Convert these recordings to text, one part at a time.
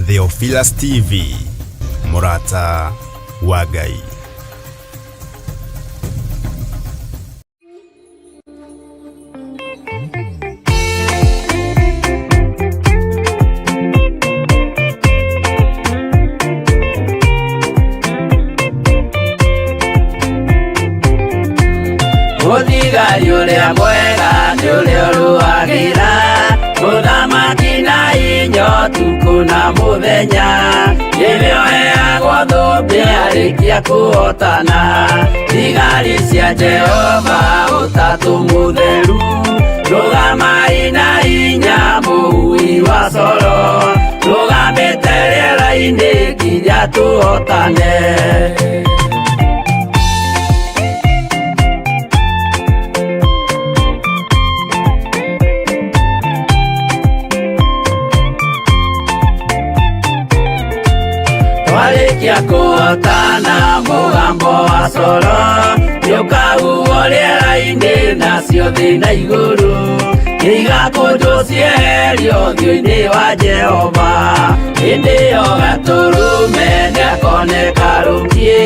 Theophilus TV, mũrata wa Ngai. Mũthigari ũrĩa mwega nĩ ũrĩa ũrũagĩra mũthamaki na inya ũtukũ na mũthenya nĩwe ũheagwo thũmbĩ arĩkia kũhotana thigari cia Jehova ũtatũ mũtheru rũgamai na inya mũhui wa coro rũgamĩte rĩera-inĩ nginya tũhotane. Twarĩkia kũhotana mũgambo wa coro nĩũkahuhwo rĩera-inĩ nacio thĩ na igũrũ igakũnjwo cieherio ũthiũ-inĩ wa Jehova hĩndĩ ĩyo gatũrũme nĩakoneka rũkiĩ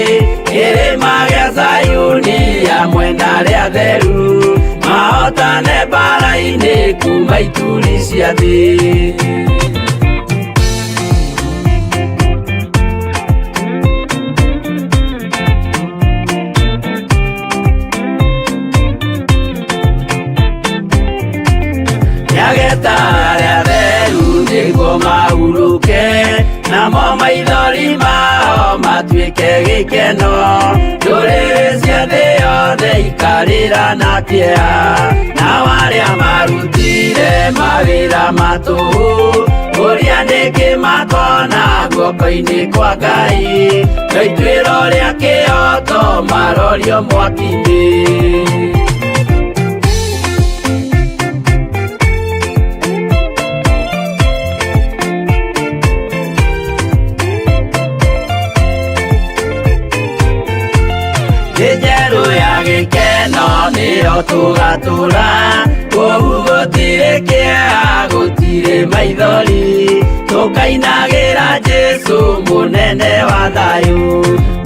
kĩrĩma gĩa Zayuni hamwe na arĩa atheru mahotane mbara-inĩ kuma ituri cia thĩ. Nĩageta arĩa atheru nĩguo mahurũke namo maithori mao matuĩke gĩkeno ndũrĩrĩ cia thĩ yothe ikarĩra na kĩeha nao arĩa marutire mawĩra ma tũhũ ũrĩa nĩkĩ makona guoko-inĩ kwa Ngai no ituĩro rĩa kĩhoto marorio mwaki-inĩ. Thĩ njerũ ya gĩkeno nĩyo tũgatũra kũu gũtirĩ kĩeha gũtirĩ maithori tũkainagĩra Jesũ mũnene wa thayũ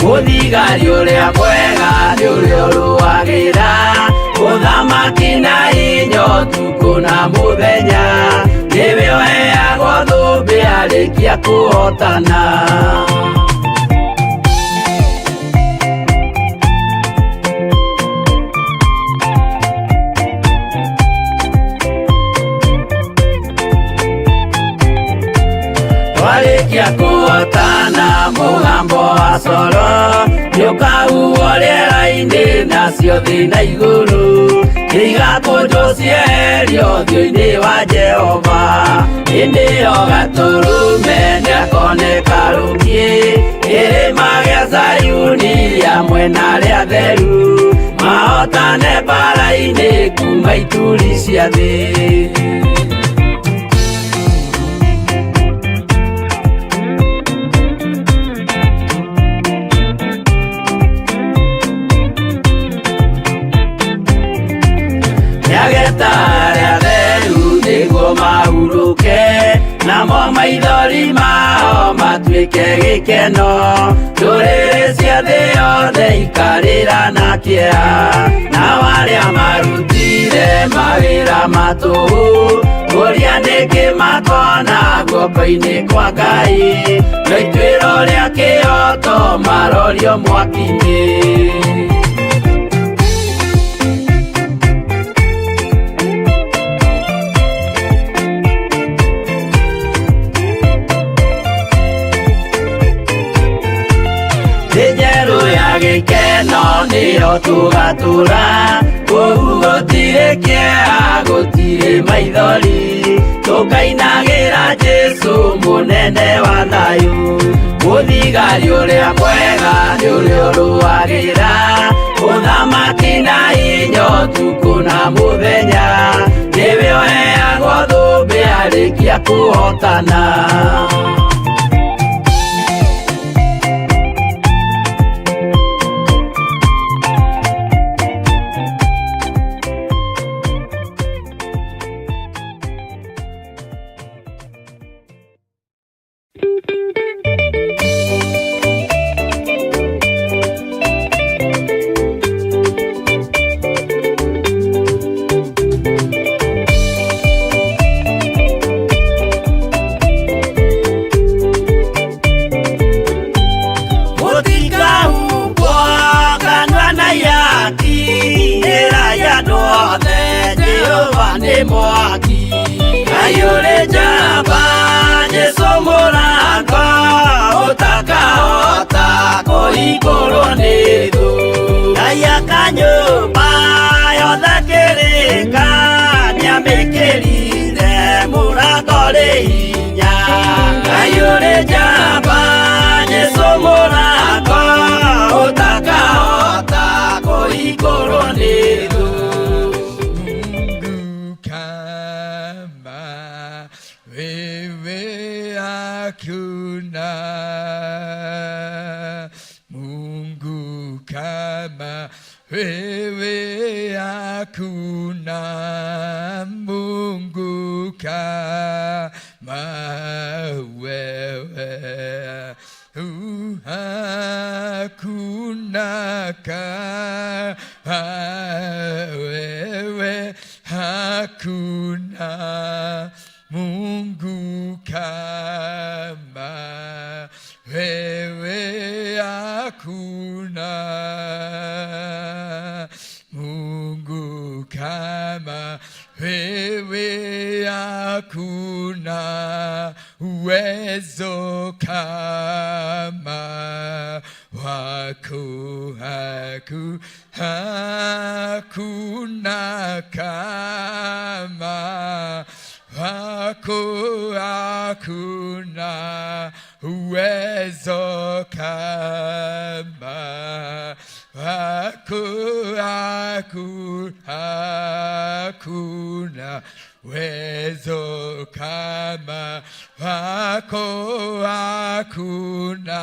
mũthigari ũrĩa mwega nĩ ũrĩa ũrũagĩra ũthamaki na inya ũtukũ na mũthenya nĩwe ũheagwo thũmbĩ arĩkia kũhotana. Twarĩkia kũhotana mũgambo wa coro nĩũkahuhwo rĩera-inĩ nacio thĩ na igũrũ igakũnjwo cieherio ũthiũ-inĩ wa Jehova hĩndĩ ĩyo gatũrũme nĩakoneka rũkiĩ kĩrĩma gĩa Zayuni hamwe na arĩa atheru mahotane mbara-inĩ kuma ituri cia thĩ. Nĩageta arĩa atheru nĩguo mahurũke namo maithori mao matuĩke gĩkeno ndũrĩrĩ cia thĩ yothe ikarĩra na kĩeha nao arĩa marutire mawĩra ma tũhũ ũrĩa nĩkĩ makona guoko-inĩ kwa Ngai no ituĩro rĩa kĩhoto marorio mwaki-inĩ. Thĩ njerũ ya gĩkeno nĩyo tũgatũra kũu gũtirĩ kĩeha gũtirĩ maithori tũkainagĩra Jesũ mũnene wa thayũ mũthigari ũrĩa mwega nĩ ũrĩa ũrũagĩra ũthamaki na inya ũtukũ na mũthenya nĩwe ũheagwo thũmbĩ arĩkia kũhotana. Ngai ũrĩ njamba Jesũ mũrango ũtakahota kũhingũrwo nĩ thũ. Ngai aka nyũmba yothe kĩrĩka nĩamĩkĩrire mũrango rĩ hinya. Ngai ũrĩ njamba Jesũ mũrango ũtakahota kũhingũrwo nĩ thũ. Mungu kama wewe hakuna, Mungu kama wewe hakuna, Mungu kama wewe hakuna kama wewe hakuna Mungu kama wewe hakuna Mungu kama wewe hakuna uwezo kama wako hakuna kama wako hakuna uwezo kama wako hakuna uwezo kama wako hakuna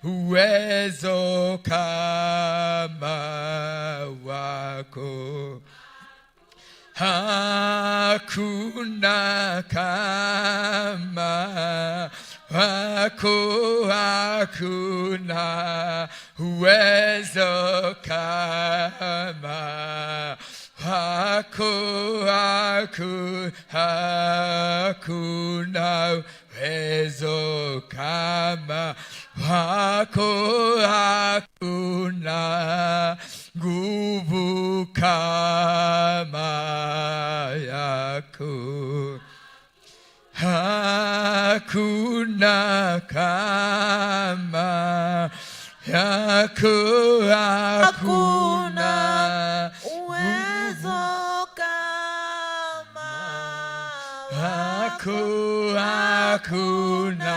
uwezo kama wako hakuna kama wako hakuna uwezo kama wako hakuna uwezo kama wako hakuna nguvu kama yako hakuna kama yako hakuna uwezo kama wako hakuna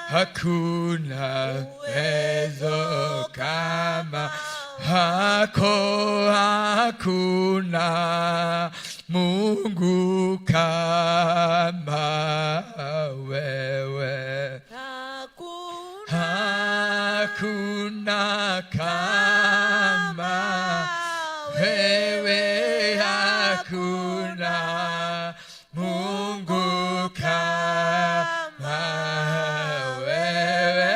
hakuna uwezo kama wako hakuna Mungu kama wewe hakuna hakuna kama wewe hakuna Mungu kama wewe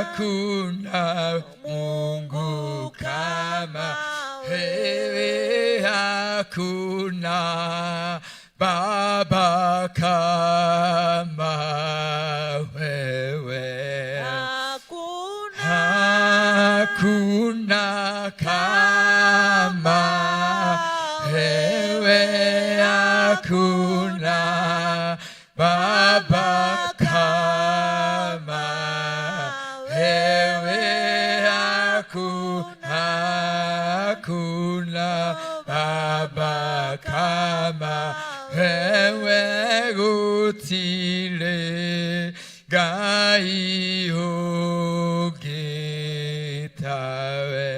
hakuna Mungu kama wewe hakuna Baba kama wewe hakuna hakuna kama wewe hakuna Baba kama wewe hakuna Baba kama wewe gũtirĩ Ngai ũngĩ tawe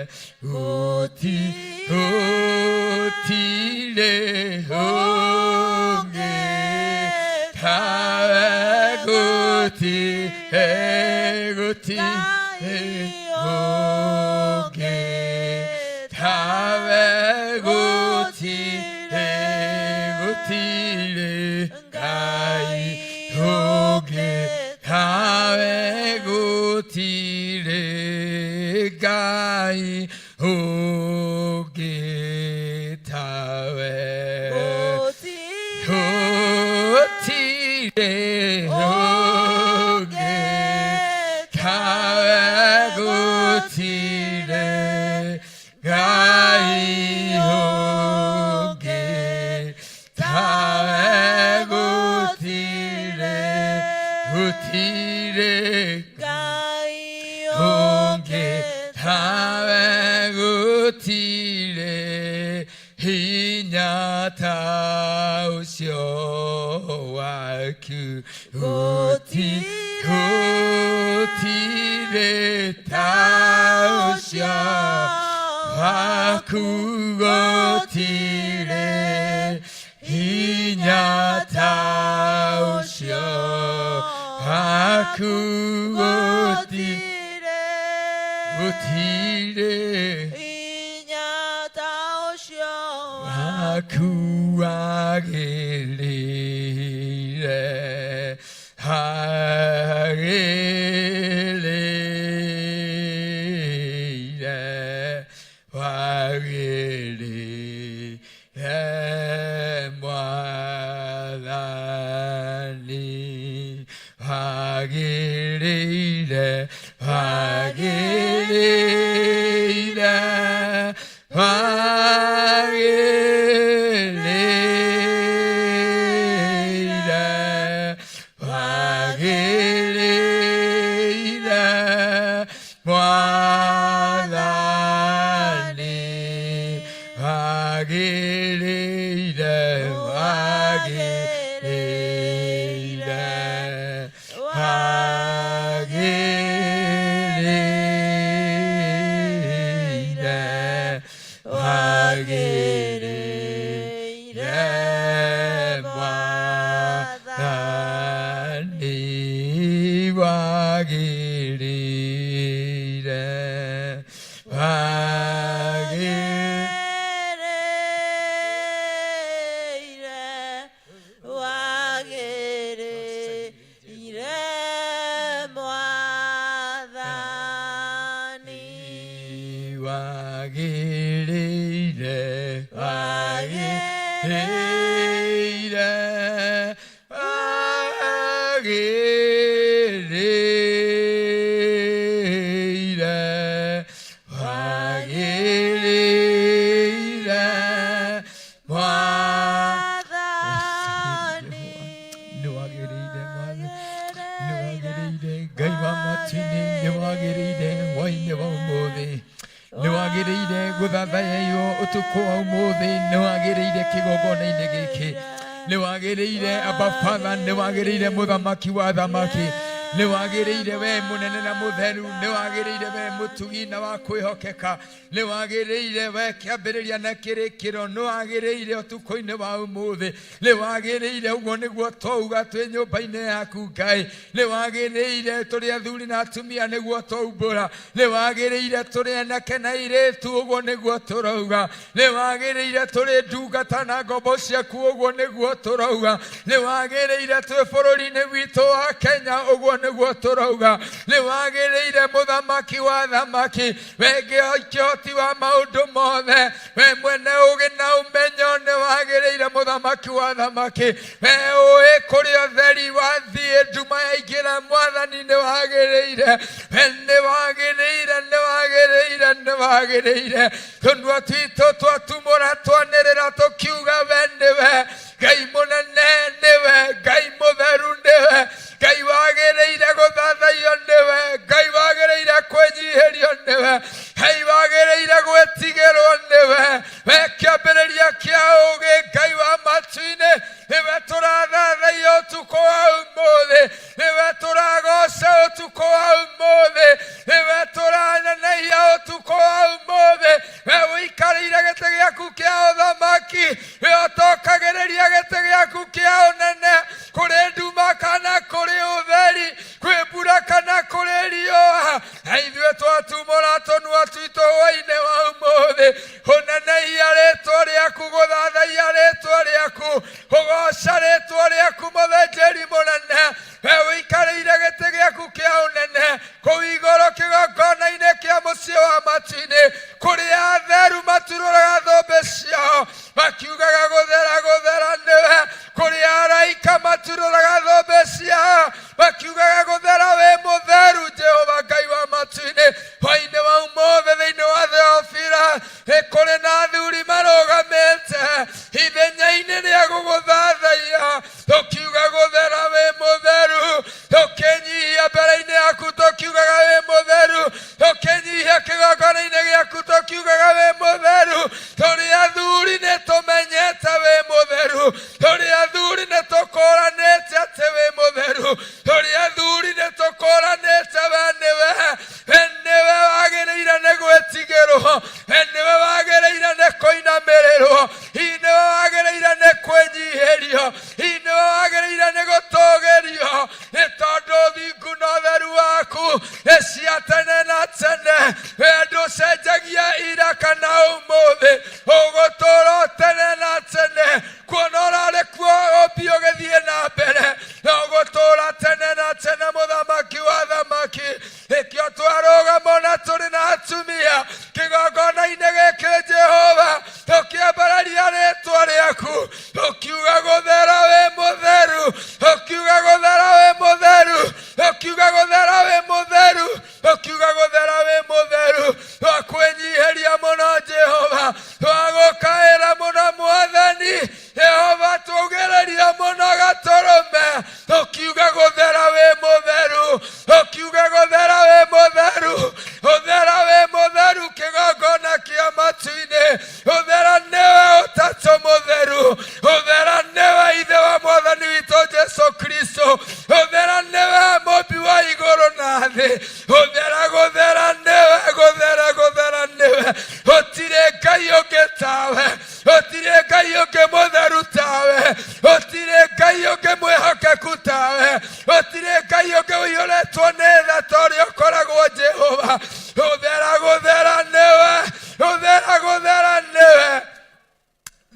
gũtirĩ ũngĩ tawe gũtirĩ ũngĩ tawe gũtirĩ Ngai ũngĩ tawe gũtirĩ Ngai ũngĩ tawe gũtirĩ ũngĩ tawe gũtirĩ Ngai ũngĩ Gũtirĩ Ngai ũngĩ ũngĩ tawe, gũtirĩ hinya ta ũcio waku. Gũtirĩ ta ũcio waku, gũtirĩ hinya ta ũcio waku, gũtirĩ, gũtirĩ hinya ta ũcio waku wagĩrĩire, wagĩrĩire, wagĩrĩire Mwathani, wagĩrĩire, wagĩrĩire, wagĩrĩire, wagĩrĩire Mwathani, wagĩrĩire, wagĩrĩire, wagĩrĩire, wagĩrĩire Mwathani, wagĩrĩire, wagĩrĩire. Wagĩrĩire, wagĩrĩire Mwathani. Wagĩrĩire, wagĩrĩire, wagĩrĩire, wagĩrĩire Mwathani. Nĩ wagĩrĩire Mwathani, nĩ wagĩrĩire Ngai wa matu-inĩ, nĩ wagĩrĩire hwaĩ-inĩ wa ũmũthĩ, nĩ wagĩrĩire gũthathayio ũtukũ wa ũmũthĩ, nĩ wagĩrĩire kĩgongona-inĩ gĩkĩ, nĩ wagĩrĩire Abba Father, nĩ wagĩrĩire mũthamaki wa thamaki, nĩ wagĩrĩire we mũnene na mũtheru, nĩ wagĩrĩire we mũtugi na wa kwĩhokeka, nĩ wagĩrĩire we kĩambĩrĩria na kĩrĩkĩro, nĩ wagĩrĩire ũtukũ-inĩ wa ũmũthĩ, nĩ wagĩrĩire. Ũguo nĩguo twauga twĩ nyũmba-inĩ yaku Ngai, nĩ wagĩrĩire tũrĩ athuri na atumia nĩguo twaumbũra, nĩ wagĩrĩire tũrĩ anake na airĩtu, ũguo nĩguo tũrauga, nĩ wagĩrĩire tũrĩ ndungata na ngombo ciaku, ũguo nĩguo tũrauga, nĩ wagĩrĩire twĩ bũrũri-inĩ witũ wa Kenya, ũguo nĩguo tũrauga, nĩ wagĩrĩire mũthamaki wa thamaki, we kĩhoti wa maũndũ mothe, we mwene ũgĩ na ũmenyo, nĩ wagĩrĩire mũthamaki wa thamaki, we ũĩ kũrĩa ũtheri wathiĩ nduma yaingĩra, Mwathani nĩ wagĩrĩire, we nĩ wagĩrĩire, nĩ wagĩrĩire, nĩ wagĩrĩire. Tũnua twitũ twatumũra twanĩrĩra tũkiuga we nĩwe Ngai mũnene, nĩwe Ngai mũtheru, nĩwe Ngai wagĩrĩire gũthathaiyo, nĩwe Ngai wagĩrĩire kwĩnyihĩrio, nĩwe Ngai wagĩrĩire gwĩtigĩrwo, nĩwe we kĩambĩrĩria kĩa ũgĩ, Ngai wa matu-inĩ, nĩwe tũrathathaiya ũtukũ wa ũmũthĩ, nĩwe tũragoca ũtukũ wa ũmũthĩ, nĩwe tũranenehia ũtukũ wa ũmũthĩ, we ũikarĩire gĩtĩ gĩaku kĩa ũthamaki, we ũtokagĩrĩria gĩtĩ gĩaku kĩa ũnene kũrĩ nduma kana kũrĩ ũtheri, kwĩ mbura kana kũrĩ riũa, na ithuĩ twatumũra tũnua twitũ hwaĩ-inĩ wa ũmũthĩ kũnenehia rĩtwa rĩaku, gũthathaiya rĩtwa rĩaku, kũgoca rĩtwa rĩaku, mũthĩnjĩri mũnene, we ũikarĩire gĩtĩ gĩaku kĩa ũnene kũu igũrũ kĩgongona-inĩ kĩa mũciĩ wa matu-inĩ, kũrĩa atheru maturũraga thũmbĩ ciao makiugaga gũthera gũthera nĩwe, kũrĩa araika maturũraga thũmbĩ ciao makiugaga gũthera wĩ mũtheru Jehova Ngai wa matu-inĩ. Hwaĩ-inĩ wa ũmũthĩ thĩinĩ wa Theofila nĩ kũrĩ na athuri marũgamĩte ithenya-inĩ rĩa gũgũthathaiya tũkiuga. Ũkiuga gũthera wĩ mũtheru, ũkiuga gũthera wĩ mũtheru, ũkiuga gũthera wĩ mũtheru. Twakwĩnyihĩria mũno Jehova, twagũkaĩra mũno Mwathani Jehova, twaugĩrĩria mũno gatũrũme, tũkiuga gũthera wĩ mũtheru, tũkiuga gũthera wĩ mũtheru, ũthera wĩ mũtheru kĩgongona kĩa matu-inĩ, ũthera nĩwe ũtatũ mũtheru, ũthera nĩwe ithe wa mwathani witũ Jesu Kristo, ũthera nĩwe mũmbi wa igũrũ na thĩ, ũthera gũthera nĩwe, gũthera gũthera nĩwe, gũtirĩ Ngai ũngĩ tawe, gũtirĩ Ngai ũngĩ mũtheru tawe, gũtirĩ Ngai ũngĩ mwĩhokeku tawe, gũtirĩ Ngai ũngĩ ũiyũrĩtwo nĩ tha ta ũrĩa ũkoragwo Jehova. Gũthera gũthera nĩwe, gũthera gũthera nĩwe,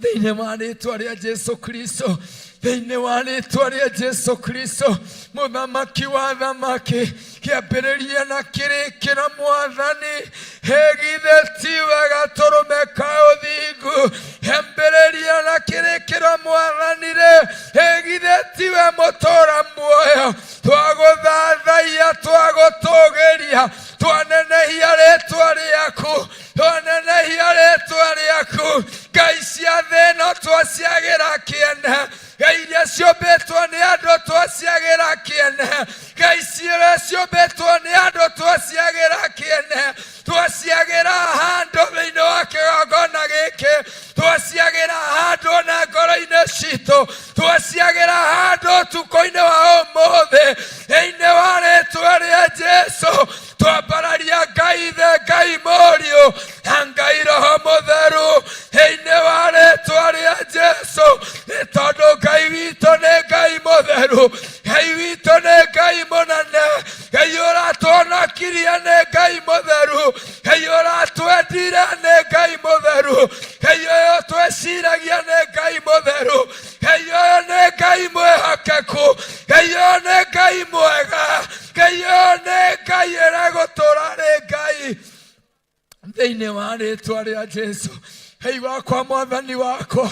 thĩinĩ wa rĩtwa rĩa Jesu Kristo, thĩinĩ wa rĩtwa rĩa Jesu Kristo, mũthamaki wa thamaki, kĩambĩrĩria na kĩrĩkĩra Mwathani, hegithe tiwe gatũrũme ka ũthingu, kĩambĩrĩria na kĩrĩkĩra Mwathani rĩ, hegithe tiwe mũtũra muoyo, twagũthathaiya, twagũtũgĩria, twanenehia rĩtwa rĩaku, twanenehia rĩtwa rĩaku. Ngai cia thĩ ĩno twaciagĩra kĩene, Ngai iria ciũmbĩtwo nĩ andũ twaciagĩra kĩene, Ngai iria ciũmbĩtwo nĩ andũ twaciagĩra kĩene, twaciagĩra handũ thĩinĩ wa kĩgongona gĩkĩ, twaciagĩra handũ ona ngoro-inĩ citũ, twaciagĩra handũ ũtukũ-inĩ wa ũmũthĩ, thĩinĩ wa rĩtwa rĩa Jesu. Twambararia Ngai Ithe, Ngai Mũriũ na Ngai Roho Mũtheru thĩinĩ wa rĩtwa rĩa Jesu, nĩ tondũ Ngai witũ nĩ Ngai mũtheru, Ngai witũ nĩ Ngai mũnene, Ngai ũratwonokirie nĩ Ngai mũtheru, Ngai ũratwendire nĩ Ngai mũtheru, Ngai ũyũ twĩciragia nĩ Ngai mũtheru, Ngai ũyũ nĩ Ngai mwĩhokeku, Ngai ũyũ nĩ Ngai mwega, Ngai ũyũ nĩ Ngai ĩregũtũra rĩ Ngai, thĩinĩ wa rĩtwa rĩa Jesu. Hei wakwa, mwathani wakwa,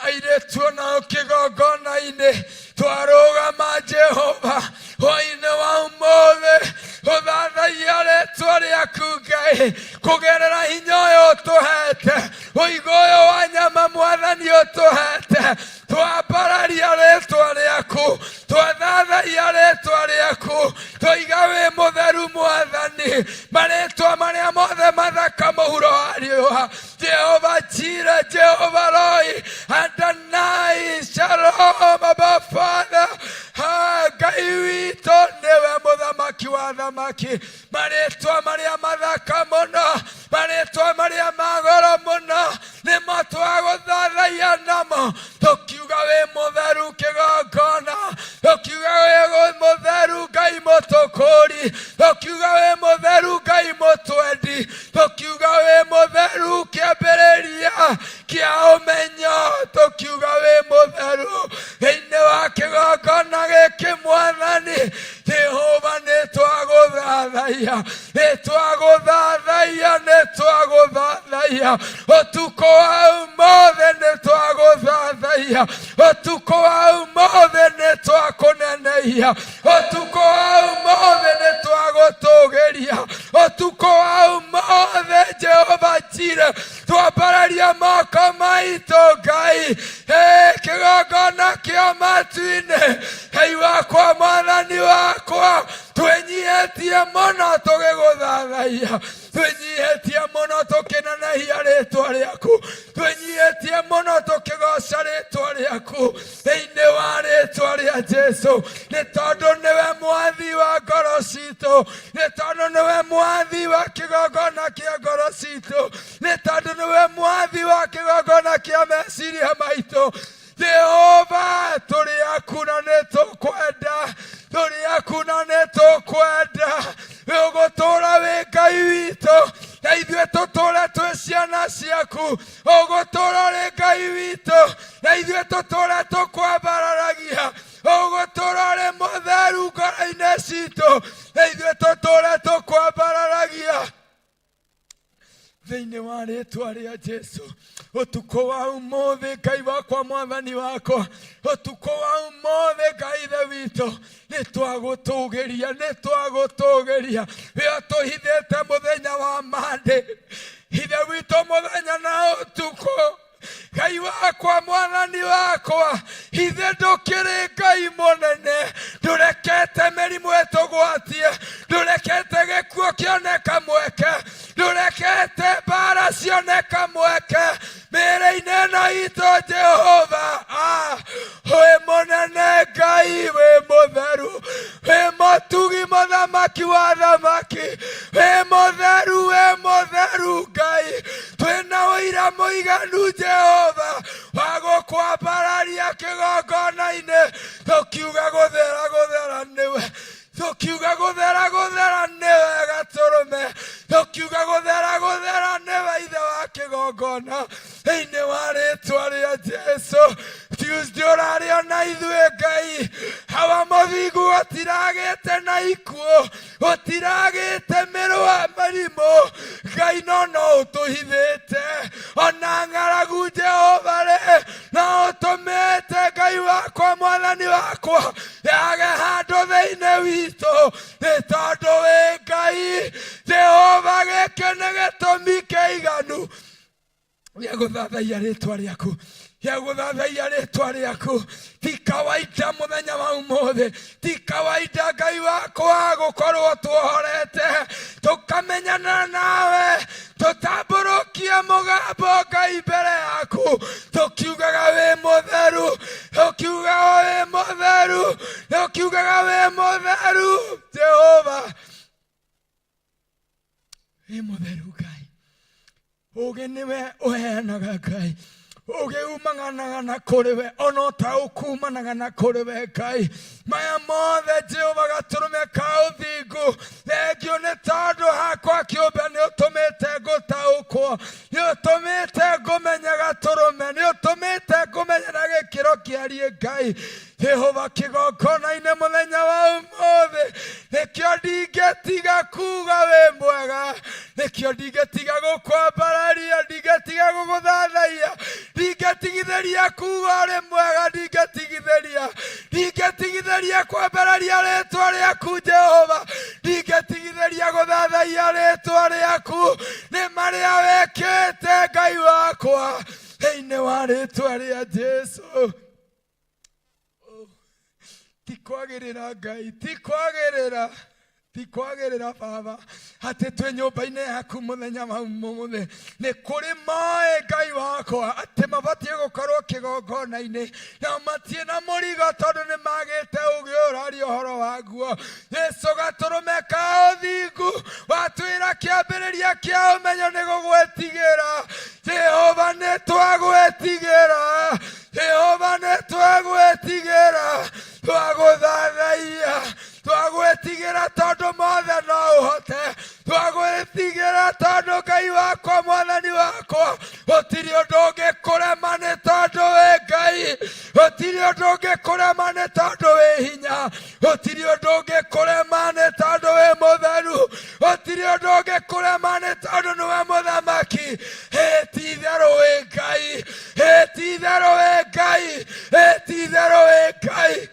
airĩtu onao kĩgongona-inĩ twarũgama Jehova hwainĩ wa ũmũthĩ gũthathaiya rĩtwa rĩaku Ngai, kũgerera hinya ũyũ ũtũhete, ũigũ ũyũ wa nyama Mwathani ũtũhete, twambararia rĩtwa rĩaku, twathathaiya rĩtwa rĩaku, twoiga wĩ mũtheru Mwathani, marĩtwa marĩa mothe mathaka mũhuro wa riũa, Jehova Jire, Jehova Roi, Adonai, Shalom, Abba Father. Ha, Ngai witũ nĩwe mũthamaki wa thamaki, marĩtwa marĩa mathaka mũno, marĩtwa marĩa ma goro mũno, nĩmo twagũthathaiya namo, tũkiuga wĩ mũtheru kĩgongona, tũkiuga wĩ mũtheru Ngai mũtũkũri, tũkiuga wĩ mũtheru Ngai mũtwendi, tũkiuga wĩ mũtheru kĩambĩrĩria kĩa ũmenyo, tũkiuga wĩ mũtheru thĩinĩ wa kĩgongona gĩkĩ Mwathani Jehova, nĩ twagũthathaiya, nĩ twagũthathaiya, nĩ twagũthathaiya ũtukũ wa ũmũthĩ, nĩ twagũthathaiya ũtukũ wa ũmũthĩ, nĩ twakũnenehia ũtukũ wa ũmũthĩ, nĩ twagũtũgĩria ũtukũ wa ũmũthĩ. Jehova Jire, twambararia moko maitũ Ngai, kĩgongona kĩa matu-inĩ, Ngai wakwa, Mwathani wakwa, twĩnyihĩtie mũno tũgĩgũthathaiya, twĩnyihĩtie mũno tũkĩnenehia rĩtwa rĩaku, twĩnyihĩtie mũno tũkĩgoca rĩtwa rĩaku thĩinĩ wa rĩtwa rĩa Jesu, nĩ tondũ nĩwe mwathi wa ngoro citũ, nĩ tondũ nĩwe mwathi wa kĩgongona kĩa ngoro citũ, nĩ tondũ nĩwe mwathi wa kĩgongona kĩa meciria maitũ. Jehova, tũrĩ aku na nĩ tũkwenda, tũrĩ aku na nĩ tũkwenda. Ũgũtũũra wĩ Ngai witũ na ithuĩ tũtũũre twĩ ciana ciaku. Ũgũtũũra ũrĩ Ngai witũ na ithuĩ tũtũũre tũkwambararagia. Ũgũtũũra ũrĩ mũtheru ngoro-inĩ citũ na ithuĩ tũtũũre tũkwambararagia. Thĩinĩ wa rĩtwa rĩa Jesu, ũtukũ wa ũmũthĩ, Ngai wakwa, Mwathani wakwa, ũtukũ wa ũmũthĩ, Ngai Ithe witũ, nĩ twagũtũgĩria, nĩ twagũtũgĩria. We ũtũhithĩte mũthenya wa Mandĩ, Ithe witũ, mũthenya na ũtukũ. Ngai wakwa, Mwathani wakwa, ithe ndũkĩrĩ Ngai mũnene, ndũrekete mĩrimũ ĩtũgwatie, ndũrekete gĩkuũ kĩoneka mweke, ndũrekete mbara cioneka mweke mĩĩrĩ-inĩ ĩno itũ. Jehova, ah, wĩ mũnene Ngai, wĩ mũtheru, wĩ mũtugi, mũthamaki wa thamaki, wĩ mũtheru, wĩ mũtheru Ngai. Twĩna ũira mũiganu, Jehova, wa gũkwambararia kĩgongona-inĩ, tũkiuga gũthera, gũthera nĩwe, tũkiuga gũthera, gũthera nĩwe Gatũrũme, tũkiuga gũthera, gũthera nĩwe Ithe wa kĩgongona. Thĩinĩ wa rĩtwa rĩa Jesu, Tuesday ũrarĩ ona ithuĩ, Ngai hawa mũthingu, gũtiragĩte na ikuũ, gũtiragĩte mĩrũa mĩrimũ, Ngai, no no ũtũhithĩte ona ng'aragu. Jehova rĩ, no ũtũmĩte, Ngai wakwa, Mwathani wakwa, yage handũ thĩinĩ witũ, nĩ tondũ wĩ Ngai. Jehova, gĩkĩ nĩ gĩtũmi kĩiganu gĩa gũthathaiya rĩtwa rĩaku, gĩa gũthathaiya rĩtwa rĩaku. Ti kawaida mũthenya wa ũmũthĩ, ti kawaida, Ngai wakwa, gũkorwo tuohorete tũkamenyana nawe, tũtambũrũkie mũgambo, Ngai, mbere yaku, tũkiugaga wĩ mũtheru, tũkiugaga wĩ mũtheru, tũkiugaga wĩ mũtheru. Jehova, wĩ mũtheru, Ngai. Ũgĩ nĩwe ũheanaga, Ngai. Ũgĩ umaganaga na kũrĩ we, ona ũtaũku umanaga na kũrĩ we, Ngai. Maya mothe, Jehova, gatũrũme ka ũthingu, thengio nĩ tondũ hakwa kĩũmbe nĩ ũtũmĩte ngũtaũkwo, nĩ ũtũmĩte ngũmenya gatũrũme, nĩ ũtũmĩte ngũmenya na gĩkĩro kĩariĩ, Ngai Jehova, kĩgongona-inĩ mũthenya wa ũmũthĩ. Nĩkĩo ndingĩtiga kuga wĩ mwega, nĩkĩo ndingĩtiga gũkwambararia, ndingĩtiga gũgũthathaiya, ndingĩtigithĩria kuga ũrĩ mwega, ndingĩtigithĩria, ndingĩtigithĩria kwambararia rĩtwa rĩaku, Jehova, ndingĩtigithĩria gũthathaiya rĩtwa rĩaku nĩ marĩa wĩkĩte, Ngai wakwa, thĩinĩ wa rĩtwa rĩa Jesu. Ti kwagĩrĩra, Ngai, ti kwagĩrĩra, ti kwagĩrĩra, Baba, atĩ twĩ nyũmba-inĩ yaku mũthenya wa ũmũthĩ. Nĩ kũrĩ moĩ, Ngai wakwa, atĩ mabatiĩ gũkorwo kĩgongona-inĩ, na matiĩ na mũrigo tondũ nĩ magĩte ũgĩ ũraria ũhoro waguo. Jesu gatũrũme ka ũthingu, watwĩra kĩambĩrĩria kĩa ũmenyo nĩ gũgwetigĩra. Jehova, nĩ twagwetigĩra. Jehova, nĩ twagwetigĩra, twagũthathaiya, twagwĩtigĩra tondũ mothe no ũhote, twagwĩtigĩra tondũ, Ngai wakwa, Mwathani wakwa, gũtirĩ ũndũ ũngĩkũrema nĩ tondũ wĩ Ngai, gũtirĩ ũndũ ũngĩkũrema nĩ tondũ wĩ hinya, gũtirĩ ũndũ ũngĩkũrema nĩ tondũ wĩ mũtheru, gũtirĩ ũndũ ũngĩkũrema nĩ tondũ nĩwe mũthamaki. Ĩ ti itherũ wĩ Ngai, ĩ ti itherũ wĩ Ngai, ĩ ti itherũ wĩ Ngai.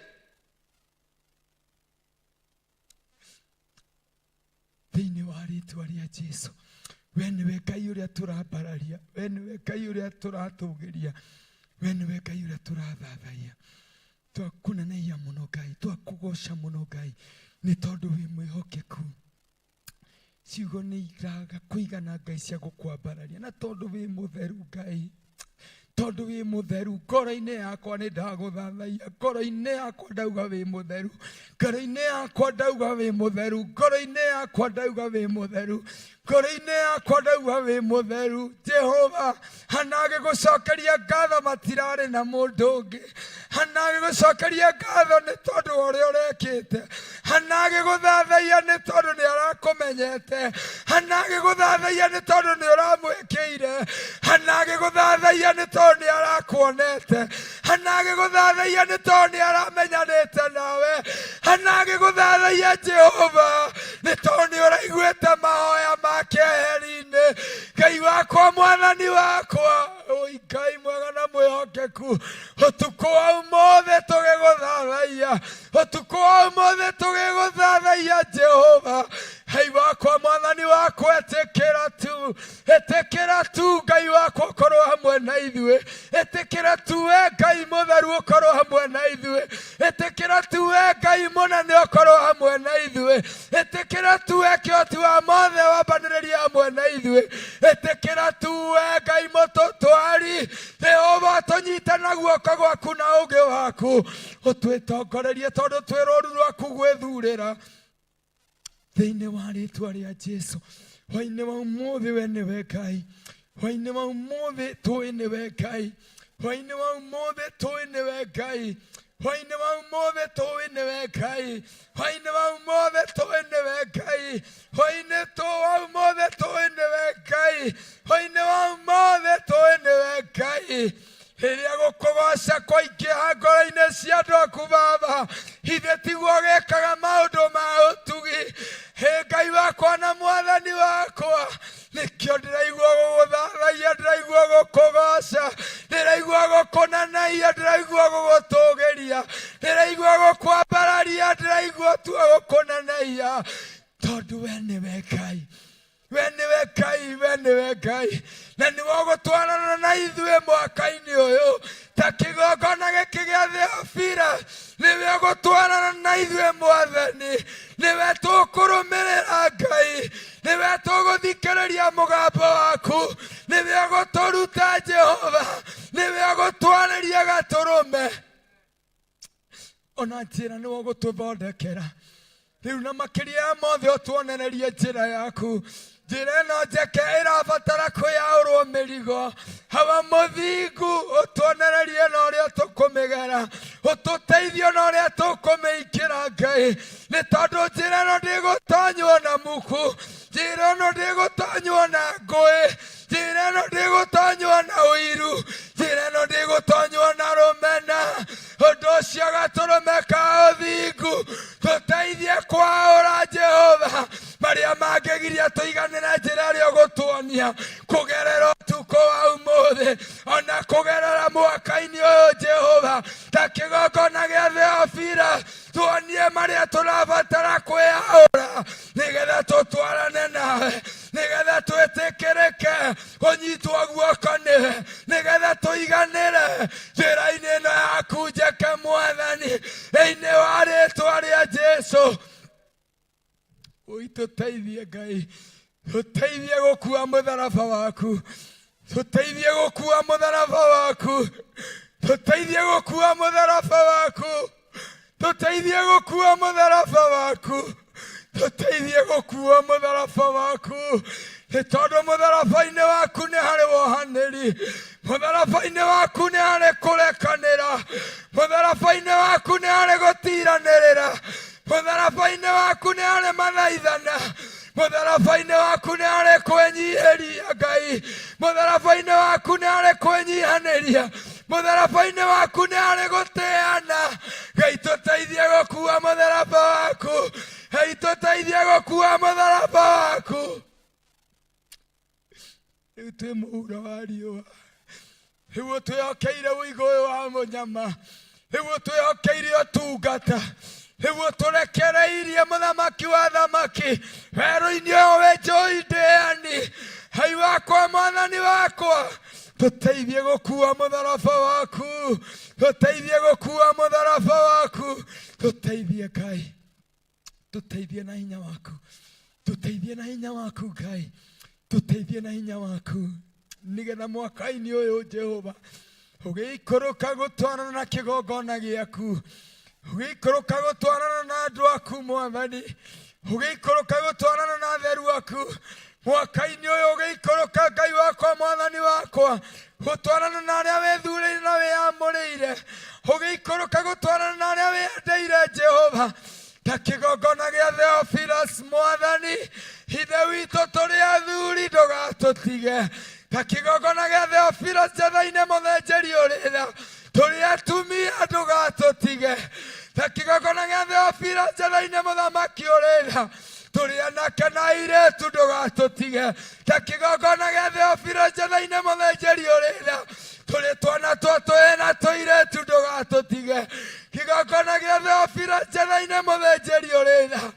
Thĩinĩ wa rĩtwa rĩa Jesu, we nĩwe Ngai ũrĩa tũrambararia, we nĩwe Ngai ũrĩa tũratũgĩria, we nĩwe Ngai ũrĩa tũrathathaiya. Twakũneneia mũno, Ngai, twakũgoca mũno, Ngai, nĩ tondũ wĩ mwĩhokeku. Ciugo nĩ iraga kũigana, Ngai, cia gũkwambararia, na tondũ wĩ mũtheru, Ngai, tondũ wĩ mũtheru. Ngoro-inĩ yakwa nĩ ndagũthathaiya, ngoro-inĩ yakwa ndauga wĩ mũtheru, ngoro-inĩ yakwa ndauga wĩ mũtheru, ngoro-inĩ yakwa ndauga wĩ mũtheru, ngoro-inĩ yakwa ndauga wĩ mũtheru, Jehova. Hana agĩgũcokeria ngatho, matirarĩ na mũndũ ũngĩ. Hana agĩgũcokeria ngatho nĩ tondũ wa ũrĩa ũrekĩte. Hana agĩgũthathaiya nĩ tondũ nĩ arakũmenyete. Hana agĩgũthathaiya nĩ tondũ nĩ ũramwĩkĩire. Hana agĩgũthathaiya nĩ tondũ nĩ arakuonete. Hana agĩgũthathaiya nĩ tondũ nĩ aramenyanĩte nawe. Hana agĩgũthathaiya, Jehova, nĩ tondũ nĩ ũraiguĩte mahoya make eheri-inĩ, Ngai wa Mwathani wakwa, oi Ngai mwega na mwĩhokeku, ũtukũ wa ũmũthĩ tũgĩgũthathaiya, ũtukũ wa ũmũthĩ tũgĩgũthathaiya Jehova. Ngai wakwa, Mwathani wakwa, ĩtĩkĩra tu, ĩtĩkĩra tu Ngai wakwa ũkorwo hamwe na ithuĩ, ĩtĩkĩra tu we Ngai mũtheru ũkorwo hamwe na ithuĩ, ĩtĩkĩra tu we Ngai mũnene ũkorwo hamwe na ithuĩ, ĩtĩkĩra tu we kĩhoti wa mothe wambanĩrĩria hamwe na ithuĩ, ĩtĩkĩra tu we Ngai mũtũtwari, Jehova tũnyite na guoko gwaku na ũũgĩ waku, ũtwĩtongorerie tondũ twĩ rũũru rwaku gwĩthurĩra thĩinĩ wa rĩtwa rĩa Jesu. Hwainĩ wa ũmũthĩ we nĩwe Ngai, hwainĩ wa ũmũthĩ tũĩ nĩwe Ngai, hwainĩ wa ũmũthĩ tũĩ nĩwe Ngai, hwainĩ wa ũmũthĩ tũĩ nĩwe Ngai, hwainĩ wa ũmũthĩ tũĩ nĩwe Ngai, hwainĩ tũ wa ũmũthĩ tũĩ nĩwe Ngai, hwainĩ wa ũmũthĩ tũĩ nĩwe Ngai. Rĩrĩa gũkũgoca kwaingĩha ngoro-inĩ cia andũ aku Baba, ithe tiguo gĩkaga maũndũ ma ũtugi. Hĩ Ngai wakwa na Mwathani wakwa, nĩkĩo ndĩraigua gũgũthathaiya, ndĩraigua gũkũgoca, ndĩraigua gũkũnanaia, ndĩraigua gũgũtũgĩria, ndĩraigua gũkwambararia, ndĩraigua tua gũkũnanaia, tondũ we nĩwe Ngai. We nĩwe Ngai, we nĩwe Ngai, na nĩwe ũgũtwarana na ithuĩ mwaka-inĩ ũyũ ta kĩgongona gĩkĩ gĩa Theofila. Nĩwe ũgũtwarana na ithuĩ Mwathani, nĩwe tũkũrũmĩrĩra Ngai, nĩwe tũgũthikĩrĩria mũgambo waku, nĩwe ũgũtũruta Jehova, nĩwe ũgũtwarĩria gatũrũme ona njĩra nĩwe ũgũtũthondekera. Rĩu na makĩria ya mothe ũtuonererie njĩra yaku, njĩra ĩno njeke ĩrabatara kwĩyaũrwo mĩrigo. Hawa mũthingu, ũtuonererie na ũrĩa tũkũmĩgera, ũtũteithio na ũrĩa tũkũmĩingĩra Ngai, nĩ tondũ njĩra ĩno ndĩgũtonywo na muku, njĩra ĩno ndĩgũtonywo na ngũĩ, njĩra ĩno ndĩgũtonywo na ũiru, njĩra ĩno ndĩgũtonywo na rũmena. Ũndũ ũcio gatũrũme ka ũthingu, tũteithie kwaũra Jehova marĩa mangĩgiria tũiganĩre njĩra ĩrĩa ũgũtuonia kũgerera ũtukũ wa ũmũthĩ ona kũgerera mwaka-inĩ ũyũ Jehova, ta kĩgongona gĩa Theofila, tuonie marĩa tũrabatara kwĩyaũra nĩgetha tũtwarane nawe, nĩgetha twĩtĩkĩrĩke kũnyitwo guoko nĩwe, nĩgetha tũiganĩre njĩra-inĩ ĩno yaku njeke Mwathani, thĩinĩ wa rĩtwa rĩa Jesu. Ũi tũteithie Ngai, tũteithie gũkua mũtharaba waku, tũteithie gũkua mũtharaba waku, tũteithie gũkua mũtharaba waku, tũteithie gũkua mũtharaba waku, tũteithie gũkua mũtharaba waku, nĩ tondũ mũtharaba-inĩ waku nĩ harĩ wohanĩri, mũtharaba-inĩ waku nĩ harĩ kũrekanĩra, mũtharaba-inĩ waku nĩ harĩ gũtiranĩrĩra, mũtharaba-inĩ waku nĩ harĩ mathaithana, mũtharaba-inĩ waku nĩ harĩ kwĩnyihĩria Ngai, mũtharaba-inĩ waku nĩ harĩ kwĩnyihanĩria, mũtharaba-inĩ waku nĩ harĩ gũtĩana. Ngai tũteithie gũkua mũtharaba waku, Ngai tũteithie gũkua mũtharaba waku. Rĩu twĩ mũhuro wa riũa, rĩu twĩhokeire ũigũ ũyũ wa mũnyama, rĩu twĩhokeire ũtungata, rĩu tũrekereirie mũthamaki wa thamaki werũ-inĩ ũyũ wĩ njũĩ ndĩani. Ngai wakwa, Mwathani wakwa, tũteithie gũkua mũtharaba waku, tũteithie gũkua mũtharaba waku, tũteithie Ngai, tũteithie na hinya waku, tũteithie na hinya waku Ngai, tũteithie na hinya waku, nĩgetha mwaka-inĩ ũyũ Jehova ũgĩikũrũka gũtwarana na kĩgongona gĩaku, ũgĩikũrũka gũtwarana na andũ aku Mwathani, ũgĩikũrũka gũtwarana na atheru aku mwaka-inĩ ũyũ, ũgĩikũrũka Ngai wakwa, Mwathani wakwa, gũtwarana na arĩa wĩthurĩire na wĩyamũrĩire, ũgĩikũrũka gũtwarana na arĩa wĩyendeire Jehova, ta kĩgongona gĩa Theophilus Mwathani ithe witũ, tũrĩ athuri ndũgatũtige, ta kĩgongona gĩa Theophilus njatha-inĩ mũthĩnjĩri ũrĩ tha, tũrĩ atumia ndũgatũtige, ta kĩgongona gĩa Theophilus njatha-inĩ mũthamaki ũrĩ tha, Tũrĩ anake na airĩtu ndũgatũtige ta kĩgongona gĩa Theofilo Njetha-inĩ mũthĩnjĩri ũrĩ tha. Tũrĩ twana twa tũhĩĩ na tũirĩtu ndũgatũtige kĩgongona gĩa Theofilo Njetha-inĩ mũthĩnjĩri ũrĩ tha.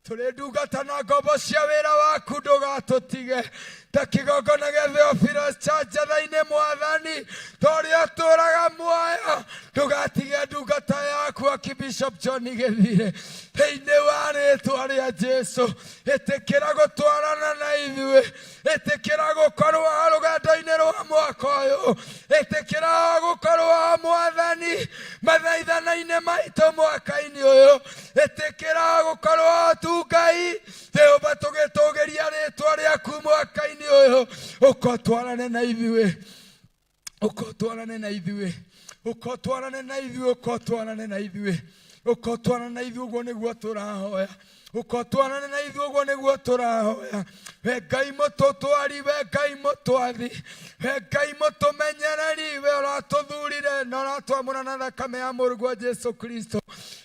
Tũrĩ ndungata na ngombo cia wĩra waku ndũgatũtige ta kĩgongona gĩa Theofilo cha Njetha-inĩ mwathani ta ũrĩa ũtũũraga muoyo ndũgatige ndungata yaku Archbishop John Gĩthire thĩinĩ wa rĩtwa rĩa Jesu. Ĩtĩkĩra gũtwarana na ithuĩ, ĩtĩkĩra gũkorwo rũgendo-inĩ rwa mwaka ũyũ, ĩtĩkĩra gũkorwo mwathani mathaithana-inĩ maitũ mwaka-inĩ ũyũ, ĩtĩkĩra gũkorwo tu Ngai Jehova tũgĩtũgĩria rĩtwa rĩaku mwaka-inĩ ũyũ. Ũkotwarane na ithuĩ, ũkotwarane na ithuĩ, ũkotwarane na ithuĩ, ũkotwarane na ithuĩ, ũkotwarane na ithuĩ. Ũguo nĩguo tũrahoya, ũkotwarane na ithuĩ. Ũguo nĩguo tũrahoya. We Ngai mũtũtwari, we Ngai mũtwathi, we Ngai mũtũmenyereri, we ũratũthurire na ũratwamũra na thakame ya mũrũguo Jesu Kristo.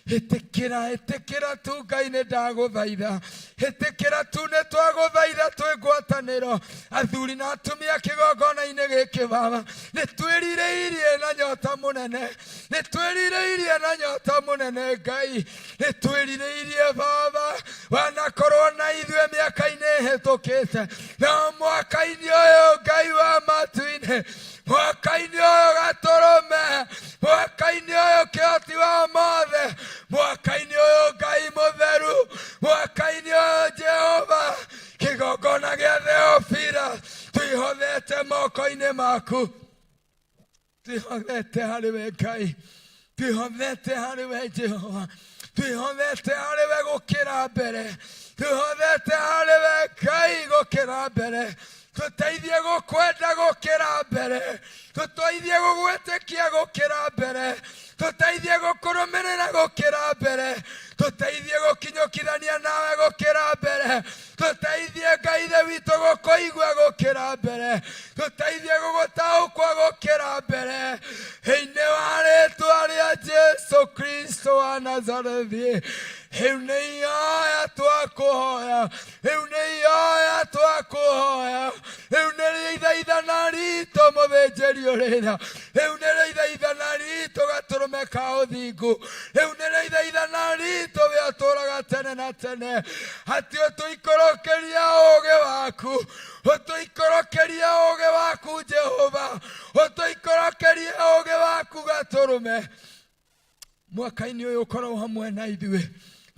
Ĩtĩkĩra, ĩtĩkĩra tu Ngai, nĩ ndagũthaitha, ĩtĩkĩra tu, nĩ twagũthaitha twĩ ngwatanĩro athuri na atumia kĩgongona-inĩ gĩkĩ. Baba, nĩ twĩrirĩirie na nyota mũnene, nĩ twĩrirĩirie na nyota mũnene. Ngai, nĩ twĩrirĩirie. Baba, wanakorwo na ithuĩ mĩaka-inĩ ĩhĩtũkĩte, no mwaka-inĩ ũyũ, Ngai wa matu-inĩ, mwaka-inĩ ũyũ gatũrũme, mwaka-inĩ ũyũ kĩhoti wa mothe, mwaka-inĩ ũyũ Ngai mũtheru, mwaka-inĩ ũyũ Jehova, kĩgongona gĩa Theofila twĩhothete moko-inĩ maku, twĩhothete harĩ we Ngai, twĩhothete harĩ we Jehova, twĩhothete harĩ we gũkĩra mbere, twĩhothete harĩ we Ngai gũkĩra mbere. Tũteithie gũkwenda gũkĩra mbere, tũteithie gũgwĩtĩkia gũkĩra mbere, tũteithie gũkũrũmĩrĩra gũkĩra mbere, tũteithie gũkinyũkithania nawe gũkĩra mbere, tũteithie Ngai ithe witũ gũkũigua gũkĩra mbere, tũteithie gũgũtaũkwo gũkĩra mbere, thĩinĩ wa rĩtwa rĩa Jesu Kristo wa Nazarethi. Rĩu nĩ ihoya twakũhoya, rĩu nĩ ihoya twakũhoya, rĩu nĩ ithaithana ritũ mũthĩnjĩri ũrĩra, rĩu nĩ ithaithana ritũ gatũrũme ka ũthingu, rĩu nĩ ithaithana ritũ we ũtũũraga tene na tene, atĩ ũtũikũrũkĩria ũũgĩ waku, ũtũikũrũkĩria ũũgĩ waku Jehova, ũtũikũrũkĩria ũũgĩ waku gatũrũme. Mwaka-inĩ ũyũ ũkorwo hamwe na ithuĩ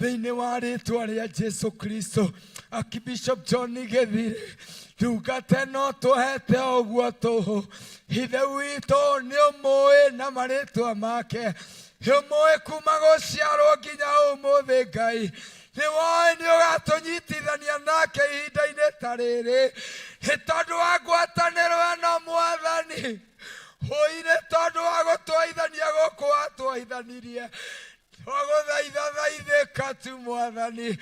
thĩinĩ wa rĩtwa rĩa Jesu Kristo. Archbishop John Gĩthire ndungata no tũhete ũguo tũhũ, ithe witũ nĩ ũmũĩ na marĩtwa make, nĩ ũmũĩ kuma gũciarwo nginya ũmũthĩ. Ngai, nĩ woĩ nĩ ũgatũnyitithania nake ihinda-inĩ ta rĩrĩ, nĩ tondũ wa ngwatanĩro ĩno mwathani hũire, tondũ wa gũtwaithania gũkũ watwaithanirie. Twagũthaitha, thaithĩka tu mwathani,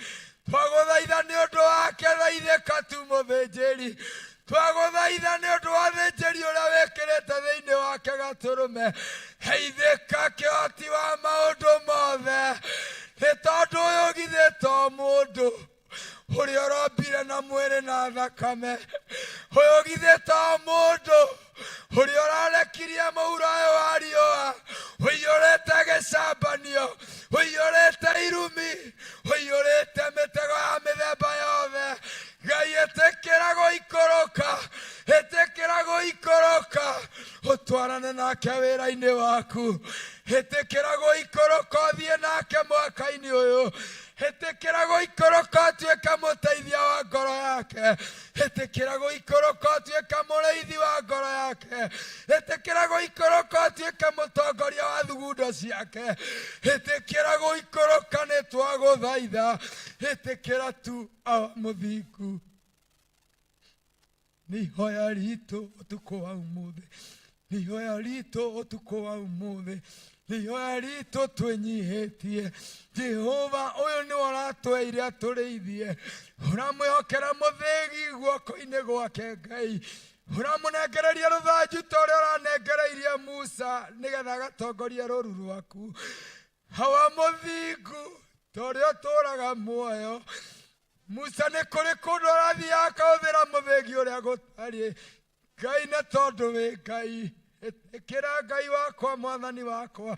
twagũthaitha nĩ ũndũ wake, thaithĩka tu mũthĩnjĩri, twagũthaitha nĩ ũndũ wa thĩnjĩri ũrĩa wĩkĩrĩte thĩinĩ wake gatũrũme. Heithĩka kĩhoti wa maũndũ mothe, nĩ tondũ ũyũ githĩ to mũndũ ũrĩa ũrombire na mwĩrĩ na thakame, ũyũ githĩ to mũndũ ũrĩa ũrarekirie mũhuro ũyũ wa riũa ũiyũrĩte gĩcambanio, ũiyũrĩte irumi, ũiyũrĩte mĩtego ya mĩthemba yothe. Ngai, ĩtĩkĩra gũikũrũka, ĩtĩkĩra gũikũrũka ũtwarane nake wĩra-inĩ waku, ĩtĩkĩra gũikũrũka ũthiĩ nake mwaka-inĩ ũyũ, ĩtĩkĩra gũikũrũka ũtuĩke mũteithia wa ngoro yake, ĩtĩkĩra gũikũrũka ũtuĩke mũrĩithi wa ngoro yake, ĩtĩkĩra gũikũrũka ũtuĩke mũtongoria wa thugundo ciake. Ĩtĩkĩra gũikũrũka, nĩ twagũthaitha, ĩtĩkĩra tu awa mũthingu. Nĩ ihoya ritũ ũtukũ wa ũmũthĩ, nĩ ihoya ritũ ũtukũ wa ũmũthĩ, nĩ ihoya ritũ twĩnyihĩtie. Jehova, ũyũ nĩ ũratweire atũrĩithie, ũramwĩhokera mũthĩgi guoko-inĩ gwake. Ngai, ũramũnengereria rũthanju ta ũrĩa ũranengereirie Musa nĩgetha agatongoria rũru rwaku. Hawa mũthingu, ta ũrĩa ũtũũraga muoyo. Musa nĩ kũrĩ kũndũ arathiaga akahũthĩra mũthĩgi ũrĩa gũtariĩ. Ngai nĩ tondũ wĩ Ngai, ĩtĩkĩra Ngai wakwa, mwathani wakwa,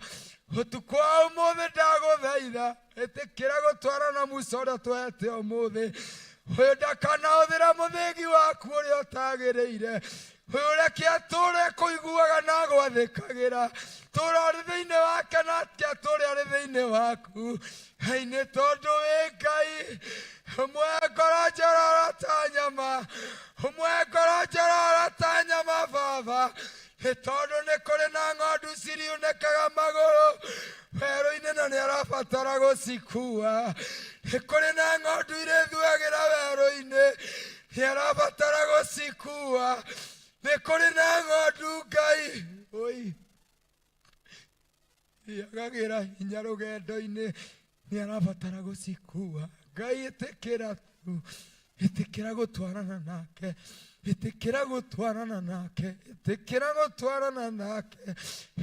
ũtukũ wa ũmũthĩ ndagũthaitha, ĩtĩkĩra gũtwarana Musa ũrĩa twehete ũmũthĩ. Ũyũ ndakanahũthĩra mũthĩgi waku ũrĩa ũtagĩrĩire. Ũyũ reke atũũre kũiguaga na gwathĩkagĩra, tũũra arĩ thĩinĩ wake na ake atũũre arĩ thĩinĩ waku. Ngai nĩ tondũ wĩ Ngai, ũmwe ngoro njororo ta nyama, ũmwe ngoro njororo ta nyama baba, nĩ tondũ nĩ kũrĩ na ng'ondu ciriunĩkaga magũrũ werũ-inĩ na nĩ arabatara gũcikua. Nĩ kũrĩ na ng'ondu irĩthuagĩra werũ-inĩ, nĩ arabatara gũcikua. Nĩ kũrĩ na ng'ondu Ngai oi yagagĩra hinya rũgendo-inĩ, nĩ arabatara gũcikua. Ngai ĩtĩkĩra tu, ĩtĩkĩra gũtwarana nake, ĩtĩkĩra gũtwarana nake, ĩtĩkĩra gũtwarana nake,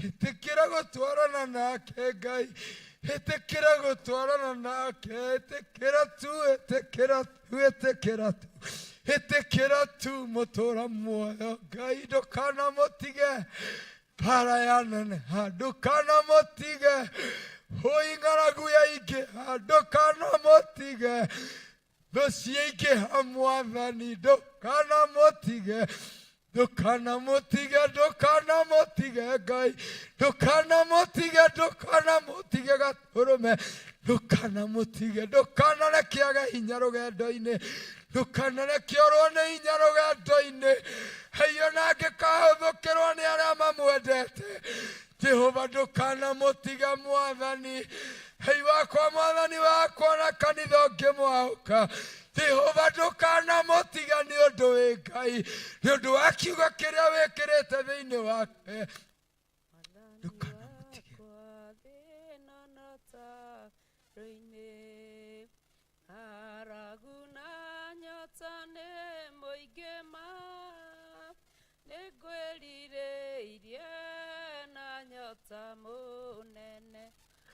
ĩtĩkĩra gũtwarana nake Ngai, ĩtĩkĩra gũtwarana nake, ĩtĩkĩra tu, ĩtĩkĩra tu, ĩtĩkĩra tu, ĩtĩkĩra tu mũtũra muoyo. Ngai ndũkanamũtige mbara yaneneha, ndũkanamũtige oi ng'aragu yaingĩha, ndũkanamũtige thũ ciaingĩha mwathani, ndũkanamũtige, ndũkanamũtige, ndũkanamũtige Ngai, ndũkanamũtige, ndũkanamũtige gatũrũme, ndũkanamũtige, ndũkanareke age hinya rũgendo-inĩ, ndũkanareke orwo nĩ hinya rũgendo-inĩ. Hiyo nangĩkahũthũkĩrwo nĩ arĩa mamwendete, Jehova ndũkanamũtige mwathani. Hei wakwa mwathani wakwa na kanitha ũngĩmwaũka, Jehova ndũkanamũtiga nĩ ũndũ wĩ Ngai, nĩ ũndũ wa kiugo kĩrĩa wĩkĩrĩte thĩinĩ wake, ndũkanamũtige. Ng'aragu na nyota nĩ mũingĩ ma, nĩ ngwĩrirĩirie na nyota mũnene,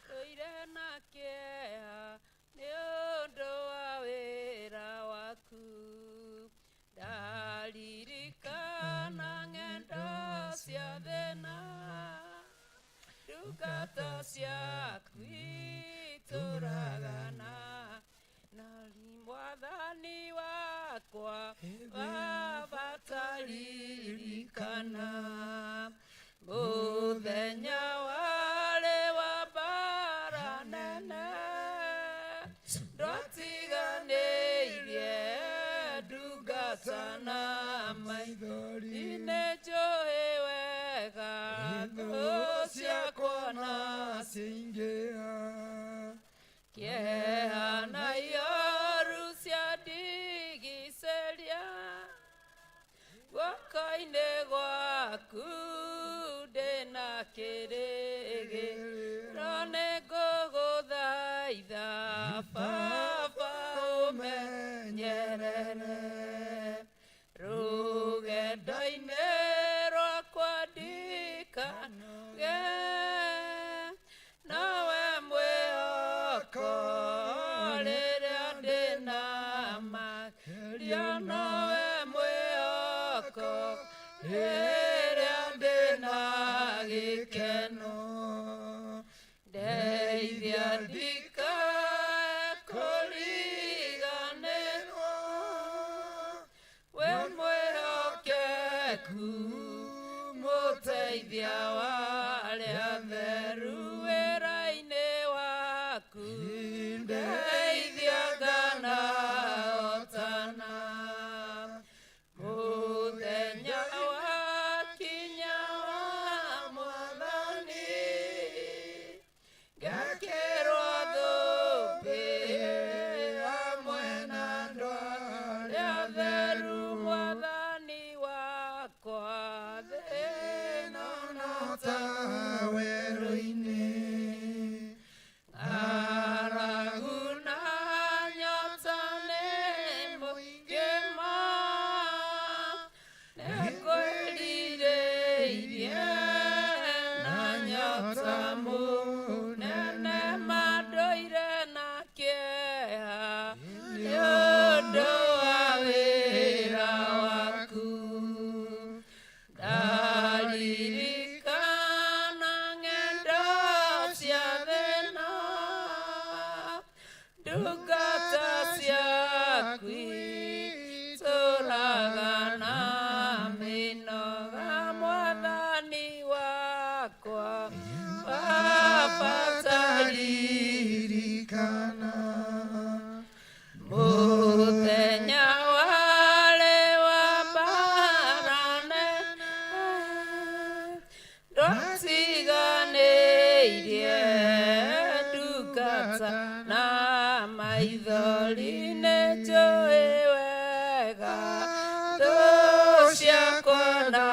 ndũire na kĩeha nĩ ũndũ wa wĩra waku. Ndaririkana ng'endo cia thĩna, ndungata ciaku itũragana na mwathani wakwa wabataririkana mũthenya warĩ wa mbara nene, ndwatiganĩirie ndungata na maithori, nĩ njũĩ wega thũ ciakwa na ciaingĩha, kĩeha na ioru ciandigicĩria, guoko-inĩ gwaku ndĩna kĩrĩgĩrĩro, nĩ ngũgũthaitha baba ũmenyerere rũgendo-inĩ rwakwa ndikanoge, nowe mwĩhoko rĩrĩa ndĩna magerio, nowe mwĩhoko rĩrĩa ndĩna gĩkeno, ndeithia ndikae kũriganĩrwo, we mwĩhokeku mũteithia wa arĩa atheru wĩra-inĩ waku, ndeithia nganahotana. Mũthenya wakinya wa mwathani, ngekĩrwo thũmbĩ hamwe na andũ arĩa atheru, mwathani wakwa thĩna no Ndungata ciaku itũraga na mĩnoga mwathani wakwa baba Ririkana Mũthenya warĩ wa mbara nene ndwatiganĩirie ndungata na maithori nĩnjũĩ wega thũ ciakwa na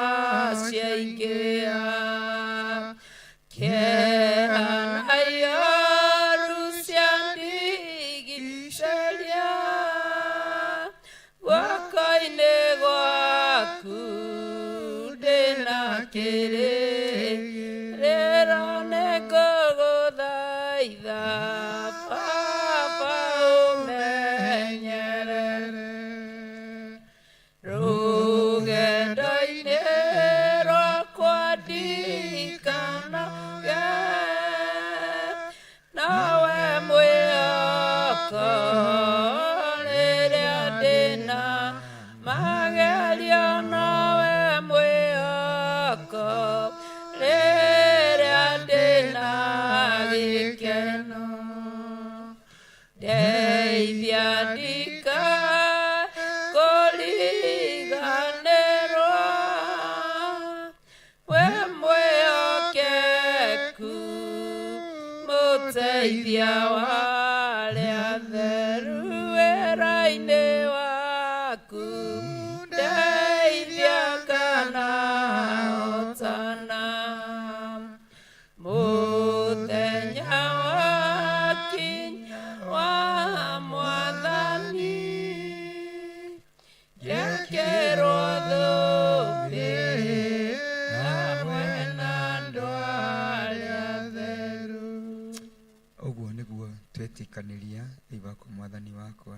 ciaingĩha kĩeha na ioru ciandigicĩria guoko-inĩ gwaku ndĩna kĩrĩrĩro nĩngũgũthaitha baba ũmenyerere rũgendo-inĩ rwakwa ndikanoge nawe mwĩhoko rĩrĩa ndĩna magerio nowe mwĩhoko rĩrĩa ndĩna gĩkeno ndeithia ndikae kũriganĩrwo we mwĩhokeku mũteithia wa arĩa atheru wĩra-inĩ waku ndeithia kana hotana mũthenya wakinya wa mwathani ngekĩrwo thũmbĩ hamwe na andũ arĩa atheru. Ũguo nĩguo twetĩkanĩria Ngai wakwa mwathani wakwa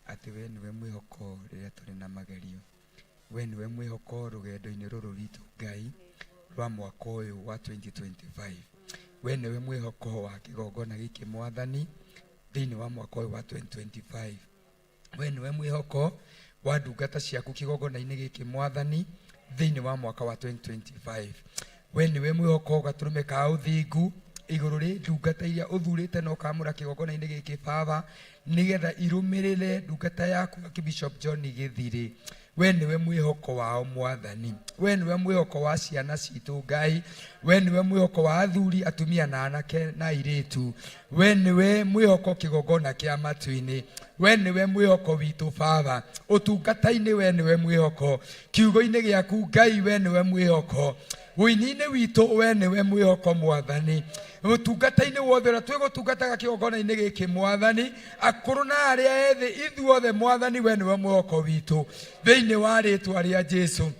atĩ we nĩwe mwĩhoko rĩrĩa tũrĩ na magerio, we nĩwe mwĩhoko rũgendo-inĩ rũrũ rwitũ Ngai rwa mwaka ũyũ wa 2025, we nĩwe mwĩhoko wa kĩgongona gĩkĩ mwathani thĩinĩ wa mwaka ũyũ wa 2025, we nĩwe mwĩhoko wa ndungata ciaku kĩgongona-inĩ gĩkĩ mwathani thĩinĩ wa mwaka wa 2025, we nĩwe mwĩhoko gatũrũme ka ũthingu igũrũ rĩ ndungata iria ũthurĩte na ũkamũra kĩgongona-inĩ gĩkĩ baba nĩgetha irũmĩrĩre ndungata yaku Bishop John Gĩthirĩ. We nĩwe mwĩhoko wao mwathani, we nĩwe mwĩhoko wa ciana citũ Ngai, we nĩwe mwĩhoko wa athuri atumia na anake na airĩtu, we nĩwe mwĩhoko kĩgongona kĩa matu-inĩ, we nĩwe mwĩhoko witũ baba ũtungata-inĩ, we nĩwe mwĩhoko kiugo-inĩ gĩaku Ngai, we nĩwe mwĩhoko ũini-inĩ witũ, we nĩwe mwĩhoko mwathani ũtungata-inĩ wothe ũrĩa twĩgũtungataga kĩgongona-inĩ gĩkĩ mwathani, akũrũ na arĩa ethĩ ithuothe mwathani, we nĩwe mwĩhoko witũ thĩinĩ wa rĩtwa rĩa Jesu.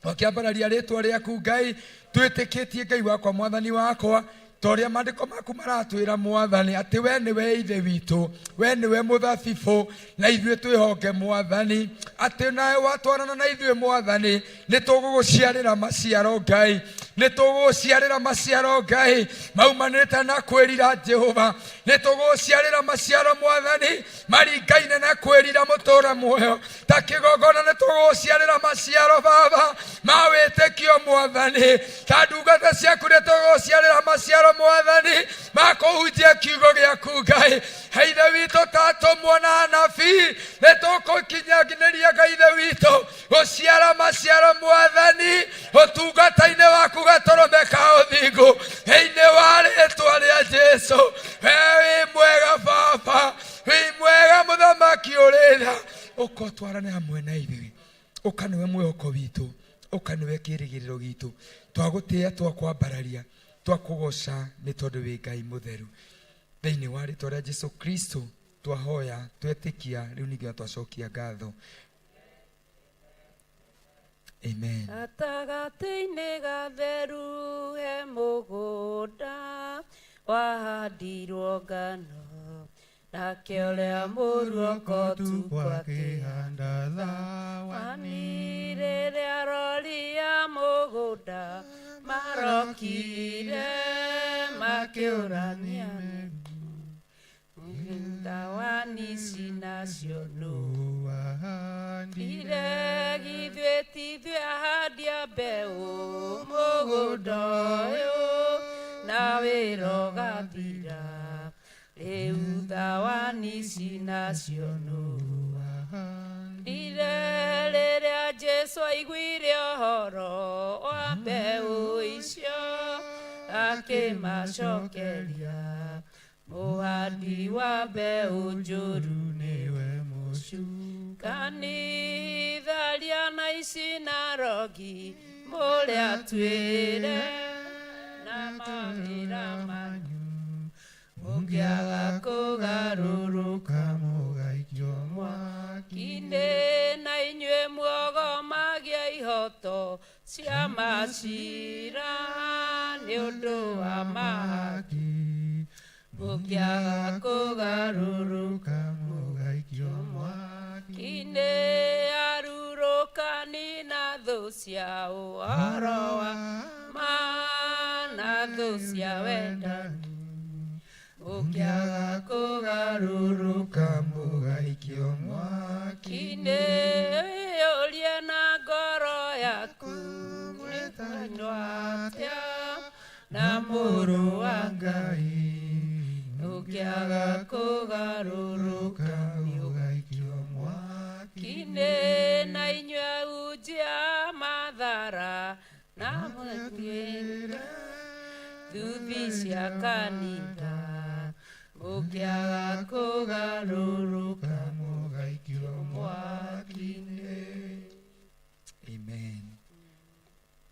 Twakĩambararia rĩtwa rĩaku Ngai, twĩtĩkĩtie Ngai wakwa mwathani wakwa ta ũrĩa maandĩko maku maratwĩra mwathani atĩ we nĩwe ithe witũ, we nĩwe mũthabibũ na ithuĩ twĩhonge mwathani atĩ nawe watwarana na ithuĩ mwathani nĩ tũgũgũciarĩra maciaro Ngai, nĩ tũgũgũciarĩra maciaro Ngai maumanĩte na kwĩrira Jehova, nĩ tũgũgũciarĩra maciaro mwathani maringaine na kwĩrira mũtũra muoyo ta kĩgongona, nĩ tũgũgũciarĩra maciaro baba ma wĩtĩkio mwathani, ta ndungata ciaku nĩ tũgũgũciarĩra maciaro mwathani ma kũhunjia kiugo gĩaku Ngai. Ithe witũ ta atũmwo na anabii nĩ tũkũkinyanĩria Ngai ithe witũ gũciara maciaro mwathani ũtungata-inĩ waku gatũrũme ka ũthingu thĩinĩ wa rĩtwa rĩa Jesu. We wĩ mwega baba, wĩ mwega mũthamaki ũrĩ tha, ũka ũtwarane hamwe na ithuĩ, ũka nĩwe mwĩhoko witũ, ũka nĩwe kĩrĩgĩrĩro gitũ, twagũtĩĩa twakwambararia twakũgoca nĩ tondũ wĩ Ngai mũtheru. Thĩinĩ wa rĩtwa rĩa Jesu Kristo twahoya twetĩkia rĩu ningĩ twacokia ngatho. Amen. Gatagatĩ-inĩ gatheru he mũgũnda wahandirwo ngano nake ũrĩa mũruoko tu akĩhanda thawani. Wani rĩrĩa roria mũgũnda marokire makĩũrania ndawa. thawani ici nacio nũ Wahandire Ire githuĩ tithuĩ ahandi a mbeũ mũgũnda ũyũ na wĩra ũgathira rĩu thawani ici nacio nũ Ire rĩrĩa Jesũ aiguire ũhoro wa mbeũ icio akĩmacokeria mũhandi wa mbeũ njũru nĩwe mũcu kanitharia na ici na rogi mũrĩa twĩre na mawĩra manyu mũngĩaga kũgarũrũka mũgaikio mwaki inĩ na inyuĩ muogomagia ihoto cia macira nĩ ũndũ wa mahaki mũngĩaga kũgarũrũka mũgaikio mwaki inĩ arurũkani na thũ cia ũhoro wa ma na thũ cia wendani mũngĩaga kũgarũrũka mũgaikio mwaki inĩ ũrie na ngoro yaku mwĩtanywo atĩa na mũrũ wa Ngai ũngĩaga kũgarũrũka mũgaikio mwaki inĩ na inyuĩ ahunjia mathara na mũtuĩre thuthi cia kanitha mũngĩaga kũgarũrũka mũgaikio mwaki-inĩ. Amen.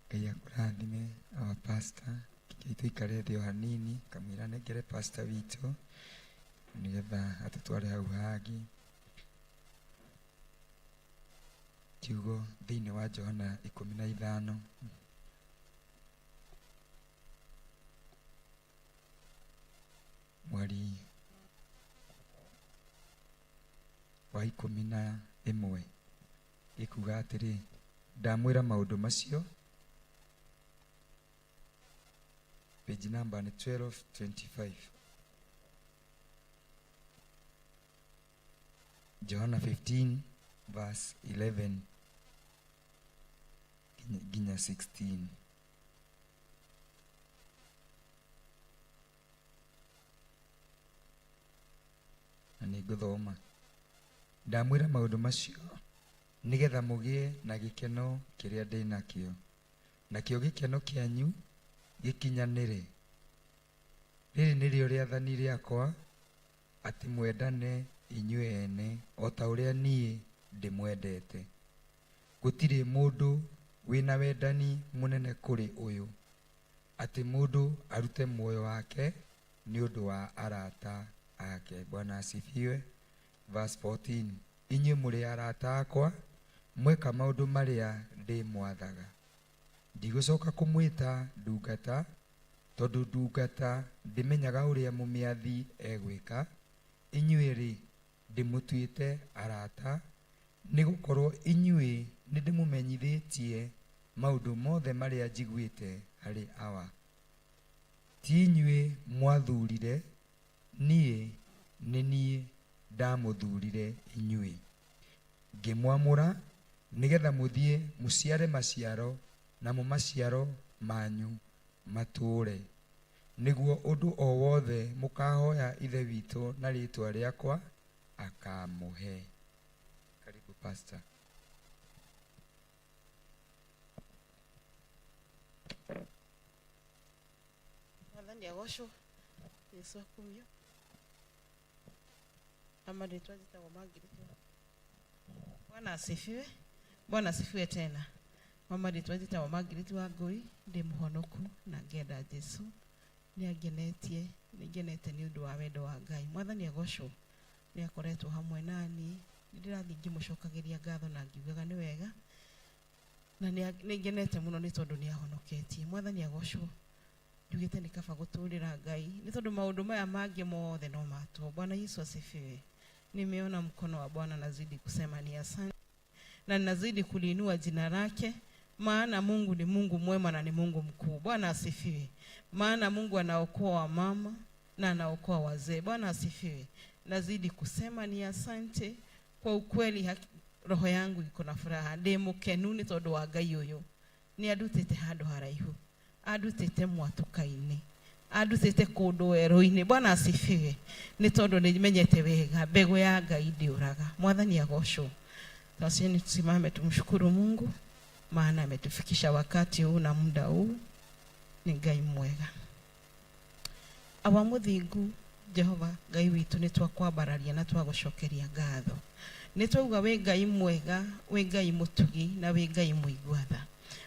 Ngai akũrathime our pastor. Kĩkei tũikare thĩ o hanini kamũira nengere pastor witũ nĩgetha atũtware hau hangĩ. Kiugo thĩinĩ wa Johana 15 mweri wa 11 gĩkuga atĩrĩ, ndamwĩra maũndũ macio. Page number ni 1225. Johana 15 verse 11 nginya 16. Na nĩngũthoma. Ndamwĩra maũndũ macio nĩgetha mũgĩe na gĩkeno kĩrĩa ndĩ nakĩo, nakĩo gĩkeno kĩanyu gĩkinyanĩre. Rĩrĩ nĩrĩo rĩathani rĩakwa, atĩ mwendane inyuĩ ene o ta ũrĩa niĩ ndĩmwendete. Gũtirĩ mũndũ wĩna wendani mũnene kũrĩ ũyũ, atĩ mũndũ arute muoyo wake nĩ ũndũ wa arata ake. Bwana asifiwe. Verse 14, inyuĩ mũrĩ arata akwa mweka maũndũ marĩa ndĩmwathaga. Ndigũcoka kũmwĩta ndungata, tondũ ndungata ndĩmenyaga ũrĩa mũmĩathi egwĩka. Inyuĩ-rĩ, ndĩmũtuĩte arata, nĩgũkorwo inyuĩ nĩndĩmũmenyithĩtie maũndũ mothe marĩa njiguĩte harĩ Awa. Ti inyuĩ mwathurire, niĩ nĩ niĩ ndamũthurire inyuĩ, ngĩmwamũra nĩgetha mũthiĩ mũciare maciaro, namo maciaro manyu matũũre, nĩguo ũndũ o wothe mũkahoya Ithe witũ na rĩĩtwa rĩakwa akamũhe. Karibu pastor. Mwathani agocwo, Yesu akumio. Na marĩtwa njĩtagwo Margaret. Bwana asifiwe. Bwana asifiwe tena. Mama rĩtwa njĩtagwo Margaret wa Ngũi, ndĩ mũhonoku na ngenda Jesu. Nĩ angenetie, nĩ ngenete nĩ ũndũ wa wendo wa Ngai. Mwathani agocwo, nĩ akoretwo hamwe nani. Nĩ ndĩrathiĩ ngĩmũcokagĩria ngatho na ngiugaga nĩ wega. Na nĩ ngenete mũno nĩ tondũ nĩ ahonoketie. Mwathani agocwo. Njugĩte nĩ kaba gũtũrĩra Ngai nĩ tondũ maũndũ maya mangĩ mothe no matũ. Bwana Yesu asifiwe. Nimeona mkono wa Bwana, nazidi kusema ni asante na nazidi kuliinua jina lake, maana Mungu ni Mungu mwema na ni Mungu mkuu. Bwana asifiwe. Maana Mungu anaokoa wamama na anaokoa wazee. Bwana asifiwe. Nazidi kusema ni asante kwa ukweli, roho yangu iko na furaha, ndĩ mũkenu nĩ tondũ wa Ngai ũyũ. Nĩ andutĩte handũ haraihu, andutĩte mwatũka-inĩ, andutĩte kũndũ werũ-inĩ. Bwana asifiwe. Nĩ tondũ nĩ menyete wega mbegũ ya Ngai ndĩũraga. Mwathani agocwo. Sasa tusimame tumshukuru Mungu, maana ametufikisha wakati huu na muda huu. Nĩ Ngai mwega. Awa mũthingu Jehova Ngai witũ, nĩ twakwambararia na twagũcokeria ngatho. Nĩ twauga wĩ Ngai mwega, wĩ Ngai mũtugi na wĩ Ngai mũigua tha.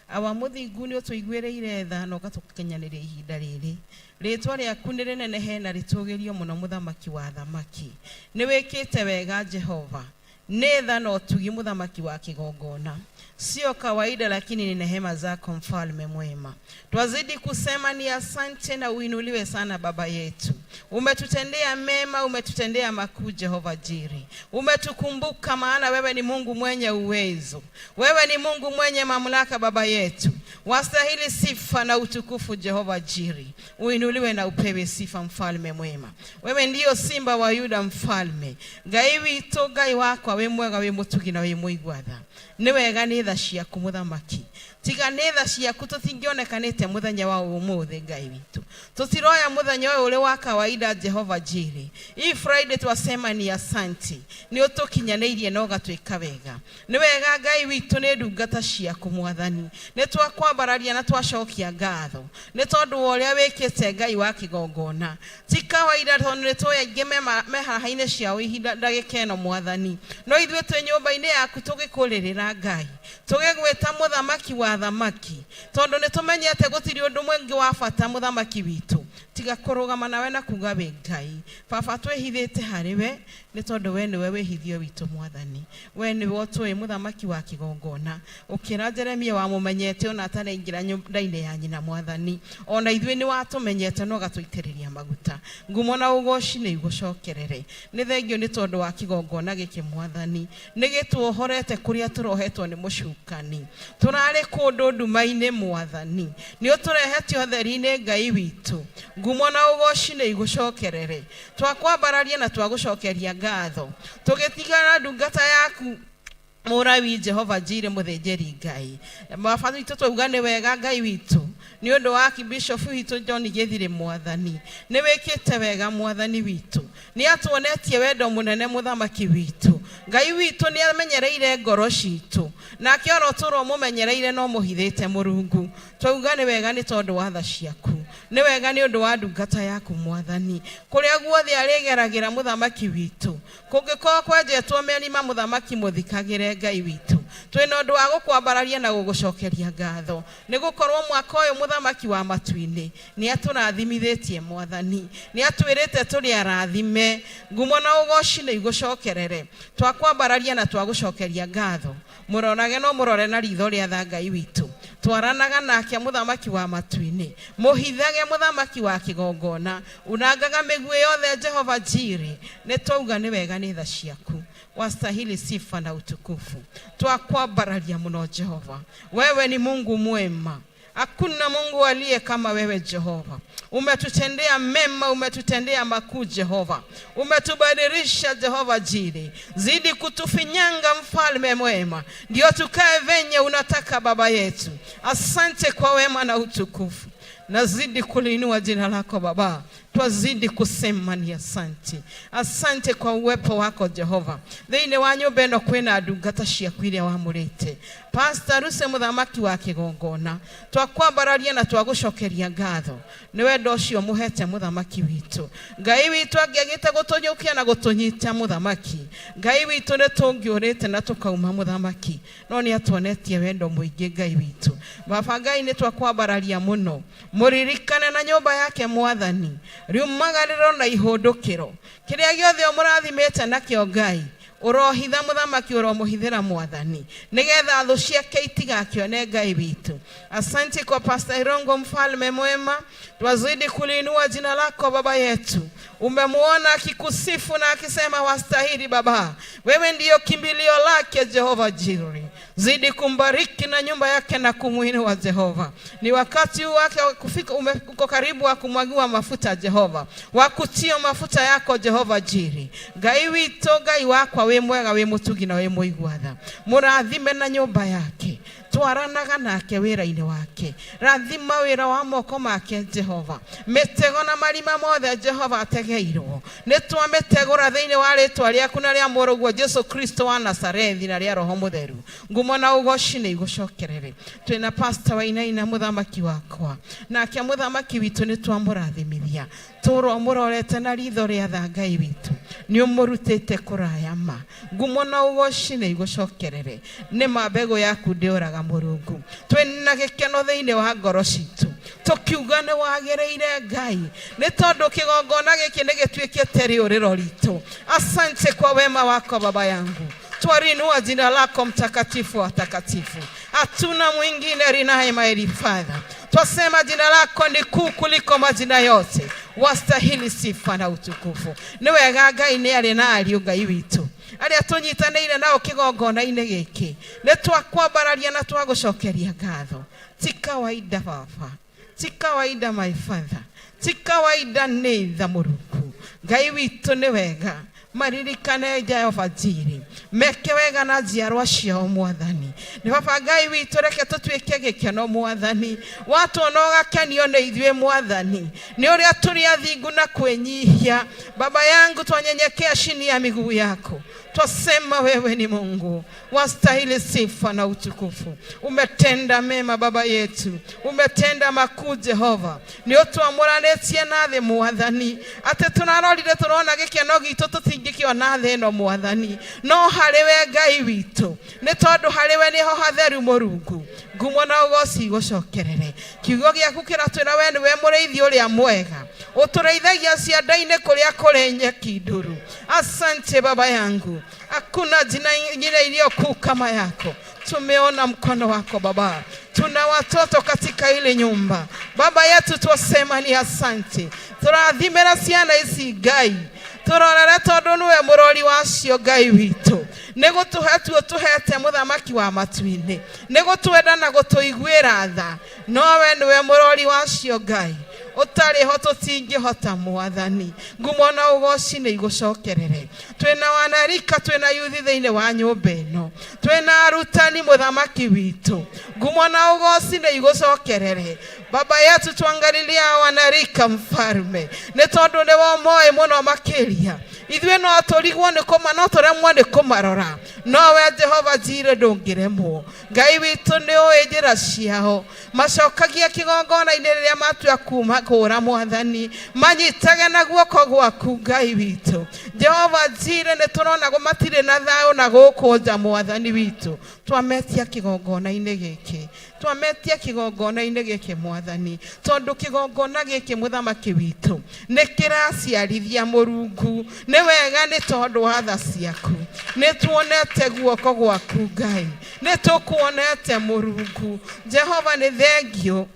Awa mũthingu, nĩ ũtũiguĩrĩire tha na ũgatũkinyanĩria ihinda rĩrĩ. Rĩtwa rĩaku nĩ rĩnenehe na rĩtũgĩrio mũno, mũthamaki wa thamaki. Nĩ wĩkĩte wega Jehova, nĩ tha na ũtugi, mũthamaki wa kĩgongona. Sio kawaida, lakini ni neema zako, mfalme mwema. Twazidi kusema ni asante na uinuliwe sana baba yetu. Umetutendea mema, umetutendea makuu Jehova Jiri. Umetukumbuka, maana wewe ni Mungu mwenye uwezo. Wewe ni Mungu mwenye mamlaka baba yetu. Wastahili sifa na utukufu Jehova Jiri. Uinuliwe na upewe sifa, mfalme mwema. Wewe ndiyo simba wa Yuda, mfalme. Ngai witũ, Ngai wakwa, wĩ mwega, wĩ mũtugi na wĩ mũigua tha. Nĩ wega nĩ tha ciaku mũthamaki. Tiga nĩ tha ciaku tũtingĩonekanĩte mũthenya wa ũmũthĩ. Ngai witũ, tũtiroya mũthenya ũyũ ũrĩ wa kawaida Jehova Jiri. Hii Friday twasema ni asante, nĩ ũtũkinyanĩirie na ũgatwĩka wega. Nĩ wega Ngai witũ, nĩ ndungata ciaku mwathani, nĩ twakwambararia na twacokia ngatho nĩ tondũ wa ũrĩa wĩkĩte, Ngai wa kĩgongona. Ti kawaida, tondũ nĩ tũĩ aingĩ me haha-inĩ ciao ihinda ndagĩka ĩno mwathani, no ithuĩ twĩ nyũmba-inĩ yaku tũgĩkũrĩrĩra Ngai, tũgĩgwĩta mũthamaki wa thamaki, tondũ nĩ tũmenyete gũtirĩ ũndũ mwingĩ wa bata mũthamaki witũ tiga kũrũgama nawe na kuga wĩ Ngai. Baba, twĩhithĩte harĩ we nĩ tondũ we nĩwe wĩhithio witũ mwathani. We nĩwe ũtũĩ, mũthamaki wa kĩgongona. Ũkĩra Jeremia wamũmenyete ona atanaingĩra nda-inĩ ya nyina mwathani, ona ithuĩ nĩ watũmenyete na ũgatũitĩrĩria maguta. Ngumo na ũgoci nĩ igũcokerere. Nĩ thengio nĩ tondũ wa kĩgongona gĩkĩ mwathani, nĩ gĩtuohorete kũrĩa tũrohetwo nĩ mũcukani. Tũrarĩ kũndũ nduma-inĩ mwathani, nĩ ũtũrehete ũtheri-inĩ. Ngai witũ, ngumo na ũgoci nĩ igũcokerere. Twakwambararia na twagũcokeria ngatho, tũgĩtigana ndungata yaku mũrawi Jehova Jire, mũthĩnjĩri Ngai. Baba witũ, twauga nĩ wega Ngai witũ nĩ ũndũ wa bishop witũ John Gĩthirĩ. Mwathani, nĩ wĩkĩte wega. Mwathani witũ nĩ atuonetie wendo mũnene. Mũthamaki witũ, Ngai witũ, nĩ amenyereire ngoro citũ, nake oro tũrwo mũmenyereire no mũhithĩte Mũrungu. Twauga nĩ wega nĩ tondũ wa tha ciaku, nĩ wega nĩ ũndũ wa ndungata yaku mwathani, kũrĩa guothe arĩgeragĩra. Mũthamaki witũ, kũngĩkorwo kwenjetwo mĩrima, mũthamaki, mũthikagĩre. Ngai witũ, twĩna ũndũ wa gũkwambararia na gũgũcokeria ngatho, nĩ gũkorwo mwaka ũyũ mũthamaki wa matu-inĩ nĩ atũrathimithĩtie. Mwathani nĩ atwĩrĩte tũrĩ arathime. Ngumo na ũgoci nĩ igũcokerere. Twakwambararia na twagũcokeria ngatho. Mũrorage no mũrore na ritho rĩa tha. Ngai witũ, twaranaga nake mũthamaki wa matu-inĩ, mũhithage mũthamaki wa kĩgongona, unangaga mĩguĩ yothe Jehova Jiri. Nĩ twauga nĩ wega nĩ tha ciaku. Wastahili sifa na utukufu. Twakwambararia mũno Jehova, wewe ni Mungu mwema. Hakuna Mungu aliye kama wewe Jehova. Umetutendea mema, umetutendea makuu Jehova. Umetubadilisha Jehova Jiri. Zidi kutufinyanga mfalme mwema, ndio tukae venye unataka baba yetu. Asante kwa wema na utukufu. Nazidi kuliinua jina lako Baba, twazidi kusema ni asante. Asante kwa uwepo wako Jehova. Thĩinĩ wa nyũmba ĩno kwĩna ndungata ciaku iria wamũrĩte, Pastor Ruse, mũthamaki wa kĩgongona, twakwambararia na twagũcokeria ngatho nĩ wendo ũcio mũhete mũthamaki witũ. Ngai witũ, angĩagĩte gũtũnyũkia na gũtũnyita, mũthamaki Ngai witũ, nĩ tũngĩũrĩte na tũkauma, mũthamaki, no nĩ atuonetie wendo mũingĩ. Ngai witũ, Baba Ngai, nĩ twakwambararia mũno. Mũririkane na nyũmba yake mwathani, riumagarĩro na ihũndũkĩro, kĩrĩa gĩothe ũmũrathimĩte nakĩo. Ngai ũrohitha mũthamaki, ũromũhithĩra mwathani, nĩgetha thũ ciake itigakĩone. Ngai witũ, asante kwa Pastor Irongo, mfalme mwema. Twazidi kuliinua jina lako baba yetu. Umemuona akikusifu na akisema wastahili baba, wewe ndiyo kimbilio lake Jehova Jiri. Zidi kumbariki na nyumba yake na kumuinua Jehova. Ni wakati wake wa kufika, uko karibu wa kumwagiwa mafuta Jehova, wa kutio mafuta yako Jehova Jiri. Ngai witũ, Ngai wakwa wĩ mwega, wĩ mũtugi na wĩ mũigua tha, mũrathime na nyũmba yake, twaranaga nake wĩra-inĩ wake, rathima wĩra wa moko make Jehova. Mĩtego na marima mothe Jehova ategeirwo, nĩ twamĩtegũra thĩinĩ wa rĩtwa rĩaku na rĩa mũrũguo Jesu Kristo wa Nazarethi na rĩa Roho Mũtheru. Ngumo na ũgoci nĩ igũcokerere. Twĩna Pastor Wainaina, mũthamaki wakwa, nake mũthamaki witũ nĩ twamũrathimithia, tũrwo mũrorete na ritho rĩa tha. Ngai witũ, nĩ ũmũrutĩte kũraya ma. Ngumo na ũgoci nĩ igũcokerere. Nĩ ma mbegũ yaku ndĩũraga. Mũrungu, twĩna gĩkeno thĩinĩ wa ngoro citũ tũkiuga nĩ wagĩrĩire Ngai, nĩ tondũ kĩgongona gĩkĩ nĩ gĩtuĩkĩte rĩũrĩro ritũ. Asante kwa wema wako baba yangu, twarinua jina lako mtakatifu wa takatifu, hatuna mwingine rinaye my Father. Twasema jina lako ni kuu kuliko majina yote, wastahili sifa na utukufu. Nĩ wega Ngai nĩ arĩ na ariũ. Ngai witũ, arĩa tũnyitanĩire nao kĩgongona-inĩ gĩkĩ, nĩ twakwambararia na twagũcokeria ngatho. Ti kawaida baba, ti kawaida my father, ti kawaida nĩ tha. Mũrungu Ngai witũ, nĩ wega maririkane Jehova Jiri, meke wega na njiarwa ciao Mwathani. Nĩ baba Ngai witũ, reke tũtuĩke gĩkeno Mwathani, watuona ũgakenio nĩ ithuĩ Mwathani, nĩ ũrĩa tũrĩ athingu na kwĩnyihia. Baba yangu, twanyenyekea chini ya miguu yako, twasema wewe ni Mungu wastahili sifa na utukufu. Umetenda mema baba yetu, umetenda makuu Jehova. Nĩ ũtwamũranĩtie na thĩ Mwathani, atĩ tũrarorire tũrona gĩkeno gitũ tũtingĩkĩona thĩ ĩno Mwathani, no harĩ we Ngai witũ, nĩ tondũ harĩ we nĩho hatheru. Mũrungu, ngumo na ũgoci igũcokerere. Kiugo gĩaku kĩratwĩra we nĩwe mũrĩithi ũrĩa mwega, ũtũrĩithagia cianda-inĩ kũrĩa kũrĩ nyeki nduru. Asante baba yangu, hakuna jina ingine iliyo kuu kama yako. Tumeona mkono wako Baba, tuna watoto katika ile nyumba baba yetu, twasema ni asante. Tũrathimĩra ciana ici Ngai, tũrorere tondũ nĩwe mũrori wacio. Ngai witũ, nĩ gũtũhe tuo tũhete mũthamaki wa matu-inĩ, nĩ gũtwenda na gũtũiguĩra tha, nowe nĩwe mũrori wacio. Ngai ũtarĩ ho tũtingĩhota Mwathani. Ngumo na ũgoci nĩ igũcokerere. Twĩna wanarika, twĩna yuthi thĩinĩ wa nyũmba ĩno, twĩna arutani mũthamaki witũ. Ngumo na ũgoci nĩ igũcokerere. Baba yetu, tuangalilia wanarika mfalme, nĩ tondũ nĩwe moĩ mũno makĩria. Ithuĩ no tũrigwo nĩ kũma, no tũremwo nĩ kũmarora, nowe Jehova Jire ndũngĩremwo. Ngai witũ, nĩ ũĩ njĩra ciao, macokagia kĩgongona-inĩ rĩrĩa matua kuma kũra. Mwathani, manyitage na guoko gwaku. Ngai witũ Jehova Jire, nĩ tũrona matirĩ na thayũ na gũkũ nja. Mwathani witũ, twametia kĩgongona-inĩ gĩkĩ, twametia kĩgongona-inĩ gĩkĩ Mwathani, tondũ kĩgongona gĩkĩ mũthamaki witũ nĩ kĩraciarithia. Mũrungu, nĩ wega nĩ tondũ wa tha ciaku, nĩ tuonete guoko gwaku Ngai, nĩ tũkuonete Mũrungu Jehova, nĩ thengio.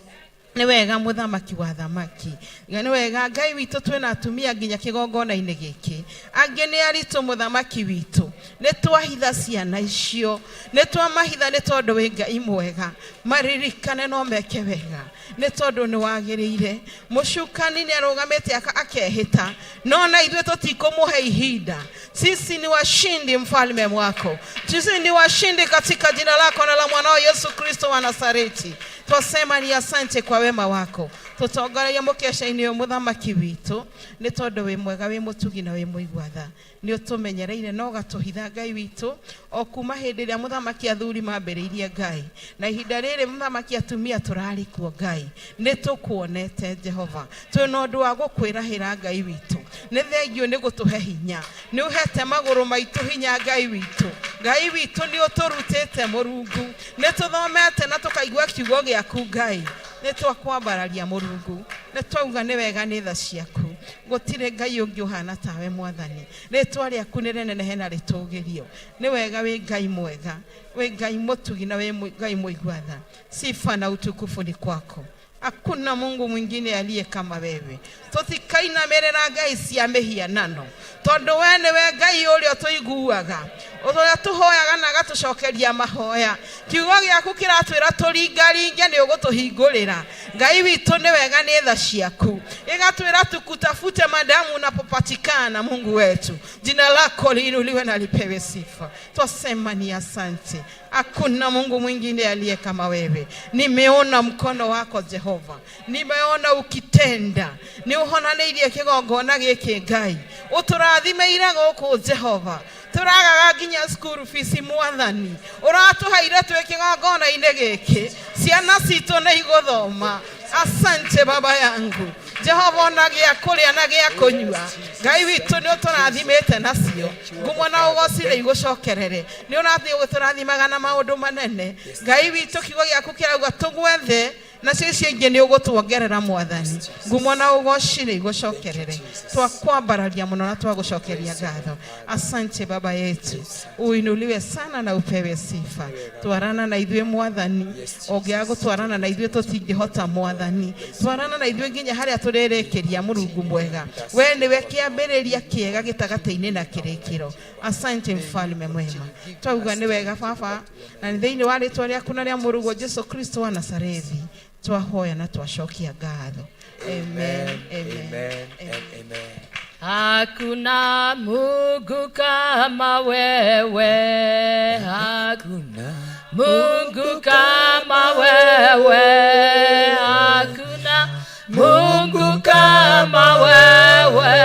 Nĩ wega mũthamaki wa thamaki, nĩ wega Ngai witũ. Twĩna atumia nginya kĩgongona-inĩ gĩkĩ, angĩ nĩ aritũ. Mũthamaki witũ, nĩ twahitha ciana icio, nĩ twamahitha nĩ tondũ wĩ Ngai mwega. Maririkane no meke wega nĩ tondũ nĩ wagĩrĩire. Mũcukani nĩ arũgamĩte akehĩta, no na ithuĩ tũtikũmũhe ihinda. Sisi ni washindi, mfalme mwako, sisi ni washindi katika jina lako na la mwanao Yesu Kristo wa Nazareti. Twasema ni asante kwa wema wako. Tũtongoragia mũkeca-inĩ ũyũ mũthamaki witũ, nĩ tondũ wĩ mwega, wĩ mũtugi na wĩ mũigua tha. Nĩ ũtũmenyereire na ũgatũhitha Ngai witũ, o kuma hĩndĩ ĩrĩa mũthamaki athuri mambĩrĩirie Ngai, na ihinda rĩrĩ mũthamaki atumia tũrarĩ kuo Ngai, nĩ tũkuonete Jehova. Twĩna ũndũ wa gũkwĩrahĩra Ngai witũ, nĩ thengio nĩ gũtũhe hinya, nĩ ũhete magũrũ maitũ hinya. Ngai witũ, Ngai witũ, nĩ ũtũrutĩte. Mũrungu, nĩ tũthomete na tũkaigua kiugo gĩaku. Ngai, nĩ twakwambararia. Mũrungu, nĩ twauga nĩ wega nĩ tha ciaku. Gũtirĩ Ngai ũngĩ ũhana tawe Mwathani. Rĩtwa rĩaku nĩ rĩnenehe na rĩtũgĩrio. Nĩ wega, wĩ Ngai mwega, wĩ Ngai mũtugi na wĩ Ngai mũigua tha. Sifa na utukufu ni kwako, hakuna Mungu mwingine aliye kama wewe. Tũtikainamĩrĩra ngai cia mĩhianano, tondũ we nĩwe Ngai ũrĩa ũtũiguaga. Ũrĩa tũhoyaga na agatũcokeria mahoya. Kiugo gĩaku kĩratwĩra tũringaringe nĩ ũgũtũhingũrĩra. Ngai witũ nĩ wega nĩ tha ciaku. Ĩgatwĩra tukutafute madamu unapopatikana Mungu wetu. Jina lako liinuliwe na lipewe sifa. Twasema ni asante. Hakuna Mungu mwingine aliye kama wewe. Nimeona mkono wako Jehova, nimeona ukitenda. Nĩ ũhonanĩirie kĩgongona gĩkĩ Ngai, ũtũrathimeire gũkũ Jehova. Tũragaga nginya school fees Mwathani, ũratũheire twĩ kĩgongona-inĩ gĩkĩ, ciana citũ nĩ igũthoma. Asante baba yangu Jehova, ona gĩa kũrĩa na gĩa kũnyua Ngai witũ nĩ ũtũrathimĩte nacio. Ngumo na ũgoci nĩ igũcokerere. Nĩ ũrathiĩ ũgĩtũrathimaga na maũndũ manene Ngai witũ. Kiugo gĩaku kĩrauga tũgwethe nacio icio ingĩ nĩ ũgũtuongerera Mwathani. Ngumo na ũgoci nĩ igũcokerere. Twakwambararia mũno na twagũcokeria ngatho. Asante baba yetu, uinuliwe sana na upewe sifa. Twarana na ithuĩ Mwathani, ũngĩaga gũtwarana na ithuĩ tũtingĩhota Mwathani. Twarana na ithuĩ nginya harĩa tũrĩrĩkĩria. Mũrungu mwega, we nĩwe kĩambĩrĩria kĩega, gĩtagatĩ-inĩ na kĩrĩkĩro. Asante mfalme mwema, twauga nĩ wega baba, na nĩ thĩinĩ wa rĩtwa rĩaku na rĩa mũrũguo Jesu Kristo wa Nazarethi twahoya na twacokia ngatho. Amen, amen. Amen and amen. Hakuna Mungu kama wewe, hakuna Mungu kama wewe, hakuna Mungu kama wewe,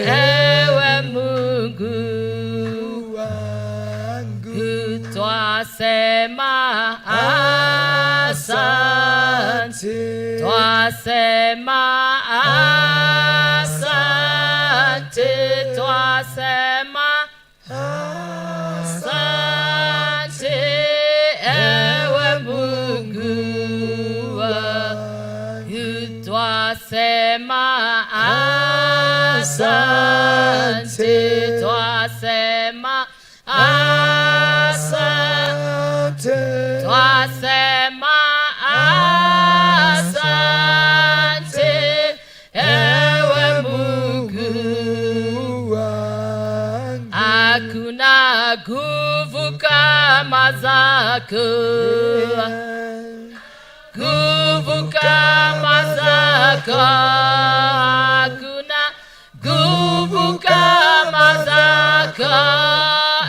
ewe Mungu Wangu. Twasema asante, twasema asante, twasema asante, ewe Mungu wangu. Twasema asante, twasema asante, twasema asante, ewe Mungu. Hakuna nguvu kama zako, nguvu kama zako, hakuna nguvu kama zako,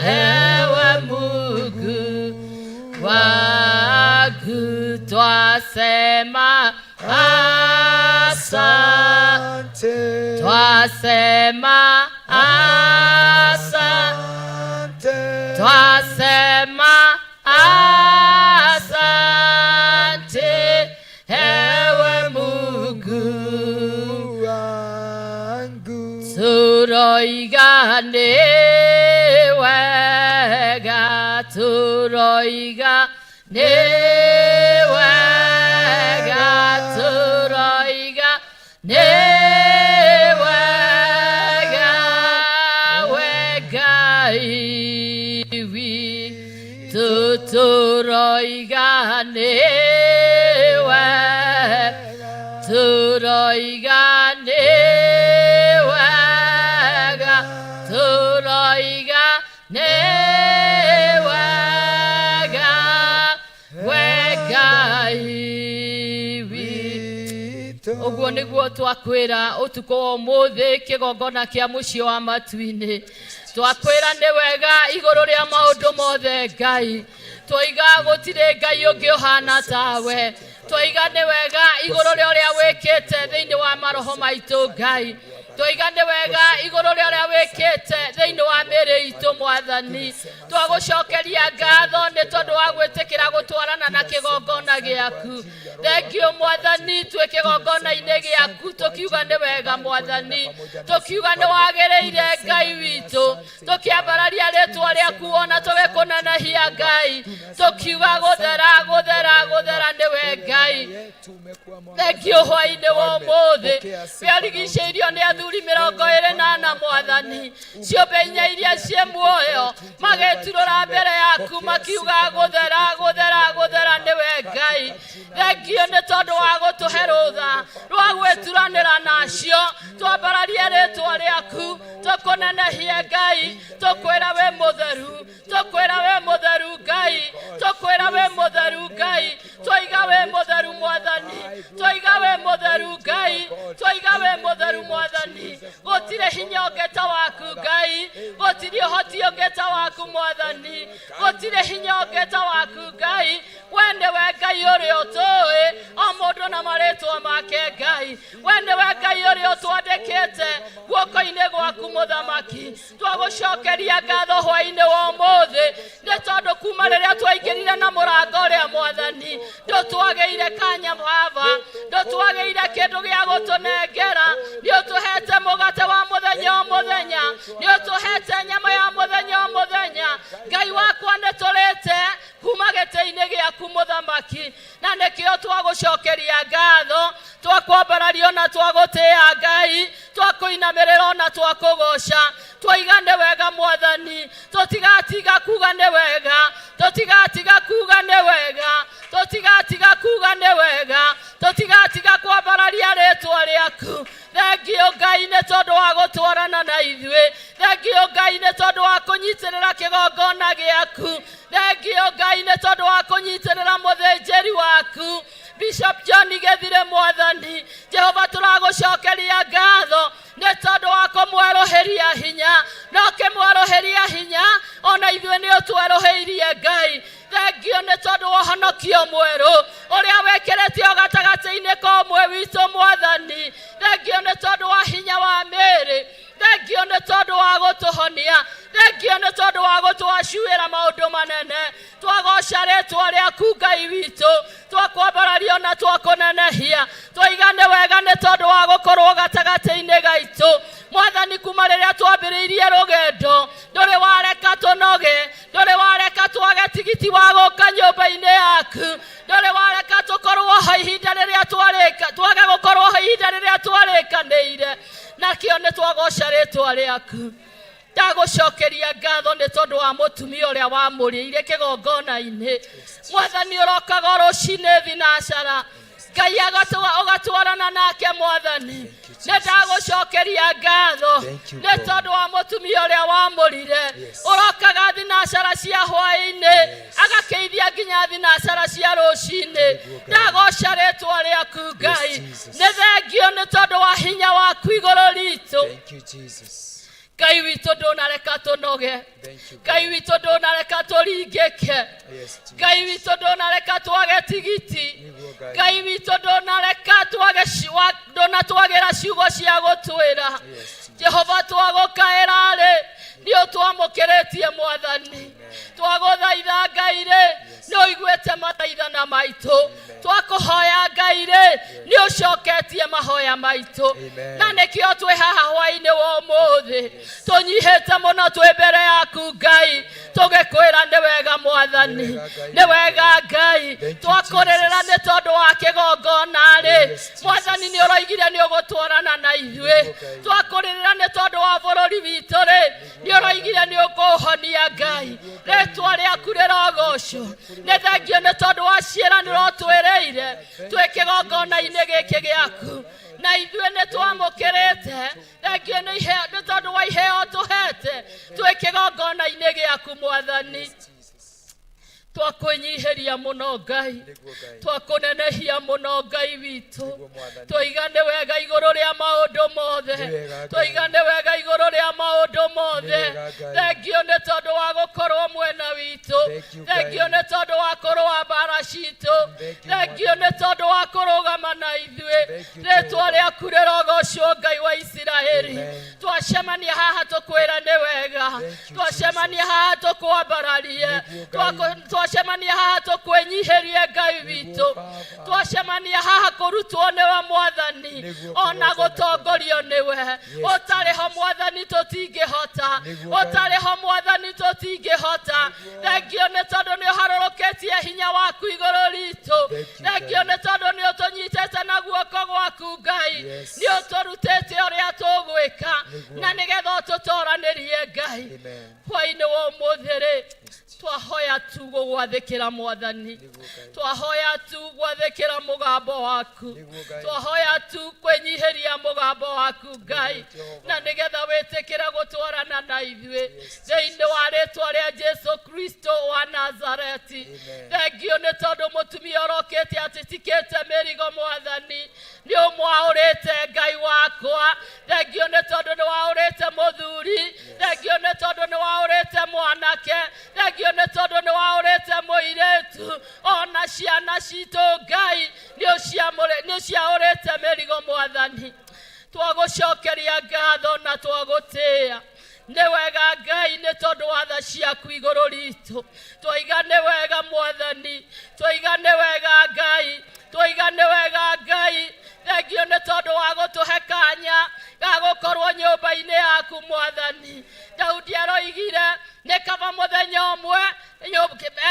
ewe Mungu wangu. Twasema asante, twasema asante, twasema asante, ewe Mungu. Turoiga nĩ wega, turoiga nĩ wega, turoiga nĩ wega, wega witũ. Turoiga nĩ wega, turoiga nĩ wega, turoiga nĩ wega, wega witũ. Ũguo nĩguo twakwĩra ũtukũ wa ũmũthĩ, kĩgongona kĩa mũciĩ wa matu-inĩ. Twakwĩra nĩ wega igũrũ rĩa maũndũ mothe Ngai. Twaiga gũtirĩ Ngai ũngĩ ũhana tawe. Twaiga nĩ wega igũrũ rĩa ũrĩa wĩkĩte thĩinĩ wa maroho maitũ Ngai. Twaiga nĩ wega igũrũ rĩa ũrĩa wĩkĩte thĩinĩ wa mĩĩrĩ itũ Mwathani. Twagũcokeria ngatho nĩ tondũ wa gwĩtĩkĩra gũtwarana na kĩgongona gĩaku. Thengiũ Mwathani, twĩ kĩgongona-inĩ gĩaku tũkiuga nĩ wega Mwathani, tũkiuga nĩ wagĩrĩire Ngai witũ, tũkĩambararia rĩtwa rĩaku ona tũgĩkũnenehia Ngai, tũkiuga gũthera, gũthera, gũthera nĩwe Ngai. Ngai. Thengio hwainĩ wa ũmũthĩ wĩarigicĩirio nĩ athuri 24 mwathani ciũmbe inya iria ciĩ muoyo magĩturũra mbere yaku makiuga gũthera gũthera gũthera nĩwe Ngai. Thengio nĩ tondũ wa gũtũhe rũtha rwa gwĩturanĩra nacio twambararie rĩtwa rĩaku tũkũnenehie Ngai tũkwĩra wĩ mũtheru tũkwĩra wĩ mũtheru Ngai tũkwĩra wĩ mũtheru Ngai twaiga wĩ mũtheru mwathani twaiga wĩ mũtheru Ngai twaiga wĩ mũtheru mwathani gũtirĩ hinya ũngĩ ta waku Ngai gũtirĩ ũhoti ũngĩ ta waku mwathani gũtirĩ hinya ũngĩ ta waku Ngai we nĩwe Ngai ũrĩa ũtũĩ o mũndũ na marĩtwa make Ngai we nĩwe Ngai ũrĩa ũtwandĩkĩte guoko-inĩ gwaku mũthamaki twagũcokeria ngatho hwainĩ wa ũmũthĩ nĩ tondũ kuma rĩrĩa twaingĩrire na mũrango ũrĩa mwathani ndũtwagĩire kanya baba ndũtwagĩire kĩndũ gĩa gũtũnengera nĩ ũtũhete mũgate wa mũthenya o mũthenya nĩ ũtũhete nyama ya mũthenya o mũthenya Ngai wakwa nĩ tũrĩte kuma gĩtĩ-inĩ gĩaku mũthamaki na nĩkĩo twagũcokeria ngatho twakwambarario na twagũtĩĩa Ngai twakũinamĩrĩra na twakũgoca twaiga nĩ wega mwathani tũtigatiga kuga nĩ wega tũtigatiga kuga nĩ wega tũtigatiga kuga nĩ wega tũtigatiga kwambararia rĩtwa rĩaku. Thengio Ngai nĩ tondũ wa gũtwarana na ithuĩ thengio Ngai nĩ tondũ wa kũnyitĩrĩra kĩgongona gĩaku thengio Ngai nĩ tondũ wa kũnyitĩrĩra mũthĩnjĩri waku Bishop John Gĩthire mwathani Jehova tũragũcokeria ngatho nĩ tondũ wa kũmwerũhĩria hinya na ũkĩmwerũhĩria hinya ona ithuĩ nĩ ũtwerũhĩirie Ngai. Thengio nĩ tondũ wa ũhonokio mwerũ ũrĩa wĩkĩrĩtio gatagatĩ-inĩ ka ũmwe witũ mwathani. Thengio nĩ tondũ wa hinya wa mĩĩrĩ thengio nĩ tondũ wa gũtũhonia thengio nĩ tondũ wa gũtwacuĩra maũndũ manene twagoca rĩtwa rĩaku Ngai witũ twakwambarario na twakũnenehia twaiga nĩ wega nĩ tondũ wa gũkorwo gatagatĩ-inĩ gaitũ mwathani kuma rĩrĩa twambĩrĩirie rũgendo ndũrĩ wareka tũnoge ndũrĩ wareka twage tigiti wa gũka nyũmba-inĩ yaku ndũrĩ wareka tũkorwo ho ihinda rĩrĩa twarĩka twage gũkorwo ho ihinda rĩrĩa twarĩkanĩire nakĩo nĩ twagoca rĩtwa rĩaku. Ndagũcokeria ngatho nĩ tondũ wa mũtumia ũrĩa wamũrĩire kĩgongona-inĩ mwathani ũrokaga o rũcinĩ thinacara Ngai ũgatwarana nake mwathani nĩ ndagũcokeria ngatho nĩ tondũ wa mũtumia ũrĩa wamũrire ũrokaga thinacara cia hwaĩ-inĩ agakĩithia nginya thinacara cia rũcinĩ ndagoca rĩtwa rĩaku Ngai nĩ thengio nĩ tondũ wa hinya waku igũrũ ritũ. Ngai witũ ndũnareka tũnoge Ngai witũ ndũnareka tũringĩke Ngai witũ ndũnareka twage tigiti Ngai witũ ndũnareka twage ndũnatwagĩra ciugo cia gũtwĩra Jehova twagũkaĩra rĩ nĩ ũtwamũkĩrĩtie mwathani twagũthaitha Ngai rĩ nĩ ũiguĩte mathaithana maitũ twakũhoya Ngai rĩ nĩ ũcoketie mahoya maitũ na nĩkĩo twĩ haha hwainĩ wa ũmũthĩ tũnyihĩte mũno twĩ mbere yaku Ngai tũgĩkwĩra nĩ wega mwathani nĩ wega Ngai twakũrĩrĩra nĩ tondũ wa kĩgongona rĩ mwathani nĩ ũroigire nĩ ũgũtwarana na ithuĩ twakũrĩrĩra nĩ tondũ wa bũrũri witũ rĩ nĩ ũroigire nĩ ũkũũhonia Ngai rĩtwa rĩaku rĩrogocwo nĩ thengio nĩ tondũ wa ciĩranĩro ũtwĩrĩire twĩ kĩgongona-inĩ gĩkĩ gĩaku na ithuĩ nĩ twamũkĩrĩte thengio nĩ tondũ wa iheo tũhete twĩ kĩgongona-inĩ gĩaku mwathani twakwĩnyihĩria mũno Ngai twakũnenehia mũno Ngai witũ twaiga nĩ wega igũrũ rĩa maũndũ mothe twaiga nĩ wega igũrũ rĩa maũndũ mothe thengio nĩ tondũ wa gũkorwo mwena witũ thengio nĩ tondũ wa kũrũa mbara citũ thengio nĩ tondũ wa kũrũgama na ithuĩ rĩtwa rĩaku rĩrogocwo Ngai wa Isiraeli twacemania haha tũkwĩra nĩ wega twacemania haha tũkwambararie Twacemania haha tũkwĩnyihĩrie Ngai witũ. Baba. Twacemania haha kũrutwo nĩwe Mwathani, Nĩguo ona kũgocwo na gũtongorio nĩwe. Yes, Ũtarĩ ho Mwathani tũtingĩhota. Nĩguo Ngai. Ũtarĩ ho Mwathani tũtingĩhota. Thengio nĩ tondũ nĩ ũharũrũkĩtie hinya waku igũrũ ritũ. Thank you, Thengio Ngai. nĩ tondũ nĩ ũtũnyitĩte na guoko gwaku Ngai. Yes. Nĩ ũtũrutĩte ũrĩa tũgwĩka Nĩguo. na nĩgetha ũtũtoranĩrie Ngai. Amen. Hwainĩ wa ũmũthĩ rĩ, twahoya tu gũgwathĩkĩra Mwathani. Nĩguo Ngai. Twahoya tu gwathĩkĩra mũgambo waku. Nĩguo Ngai. Twahoya tu kwĩnyihĩria mũgambo waku Ngai, Jehova. na nĩgetha wĩtĩkĩre gũtwarana na ithuĩ Yes, thĩinĩ wa rĩtwa rĩa Jesu Kristo wa Nazareti. Amen. Thengio nĩ tondũ mũtumia ũrokĩte atitikĩte mĩrigo Mwathani, nĩ ũmwaũrĩte Ngai wakwa. Thengio nĩ tondũ nĩ waũrĩte mũthuri. Thengio nĩ tondũ nĩ waũrĩte mwanake. Thengio nĩ tondũ nĩ waũrĩte mũirĩtu, ona ciana citũ Ngai nĩ ũciaũrĩte mĩrigo Mwathani. Twagũcokeria ngatho na twagũtĩĩa. Nĩ wega Ngai nĩ tondũ wa tha ciaku igũrũ ritũ. Twaiga nĩ wega Mwathani, twaiga nĩ wega Ngai, twaiga nĩ wega Ngai. Thengio nĩ tondũ wa gũtũhe kanya ga gũkorwo nyũmba-inĩ yaku Mwathani. Daudi aroigire nĩ kaba mũthenya ũmwe e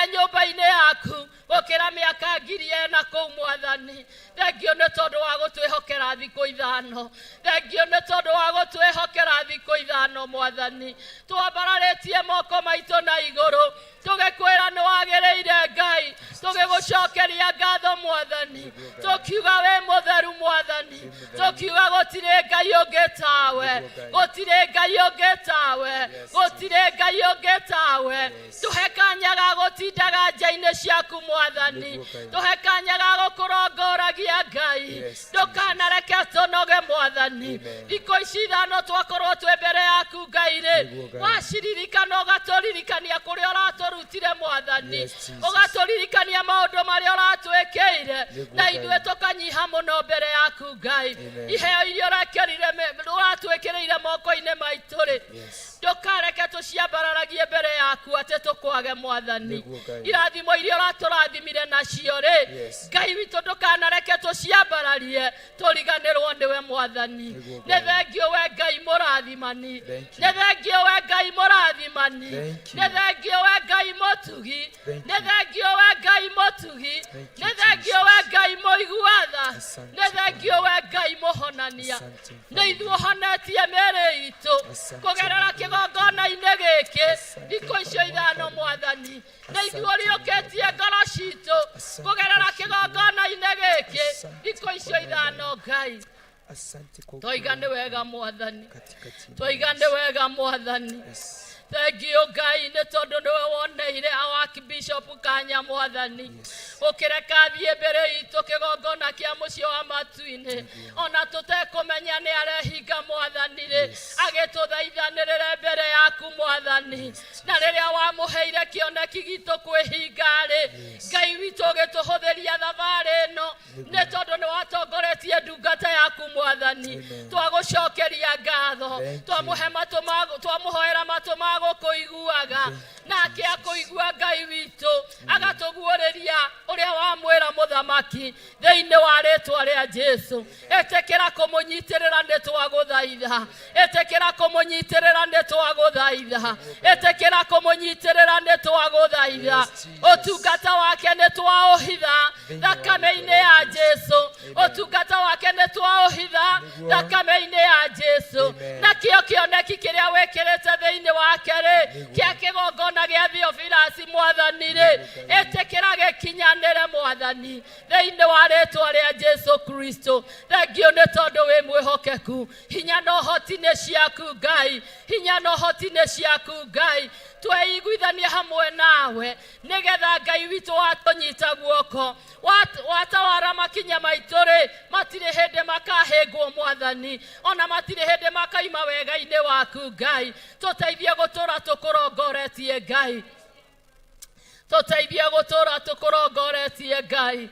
nyũmba-inĩ yaku gũkĩra mĩaka 4,000 kũu Mwathani. Thengio nĩ tondũ wa gũtwĩhokera thikũ 5. Thengio nĩ tondũ wa gũtwĩhokera thikũ 5 Mwathani. Twambararĩtie moko maitũ na igũrũ tũgĩkwĩra nĩ wagĩrĩire Ngai, tũgĩgũcokeria ngatho Mwathani, tũkiuga wĩ mũtheru Mwathani, tũkiuga gũtirĩ Ngai ũngĩ tawe, gũtirĩ Ngai ũngĩ tawe, gũtirĩ Ngai ũngĩ tawe. Tũhe kanya ga gũtindaga nja-inĩ ciaku Mwathani, Nĩguo Ngai. tũhe kanya ga gũkũrongoragia Ngai, Yes, ndũkanareke tũnoge Mwathani. Amen. Thikũ ici 5 twakorwo twĩ mbere yaku Ngai rĩ, Nĩguo Ngai. waciririkana ũgatũririkania kũrĩa ũratũrutire Mwathani, Yes, Jesus. ũgatũririkania maũndũ marĩa ũratwĩkĩire, Nĩguo na Ngai. ithuĩ tũkanyiha mũno mbere yaku Ngai. Amen. Iheo iria ũrekĩrire ũratwĩkĩrĩire moko-inĩ maitũ rĩ, Yes. ndũkareke tũciambararagie mbere yaku atĩ tũkwage Mwathani. Nĩguo Ngai. Irathimo iria ũratũrathimire nacio rĩ, Yes. Ngai witũ ndũkanareke tũciambararie tũriganĩrwo nĩwe Mwathani. Nĩguo Nĩ Ngai. thengio we Ngai mũrathimani, Thank you. nĩ thengio we Ngai mũrathimani, Thank you. nĩ thengio we Ngai mũtugi, Thank nĩ you. thengio we Ngai mũtugi, Thank you, nĩ thengio we Ngai mũigua tha, Asante, nĩ thengio we Ngai mũhonania. Asante, Nĩ ithuĩ ũhonetie mĩĩrĩ itũ Asante, kũgerera kĩgongona-inĩ gĩkĩ Asante, thikũ icio 5 Mwathani. Nĩ ithuĩ Asante, ũriũkĩtie ngoro citũ Asante, kũgerera kwa kĩgongona-inĩ gĩkĩ Asante, thikũ icio kwa neema 5 Ngai. Asante kwa Twaiga upendo nĩ wega Mwathani, katika jina twaiga la nĩ Yesu. wega Mwathani. Yes. Thengio Ngai nĩ tondũ nĩwe woneire Archbishop Kanya Mwathani, Yes. ũkĩreka athiĩ mbere itũ kĩgongona kĩa mũciĩ wa matu-inĩ, ona tũtekũmenya nĩ arehinga Mwathani rĩ, Yes. agĩtũthaithanĩrĩre mbere yaku Mwathani. Na rĩrĩa wamũheire kĩoneki gitũ kwĩhinga rĩ, Yes. Ngai witũ ũgĩtũhũthĩria thabarĩ ĩno nĩ tondũ nĩ watongoretie ndungata yaku Mwathani. Amen. Twagũcokeria ngatho, Thank you. twamũhe matũ ma twamũhoera matũ ma gũkũiguaga, nake akũigua Ngai witũ agatũguũrĩria ũrĩa wamwĩra mũthamaki thĩinĩ wa rĩtwa rĩa Jesu. Ĩtĩkĩra kũmũnyitĩrĩra nĩ twagũthaitha, ĩtĩkĩra kũmũnyitĩrĩra nĩ twagũthaitha, ĩtĩkĩra kũmũnyitĩrĩra nĩ twagũthaitha. Yes, Jesus. Ũtungata wake nĩ twaũhitha Thĩinĩ wa thakame-inĩ ya Jesu. Amen. Ũtungata wake nĩ twaũhitha Nĩguo. thakame-inĩ ya Jesu. Amen. Nakĩo kĩoneki kĩrĩa wĩkĩrĩte thĩinĩ wake rĩ, Nĩguo. kĩa kĩgongona gĩa Theophilus Mwathani rĩ, Nĩguo Ngai. ĩtĩkĩra gĩkinyanĩre Mwathani thĩinĩ wa rĩtwa rĩa Jesu Kristo. Thengio nĩ tondũ wĩ mwĩhokeku. Hinya na ũhoti nĩ ciaku Ngai, hinya na ũhoti nĩ ciaku Ngai. Tweiguithania hamwe nawe nĩgetha Ngai witũ watũnyita guoko, watawara makinya maitũ rĩ, matirĩ hĩndĩ makahĩngwo Mwathani, ona matirĩ hĩndĩ makaima wega-inĩ waku Ngai. Tũteithie gũtũra tũkũrongoretie Ngai, tũteithie gũtũra tũkũrongoretie Ngai.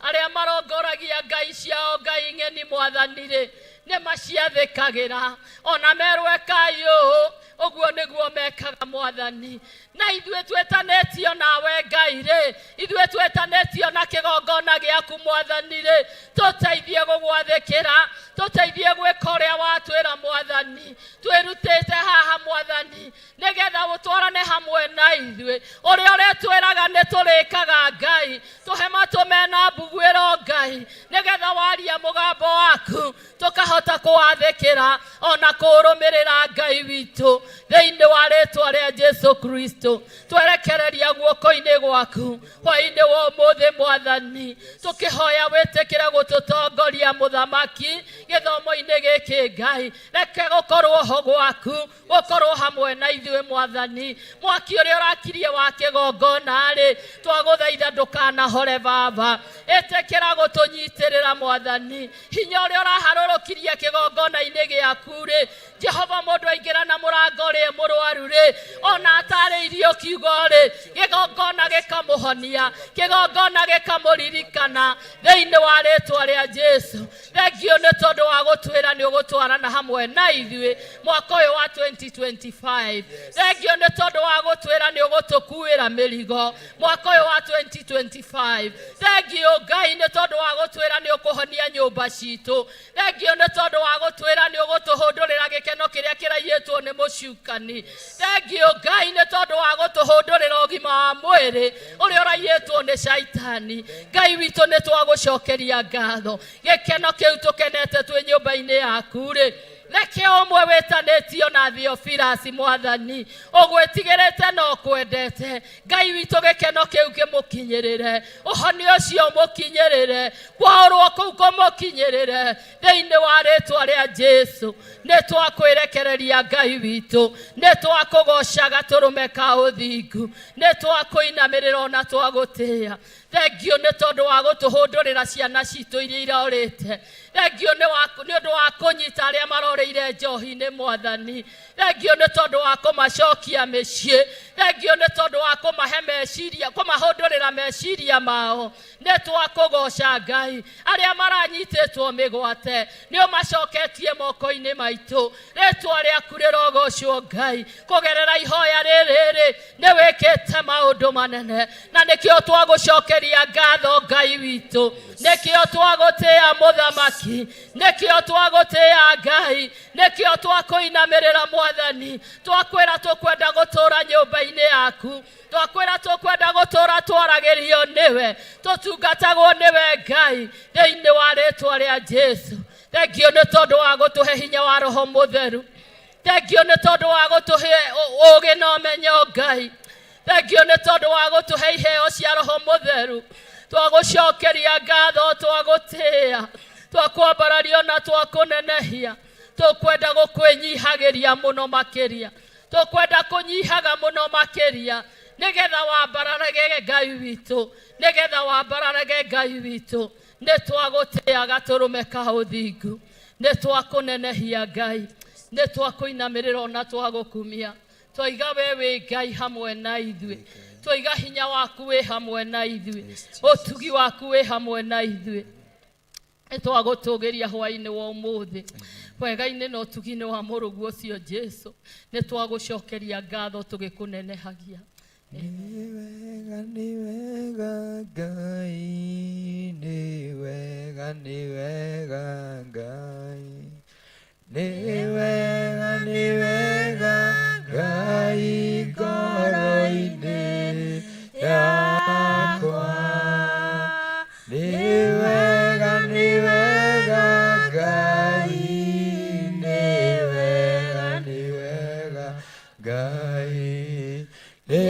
Arĩa marongoragia ngai ciao ngai ng'eni Mwathani rĩ, Nĩ maciathĩkagĩra ona merwo ĩkai ũũ, ũguo nĩguo mekaga Mwathani. Na ithuĩ twĩtanĩtio nawe Ngai rĩ, ithuĩ twĩtanĩtio na kĩgongona gĩaku Mwathani rĩ, tũteithie gũgwathĩkĩra, tũteithie gwĩka ũrĩa watwĩra Mwathani. Twĩrutĩte haha Mwathani nĩgetha ũtwarane hamwe na ithuĩ. Ũrĩa ũrĩtwĩraga nĩ tũrĩkaga Ngai, tũhe matũ mena mbuguĩro Ngai, nĩgetha waria mũgambo waku tũkahota kũwathĩkĩra ona kũũrũmĩrĩra Ngai witũ, thĩinĩ wa rĩtwa rĩa Jesu Kristo. Twerekereria guoko-inĩ gwaku hwaĩ-inĩ wa ũmũthĩ Mwathani, tũkĩhoya wĩtĩkĩre gũtũtongoria mũthamaki gĩthomo-inĩ gĩkĩ Ngai. Reke gũkorwo ho gwaku gũkorwo hamwe na ithuĩ Mwathani. Mwaki ũrĩa ũrakirie wa kĩgongona rĩ, twagũthaitha ndũkanahore Baba, ĩtĩkĩra gũtũnyitĩrĩra Mwathani. Hinya ũrĩa ũraharũrũkirie kĩgongona-inĩ gĩaku rĩ, Jehova, mũndũ aingĩra na mũrango rĩ mũrwaru rĩ, ona atarĩirio kiugo rĩ, kĩgongona gĩkamũhonia, kĩgongona gĩkamũririkana thĩinĩ wa rĩtwa rĩa Jesu. Thengio nĩ tondũ wa gũtwĩra nĩ ũgũtwarana hamwe na ithuĩ mwaka ũyũ wa 2025. Thengio nĩ tondũ wa gũtwĩra nĩ ũgũtũkuĩra mĩrigo mwaka ũyũ wa 2025. Thengio Ngai nĩ tondũ wa gũtwĩra nĩ ũkũhonia nyũmba citũ. Thengio nĩ tondũ wa gũtwĩra nĩ ũgũtũhũndũrĩra gĩkeno kĩrĩa kĩraiyĩtwo nĩ mũcukani. Thengio Ngai nĩ tondũ wa gũtũhũndũrĩra ũgima wa mwĩrĩ ũrĩa ũraiyĩtwo nĩ caitani. Ngai witũ nĩ twagũcokeria ngatho. Gĩkeno kĩu tũkenete twĩ nyũmba-inĩ yaku rĩ, reke ũmwe wĩtanĩtio na Theophilus Mwathani, ũgwĩtigĩrĩte na ũkwendete Ngai witũ, gĩkeno kĩu kĩmũkinyĩrĩre, ũhonio ũcio ũmũkinyĩrĩre, kwaũrwo kũu kũmũkinyĩrĩre thĩinĩ wa rĩtwa rĩa Jesu. Nĩ twakwĩrekereria Ngai witũ, nĩ twakũgoca gatũrũme ka ũthingu, nĩ twakũinamĩrĩra ona twagũtĩĩa. Thengio nĩ tondũ wa gũtũhũndũrĩra ciana citũ iria irorĩte. Thengio nĩ ũndũ wa kũnyita arĩa marorĩire njohi-inĩ Mwathani. Thengio nĩ tondũ wa kũmacokia mĩciĩ. Thengio nĩ tondũ wa kũmahe meciria, kũmahũndũrĩra meciria mao. Nĩ twakũgoca Ngai. Arĩa maranyitĩtwo mĩgwate nĩ ũmacoketie moko-inĩ maitũ. Rĩtwa rĩaku rĩrogocwo Ngai. Kũgerera ihoya rĩrĩ rĩ, nĩ wĩkĩte maũndũ manene, na nĩkĩo twagũcokeria ngatho Ngai witũ, nĩkĩo twagũtĩĩa mũthamaki, nĩkĩo twagũtĩĩa Ngai, nĩkĩo twakũinamĩrĩra Mwathani. Twakwĩra tũkwenda gũtũũra nyũmba-inĩ yaku, twakwĩra tũkwenda gũtũũra twaragĩrio nĩwe, tũtungatagwo nĩwe Ngai, thĩinĩ wa rĩtwa rĩa Jesu. Thengio nĩ tondũ wa gũtũhe hinya wa Roho Mũtheru. Thengio nĩ tondũ wa gũtũhe ũũgĩ na ũmenyo Ngai. Thengio nĩ tondũ wa gũtũhe iheo cia Roho Mũtheru. Twagũcokeria ngatho, twagũtĩĩa, twakwambararia na twakũnenehia. Tũkwenda gũkwĩnyihagĩria mũno makĩria, tũkwenda kũnyihaga mũno makĩria, nĩgetha wambararage Ngai witũ, nĩgetha wambararage Ngai witũ. Nĩ twagũtĩĩa gatũrũme ka ũthingu, nĩ twakũnenehia Ngai, nĩ twakũinamĩrĩra ona twagũkumia. Twaiga we wĩ Ngai hamwe na ithuĩ, twaiga hinya waku wĩ hamwe na ithuĩ, ũtugi waku wĩ hamwe na ithuĩ. Nĩ twagũtũgĩria hwaĩ-inĩ wa ũmũthĩ wega-inĩ na ũtugi-inĩ wa mũrũguo ũcio Jesu. Nĩ twagũcokeria ngatho tũgĩkũnenehagia. Nĩ wega, nĩ wega Ngai, nĩ wega, nĩ wega Ngai, nĩ wega, nĩ wega Ngai ngoro-inĩ yakwa. Nĩ wega, nĩ wega Ngai, nĩ wega, nĩ wega Ngai, nĩ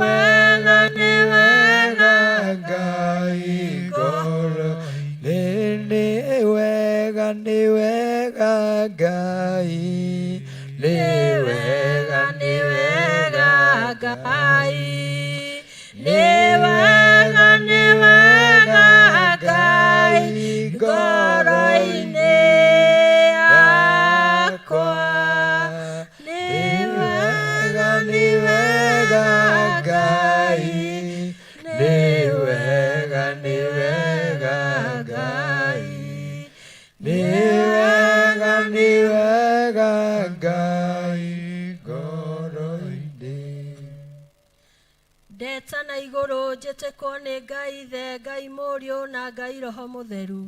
wega, nĩ wega Ngai ngoro-inĩ. Nĩ wega, nĩ wega Ngai, nĩ wega, nĩ wega Ngai, nĩ wega, nĩ wega Ngai ngoro-inĩ yakwa. Nĩ wega, nĩ wega Ngai, nĩ wega, nĩ wega Ngai, nĩ wega. Ndetana igũrũ njĩtĩkwo nĩ Ngai Ithe, Ngai Mũriũ na Ngai Roho Mũtheru.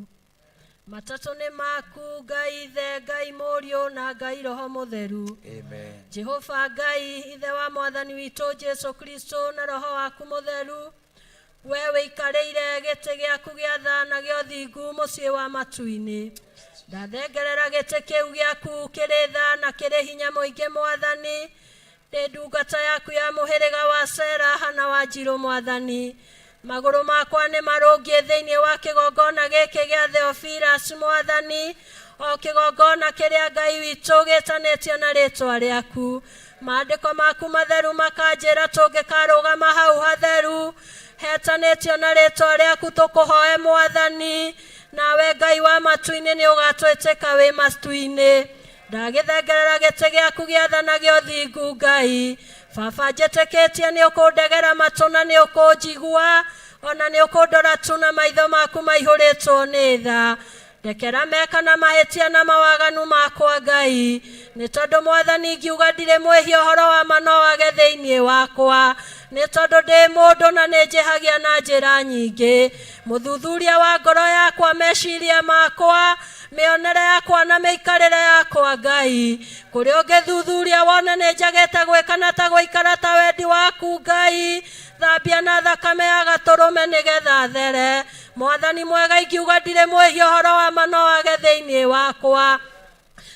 Matatũ nĩ maku Ngai Ithe, Ngai Mũriũ na Ngai Roho Mũtheru. Amen. Jehova Ngai Ithe wa Mwathani witũ Jesu Kristo na Roho waku Mũtheru, we wĩikarĩire gĩtĩ gĩaku gĩa tha na gĩa ũthingu mũciĩ wa matu-inĩ. Ndathengerera gĩtĩ kĩu gĩaku kĩrĩ tha na kĩrĩ hinya mũingĩ Mwathani, ndĩ ndungata yaku ya mũhĩrĩga wa Sera hana wa Njirũ Mwathani. Magũrũ makwa nĩ marũngiĩ thĩinĩ wa kĩgongona gĩkĩ gĩa Theophilus Mwathani, o kĩgongona kĩrĩa Ngai witũ gĩtanĩtio na rĩtwa rĩaku. Maandĩko maku matheru makanjĩra tũngĩkarũgama hau hatheru hetanĩtio na rĩtwa rĩaku tũkũhoe Mwathani, nawe Ngai wa matu-inĩ nĩ ũgatwĩtĩka wĩ matu-inĩ. Ndagĩthengerera gĩtĩ gĩaku gĩa tha na gĩa ũthingu Ngai. Baba njĩtĩkĩtie nĩ ũkũndegera matũ na nĩ ũkũnjigua, ona nĩ ũkũndora tu na maitho maku maihũrĩtwo nĩ tha. Ndekera meka na mahĩtia na mawaganu makwa Ngai, nĩ tondũ Mwathani ngiuga ndirĩ mwĩhia ũhoro wa ma no wage thĩinĩ wakwa, nĩ tondũ ndĩ mũndũ na nĩ njĩhagia na njĩra nyingĩ. Mũthuthuria wa ngoro yakwa, meciria makwa, mĩonere yakwa na mĩikarĩre yakwa Ngai, kũrĩa ũngĩthuthuria wone nĩ njagĩte gwĩka na ta gũikara ta wendi waku Ngai, thambia na thakame ya gatũrũme nĩgetha there. Mwathani mwega ingiuga ndirĩ mwĩhia ũhoro wa ma no wage thĩinĩ wakwa,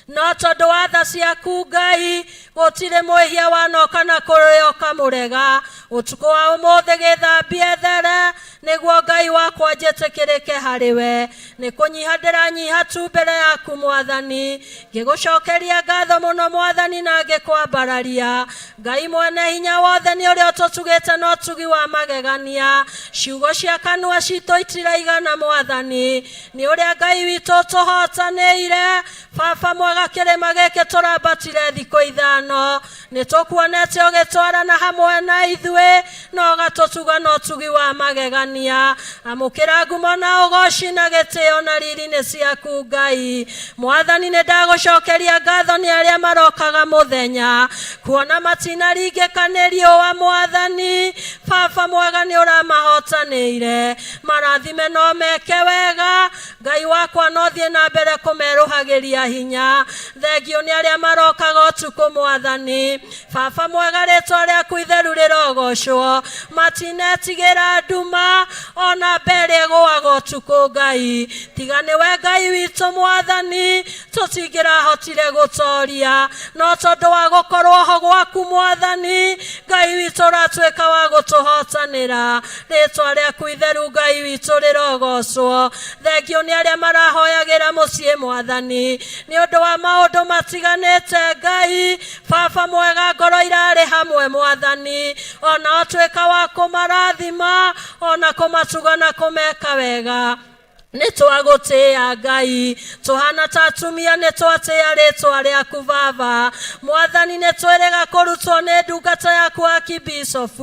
no tondũ wa tha ciaku Ngai gũtirĩ mwĩhia wanoka na kũrĩ ũkamũrega. Ũtukũ wa ũmũthĩ gĩthambie there nĩguo Ngai wakwa njĩtĩkĩrĩke harĩ we. Nĩ kũnyiha ndĩranyiha tu mbere yaku Mwathani, ngĩgũcokeria ngatho mũno Mwathani na ngĩkwambararia. Ngai mwene hinya wothe nĩ ũrĩa ũtũtugĩte na ũtugi wa magegania. Ciugo cia kanua citũ itiraigana Mwathani, nĩ ũrĩa Ngai witũ ũtũhotanĩire. Baba mwega kĩrĩma gĩkĩ tũrambatire thikũ 5, nĩ tũkuonete ũgĩtwarana hamwe na ithuĩ na ũgatũtuga na ũtugi wa magegania. Amũkĩra ngumo na ũgoci na gĩtĩo na riri nĩ ciaku Ngai. Mwathani nĩ ndagũcokeria ngatho nĩ arĩa marokaga mũthenya, kuona matinaringĩka nĩ riũa Mwathani. Baba mwega nĩ ũramahotanĩire, marathime no meke wega. Ngai wakwa no thiĩ na mbere kũmerũhagĩria hinya. Thengio nĩ arĩa marokaga ũtukũ Mwathani. Baba mwega rĩtwa rĩaku itheru rĩrogocwo. Matinetigĩra nduma ona mbere ĩgũaga ũtukũ Ngai. Tiga nĩwe Ngai witũ Mwathani tũtingĩrahotire gũtoria, no tondũ wa gũkorwo ho gwaku Mwathani Ngai witũ ũratuĩka wa gũtũhotanĩra. Rĩtwa rĩaku itheru Ngai witũ rĩrogocwo. Thengio nĩ arĩa marahoyagĩra mũciĩ Mwathani nĩ ũndũ wa maũndũ matiganĩte Ngai. Baba mwega ngoro irarĩ hamwe Mwathani, ona ũtuĩka wa kũmarathima ona kũmatuga na kũmeka wega. Nĩ twagũtĩĩa Ngai, tũhana ta atumia nĩ twatĩĩa rĩtwa rĩaku Baba. Mwathani nĩ twĩrĩga kũrutwo nĩ ndungata yaku Archbishop.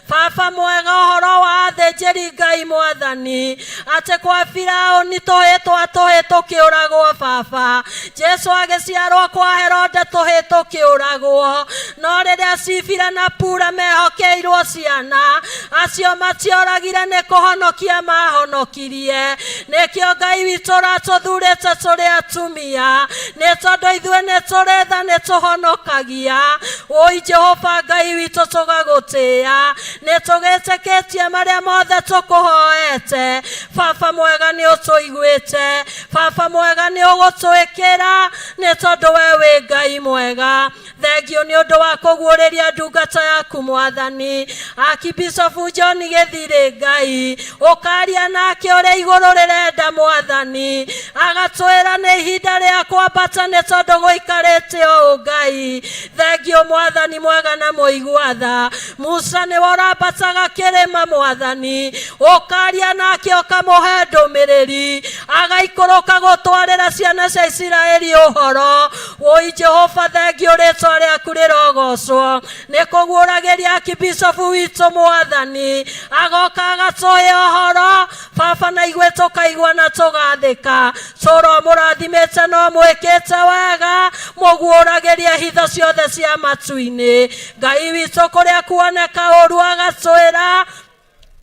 Baba mwega ũhoro wa athĩnjĩri Ngai Mwathani, atĩ kwa Firaũni tũhĩ twa tũhĩ tũkĩũragwo Baba. Jesu agĩciarwo kwa Herode tũhĩ tũkĩũragwo, no rĩrĩa Sifira na Pura mehokeirwo ciana, acio matioragire nĩ kũhonokia mahonokirie. Nĩkĩo Ngai witũ ũratũthurĩte tũrĩ atumia, nĩ tondũ ithuĩ nĩ tũrĩ tha nĩ tũhonokagia. Ũi Jehova Ngai witũ tũgagũtĩĩa, nĩ tũgĩtĩkĩtie marĩa mothe tũkũhoete. Baba mwega nĩ ũtũiguĩte, Baba mwega nĩ ũgũtwĩkĩra, nĩ tondũ we wĩ Ngai mwega. Thengio nĩ ũndũ wa kũguũrĩria ndungata yaku Mwathani Archbishop John Gĩthirĩ Ngai, ũkaria nake ũrĩa igũrũ rĩrenda Mwathani, agatwĩra nĩ ihinda rĩa kwambata nĩ tondũ gũikarĩte ũũ Ngai. Thengio Mwathani mwega na mũigua tha. Musa nĩwe ũrambataga kĩrĩma Mwathani, ũkaria nake ũkamũhe ndũmĩrĩri, Agaikũrũka gũtwarĩra ciana cia Isiraeli ũhoro. Woi Jehova, thengio rĩtwa rĩaku rĩrogocwo. Nĩ kũguũragĩria archbishop witũ Mwathani, agoka agatũhe ũhoro Baba, na igwe tũkaigua na tũgathĩka. Tũro mũrathimĩte no mwĩkĩte wega, mũguũragĩrie hitho ciothe cia matu-inĩ. Ngai witũ, kũrĩa kuoneka ũru agatwĩra.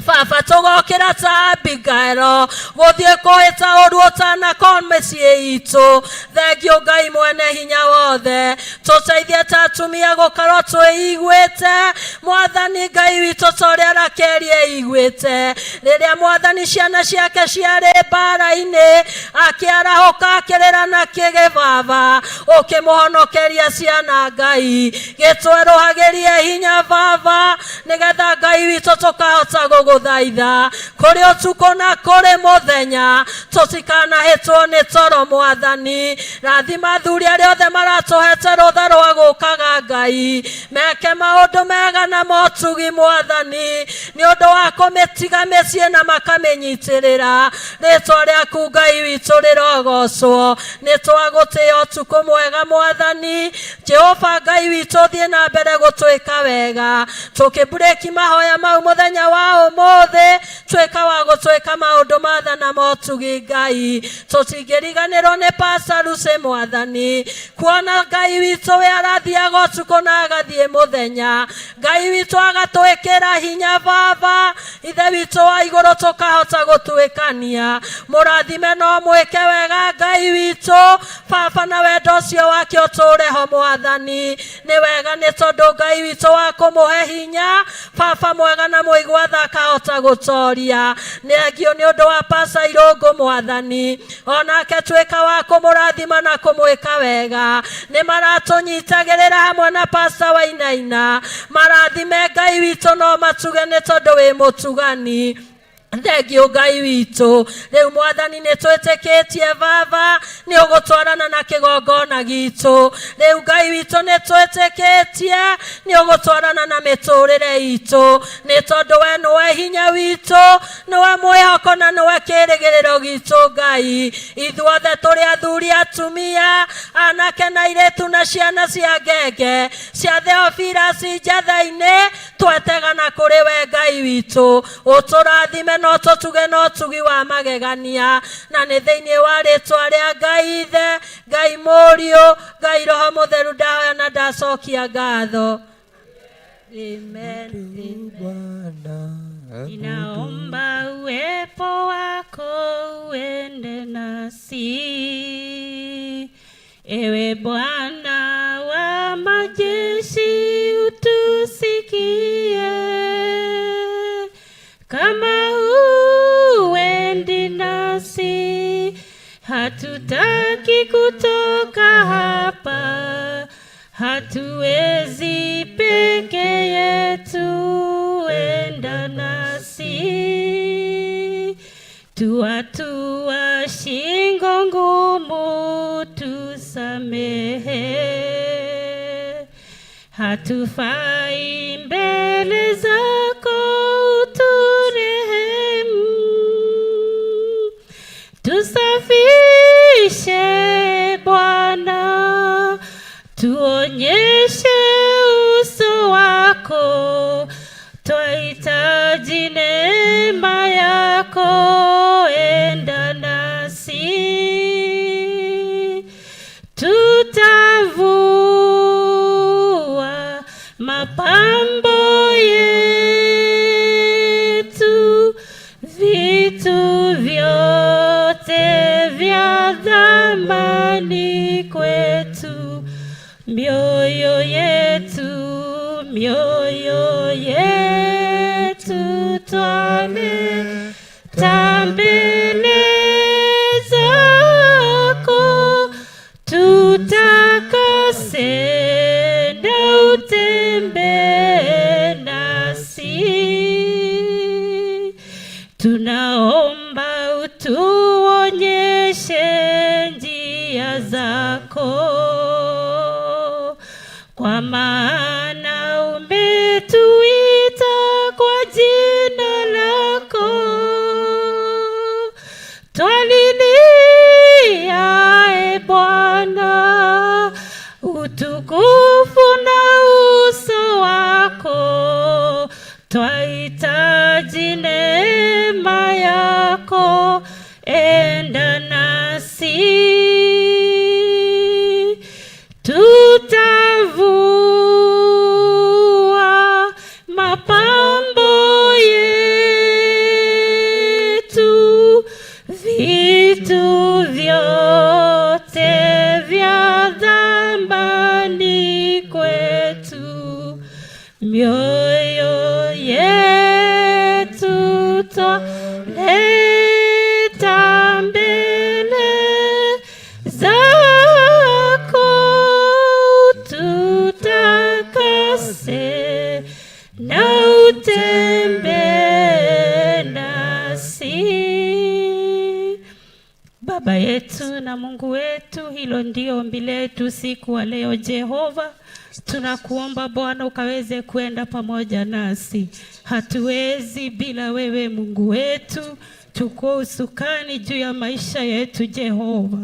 Baba, tũgokĩra ta Abigail gũthiĩ kũhĩta ũru ũtanakon mĩciĩ itũ. Thengio Ngai mwene hinya wothe, tũteithie ta atumia gũkorwo twĩiguĩte Mwathani Ngai witũ, ta ũrĩa Rakeli eiguĩte rĩrĩa Mwathani ciana ciake ciarĩ mbara-inĩ, akĩarahũka akĩrĩra na kĩgĩbaba, ũkĩmũhonokeria ciana. Ngai, gĩtwerũhagĩrie hinya Baba, nĩgetha Ngai witũ tũkahota gũgũthaitha kũrĩ ũtukũ na kũrĩ mũthenya, tũtikanahĩtwo nĩ toro. Mwathani, rathima athuri arĩa othe maratũhete rũtha rwa gũkaga. Ngai, meke maũndũ mega na motugi Mwathani, nĩ ũndũ wa kũmĩtiga mĩciĩ na makamĩnyitĩrĩra. Rĩtwa rĩaku Ngai witũ rĩrogocwo. Nĩ twagũtĩĩa ũtukũ mwega. Mwathani Jehova Ngai witũ, thiĩ na mbere gũtwĩka wega. Tũkĩmburĩki mahoya mau mũthenya wa ũmũthĩ, tuĩka wa gũtwĩka maũndũ matha na motugi. Ngai, tũtingĩriganĩrwo nĩ Pastor Lucy Mwathani, kuona Ngai witũ we arathiaga ũtukũ na agathiĩ mũthenya. Ngai witũ agatwĩkĩra hinya. Baba Ithe witũ wa igũrũ, tũkahota gũtuĩkania. Mũrathime no mwĩke wega Ngai witũ. Baba, na wendo ũcio wake ũtũũre ho. Mwathani, nĩ wega nĩ tondũ Ngai witũ wa kũmũhe hinya. Baba mwega na mũigua tha, akahota gũtoria. Nĩ engio nĩ ũndũ wa Pastor Irũngũ. Mwathani, onake tuĩka wa kũmũrathima na kũmwĩka wega. Nĩ maratũnyitagĩrĩra hamwe na Pastor Wainaina. Marathime Ngai witũ, no matuge nĩ tondũ wĩ mũtugani. Thengio Ngai witũ. Rĩu Mwathani, nĩ twĩtĩkĩtie Baba nĩ ũgũtwarana na kĩgongona gitũ. Rĩu Ngai witũ, nĩ twĩtĩkĩtie nĩ ũgũtwarana na mĩtũrĩre itũ, nĩ tondũ we nĩwe hinya witũ, nĩwe mwĩhoko na nĩwe kĩrĩgĩrĩro gitũ. Ngai, ithuothe tũrĩ athuri, atumia, anake na airĩtu na ciana cia ngenge cia Theophilus Njatha-inĩ, twetegana kũrĩ we Ngai witũ. Ũtũrathime no tũtuge no tugi wa magegania, na nĩ thĩinĩ wa rĩtwa rĩa Ngai Ithe, Ngai Mũriũ, Ngai Roho Mũtheru ndahoya na ndacokia ngatho. Amen, amen. Bwana. Ninaomba uwepo wako uende nasi, ewe Bwana wa majeshi, utusikie. Kama uendi nasi, hatutaki kutoka hapa, hatuwezi peke yetu, enda nasi. Tuatua shingo ngumu, tusamehe, hatufai mbele zako, uturehemu. Tusafishe Bwana, tuonyeshe uso wako, twahitaji neema yako, enda nasi. Tutavua mapambo yetu, vitu vyote vya thamani kwetu, mioyo yetu, mioyo yetu twaleta mbele zako, tutakase na utembee nasi. Tunaomba utuonyeshe njia zako, kwa maana umetuita kwa jina lako. Twalilia Twahitaji neema yako, enda nasi. Tutavua mapambo yetu, vitu vyote vya thamani kwetu, mioyo yetu twaleta mbele zako, tutakase na utembee nasi. Baba yetu na Mungu wetu, hilo ndio ombi letu siku wa leo. Jehova, tunakuomba Bwana ukaweze kuenda pamoja nasi. Hatuwezi bila wewe Mungu wetu. Chukua usukani juu ya maisha yetu Jehova.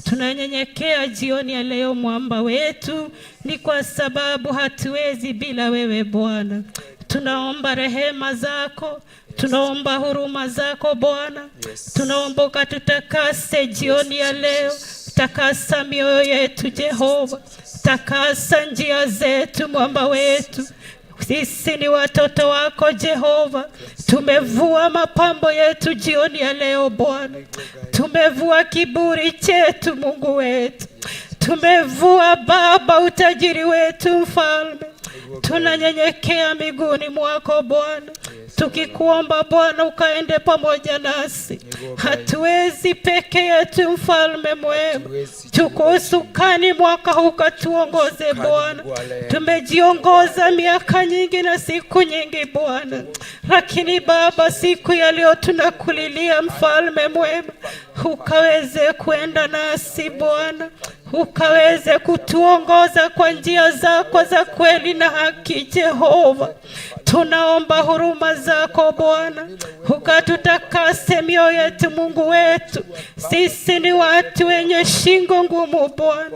Tunanyenyekea jioni ya leo, mwamba wetu, ni kwa sababu hatuwezi bila wewe Bwana. Tunaomba rehema zako, tunaomba huruma zako Bwana. Tunaomba ukatutakase jioni ya leo. Takasa mioyo yetu Jehova, takasa njia zetu mwamba wetu. Sisi ni watoto wako Jehova, tumevua mapambo yetu jioni ya leo Bwana, tumevua kiburi chetu Mungu wetu, tumevua Baba utajiri wetu Mfalme. Tunanyenyekea miguuni mwako Bwana, tukikuomba Bwana ukaende pamoja nasi. Hatuwezi peke yetu, Mfalme mwema, chukua usukani mwaka huu ukatuongoze Bwana. Tumejiongoza miaka nyingi na siku nyingi Bwana, lakini Baba, siku ya leo tunakulilia Mfalme mwema, ukaweze kuenda nasi Bwana, ukaweze kutuongoza kwa njia zako za kweli na haki Jehova. Tunaomba huruma zako Bwana, ukatutakase mioyo yetu Mungu wetu. Sisi ni watu wenye shingo ngumu Bwana,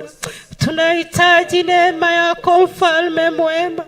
tunahitaji neema yako Mfalme mwema.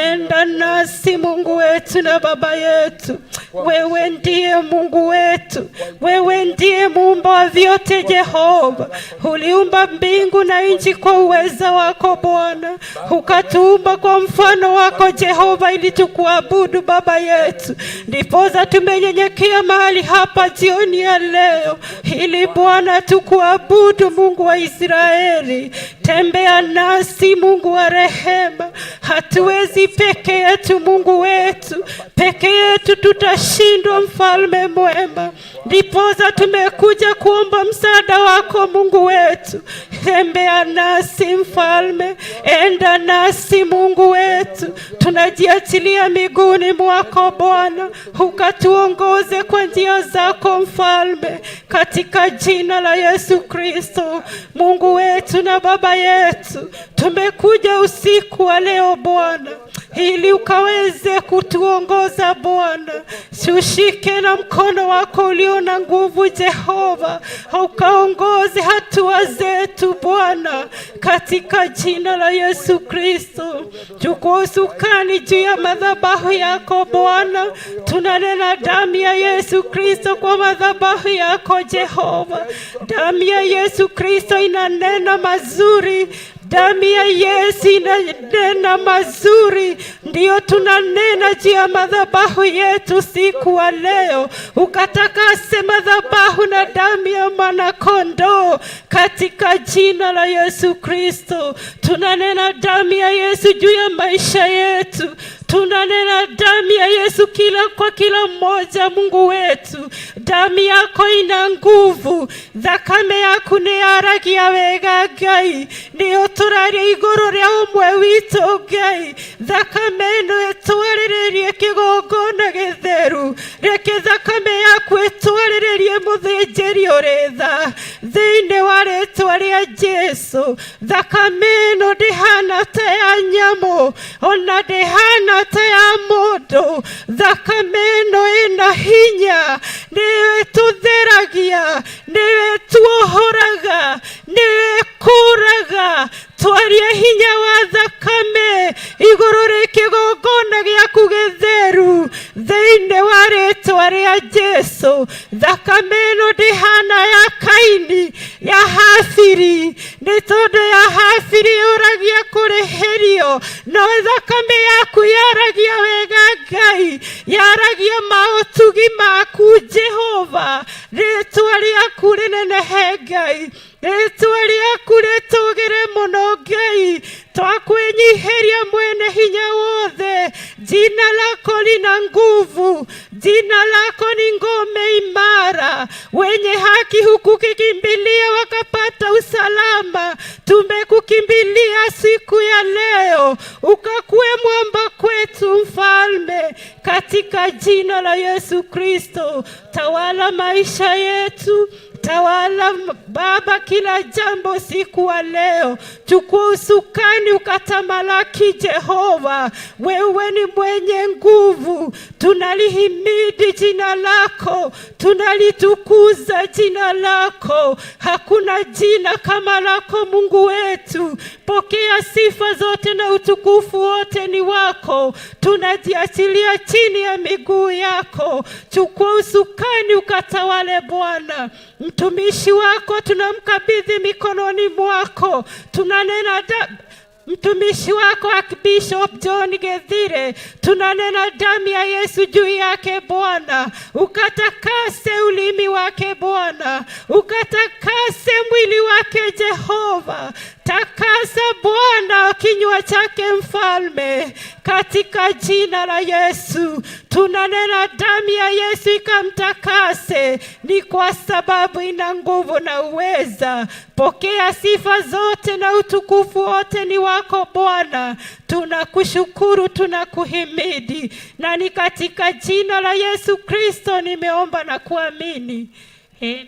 Enda nasi Mungu wetu na Baba yetu. Wewe ndiye Mungu wetu, wewe ndiye muumba wa vyote Jehova. Uliumba mbingu na nchi kwa uweza wako Bwana, ukatuumba kwa mfano wako Jehova, ili tukuabudu Baba yetu. Ndiposa tumenyenyekea mahali hapa jioni ya leo, ili Bwana tukuabudu Mungu wa Israeli. Tembea nasi Mungu wa rehema, hatuwezi peke yetu Mungu wetu, peke yetu tutashindwa Mfalme mwema. Ndiposa tumekuja kuomba msaada wako Mungu wetu. Tembea nasi Mfalme, enda nasi Mungu wetu, tunajiachilia miguuni mwako Bwana, ukatuongoze kwa njia zako Mfalme, katika jina la Yesu Kristo. Mungu wetu na Baba yetu, tumekuja usiku wa leo Bwana, ili ukaweze kutuongoza Bwana. Tushike na mkono wako ulio na nguvu Jehova, ukaongoze hatua zetu Bwana, katika jina la Yesu Kristo. Chukua usukani juu ya madhabahu yako Bwana, tunanena damu ya Yesu Kristo kwa madhabahu yako Jehova. Damu ya Yesu Kristo inanena mazuri. Damu ya Yesu inanena mazuri, ndiyo tunanena juu ya madhabahu yetu siku wa leo. Ukatakase madhabahu na damu ya mwana-kondoo katika jina la Yesu Kristo. Tunanena damu ya Yesu juu ya maisha yetu. Tunanena damu ya Yesu kila kwa kila mmoja, Mungu wetu. Damu yako ina nguvu, thakame yaku nĩ yaragia wega Ngai, nĩyo tũraria igũrũ rĩa ũmwe witũ Ngai. Thakame ĩno ĩtwarĩrĩrie kĩgongona gĩtheru, reke thakame yaku ĩtwarĩrĩrie mũthĩnjĩri ũrĩ tha, thĩinĩ wa rĩtwa rĩa Jesu. Thakame ĩno ndĩhana ta ya nyamũ, ona ndĩhana ta ya mũndũ. Thakame ĩno ĩna hinya, nĩyo ĩtũtheragia, nĩyo ĩtuohoraga, nĩyo ĩkũraga. Twaria hinya wa thakame igũrũ rĩ kĩgongona gĩaku gĩtheru. Thĩinĩ wa rĩtwa rĩa Jesu, thakame ĩno ndĩhana ya Kaini, ya Habili, nĩ tondũ ya Habili yũragia kũrĩhĩrio, no thakame yaku yaragia wega Ngai, yaragia maũtugi maku Jehova. Rĩtwa rĩaku rĩnenehe Ngai, rĩtwa rĩaku rĩtũgĩre mũno Ngai, twakwĩnyihĩria mwene hinya wothe. Jina lako lina nguvu, jina lako ni ngome imara. Wenye haki hukukikimbilia wakapata usalama. Tumekukimbilia siku ya leo, ukakuwe mwamba kwetu Mfalme, katika jina la Yesu Kristo. Tawala maisha yetu, tawala Baba kila jambo siku wa leo. Chukua usukani ukatamalaki Jehova, wewe ni mwenye nguvu. Tunalihimidi jina lako, tunalitukuza jina lako. Hakuna jina kama lako Mungu wetu. Pokea sifa zote na utukufu wote ni wako. Tunajiachilia chini ya miguu yako. Chukua usukani ukatawale Bwana. Mtumishi wako tunamkabidhi mikononi mwako. Tunanena mtumishi wako Archbishop John Githire, tunanena damu ya Yesu juu yake Bwana, ukatakase ulimi wake Bwana, ukatakase mwili wake Jehova, takasa Bwana kinywa chake Mfalme, katika jina la Yesu. Tunanena damu ya Yesu ikamtakase, ni kwa sababu ina nguvu na uweza. Pokea sifa zote na utukufu wote ni wako Bwana. Tunakushukuru, tunakuhimidi, na ni katika jina la Yesu Kristo nimeomba na kuamini. Amen.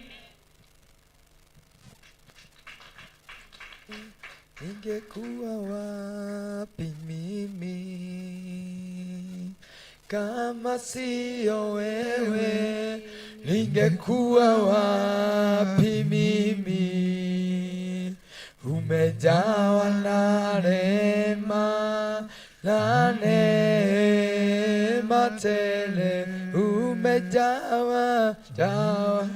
Ningekuwa wapi mimi kama siyo wewe? Ningekuwa wapi mimi? Umejawa na rehema na neema tele, umejawa jawa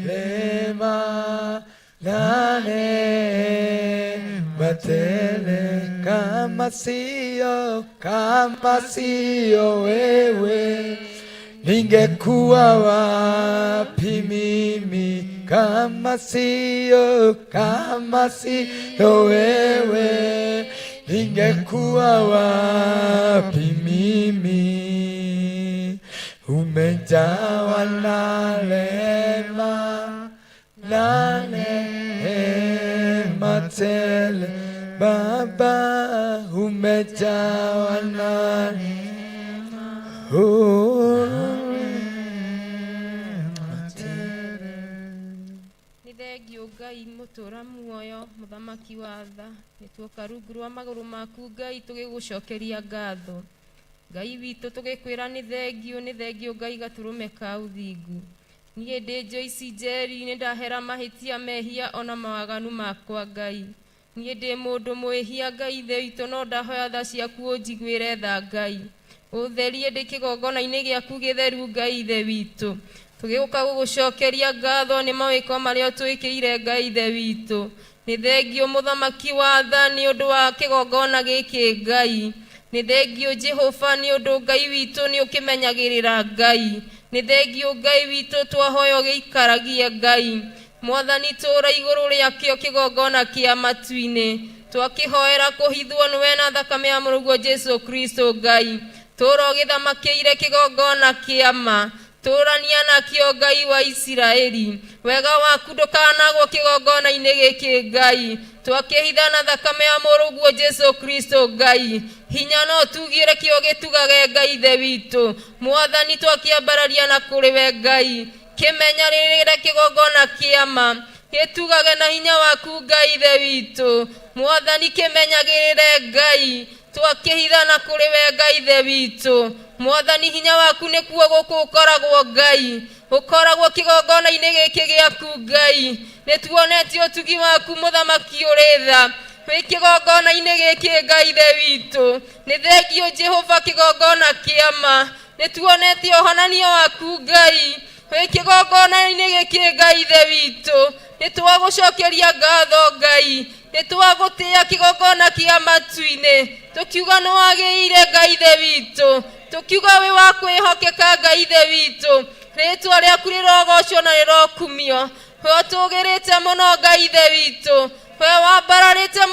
rehema na neema tele, kama siyo wewe, ningekuwa wapi mimi? Kama siyo wewe, ningekuwa wapi mimi? Umejawa na rehema na neema tele, Baba, umejawa na neema tele. Nĩ thengio Ngai mũtũra muoyo mũthamaki wa tha, nĩ tuoka rungu rwa magũrũ maku Ngai tũgĩgũcokeria ngatho. Ngai witũ tũgĩkwĩra nĩ thengio Ngai gatũrũme ka ũthingu. Niĩ ndĩ Joyce Njeri, nĩ ndahera mahĩtia mehia ona mawaganu makwa Ngai. Niĩ ndĩ mũndũ mwĩhia Ngai ithe witũ, no ndahoya tha ciaku ũnjiguĩre tha Ngai. Ũtherie ndĩ kĩgongona-inĩ gĩaku gĩtheru Ngai ithe witũ. Tũgĩũka gũgũcokeria ngatho nĩ mawĩko marĩa ũtwĩkĩire Ngai ithe witũ. Nĩ thengio mũthamaki wa tha nĩ ũndũ wa kĩgongona gĩkĩ Ngai. Nĩ thengio Jehova nĩ ũndũ Ngai witũ nĩ ũkĩmenyagĩrĩra Ngai. Nĩ thengio Ngai witũ twahoya ũgĩikaragie Ngai. Mwathani tũra igũrũ rĩakĩo kĩgongona kĩa matu-inĩ. Twakĩhoera kũhithwo nĩwe na thakame ya mũrũguo Jesu Kristo Ngai. Tũra ũgĩthamakĩire kĩgongona kĩa ma. Tũrania nakĩo Ngai wa Isiraeli. Wega waku ndũkanagwo kĩgongona-inĩ gĩkĩ Ngai. Twakĩhitha na thakame ya mũrũguo Jesu Kristo Ngai. Hinya no tugire kĩo gĩtugage Ngai ithe witũ. Mwathani twakĩambararia na kũrĩ we Ngai. Kĩmenyerere kĩgongona kĩa ma. Gĩtugage na hinya waku Ngai ithe witũ. Mwathani kĩmenyagĩrĩre Ngai. Twakĩhitha na kũrĩ we Ngai ithe witũ. Mwathani hinya waku nĩkuo gũkũ ũkoragwo Ngai. Ũkoragwo kĩgongona-inĩ gĩkĩ gĩaku Ngai. Nĩ tuonetie ũtugi waku mũthamaki ũrĩ tha. Wĩ kĩgongona-inĩ gĩkĩ Ngai ithe witũ. Nĩ thengio Jehova kĩgongona kĩa ma. Nĩ tuonete ũhonania waku Ngai wĩ kĩgongona-inĩ gĩkĩ Ngai Ithe witũ. Nĩ twagũcokeria ngatho Ngai, nĩ twagũtĩĩa kĩgongona kĩa matu-inĩ, tũkiuga nĩ wagĩrĩire Ngai Ithe witũ, tũkiuga wĩ wa kwĩhokeka Ngai Ithe witũ. Rĩtwa rĩaku rĩrogocwo na rĩrokumio. We ũtũgĩrĩte mũno Ngai Ithe witũ, we wambararĩte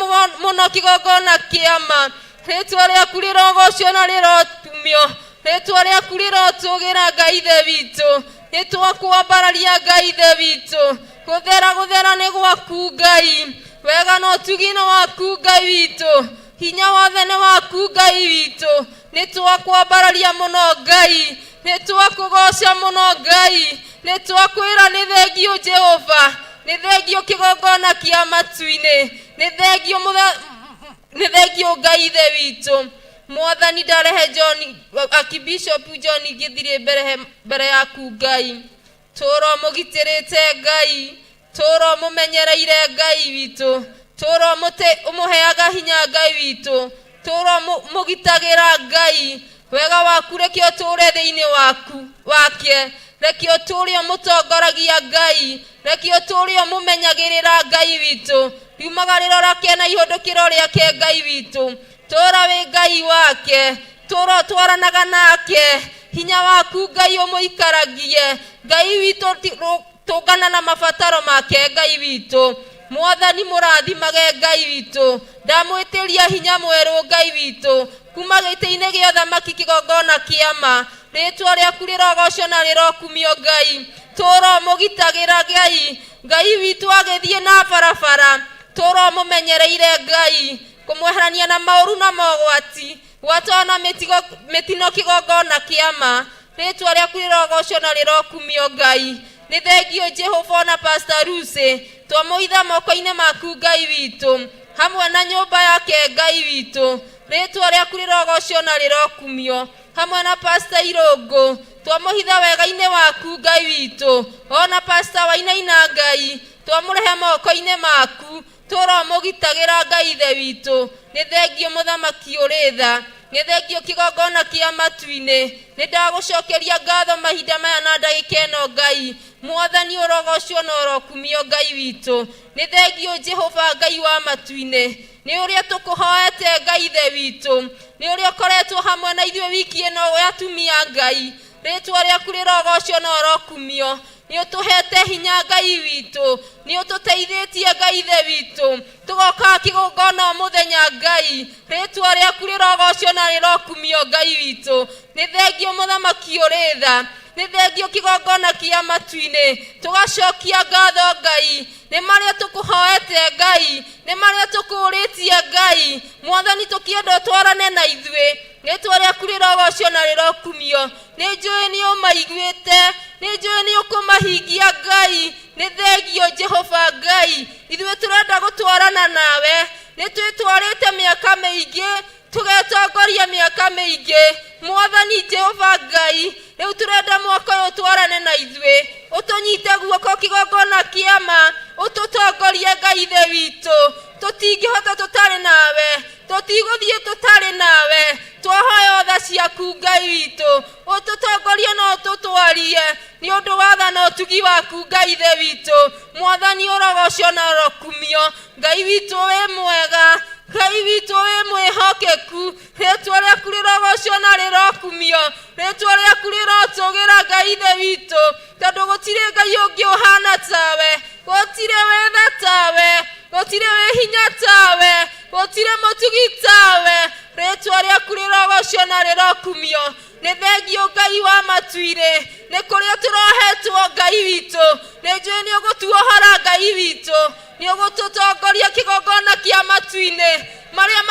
mũno kĩgongona kĩa ma. Rĩtwa rĩaku rĩrogocwo na rĩrokumio. Rĩtwa rĩaku rĩrotũgĩra Ngai Ithe witũ. Nĩ twakwambararia Ngai Ithe witũ. Gũthera gũthera nĩ gwaku Ngai, wega na ũtugi nĩ waku Ngai witũ, hinya wothe nĩ waku Ngai witũ. Nĩ twakwambararia mũno Ngai, nĩ twakũgoca mũno Ngai, nĩ twakwĩra nĩ thengio Jehova, nĩ thengio kĩgongona kĩa matu-inĩ, nĩ thengio nĩ thengio Ngai Ithe witũ. Mwathani ndarehe John Archbishop John ngĩthirĩ mbere yaku Ngai. Tũra ũmũgitĩrĩte Ngai, tũra ũmũmenyereire Ngai witũ, tũra ũmũheaga hinya Ngai witũ, tũra ũmũgitagĩra Ngai. Wega waku reke ũtũũre thĩinĩ waku wake, reke ũtũũre ũmũtongoragia Ngai, reke ũtũũre ũmũmenyagĩrĩra Ngai witũ. Riumagarĩro rĩake na ihũndũkĩro rĩake Ngai witũ, tũra wĩ Ngai wake, tũra ũtwaranaga nake. Hinya waku Ngai ũmũikaragie Ngai witũ, tũngana na mabataro make Ngai witũ. Mwathani mũrathimage Ngai witũ, ndamwĩtĩria hinya mwerũ Ngai witũ, kuma gĩtĩ-inĩ gĩa ũthamaki kĩgongona kĩa ma. Rĩtwa rĩaku rĩrogocwo na rĩrokumio Ngai. Tũra ũmũgitagĩra Ngai, Ngai witũ agĩthiĩ na barabara, tũra ũmũmenyereire Ngai, kũmweherania na maũru na mogwati, gwatwa na mĩtino kĩgongona kĩa ma. Rĩtwa rĩaku rĩrogocwo na rĩrokumio Ngai. Nĩ thengio Jehova na Pastor Lucy, twamũitha moko-inĩ maku Ngai witũ, hamwe na nyũmba yake Ngai witũ. Rĩtwa rĩaku rĩrogocwo na rĩrokumio, hamwe na Pastor Irũngũ, twamũhitha wega-inĩ waku Ngai witũ. Ona Pastor Wainaina Ngai, twamũrehe moko-inĩ maku, tũra ũmũgitagĩra Ngai Ithe witũ. Nĩ thengio mũthamaki ũrĩ tha, nĩ thengio kĩgongona kĩa matu-inĩ. Nĩ ndagũcokeria ngatho mahinda maya na ndagĩka ĩno Ngai. Mwathani ũrogocwo na ũrokumio Ngai witũ. Nĩ thengio Jehova Ngai wa matu-inĩ, nĩ ũrĩa tũkũhoete Ngai Ithe witũ, nĩ ũrĩa ũkoretwo hamwe na ithuĩ wiki ĩno ya atumia Ngai. Rĩtwa rĩaku rĩrogocwo na ũrokumio. Nĩ ũtũhete hinya Ngai witũ, nĩ ũtũteithĩtie Ngai Ithe witũ, tũgokaga kĩgongona o mũthenya Ngai. Rĩtwa rĩaku rĩrogocwo na rĩrokumio Ngai witũ. Nĩ thengio mũthamaki ũrĩ tha, nĩ thengio kĩgongona kĩa matu-inĩ. Tũgacokia ngatho Ngai, nĩ marĩa tũkũhoete Ngai, nĩ marĩa tũkũũrĩtie Ngai. Mwathani tũkĩenda ũtwarane na ithuĩ, rĩtwa rĩaku rĩrogocwo na rĩrokumio. Nĩ njũĩ nĩ ũmaiguĩte, nĩ njũĩ nĩ ũkũmahingia Ngai. Nĩ thengio Jehova Ngai, ithuĩ tũrenda gũtwarana nawe. Nĩ twĩtwarĩte mĩaka mĩingĩ, tũgetongoria mĩaka mĩingĩ. Mwathani Jehova Ngai, rĩu tũrenda mwaka ũyũ ũtwarane na ithuĩ, ũtũnyite guoko kĩgongona kĩa ma, ũtũtongorie Ngai Ithe witũ. Tũtingĩhota tũtarĩ nawe, tũtigũthiĩ tũtarĩ nawe. Twahoya tha ciaku Ngai witũ, ũtũtongorie na ũtũtwarie nĩ ũndũ wa tha na ũtugi waku Ngai Ithe witũ. Mwathani ũrogocwo na ũrokumio. Ngai witũ wĩ mwega, Ngai witũ wĩ mwĩhokeku. Rĩtwa rĩaku rĩrogocwo na rĩrokumio, rĩtwa rĩaku rĩrotũgĩra Ngai Ithe witũ, tondũ gũtirĩ Ngai ũngĩ ũhana tawe, gũtirĩ wĩtha tawe, gũtirĩ wĩ hinya tawe, gũtirĩ mũtugi tawe. Rĩtwa rĩaku rĩrogocwo na rĩrokumio. Nĩ thengio Ngai wa matu-inĩ, nĩ kũrĩa tũrohetwo Ngai witũ. Nĩ njũĩ nĩ ũgũtuohora Ngai witũ, nĩ ũgũtũtongoria kĩgongona kĩa matu-inĩ, marĩa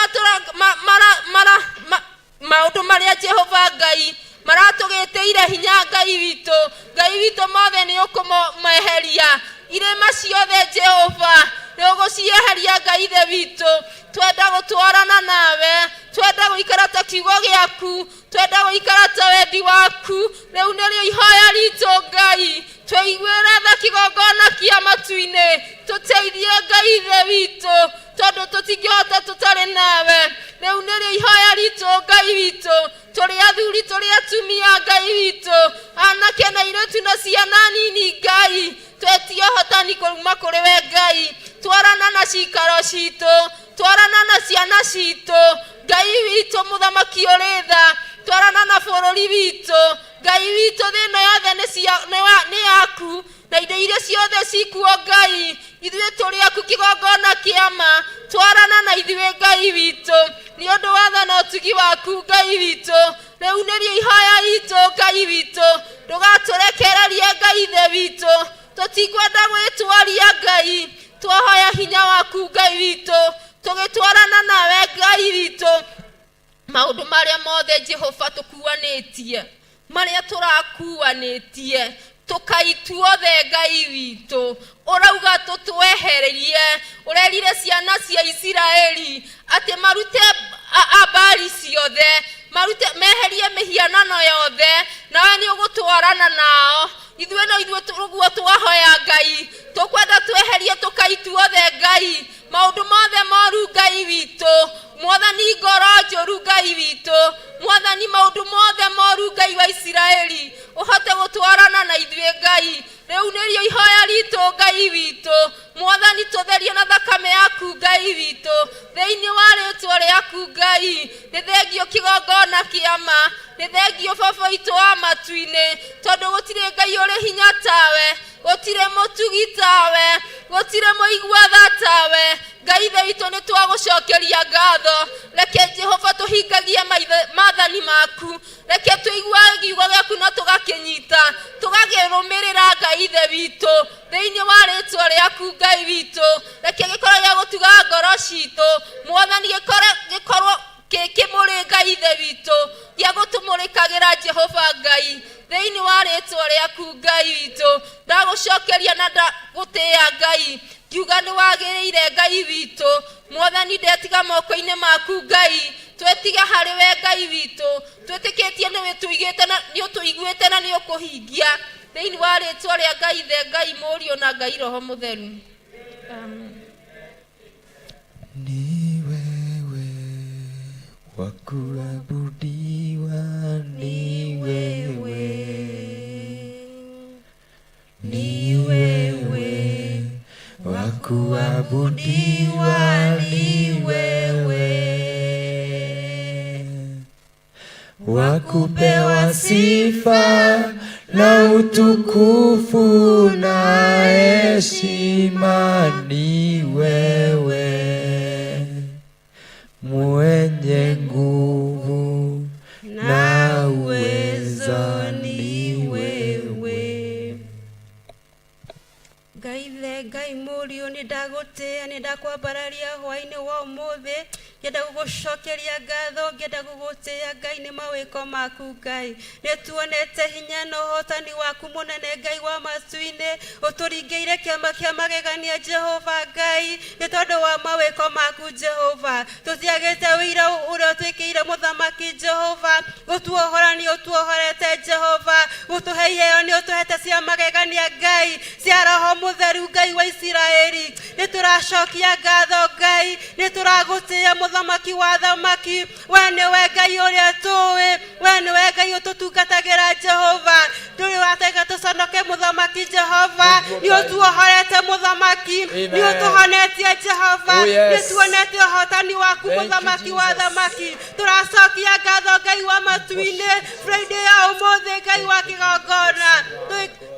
maũndũ marĩa Jehova Ngai maratũgĩtĩire hinya Ngai witũ. Ngai witũ mothe nĩ ũkũmeheria, irĩma ciothe Jehova nĩ ũgũcieheria Ngai Ithe witũ. Twenda gũtwarana nawe, twenda gũikara ta kiugo gĩaku, twenda gũikara ta wendi waku. Rĩu nĩrĩo ihoya ritũ Ngai, tũiguĩre tha kĩgongona kĩa matu-inĩ, tũteithie Ngai Ithe witũ, tondũ tũtingĩhota tũtarĩ nawe. Rĩu nĩrĩo ihoya ritũ Ngai witũ, tũrĩ athuri tũrĩ atumia. Atumia Ngai witũ, anake na airĩtu na ciana nini Ngai, twetie ũhotani kuma kũrĩ we Ngai. Twarana na cikaro citũ, twarana na ciana citũ Ngai witũ, mũthamaki ũrĩ tha, twarana na bũrũri witũ Ngai witũ. Thĩna yothe nĩ yaku na indo iria ciothe cikuo Ngai, ithuĩ tũrĩ aku kĩgongona kĩama. Twarana na ithuĩ Ngai witũ, nĩ ũndũ wa tha na ũtugi waku Ngai witũ. Rĩu nĩrĩo ihoya ritũ Ngai witũ, ndũgatũrekererie Ngai ithe witũ. Tũtikwenda gwĩtwaria Ngai, twahoya hinya waku Ngai witũ, tũgĩtwarana nawe Ngai witũ. Maũndũ marĩa mothe Jehova tũkuanĩtie, marĩa tũrakuanĩtie tũkaituothe Ngai witũ, ũrauga tũtwehererie. Ũrerire ciana cia Isiraeli atĩ marute ambari ciothe, marute meherie mĩhianano yothe, nawe nĩ ũgũtwarana nao. Ithuĩ no ithuĩ ũguo twahoya Ngai, tũkwenda tweherie tũkaituothe Ngai maũndũ mothe moru Ngai witũ, Mwathani, ngoro njũru Ngai witũ, Mwathani, maũndũ mothe moru Ngai wa Isiraeli, ũhote gũtwarana na ithuĩ Ngai. Rĩu nĩrĩo ihoya ritũ Ngai witũ, Mwathani, tũtherie na thakame yaku Ngai witũ, thĩinĩ wa rĩtwa rĩaku Ngai. Nĩ thengio kĩgongona kĩama, nĩ thengio baba witũ wa matu-inĩ, tondũ gũtirĩ Ngai ũrĩ hinya tawe, gũtirĩ mũtugi tawe, gũtirĩ mũigua tha tawe Ngai ithe witũ. Nĩ twagũcokeria ngatho. Reke Jehova tũhingagie maathani maku, reke tũiguage kiugo gĩaku na tũgakĩnyita, tũgakĩrũmĩrĩra Ngai ithe witũ, thĩinĩ wa rĩtwa rĩaku Ngai witũ. Reke gĩkorwo gĩa gũtuga ngoro citũ Mwathani, gĩkorwo kĩmũrĩ Ngai ithe witũ, gĩa gũtũmũrĩkagĩra Jehova Ngai, thĩinĩ wa rĩtwa rĩaku Ngai witũ. Ndagũcokeria na ndagũtĩĩa Ngai, ngiuga nĩ wagĩrĩire Ngai witũ. Mwathani, ndetiga moko-inĩ maku Ngai, twetiga harĩ we Ngai witũ, twĩtĩkĩtie nĩ wĩtũigĩte na nĩ ũtũiguĩte na nĩ ũkũhingia, thĩinĩ wa rĩtwa rĩa Ngai Ithe, Ngai Mũriũ na Ngai Roho Mũtheru. Amen. Ni wewe wa kuabudiwa, ni wewe, ni wewe wa kuabudiwa, ni wewe wa kupewa sifa na utukufu na heshima, ni wewe mwenye nguvu na uweza, ni wewe. Ngai ithe, Ngai Mũriũ, nĩ ndagũtĩĩa, nĩ ndakwambararia hwaĩ-inĩ wa ũmũthĩ. Ngĩenda gũgũcokeria ngatho, ngĩenda gũgũtĩĩa Ngai nĩ mawĩko maku. Ngai, nĩ tuonete hinya na ũhotani waku mũnene. Ngai wa matu-inĩ, ũtũringĩire kĩama kĩa magegania. Jehova Ngai, nĩ tondũ wa mawĩko maku Jehova, tũtiagĩte ũira ũrĩa ũtwĩkĩire. Mũthamaki Jehova, gũtuohora nĩ ũtuohorete. Jehova, gũtũhe iheo nĩ ũtũhete cia magegania, Ngai, cia Roho Mũtheru. Ngai wa Isiraeli, nĩ tũracokia ngatho. Ngai, nĩ tũragũtĩĩa, mũthamaki wa thamaki. We nĩwe Ngai ũrĩa tũĩ, we nĩwe Ngai ũtũtungatagĩra. Jehova, ndũrĩ wateka tũconoke. Mũthamaki Jehova, nĩ ũtuohorete. Mũthamaki, nĩ ũtũhonetie. Jehova, Oh, yes. nĩ tuonete ũhotani waku. Thank you, Mũthamaki wa Jesus. thamaki, tũracokia ngatho. Ngai wa matu-inĩ, Friday ya ũmũthĩ, Ngai wa kĩgongona,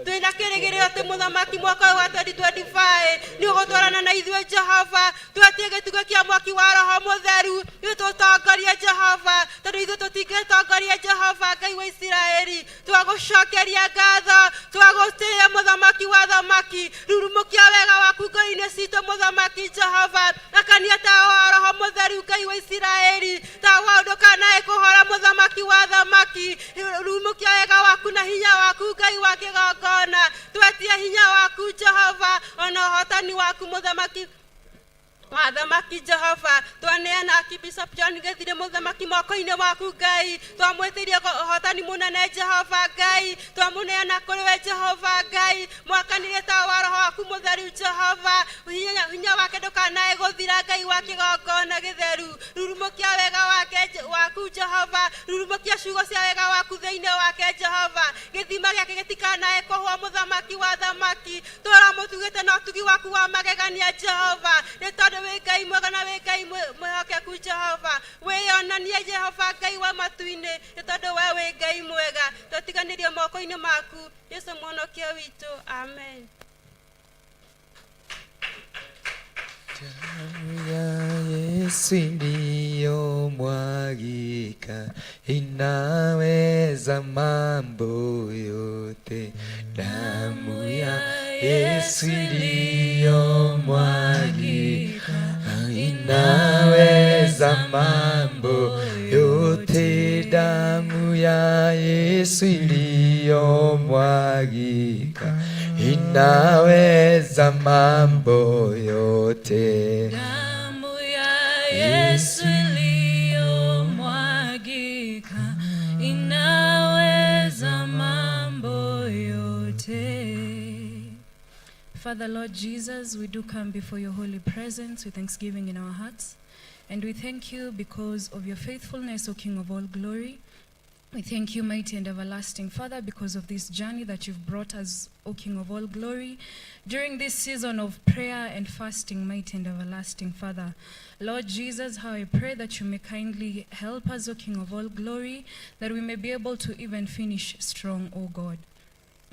twĩna kĩrĩgĩrĩro atĩ mũthamaki, mwaka ũyũ wa 2025 nĩ ũgũtwarana na ithuĩ. Jehova, twetie gĩtugĩ kĩa mwaki wa Roho Mũtheru gĩtũtongorie, Jehova, tondũ ithuĩ tũtingĩtongoria. Jehova Ngai wa Isiraeli, twagũcokeria ngatho, twagũtĩĩa, mũthamaki wa thamaki. Rurumũkia wega waku ngoro-inĩ citũ. Mũthamaki Jehova, akania tawa wa Roho Mũtheru. Ngai wa Isiraeli, tawa ndũkanae kũhora. Mũthamaki wa thamaki, rurumũkia wega waku na hinya waku. Ngai wa kĩgongona, twetie hinya waku Jehova, ona ũhotani waku, mũthamaki. Wathamaki Jehova twaneana Archbishop John Githire mũthamaki moko-inĩ maku Ngai twamwĩtĩria ũhotani mũnene Jehova Ngai twamũneana kũrĩ we Jehova Ngai mwakanĩrie tawa wa roho waku mũtheru Jehova hinya hinya wake ndũkanae gũthira Ngai wa kĩgongona gĩtheru rurumũkia wega wake waku Jehova rurumũkia ciugo cia wega waku thĩinĩ wake Jehova gĩthima gĩake gĩtikanae kũhũa mũthamaki wa thamaki tũra mũtugĩte na ũtugi waku wa magegania Jehova nĩ tondũ wĩ Ngai mwega na wĩ Ngai mwĩhokeku Jehova wĩyonanie Jehova Ngai wa matu-inĩ nĩ tondũ we wĩ Ngai mwega twatiganĩrio moko-inĩ maku Yesu mũhonokia witũ amen. Damu ya Yesu iliyomwagika inaweza mambo yote. Damu ya Yesu iliyomwagika inaweza mambo yote. Damu ya Yesu iliyomwagika inaweza mambo yote. Damu ya Yesu iliyomwagika inaweza mambo yote. Father, Lord Jesus, we do come before your holy presence with thanksgiving in our hearts. And we thank you because of your faithfulness, O King of all glory. We thank you, mighty and everlasting Father, because of this journey that you've brought us, O King of all glory, during this season of prayer and fasting, mighty and everlasting Father. Lord Jesus, how I pray that you may kindly help us, O King of all glory, that we may be able to even finish strong, O God.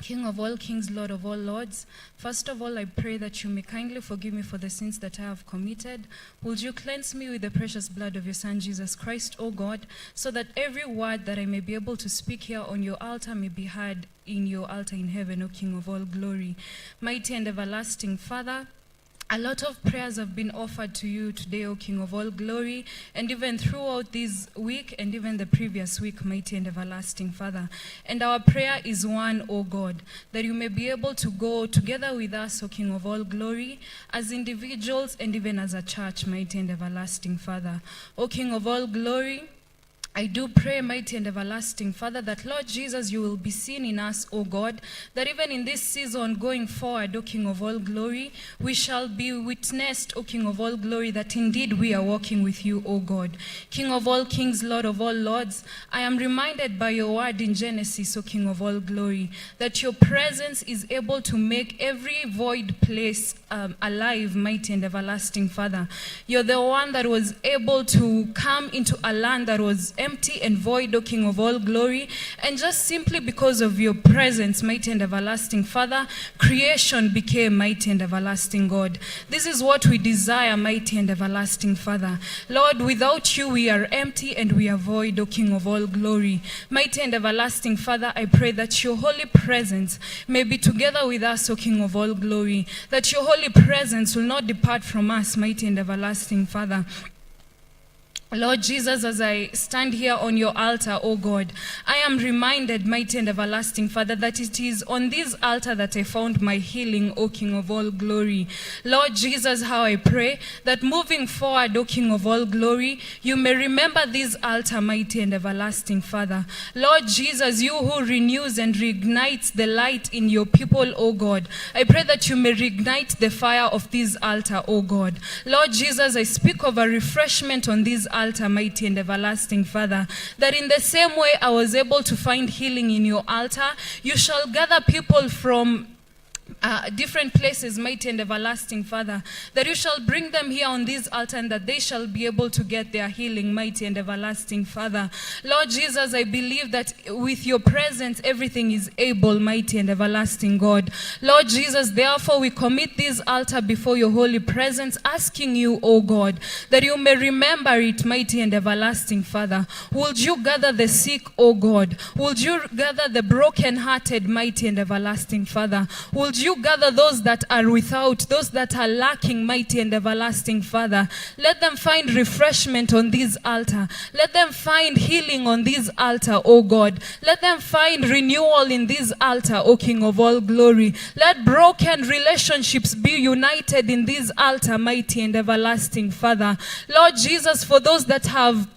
King of all kings, Lord of all lords, first of all, I pray that you may kindly forgive me for the sins that I have committed. Would you cleanse me with the precious blood of your Son, Jesus Christ, O God, so that every word that I may be able to speak here on your altar may be heard in your altar in heaven, O King of all glory. Mighty and everlasting Father, a lot of prayers have been offered to you today, O King of all glory, and even throughout this week and even the previous week, mighty and everlasting Father. And our prayer is one, O God, that you may be able to go together with us, O King of all glory, as individuals and even as a church, mighty and everlasting Father. O King of all glory, I do pray, mighty and everlasting Father, that Lord Jesus, you will be seen in us, O God, that even in this season going forward, O King of all glory, we shall be witnessed, O King of all glory, that indeed we are walking with you, O God. King of all kings, Lord of all lords, I am reminded by your word in Genesis, O King of all glory, that your presence is able to make every void place alive, mighty and everlasting Father. You're the one that was able to come into a land that was empty and void, O King of all glory, and just simply because of your presence, mighty and everlasting Father, creation became mighty and everlasting God. This is what we desire, mighty and everlasting Father. Lord, without you we are empty and we are void, O King of all glory. Mighty and everlasting Father, I pray that your holy presence may be together with us, O King of all glory, that your holy presence will not depart from us, mighty and everlasting Father. Lord Jesus, as I stand here on your altar, O God, I am reminded, mighty and everlasting Father, that it is on this altar that I found my healing, O King of all glory. Lord Jesus, how I pray that moving forward, O King of all glory, you may remember this altar, mighty and everlasting Father. Lord Jesus, you who renews and reignites the light in your people, O God, I pray that you may reignite the fire of this altar, O God. Lord Jesus, I speak of a refreshment on this altar, mighty and everlasting Father, that in the same way I was able to find healing in your altar, you shall gather people from different places, mighty and everlasting Father, that you shall bring them here on this altar and that they shall be able to get their healing, mighty and everlasting Father. Lord Jesus, I believe that with your presence, everything is able, mighty and everlasting God. Lord Jesus, therefore, we commit this altar before your holy presence, asking you, O God, that you may remember it, mighty and everlasting Father. Would you gather the sick, O God? Would you gather the brokenhearted, mighty and everlasting Father? Would you you gather those that are without, those that are lacking, mighty and everlasting Father. Let them find refreshment on this altar. Let them find healing on this altar, O God. Let them find renewal in this altar, O King of all glory. Let broken relationships be united in this altar, mighty and everlasting Father. Lord Jesus, for those that have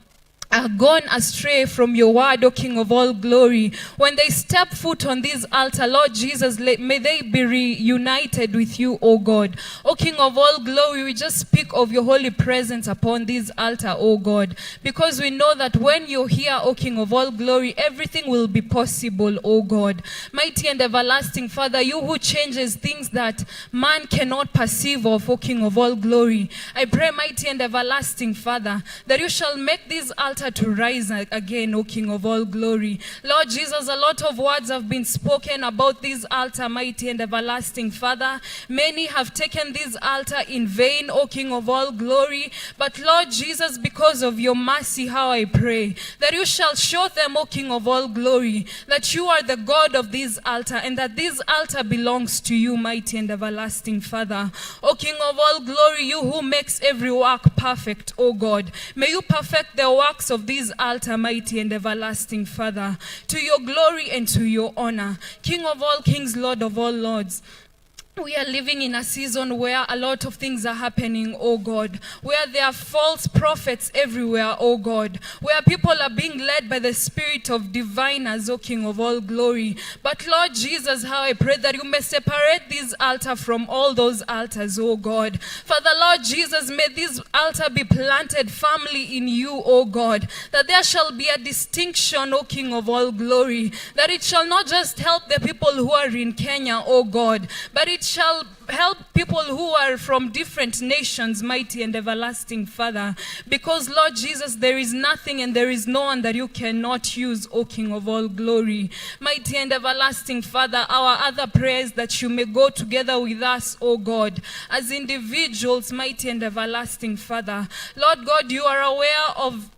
are gone astray from your word, O King of all glory. When they step foot on this altar, Lord Jesus, may they be reunited with you, O God. O King of all glory, we just speak of your holy presence upon this altar, O God, because we know that when you're here, O King of all glory, everything will be possible, O God. Mighty and everlasting Father, you who changes things that man cannot perceive of, O King of all glory, I pray, mighty and everlasting Father, that you shall make this altar to rise again, O King of all glory. Lord Jesus, a lot of words have been spoken about this altar, mighty and everlasting Father. Many have taken this altar in vain, O King of all glory. But Lord Jesus, because of your mercy, how I pray that you shall show them, O King of all glory, that you are the God of this altar and that this altar belongs to you, mighty and everlasting Father. O King of all glory, you who makes every work perfect, O God, may you perfect the works of this altar, mighty and everlasting Father, to your glory and to your honor. King of all kings, Lord of all lords, we are living in a season where a lot of things are happening, oh God, where there are false prophets everywhere, oh God, where people are being led by the spirit of diviners, O King of all glory. But Lord Jesus, how I pray that you may separate this altar from all those altars, oh God. Father, Lord Jesus, may this altar be planted firmly in you, oh God, that there shall be a distinction, O King of all glory, that it shall not just help the people who are in Kenya, oh God, but it shall help people who are from different nations, mighty and everlasting Father. Because, Lord Jesus, there is nothing and there is no one that you cannot use, O King of all glory. Mighty and everlasting Father, our other prayers that you may go together with us, O God, as individuals, mighty and everlasting Father. Lord God, you are aware of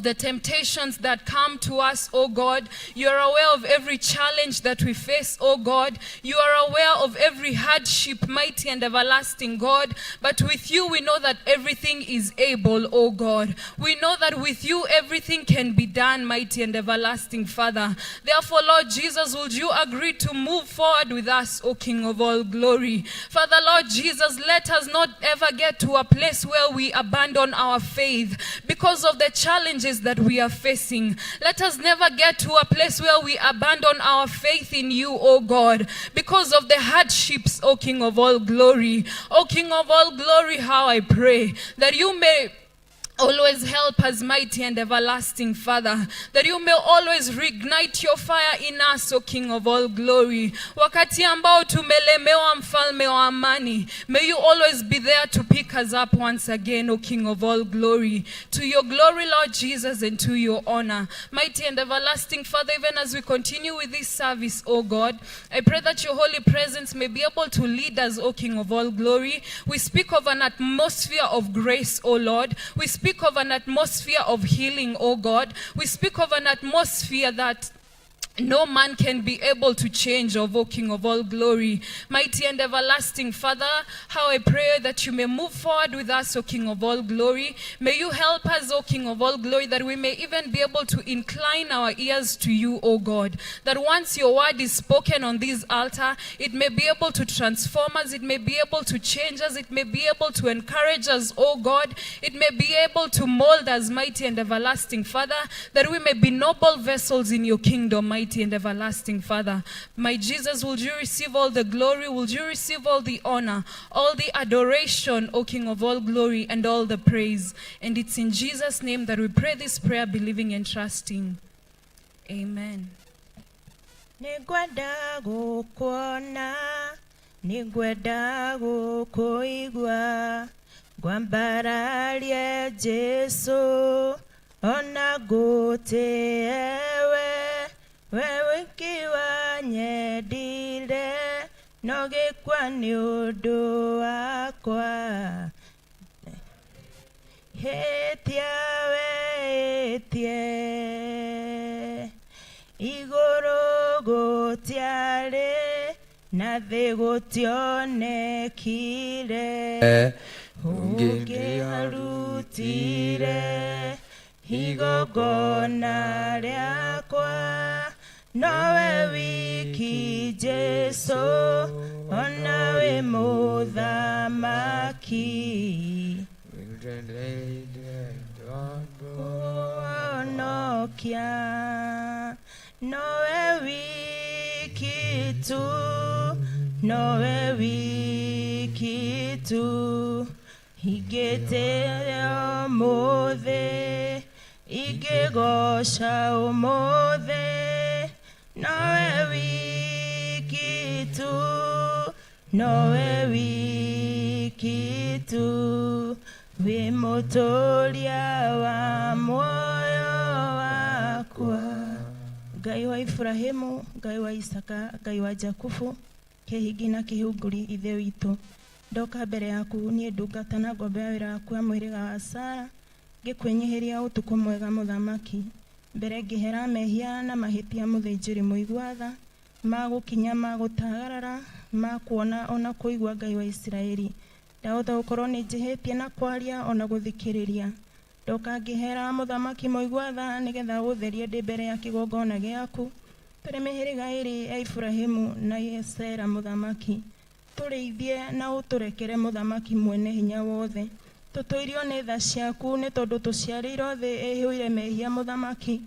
the temptations that come to us, O God. You are aware of every challenge that we face, O God. You are aware of every hardship, mighty and everlasting God. But with you, we know that everything is able, O God. We know that with you, everything can be done, mighty and everlasting Father. Therefore, Lord Jesus, would you agree to move forward with us, O King of all glory? Father, Lord Jesus, let us not ever get to a place where we abandon our faith because of the challenge that we are facing. Let us never get to a place where we abandon our faith in you, O God, because of the hardships, O King of all glory. O King of all glory, how I pray that you may always help us, mighty and everlasting Father, that you may always reignite your fire in us, O King of all glory. Wakati ambao tumelemewa, mfalme wa amani, may you always be there to pick us up once again, O King of all glory. To your glory, Lord Jesus, and to your honor. Mighty and everlasting Father, even as we continue with this service, O God, I pray that your holy presence may be able to lead us, O King of all glory. We speak of an atmosphere of grace, O Lord. We speak of an atmosphere of healing, O God. We speak of an atmosphere that no man can be able to change, O King of all glory. Mighty and everlasting Father, how I pray that you may move forward with us, O King of all glory. May you help us, O King of all glory, that we may even be able to incline our ears to you, O God. That once your word is spoken on this altar, it may be able to transform us, it may be able to change us, it may be able to encourage us, O God. It may be able to mold us, mighty and everlasting Father, that we may be noble vessels in your kingdom, mighty and everlasting Father. My Jesus, would you receive all the glory? Would you receive all the honor, all the adoration, O King of all glory, and all the praise? And it's in Jesus' name that we pray this prayer, believing and trusting. Amen. Nĩngwenda gũkuona, nĩngwenda gũkũigua, ngwambararie Jesũ, ona ngũtĩe we, we wiki wanyendire, no gĩkua nĩ ũndũ wakwa. Hĩtia wĩtie, igũrũ gũtiarĩ Na thĩ gũtionekire ũngĩarutire igongona rĩakwa nowe wiki Jesu ona wĩ mũthamaki Honokia nowe wiki tu nowe wiki tu ingĩtĩĩa ũmũthĩ ingĩgoca ũmũthĩ nowe wiki tu nowe wiki tu wĩ mũtũria wa muoyo wakwa. Ngai wa Ibrahimu, Ngai wa Isaka, Ngai wa Jakubu, kĩhingi na kĩhunguri ithe witũ, ndoka mbere yaku niĩ ndungata na ngombo ya wĩra waku ya mũhĩrĩga wa Sara, ngĩkwĩnyihĩria ũtukũ mwega mũthamaki, mbere ngĩhera mehia na mahĩtia mũthĩnjĩri mũigua tha, ma gũkinya ma gũtagarara, ma kuona ona kũigua Ngai wa Isiraeli. Ndahota gũkorwo nĩ njĩhĩtie na kwaria ona gũthikĩrĩria. Ndoka ngĩhera mũthamaki mũigua tha nĩgetha ũtherie ndĩ mbere ya kĩgongona gĩaku. Tũrĩ mĩhĩrĩga ĩrĩ ya Ibrahimu na ya Sera mũthamaki. Tũrĩithie na ũtũrekere mũthamaki mwene hinya wothe. Tũtũirio nĩ tha ciaku nĩ tondũ tũciarĩirwo thĩ ĩihũire mehia mũthamaki.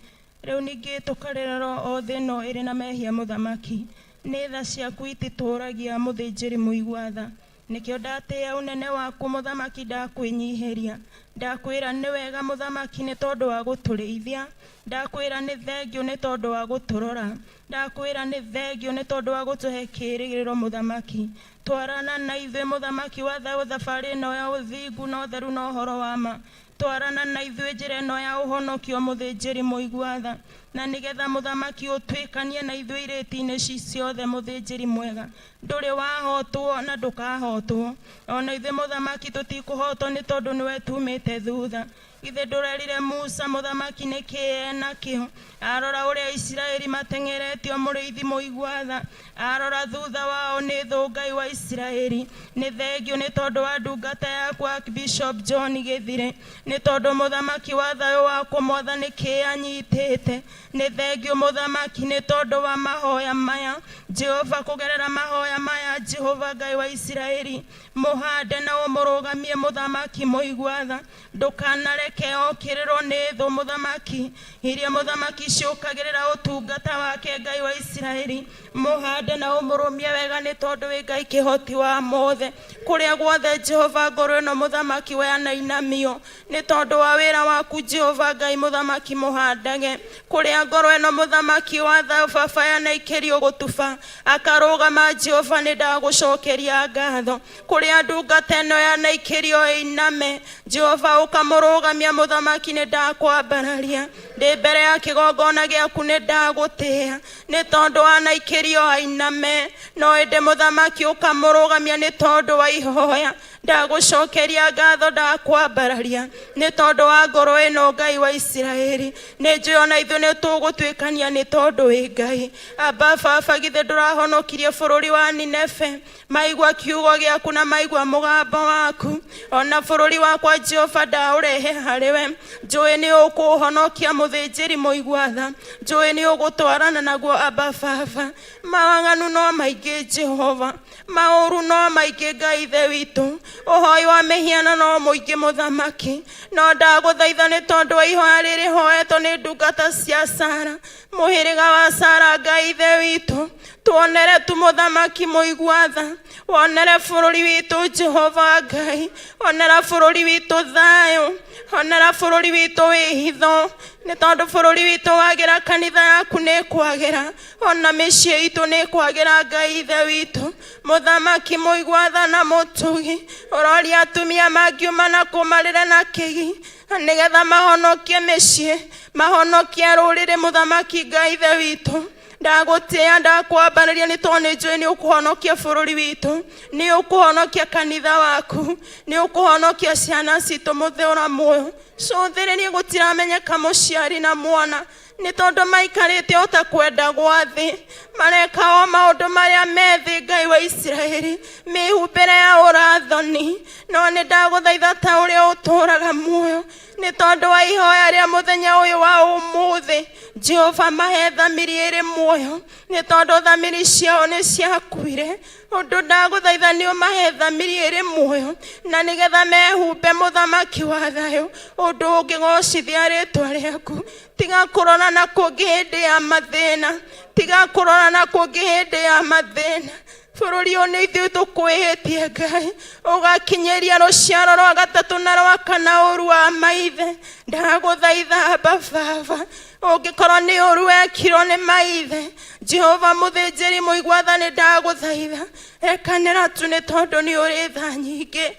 Rĩu ningĩ tũkarererwo o thĩ ĩno ĩrĩ na mehia mũthamaki. Nĩ tha ciaku ititũũragia mũthĩnjĩri mũigua tha. Nĩkĩo ndatĩĩa ũnene waku mũthamaki ndakwĩnyihĩria. Ndakwĩra nĩ wega mũthamaki nĩ tondũ wa gũtũrĩithia. Ndakwĩra nĩ thengio nĩ tondũ wa gũtũrora. Ndakwĩra nĩ thengio nĩ tondũ wa gũtũhe kĩĩrĩgĩrĩro mũthamaki. Twarana na ithuĩ mũthamaki wa thayũ thabarĩ ĩno ya ũthingu na ũtheru na ũhoro wa ma. Twarana na ithuĩ njĩra ĩno ya ũhonokio mũthĩnjĩri mũigua tha. Na nĩgetha mũthamaki ũtuĩkanie na ithuĩ irĩti-inĩ ici ciothe mũthĩnjĩri mwega. Ndũrĩ wahotwo na ndũkahotwo. Ona ithuĩ mũthamaki tũtikũhotwo nĩ tondũ nĩwe tumĩte thutha. Githĩ ndũrerire Musa mũthamaki nĩkĩ enakĩo? Arora ũrĩa Isiraeli mateng'eretio mũrĩithi mũigua tha. Arora thutha wao nĩ thũ Ngai wa Isiraeli. Nĩ thengio nĩ tondũ wa ndungata yaku Archbishop John Gĩthire. Nĩ tondũ mũthamaki wa thayũ wakwa mwathani kĩ anyitĩte. Nĩ thengio mũthamaki nĩ tondũ wa mahoya maya. Jehova kũgerera mahoya maya Jehova Ngai wa Isiraeli. Mũhande na ũmũrũgamie mũthamaki mũigua tha. Ndũkanareke okĩrĩrwo nĩ thũ mũthamaki. Iria mũthamaki ciũkagĩrĩra ũtungata wake Ngai wa Isiraeli. Mũhande na ũmũrũmie wega nĩ tondũ wĩ Ngai kĩhoti wa mothe. Kũrĩa guothe Jehova ngoro ĩno mũthamaki we anainamio. Nĩ tondũ wa wĩra waku Jehova Ngai mũthamaki mũhandage. Kũrĩa ngoro ĩno mũthamaki wa thayũ baba yanaikĩrio gũtuba. Akarũgama Jehova nĩ ndagũcokeria ngatho. Kũrĩa ndungata ĩno yanaikĩrio ĩiname. Jehova ũkamũrũgamia mũthamaki nĩ ndakwambararia. Ndĩ mbere ya kĩgongona gĩaku nĩ ndagũtĩĩa. Nĩ tondũ anaikĩrio ainame. No ĩndĩ mũthamaki ũkamũrũgamia nĩ tondũ wa ihoya. Ndagũcokeria ngatho ndakwambararia nĩ tondũ wa ngoro ĩno Ngai wa Isiraeli. Nĩ njũĩ ona ithuĩ nĩ tũgũtuĩkania nĩ tondũ wĩ Ngai. Aba baba githĩ ndũrahonokirie bũrũri wa Nineve. Maigua kiugo gĩaku na maigua mũgambo waku. Ona bũrũri wakwa Jehova ndaũrehe harĩwe. Njũĩ nĩ ũkũũhonokia mũthĩnjĩri mũigua tha. Njũĩ nĩ ũgũtwarana naguo aba baba. Mawaganu no maingĩ Jehova. Maũru no maingĩ Ngai ithe witũ. Ũhoi wa mĩhianano no mũingĩ mũthamaki. No ndagũthaitha nĩ tondũ wa ihoya rĩrĩ hoetwo nĩ ndungata cia Sara. Mũhĩrĩga wa Sara Ngai ithe witũ. Tuonere tu mũthamaki mũigua tha. Wonere bũrũri witũ Jehova Ngai. Onera bũrũri witũ thayũ. Onera bũrũri witũ wĩhitho. Nĩ tondũ bũrũri witũ wagĩra kanitha yaku nĩ kwagĩra. Ona mĩciĩ itũ nĩ kwagĩra Ngai ithe witũ. Mũthamaki mũigua tha na mũtugi. Ũroria atumia mangiuma na kũmarĩre na kĩgi. Nĩgetha mahonokie mĩciĩ. Mahonokie rũrĩrĩ mũthamaki Ngai ithe witũ. Ndagũtĩĩa ndakwambararia nĩ tondũ nĩ njũĩ nĩ ũkũhonokia bũrũri witũ. Nĩ ũkũhonokia kanitha waku. Nĩ ũkũhonokia ciana citũ mũthĩ ũra muoyo. Cũthĩrĩrie gũtiramenyeka mũciari na mwana nĩ tondũ maikarĩte o ta kwenda gwa thĩ, mareka o maũndũ marĩa me thĩ. Ngai wa Isiraeli, mĩhumbĩre ya ũrathoni, no nĩ ndagũthaitha ta ũrĩa ũtũũraga muoyo, nĩ tondũ wa ihoya rĩa mũthenya ũyũ wa ũmũthĩ, Jehova, mahe thamiri ĩrĩ muoyo, nĩ tondũ thamiri ciao nĩ ciakuire. Ũndũ ndagũthaitha nĩ ũmahe thamiri ĩrĩ muoyo, na nĩgetha mehumbe mũthamaki wa thayũ, ũndũ ũngĩgocithia rĩtwa rĩaku. Tiga kũrora na kũngĩ hĩndĩ ya mathĩna, tiga kũrora na kũngĩ hĩndĩ ya mathĩna. Bũrũri ũyũ nĩ ithuĩ tũkwĩhĩtie, Ngai, ũgakinyĩria rũciaro rwa gatatũ na rwa kana ũru wa maithe. Ndagũthaitha, Aba Baba, ũngĩkorwo nĩ ũru wekirwo nĩ maithe, Jehova mũthĩnjĩri mũigua tha, nĩ ndagũthaitha, rekanĩra tu, nĩ tondũ nĩ ũrĩ tha nyingĩ.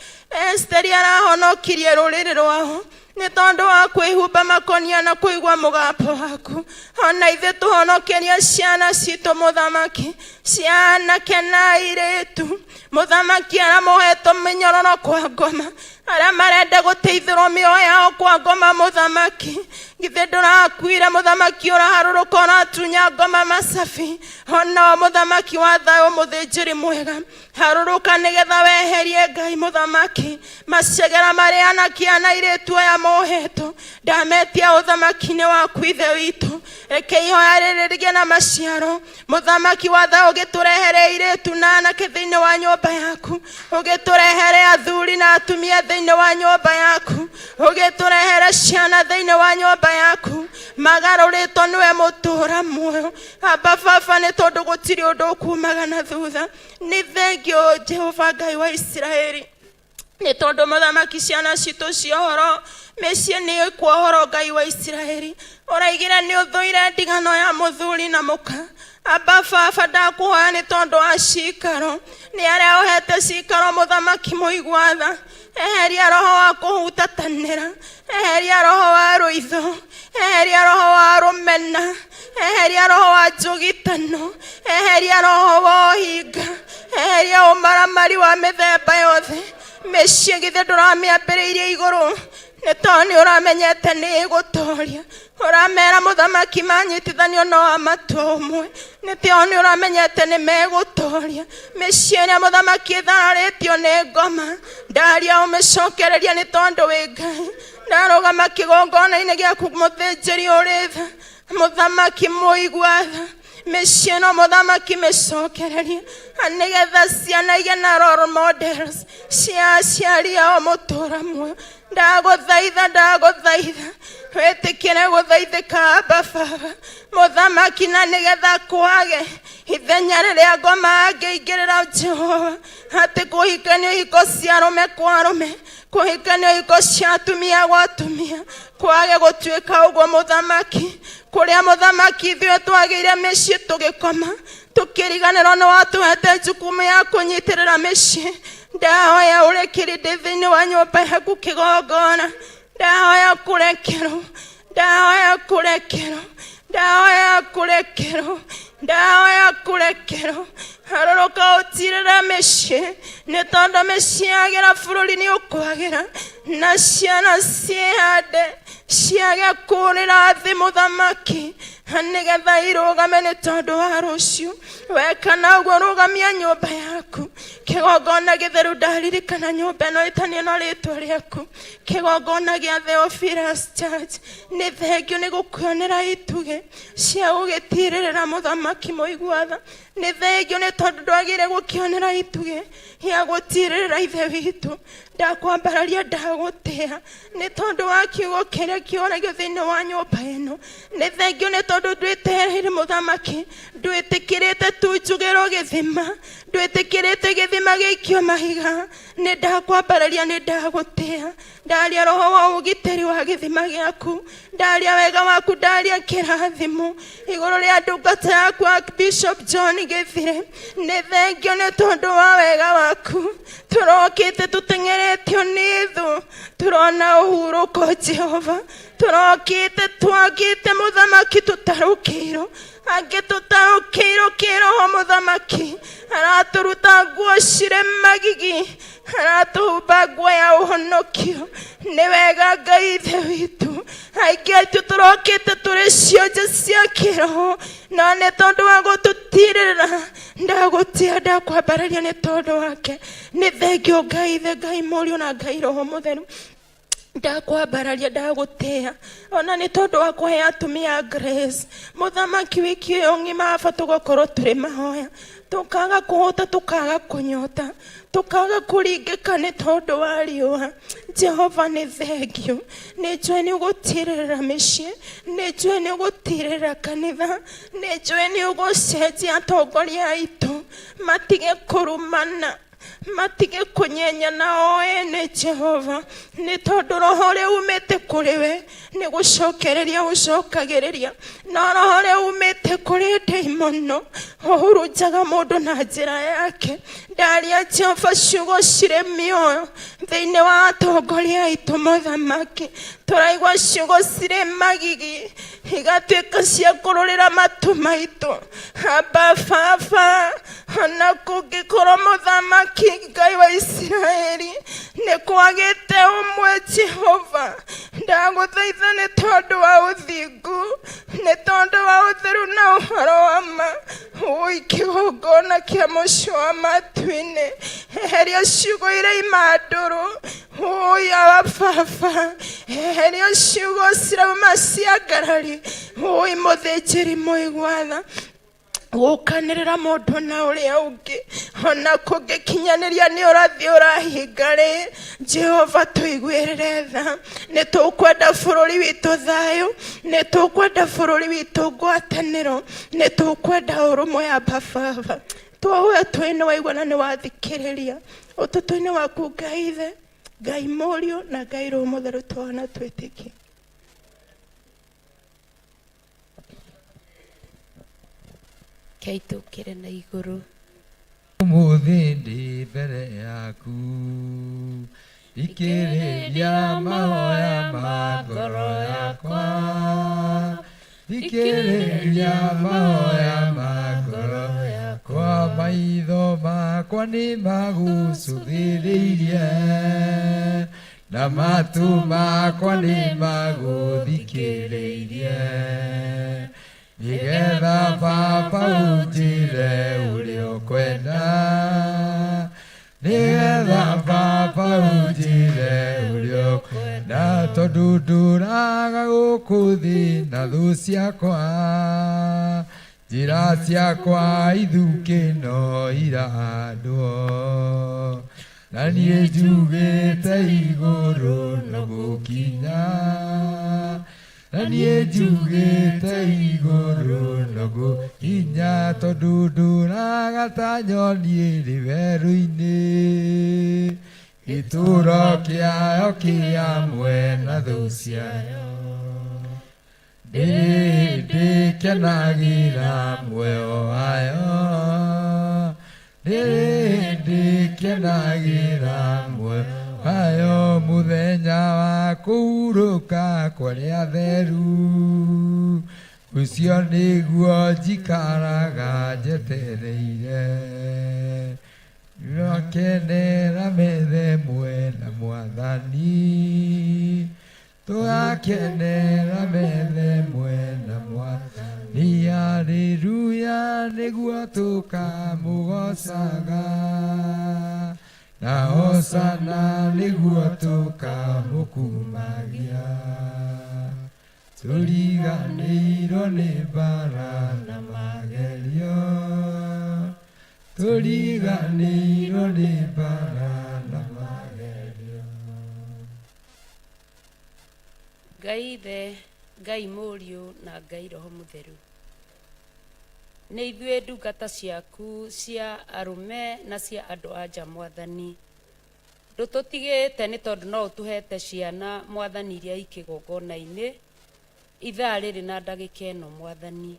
Esteri arahonokirie rũrĩrĩ rwao nĩ tondũ wa kwĩhumba makonia na kũigua mũgambo waku. Ona ithuĩ tũhonokeria ciana citũ, mũthamaki, cianake na airĩtu, mũthamaki, arĩa mohetwo mĩnyororo kwa ngoma, arĩa marenda gũteithĩrwo mĩoyo yao kwa ngoma. Mũthamaki, githĩ ndũrakuire? Mũthamaki, ũraharũrũka ũratunya ngoma macabi. Onao mũthamaki wa thayũ, mũthĩnjĩri mwega, harũrũka nĩgetha weherie, Ngai mũthamaki, macegera marĩa anake na airĩtu aya mohetwo. Ndametia ũthamaki-inĩ waku, Ithe witũ. Reke ihoya rĩrĩ rĩgĩe na maciaro. Mũthamaki wa thayũ, ũgĩtũrehere airĩtu na anake thĩinĩ wa nyũmba yaku, ũgĩtũrehere athuri na atumia thĩinĩ wa nyũmba yaku, ũgĩtũrehere ciana thĩinĩ wa nyũmba yaku, magarũrĩtwo nĩwe mũtũũra muoyo. Aba Baba, nĩ tondũ gũtirĩ ũndũ ũkumaga na thutha. Nĩ thengio, Jehova Ngai wa Isiraeli, nĩ tondũ mũthamaki, ciana citũ ciohoro, mĩciĩ nĩ ĩkuohoro. Ngai wa Isiraeli, ũraigire nĩ ũthũire ndigano ya mũthuri na mũka. Aba Baba, ndakũhoya nĩ tondũ wa cikaro, nĩ arĩa ũhete cikaro, mũthamaki mũigua tha, eheria roho wa kũhutatanĩra, eheria roho wa rũitho, eheria roho wa rũmena, eheria roho wa njũgitano, eheria roho wa ũhinga, eheria ũmaramari wa mĩthemba yothe. Mĩciĩ githĩ ndũramĩambĩrĩirie igũrũ? Nĩ tondũ nĩ ũramenyete nĩ ĩgũtoria. Ũramera, mũthamaki, manyitithanio no amatua ũmwe, nĩ tondũ nĩ ũramenyete nĩ megũtoria. Mĩciĩ ĩrĩa, mũthamaki, ĩthararĩtio nĩ ngoma, ndaria ũmĩcokereria, nĩ tondũ wĩ Ngai. Ndarũgama kĩgongona-inĩ gĩaku, mũthĩnjĩri ũrĩ tha, mũthamaki mũigua tha, mĩciĩ ĩno, mũthamaki, mĩcokererie, nĩgetha ciana igĩe na role models cia aciari ao mũtũra muoyo. Ndagũthaitha, ndagũthaitha, wĩtĩkĩre gũthaithĩka, Aba Baba, mũthamaki, na nĩgetha kwage ithenya rĩrĩa ngoma angĩingĩrĩra, Jehova, atĩ kũhikanio ihiko cia arũme kwa arũme, kũhikanio ihiko cia atumia gwa atumia, kwage gũtuĩka ũguo, mũthamaki. Kũrĩa, mũthamaki, ithuĩ twagĩire mĩciĩ tũgĩkoma tũkĩriganĩrwo nĩ watũhete jukumu ya kũnyitĩrĩra mĩciĩ. Ndahoya ũrekeri ndĩ thĩinĩ wa nyũmba yaku kĩgongona. Ndahoya kũrekerwo, ndahoya kũrekerwo, ndahoya kũrekerwo, ndahoya kũrekerwo. Harũrũka ũtirĩre mĩciĩ, nĩ tondũ mĩciĩ yagĩra, bũrũri nĩ ũkwagĩra, na ciana ciĩhande ciage kũrĩra thĩ, mũthamaki, nĩgetha irũgame nĩ tondũ wa rũciũ. Weka na ũguo, rũgamia nyũmba yaku kĩgongona gĩtheru. Ndaririkana nyũmba ĩno ĩtanio na rĩtwa rĩaku, kĩgongona gĩa Theophilus Church, nĩ thengio nĩ gũkuonera itugĩ cia gũgĩtirĩrĩra, mũthamaki mũigua tha. Nĩ thengio nĩ tondũ ndwagĩire gũkĩonera itugĩ ya gũtirĩrĩra. Ithe witũ, ndakwambararia, ndagũtĩa nĩ tondũ wa kiugo kĩrĩa kĩoragio thĩinĩ wa nyũmba ĩno. Nĩ thengio nĩ tondũ ndwĩtereire, mũthamaki, ndwĩtĩkĩrĩte tunjugĩrwo gĩthima, ndwĩtĩkĩrĩte gĩthima gĩikio mahiga. Nĩ ndakwambararia, nĩ ndagũtĩa. Ndaria roho wa ũgitĩri wa gĩthima gĩaku, ndaria wega waku, ndaria kĩrathimo igũrũ rĩa ndungata yaku Archbishop John Gĩthire. Nĩ thengio nĩ tondũ wa wega waku. Tũrokĩte tũteng'eretio nĩ thũ, tũrona ũhurũko. Jehova, tũrokĩte twagĩte, mũthamaki, tũtarũkĩirwo, angĩ tũtarũkĩirwo kĩroho. Mũthamaki aratũruta nguo cirĩ magigi. Aratũhumba nguo ya ũhonokio. Nĩ wega Ngai Ithe witũ, aingĩ aitũ tũrokĩte tũrĩ cionje cia kĩroho, no nĩ tondũ wa gũtũtirĩrĩra ndagũtia ndakwambararia nĩ tondũ wake. Nĩ thengio Ngai Ithe, Ngai Mũriũ na Ngai Roho Mũtheru. Ndakwambararia, ndagũtĩa ona nĩ tondũ wa kũhe atumia grace. Mũthamaki, wiki ĩyo ng'ima baba tũgakorwo tũrĩ mahoya, tũkaga kũhũta, tũkaga kũnyota, tũkaga kũringĩka nĩ tondũ wa riũa. Jehova, nĩ thengio. Nĩ njũĩ nĩ ũgũtirĩrĩra mĩciĩ, nĩ njũĩ nĩ ũgũtirĩrĩra kanitha, nĩ njũĩ nĩ ũgũcenjia atongoria aitũ matige kũrumana, matige kũnyenyana o ene. Jehova, nĩ tondũ roho ũrĩa umĩte kũrĩ we nĩ gũcokereria ũcokagĩrĩria, no roho ũrĩa umĩte kũrĩ ndaimono ũhurunjaga mũndũ na njĩra yake. Ndaria Jehova ciugo cirĩ mĩoyo thĩinĩ wa atongoria aitũ. Mũthamaki, tũraigua ciugo cirĩ magigi igatuĩka cia kũrũrĩra matũ maitũ. Aba baba, ona kũngĩkorwo mũthamaki Ngai wa Isiraeli nĩ kwagĩte ũmwe, Jehova, ndagũthaitha nĩ tondũ wa ũthingu, nĩ tondũ wa ũtheru na ũhoro wa ma, ũi kĩgongona kĩa mũciĩ wa matu-inĩ, eheria ciugo iria ima ndũrũ. Ũi awa baba, eheria ciugo cirauma cia ngarari. Ũi mũthĩnjĩri mũiguatha gũkanĩrĩra mũndũ na ũrĩa ũngĩ, ona kũngĩkinyanĩria nĩ ũrathi ũrahinga rĩ. Jehova, tũiguĩrĩre tha. Nĩ tũkwenda bũrũri witũ thayũ, nĩ tũkwenda bũrũri witũ ngwatanĩro, nĩ tũkwenda ũrũmwe. Aba baba, twahoya twĩ nĩ waigua na nĩ wathikĩrĩria ũtũtũ-inĩ waku Ngai Ithe, Ngai Mũriũ na Ngai Roho Mũtheru, twana twĩtĩkie. Kei tũkĩre na igũrũ. Ũmũthĩ ndĩ mbere yaku, thikĩrĩria mahoya ma ngoro yakwa, thikĩrĩria mahoya ma ngoro yakwa. Maitho makwa nĩ magũcũthĩrĩirie na matũ makwa nĩ magũthikĩrĩirie, nĩgetha baba ũnjĩre ũrĩa ũkwenda, nĩgetha baba ũnjĩre ũrĩa ũkwenda, tondũ ndũraga gũkũ thĩ na thũ ciakwa, njĩra ciakwa ithukĩ no irahandwo, na niĩ njugĩte igũrũ no gũkinya, na niĩ njugĩte igũrũ no gũkinya, tondũ ndũraga ta nyoni ĩrĩ werũ-inĩ, gĩtũũro kĩayo kĩ hamwe na thũ ciayo. Ndĩrĩ ndĩkenagĩra muoyo wayo, ndĩrĩ ndĩkenagĩra muoyo wayo, mũthenya wa kũhurũka kwa arĩa atheru, ũcio nĩguo njikaraga njetereire. Tũgakenera metha ĩmwe na Mwathani, tũgakenera metha ĩmwe na Mwathani. Haleluya, nĩguo tũkamũgocaga, na hosana nĩguo tũkamũkumagia. Tũriganĩirwo nĩ mbara na magerio, tũriganĩirwo nĩ mbara na magerio. Ngai Ithe, Ngai Mũriũ na Ngai Roho Mũtheru, nĩ ithuĩ ndungata ciaku cia arũme na cia andũ a nja. Mwathani, ndũtũtigĩte nĩ tondũ no ũtũhete ciana, Mwathani, iria ikĩgongona-inĩ ithaa rĩrĩ na ndagĩka ĩno. Mwathani,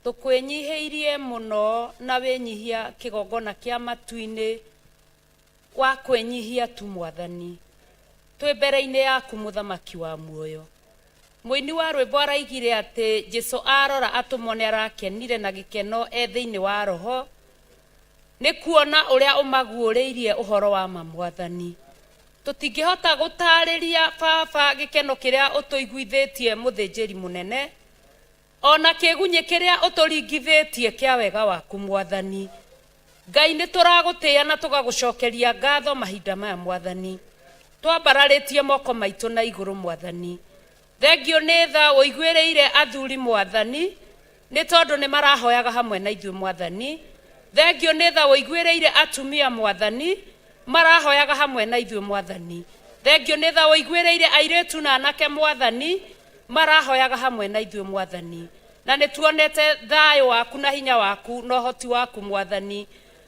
tũkwĩnyihĩirie mũno na wĩnyihia kĩgongona kĩa matu-inĩ wa kwĩnyihia tu. Mwathani, twĩ mbere-inĩ yaku, mũthamaki wa muoyo. Mũini wa rwĩmbo araigire atĩ Jesu arora atũmwo nĩ arakenire na gĩkeno e thĩinĩ wa roho. Nĩ kuona ũrĩa ũmaguũrĩirie ũhoro wa ma mwathani. Tũtingĩhota gũtarĩria baba gĩkeno kĩrĩa ũtũiguithĩtie mũthĩnjĩri mũnene, ona kĩgunyĩ kĩrĩa ũtũringithĩtie kĩa wega waku mwathani. Ngai nĩ tũragũtĩĩa na tũgagũcokeria ngatho mahinda maya mwathani. Twambararĩtie moko maitũ na igũrũ mwathani. Thengiũ nĩ tha ũiguĩrĩire athuri mwathani, nĩ tondũ nĩ marahoyaga hamwe na ithuĩ mwathani. Thengiũ nĩ tha ũiguĩrĩire atumia mwathani, marahoyaga hamwe na ithuĩ mwathani. Thengiũ nĩ tha ũiguĩrĩire airĩtu na anake mwathani, marahoyaga hamwe na ithuĩ mwathani. Na nĩ tuonete thayũ waku na hinya waku na ũhoti waku mwathani,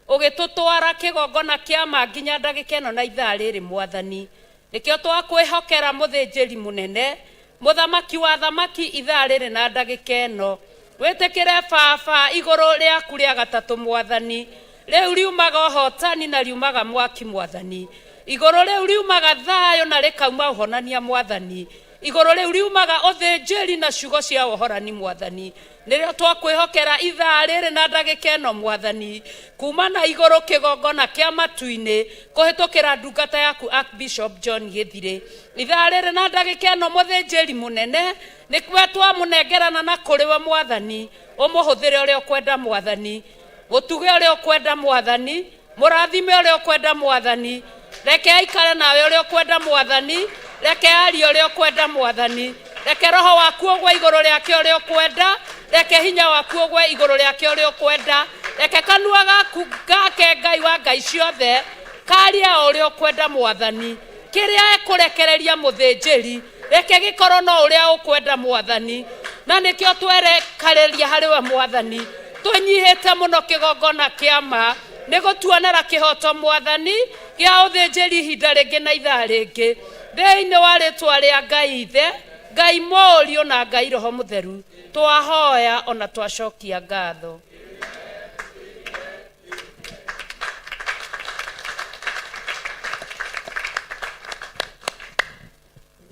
ũgĩtũtwara kĩgongona kĩa ma nginya ndagĩka ĩno na ithaa rĩrĩ mwathani. Nĩkĩo twakwĩhokera mũthĩnjĩri mũnene, mũthamaki wa thamaki ithaa rĩrĩ na ndagĩka ĩno. Wĩtĩkĩre baba igũrũ rĩaku rĩa gatatũ mwathani, rĩu riumaga ũhotani na riumaga mwaki mwathani. Igũrũ rĩu riumaga thayũ na rĩkauma ũhonania mwathani. Igũrũ rĩu riumaga ũthĩnjĩri na ciugo cia ũhorani mwathani. Nĩrĩo twakwĩhokera ithaa rĩrĩ na ndagĩka ĩno mwathani, kuma na igũrũ kĩgongona kĩa matu-inĩ kũhĩtũkĩra ndungata yaku Archbishop John Gĩthirĩ. Ithaa rĩrĩ na ndagĩka ĩno mũthĩnjĩri mũnene, nĩwe twamũnengerana na kũrĩ we mwathani, ũmũhũthĩre ũrĩa ũkwenda mwathani, mũtuge ũrĩa ũkwenda mwathani, mũrathime ũrĩa ũkwenda mwathani, reke aikare nawe ũrĩa ũkwenda mwathani, reke arie ũrĩa ũkwenda mwathani, reke roho waku ũgwe igũrũ rĩake ũrĩa ũkwenda, reke hinya waku ũgwe igũrũ rĩake ũrĩa ũkwenda, reke kanua gaku gake Ngai wa Ngai ciothe karie o ũrĩa ũkwenda mwathani. Kĩrĩa ekũrekereria mũthĩnjĩri, reke gĩkorwo no ũrĩa ũkwenda mwathani. Na nĩkĩo twerekarĩria harĩ we mwathani, twĩnyihĩte mũno kĩgongona kĩa ma, nĩ gũtuonera kĩhoto mwathani gĩa ũthĩnjĩri ihinda rĩngĩ na ithaa rĩngĩ. Thĩinĩ wa rĩtwa rĩa Ngai Ithe, Ngai Mũriũ na Ngai Roho Mũtheru, twahoya ona twacokia ngatho.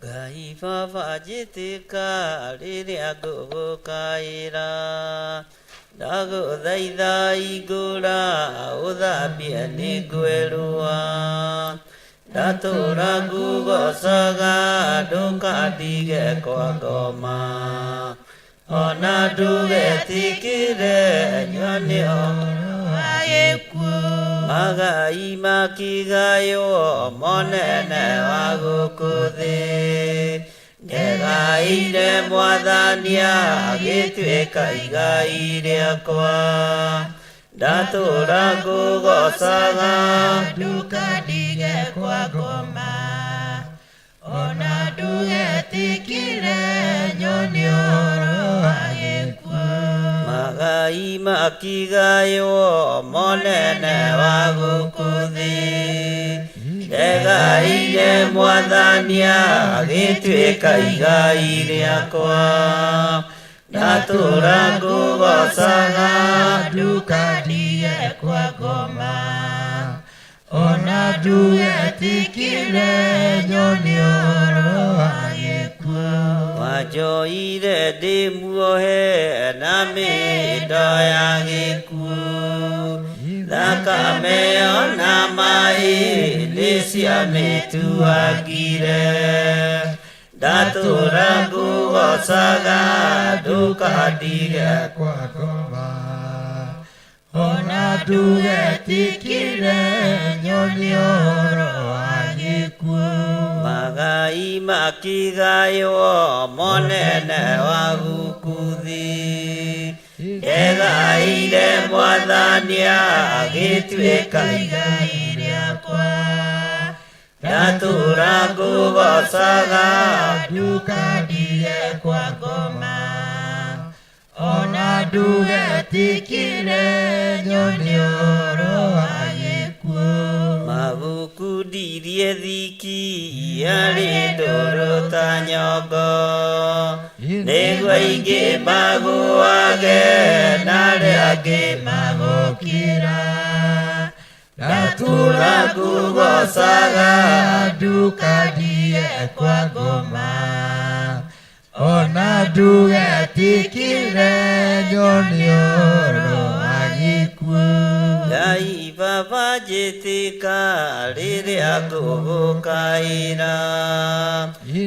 Ngai baba njĩtĩka rĩrĩa ngũgũkaĩra, ndagũthaitha ingũra ũthambie nĩngwerũa, ndatũra ngugocaga ndũkandige kwa ngoma, ona ndũgetikĩre nyone ũhoro wa gĩkuũ. Magai makĩgaywo monene wa gũkũ thĩ, ndegaire mwathani agĩtuĩka igai rĩakwa, ndatũra ngũgocaga ndũkandige kwa ngoma, ona ndũgetikĩre nyone ũhoro wa gĩkuũ. Magai makĩgaywo monene wa gũkũ thĩ, ndegaire mwathani agĩtuĩka igai rĩakwa, ndatũra ngũgocaga ndũkandige kwa ngoma, ona ndũgetikĩre nyone ũhoro wa gĩkuũ. Wanjoire ndĩ muohe na mĩhĩndo ya gĩkuũ, thakame ona maĩ nĩ ciamĩtuangire, ndatũra ngũgocaga ndũkandige kwa ngoma, ona ndũgetikĩre nyone ũhoro wa gĩkuũ. Magai makĩgaywo monene wa gũkũ thĩ, ndegaire mwathani agĩtuĩka igai rĩakwa, ndatũra ngũgocaga ndũkandige kwa ngoma, ona ndũgetikĩre nyone ũhoro wa gĩkuũ. Mabukundirie thiki arĩ ndũrũ ta nyongo, nĩguo aingĩ magũage na arĩa angĩ magũkĩra, ndatũra ngũgocaga ndũkandige kwa ngoma, ona ndũgetikĩre nyone ũhoro wa gĩkuũ. Ngai Ndũkanjĩtĩka rĩrĩa ngũgũkaĩra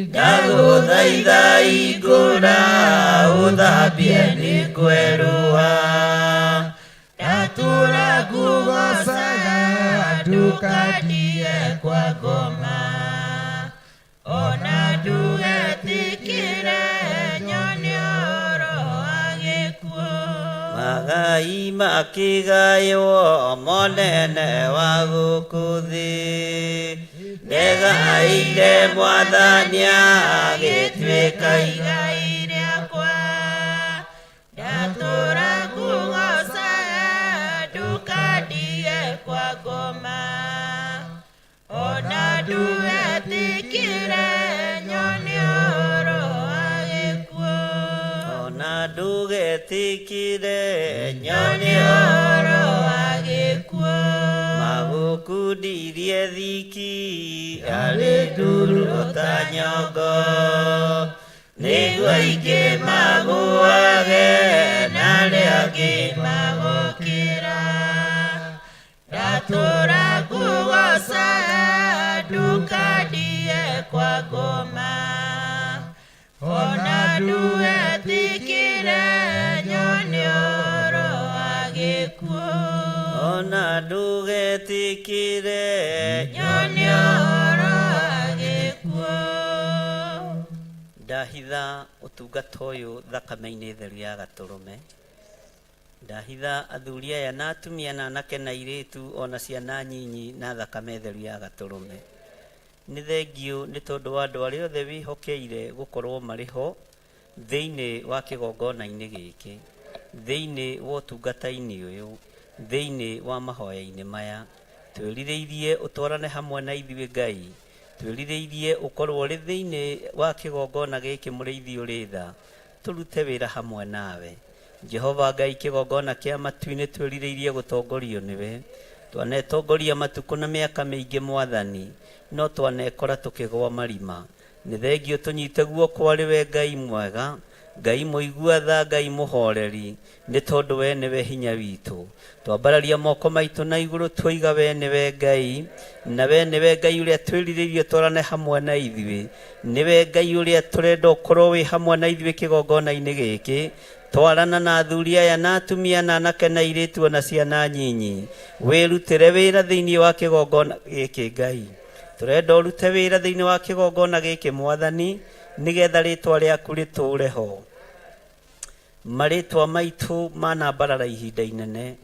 ndagũthaitha hingũra ũthambie nĩ kwerũha Ndatũra ngũgocaga ndũkandie kwa ngoma ona ndũgetĩkĩre nyone ũhoro wa gĩkuũ. Magai makĩgaywo monene wa gũkũ thĩ ndegaire mwathani agĩtuĩka igai rĩakwa ndatũra ngũgocaga ndũkandie kwa ngoma ona ndũgetĩkĩre nyone ũhoro wa gĩkuũ. Ona ndũgetĩkĩre nyone ũhoro wa gĩkuũ. Magũkundirie thiki arĩ nduru ta nyongo nĩguo aingĩ magũage na arĩa angĩ magũkĩra ndatũra ngũgocaga ndũkandie kwa ngoma ona ndũgetĩkĩre nyone ũhoro wa gĩkuũ. Ona ndũgetĩkĩre nyone ũhoro wa gĩkuũ. Ndahitha ũtungata ũyũ thakame-inĩ theru ya gatũrũme ndahitha athuri aya na atumia na anake na airĩtu ona ciana nyinyi na thakame theru ya gatũrũme nĩ thengiũ nĩ tondũ wa andũ arĩa othe wĩhokeire gũkorwo marĩ ho thĩinĩ wa kĩgongona-inĩ gĩkĩ thĩinĩ wa ũtungata-inĩ ũyũ thĩinĩ wa mahoya-inĩ maya twĩrirĩirie ũtwarane hamwe na ithuĩ Ngai twĩrirĩirie ũkorwo ũrĩ thĩinĩ wa kĩgongona gĩkĩ mũrĩithi ũrĩ tha tũrute wĩra hamwe nawe Jehova Ngai kĩgongona kĩa matu-inĩ twĩrirĩirie gũtongorio nĩwe twanetongoria matukũ na mĩaka mĩingĩ mwathani no twanekora tũkĩgwa marima nĩ thengio tũnyite guoko arĩ we Ngai mwega Ngai mũigua tha Ngai mũhoreri nĩ tondũ we nĩwe hinya witũ twambararia moko maitũ na igũrũ twoiga we nĩwe Ngai na we nĩwe Ngai ũrĩa twĩrirĩirie twarane hamwe na ithuĩ nĩwe Ngai ũrĩa tũrenda ũkorwo wĩ hamwe na ithuĩ kĩgongona-inĩ gĩkĩ twarana na athuri aya na atumia na anake na airĩtu ona ciana nyinyi wĩrutĩre wĩra thĩinĩ wa kĩgongona gĩkĩ Ngai tũrenda ũrute wĩra thĩinĩ wa kĩgongona gĩkĩ mwathani nĩgetha rĩtwa rĩaku rĩtũre ho marĩtwa maitũ manambarara ihinda inene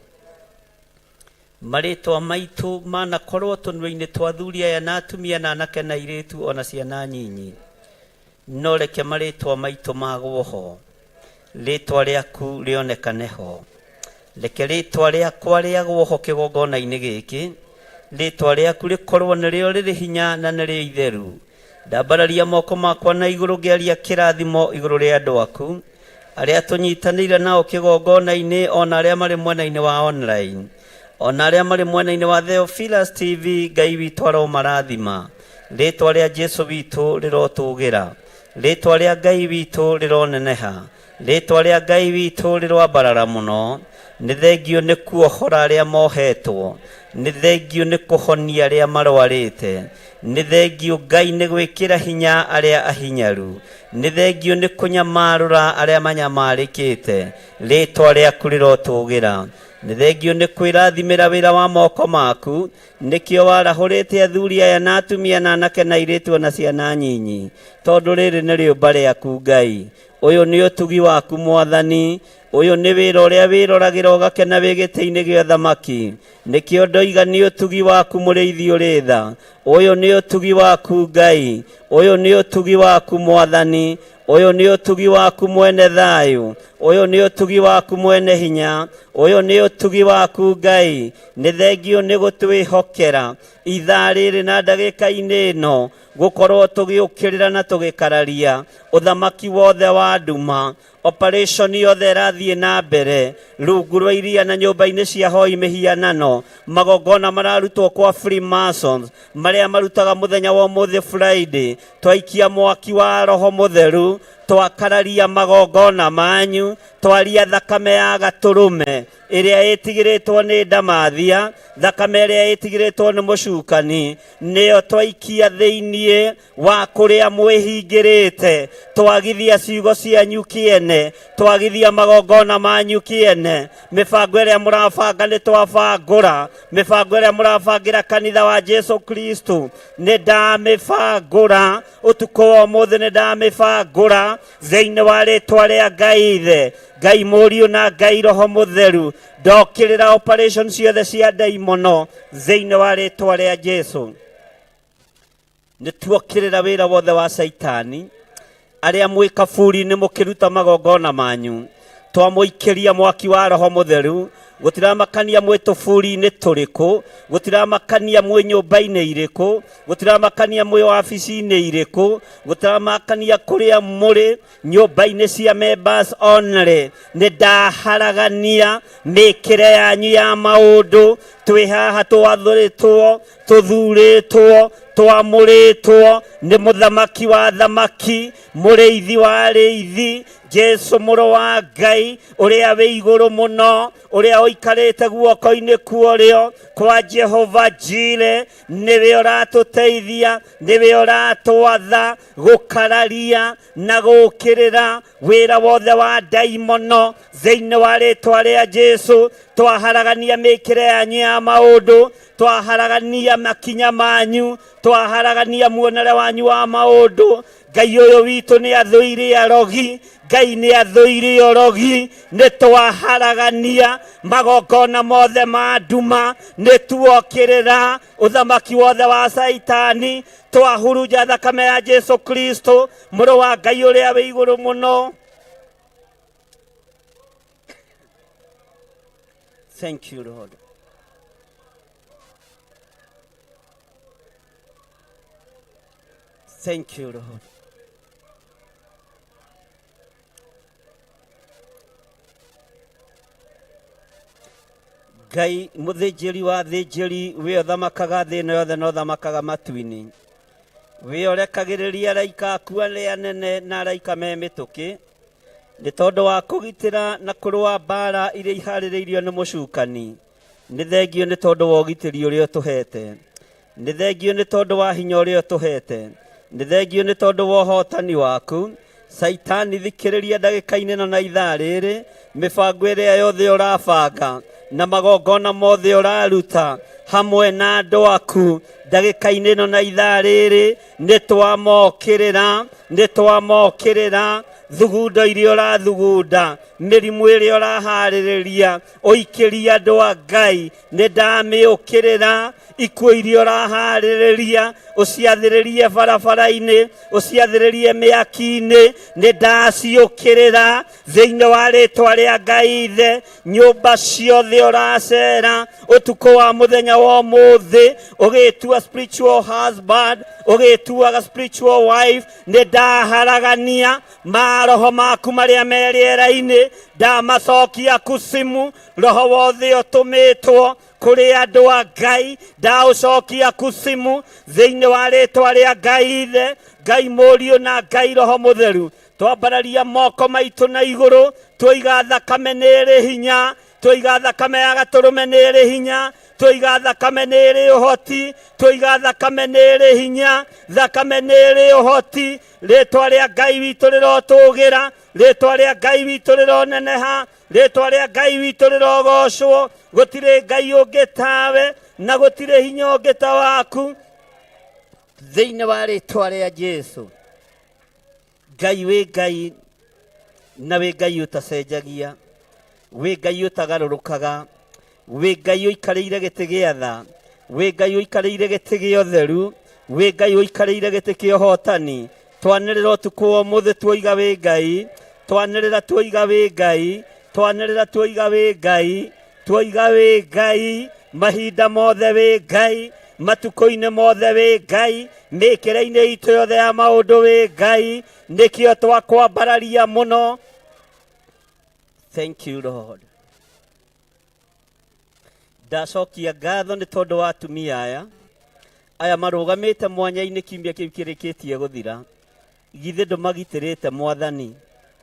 marĩtwa maitũ manakorwo tũnua-inĩ twa athuri aya na atumia na anake na airĩtu ona ciana nyinyi no reke marĩtwa maitũ magwo ho rĩtwa rĩaku rĩonekane ho reke rĩtwa rĩakwa rĩagwo ho kĩgongona-inĩ gĩkĩ rĩtwa rĩaku rĩkorwo nĩrĩo rĩrĩ hinya na nĩrĩo itheru ndambararia moko makwa na igũrũ ngĩaria kĩrathimo igũrũ rĩa andũ aku arĩa tũnyitanĩire nao kĩgongona-inĩ ona arĩa marĩ mwena-inĩ wa online ona arĩa marĩ mwena-inĩ wa Theophilus TV Ngai witũ aromarathima rĩtwa rĩa Jesu witũ rĩrotũgĩra rĩtwa rĩa Ngai witũ rĩroneneha rĩtwa rĩa Ngai witũ rĩroambarara mũno nĩ thengio nĩ kuohora arĩa mohetwo nĩ thengio nĩ kũhonia arĩa marwarĩte nĩ thengio Ngai nĩ gwĩkĩra hinya arĩa ahinyaru nĩ thengio nĩ kũnyamarũra arĩa manyamarĩkĩte rĩtwa rĩaku rĩrotũgĩra nĩ thengio nĩ kwĩrathimĩra wĩra wa moko maku nĩkĩo warahũrĩte athuri aya na atumia na anake na airĩtu ona ciana nyinyi tondũ rĩrĩ nĩ rĩũmba rĩaku Ngai ũyũ nĩ ũtugi waku mwathani ũyũ nĩ wĩra ũrĩa wĩroragĩra ũgakena wĩ gĩtĩ-inĩ gĩa thamaki nĩkĩo ndoiga nĩ ũtugi waku mũrĩithi ũrĩ tha ũyũ nĩ ũtugi waku Ngai ũyũ nĩ ũtugi waku mwathani ũyũ nĩ ũtugi waku mwene thayũ ũyũ nĩ ũtugi waku mwene hinya ũyũ nĩ ũtugi waku Ngai nĩ thengio nĩ gũtwĩhokera ithaa rĩrĩ na ndagĩka-inĩ ĩno gũkorwo tũgĩũkĩrĩra na tũgĩkararia ũthamaki wothe wa nduma operation yothe ĩrathiĩ na mbere rungu rwa iria na nyũmba-inĩ cia hoi mĩhianano magongona mararutwo kwa Freemasons marĩa marutaga mũthenya wa ũmũthĩ Friday twaikia mwaki wa roho mũtheru Twakararia magongona manyu, twaria thakame ya gatũrũme ĩrĩa ĩtigĩrĩtwo nĩ ndamathia, thakame ĩrĩa ĩtigĩrĩtwo nĩ mũcukani, nĩyo twaikia thĩiniĩ wa kũrĩa mwĩhingĩrĩte. Twagithia ciugo cianyu kĩene, twagithia magongona manyu kĩene. Mĩbango ĩrĩa mũrabanga nĩ twabangũra, mĩbango ĩrĩa mũrabangĩra kanitha wa Jesu Kristo nĩ ndamĩbangũra ũtukũ wa ũmũthĩ, nĩ ndamĩbangũra thĩinĩ wa rĩtwa rĩa Ngai Ithe, Ngai Mũriũ na Ngai Roho Mũtheru. Ndokĩrĩra operation ciothe cia ndaimono thĩinĩ wa rĩtwa rĩa Jesu. Nĩ tuokĩrĩra wĩra wothe wa Caitani. Arĩa mwĩ kaburi-inĩ mũkĩruta magongona manyu, twamũikĩria mwaki wa Roho Mũtheru. Gũtiramakania mwĩ tũburi-inĩ tũrĩkũ, gũtiramakania mwĩ nyũmba-inĩ irĩkũ, gũtiramakania mwĩ wabici-inĩ irĩkũ, gũtiramakania kũrĩa mũrĩ nyũmba-inĩ cia members only. Nĩ ndaharagania mĩkĩre yanyu ya maũndũ. Twĩ haha twathũrĩtwo, tũthurĩtwo, twamũrĩtwo nĩ mũthamaki wa thamaki, mũrĩithi wa arĩithi, Jesu mũrũ wa Ngai ũrĩa wĩ igũrũ mũno, ũrĩa ũikarĩte guoko-inĩ kuorĩo kwa Jehova Jire. Nĩwe ũratũteithia, nĩwe ũratwatha gũkararia na gũkĩrĩra wĩra wothe wa ndaimono thĩinĩ wa rĩtwa rĩa Jesu. Twaharagania mĩkĩre yanyu ya maũndũ, twaharagania makinya manyu, twaharagania muonere wanyu wa maũndũ. Ngai ũyũ witũ nĩ athũire arogi, Ngai nĩ athũire ũrogi. Nĩ twaharagania magongona mothe ma nduma, nĩ tuokĩrĩra ũthamaki wothe wa Caitani, twahurunja thakame ya Jesu Kristo mũrũ wa Ngai ũrĩa wĩ igũrũ mũno. Thank you, Lord. Thank you, Lord. Ngai mũthĩnjĩri wa thĩnjĩri, we ũthamakaga thĩ ĩno yothe na ũthamakaga matu-inĩ, we ũrekagĩrĩria araika aku arĩa anene na araika me mĩtũkĩ, nĩ tondũ wa kũgitĩra na kũrũa mbara iria iharĩrĩirio nĩ mũcukani. Nĩ thengio nĩ tondũ wa ũgitĩri ũrĩa ũtũhete, nĩ thengio nĩ tondũ wa hinya ũrĩa ũtũhete, nĩ thengio nĩ tondũ wa ũhotani waku. Caitani, thikĩrĩria ndagĩka-inĩ ĩno na ithaa rĩrĩ, mĩbango ĩrĩa yothe ũrabanga na magongona mothe ũraruta hamwe na andũ aku ndagĩka-inĩ ĩno na ithaa rĩrĩ, nĩ twamokĩrĩra, nĩ twamokĩrĩra. Thugundo iria ũrathugunda, mĩrimũ ĩrĩa ũraharĩrĩria ũikĩrie andũ a Ngai, nĩ ndamĩũkĩrĩra. Ikuũ iria ũraharĩrĩria ũciathĩrĩrie barabara-inĩ, ũciathĩrĩrie mĩaki-inĩ, nĩ ndaciũkĩrĩra thĩinĩ wa rĩtwa rĩa Ngai Ithe. Nyũmba ciothe ũracera ũtukũ wa mũthenya wa ũmũthĩ ũgĩtua spiritual husband, ũgĩtuaga spiritual wife, nĩ ndaharagania maroho maku marĩa me rĩera-inĩ, ndamacokia kusimu. Roho wothe ũtũmĩtwo kũrĩ andũ a Ngai ndaũcokia kusimu thĩinĩ wa rĩtwa rĩa Ngai Ithe, Ngai Mũriũ na Ngai Roho Mũtheru. Twambararia moko maitũ na igũrũ, twoiga thakame nĩ ĩrĩ hinya, twoiga thakame ya gatũrũme nĩ ĩrĩ hinya, twoiga thakame nĩ ĩrĩ ũhoti, twoiga thakame nĩ ĩrĩ hinya, thakame nĩ ĩrĩ ũhoti. Rĩtwa rĩa Ngai witũ rĩrotũgĩra, rĩtwa rĩa Ngai witũ rĩroneneha, rĩtwa rĩa Ngai witũ rĩrogocwo. Gũtirĩ Ngai ũngĩ tawe na gũtirĩ hinya ũngĩ ta waku thĩinĩ wa rĩtwa rĩa Jesu. Ngai wĩ Ngai na wĩ Ngai ũtacenjagia, wĩ Ngai ũtagarũrũkaga, wĩ Ngai ũikarĩire gĩtĩ gĩa tha, wĩ Ngai ũikarĩire gĩtĩ gĩa ũtheru, wĩ Ngai ũikarĩire gĩtĩ kĩa ũhotani. Twanĩrĩra ũtukũ wa ũmũthĩ tuoiga wĩ Ngai, twanĩrĩra tuoiga wĩ Ngai, twanĩrĩra tuoiga wĩ Ngai, tuoiga wĩ Ngai mahinda mothe wĩ Ngai, matukũ-inĩ mothe wĩ Ngai, mĩkĩre-inĩ itũ yothe ya maũndũ wĩ Ngai. Nĩkĩo twakwambararia mũno. Thank you, Lord. Ndacokia ngatho nĩ tondũ wa atumia aya marũgamĩte mwanya-inĩ kiumia kĩu kĩrĩkĩtie gũthira. Githĩ ndũmagitĩrĩte Mwathani?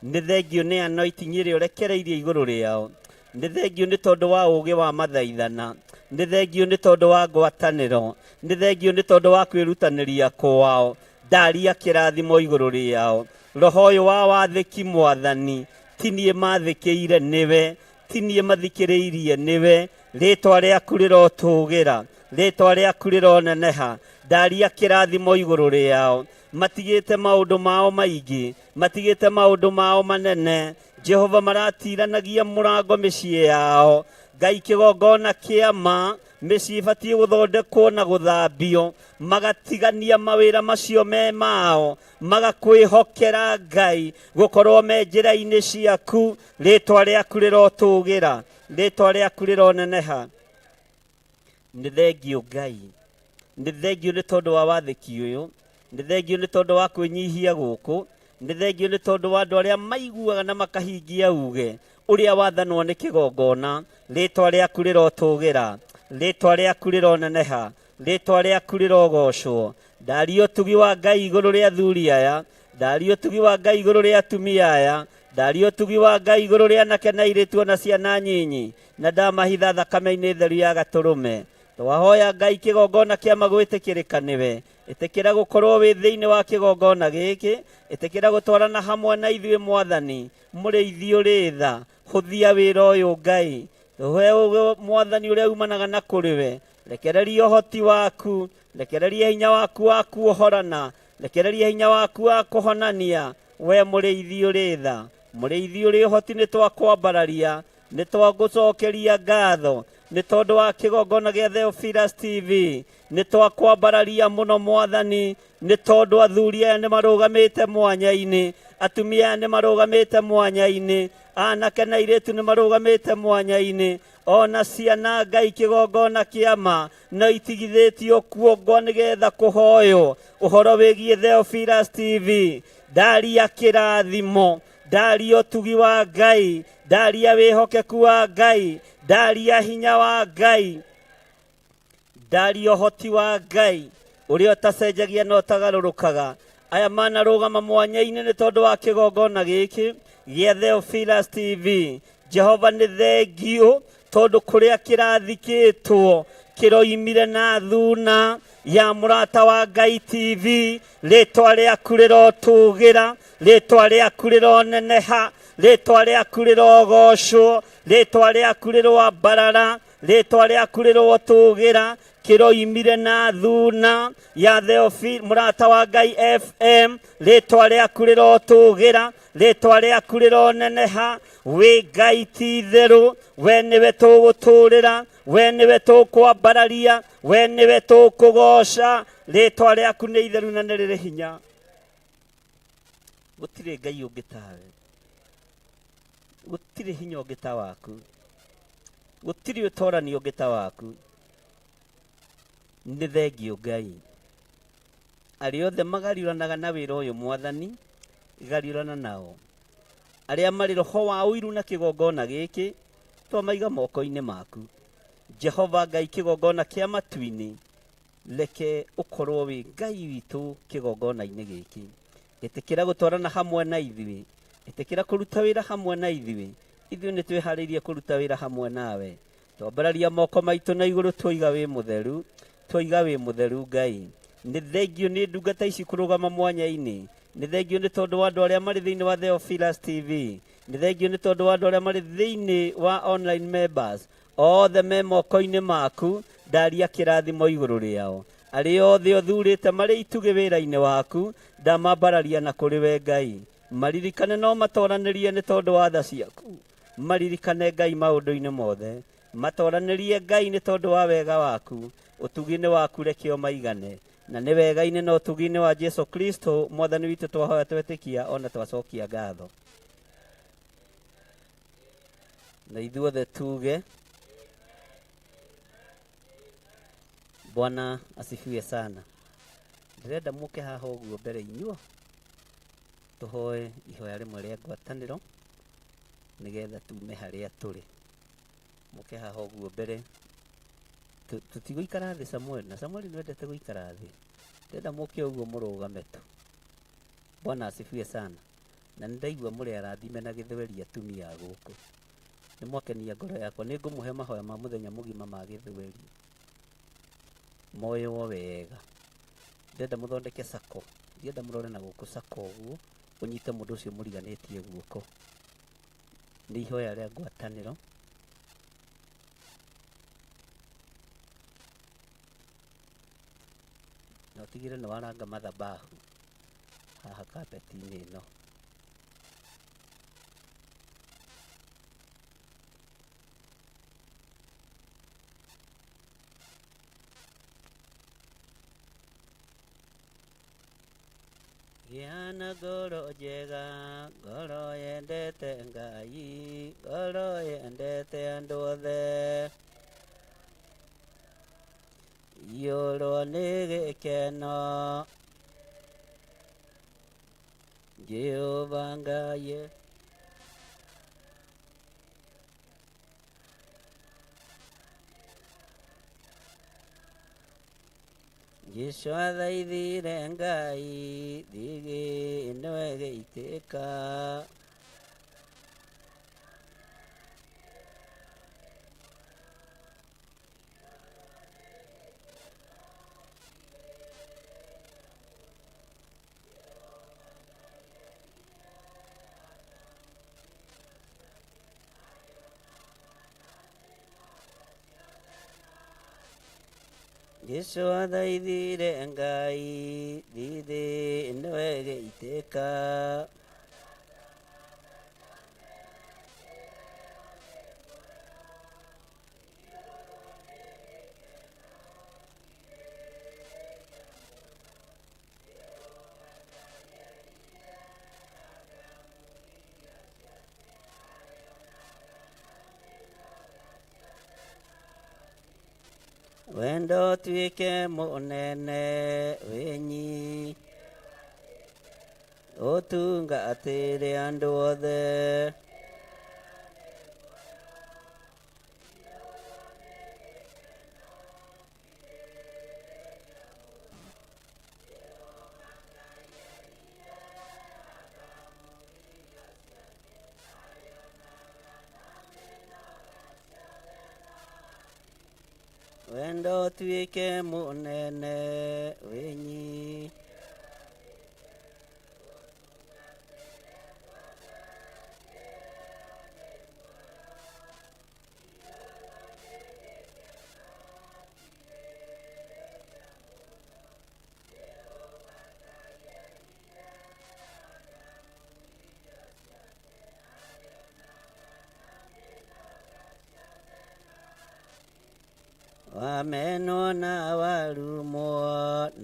Nĩ thengio nĩ anointing ĩrĩa ũrekereirie igũrũ rĩao. Nĩ thengio nĩ tondũ wa ũũgĩ wa mathaithana. Nĩ thengio nĩ tondũ wa ngwatanĩro. Nĩ thengio nĩ tondũ wa kwĩrutanĩria kwao. Ndaria kĩrathimo igũrũ rĩao. Roho ũyũ wa wathĩki Mwathani, ti niĩ mathĩkĩire nĩwe, ti niĩ mathikĩrĩirie nĩwe. Rĩtwa rĩaku rĩrotũgĩra, rĩtwa rĩaku rĩroneneha. Ndaria kĩrathimo igũrũ rĩao. Matigĩte maũndũ mao maingĩ, matigĩte maũndũ mao manene. Jehova maratiranagia mũrango mĩciĩ yao. Ngai kĩgongona kĩa ma, mĩciĩ ĩbatiĩ gũthondekwo na gũthambio. Magatigania mawĩra macio me mao, magakwĩhokera Ngai gũkorwo me njĩra-inĩ ciaku. Rĩtwa rĩaku rĩrotũgĩra, rĩtwa rĩaku rĩroneneha. Nĩ thengio Ngai, nĩ thengio nĩ tondũ wa wathĩki ũyũ, nĩ thengio nĩ tondũ wa kwĩnyihia gũkũ, nĩ thengio nĩ tondũ wa andũ arĩa maiguaga na makahingia uge ũrĩa wathanwo nĩ kĩgongona. Rĩtwa rĩaku rĩrotũgĩra, rĩtwa rĩaku rĩroneneha, rĩtwa rĩaku rĩrogocwo. Ndaria ũtugi wa Ngai igũrũ rĩa athuri aya, ndaria ũtugi wa Ngai igũrũ rĩa atumia aya, ndaria ũtugi wa Ngai igũrũ rĩa anake na airĩtu ona ciana nyinyi, na ndamahitha thakame-inĩ theru ya gatũrũme. Twahoya Ngai kĩgongona kĩa ma gwĩtĩkĩrĩka nĩwe. Ĩtĩkĩra gũkorwo wĩ thĩinĩ wa kĩgongona gĩkĩ, ĩtĩkĩra gũtwarana hamwe na ithuĩ Mwathani. Mũrĩithi ũrĩ tha, hũthia wĩra ũyũ Ngai. Tũhe ũũgĩ Mwathani ũrĩa umanaga na kũrĩ we. Rekereria ũhoti waku, rekereria hinya waku wa kuohorana, rekereria hinya waku wa kũhonania. We mũrĩithi ũrĩ tha, mũrĩithi ũrĩ ũhoti, nĩ twakwambararia, nĩ twagũcokeria ngatho nĩ tondũ wa kĩgongona gĩa Theophilus TV. Nĩ twakwambararia mũno Mwathani, nĩ tondũ athuri aya nĩ marũgamĩte mwanya-inĩ, atumia aya nĩ marũgamĩte mwanya-inĩ, anake na airĩtu nĩ marũgamĩte mwanya-inĩ, ona ciana Ngai kĩgongona kĩa ma no itigithĩtio kuongwo nĩgetha kũhoywo ũhoro wĩgiĩ Theophilus TV. Ndaria kĩrathimo, ndaria ũtugi wa Ngai, ndaria wĩhokeku wa Ngai, ndaria hinya wa Ngai, ndaria ũhoti wa Ngai ũrĩa ũtacenjagia na ũtagarũrũkaga. Aya manarũgama mwanya-inĩ nĩ tondũ wa kĩgongona gĩkĩ gĩa Theophilus TV. Jehova nĩ thengio tondũ kũrĩa kĩrathikĩtwo kĩroimire na thuna ya mũrata wa Ngai TV. Rĩtwa rĩaku rĩrotũgĩra, rĩtwa rĩaku rĩroneneha, rĩtwa rĩaku rĩrogocwo, rĩtwa rĩaku rĩroambarara, rĩtwa rĩaku rĩrotũgĩra. Kĩroimire na thuna ya Theophilus mũrata wa Ngai FM. Rĩtwa rĩaku rĩrotũgĩra, rĩtwa rĩaku rĩroneneha. Wĩ Ngai ti itherũ, we nĩwe tũgũtũrĩra, we nĩwe tũkwambararia, we nĩwe tũkũgoca. Rĩtwa rĩaku nĩ itheru na nĩ rĩrĩ hinya. Gũtirĩ Ngai ũngĩ tawe, gũtirĩ hinya ũngĩ ta waku, gũtirĩ ũtorani ũngĩ ta waku. Nĩ thengio Ngai. Arĩa othe magariũranaga na wĩra ũyũ Mwathani, gariũrana nao. Arĩa marĩ roho wa ũiru na kĩgongona gĩkĩ, twamaiga moko-inĩ maku. Jehova Ngai kĩgongona kĩa matu-inĩ, reke ũkorwo wĩ Ngai witũ kĩgongona-inĩ gĩkĩ. Ĩtĩkĩra gũtwarana hamwe na ithuĩ, ĩtĩkĩra kũruta wĩra hamwe na ithuĩ. Ithuĩ nĩ twĩharĩirie kũruta wĩra hamwe nawe. Twambararia moko maitũ na igũrũ, twoiga wĩ mũtheru, twoiga wĩ mũtheru Ngai. Nĩ thengio nĩ ndungata ici kũrũgama mwanya-inĩ. Nĩ thengio nĩ tondũ wa andũ arĩa marĩ thĩinĩ wa Theophilus TV. Nĩ thengio nĩ tondũ wa andũ arĩa marĩ thĩinĩ wa online members. Othe me moko-inĩ maku, ndaria kĩrathimo igũrũ rĩao. Arĩa othe ũthurĩte marĩ itugĩ wĩra-inĩ waku, ndamambararia na kũrĩ we Ngai. Maririkane no matoranĩrie nĩ tondũ wa tha ciaku. Maririkane Ngai maũndũ-inĩ mothe. Matoranĩrie Ngai nĩ tondũ wa wega waku. Ũtugi-inĩ waku reke ũmaigane. Na nĩ wega-inĩ na ũtugi-inĩ wa Jesu Kristo Mwathani witũ twahoya twetĩkia ona twacokia ngatho. Na ithuothe tuge Bwana asifiwe sana. Ndĩrenda mũke haha ũguo mbere inyuo tũhoe ihoya rĩmwe rĩa ngwatanĩro nĩgetha tume harĩa tũrĩ. Mũke haha ũguo mbere. Tũtigũikara thĩ Samuel, na Samuel nĩwendete gũikara thĩ. Ndĩrenda mũke ũguo mũrũgame tu. Bwana asifiwe sana. Na nĩ ndaigua mũrĩ arathime na gĩthweri atumia a gũkũ. Nĩ mwakenia ngoro yakwa. Nĩ ngũmũhe mahoya ma mũthenya mũgima ma gĩthweri. Moywo wega. Ndĩrenda mũthondeke sako. Ndĩrenda mũrore na gũkũ sako ũguo, ũnyite mũndũ ũcio mũriganĩtie guoko. Nĩ ihoya rĩa ngwatanĩro. Na ũtigĩrĩre nĩ waranga mathabahu haha kapeti-inĩ ĩno. Gĩa na ngoro njega, ngoro yendete Ngai, ngoro yendete andũ othe. Iyũrwo nĩ gĩkeno, Jehova Ngai. Jesũ athaithire Ngai, thigi ĩno ĩgĩitĩka. Jesũ athaithire Ngai, thithĩ ĩno ĩgĩitĩka. Wendo ũtuĩke mũnene wĩnyi ũtungatĩre andũ othe. Wendo ũtuĩke mũnene wĩnyi wamenwo na warumwo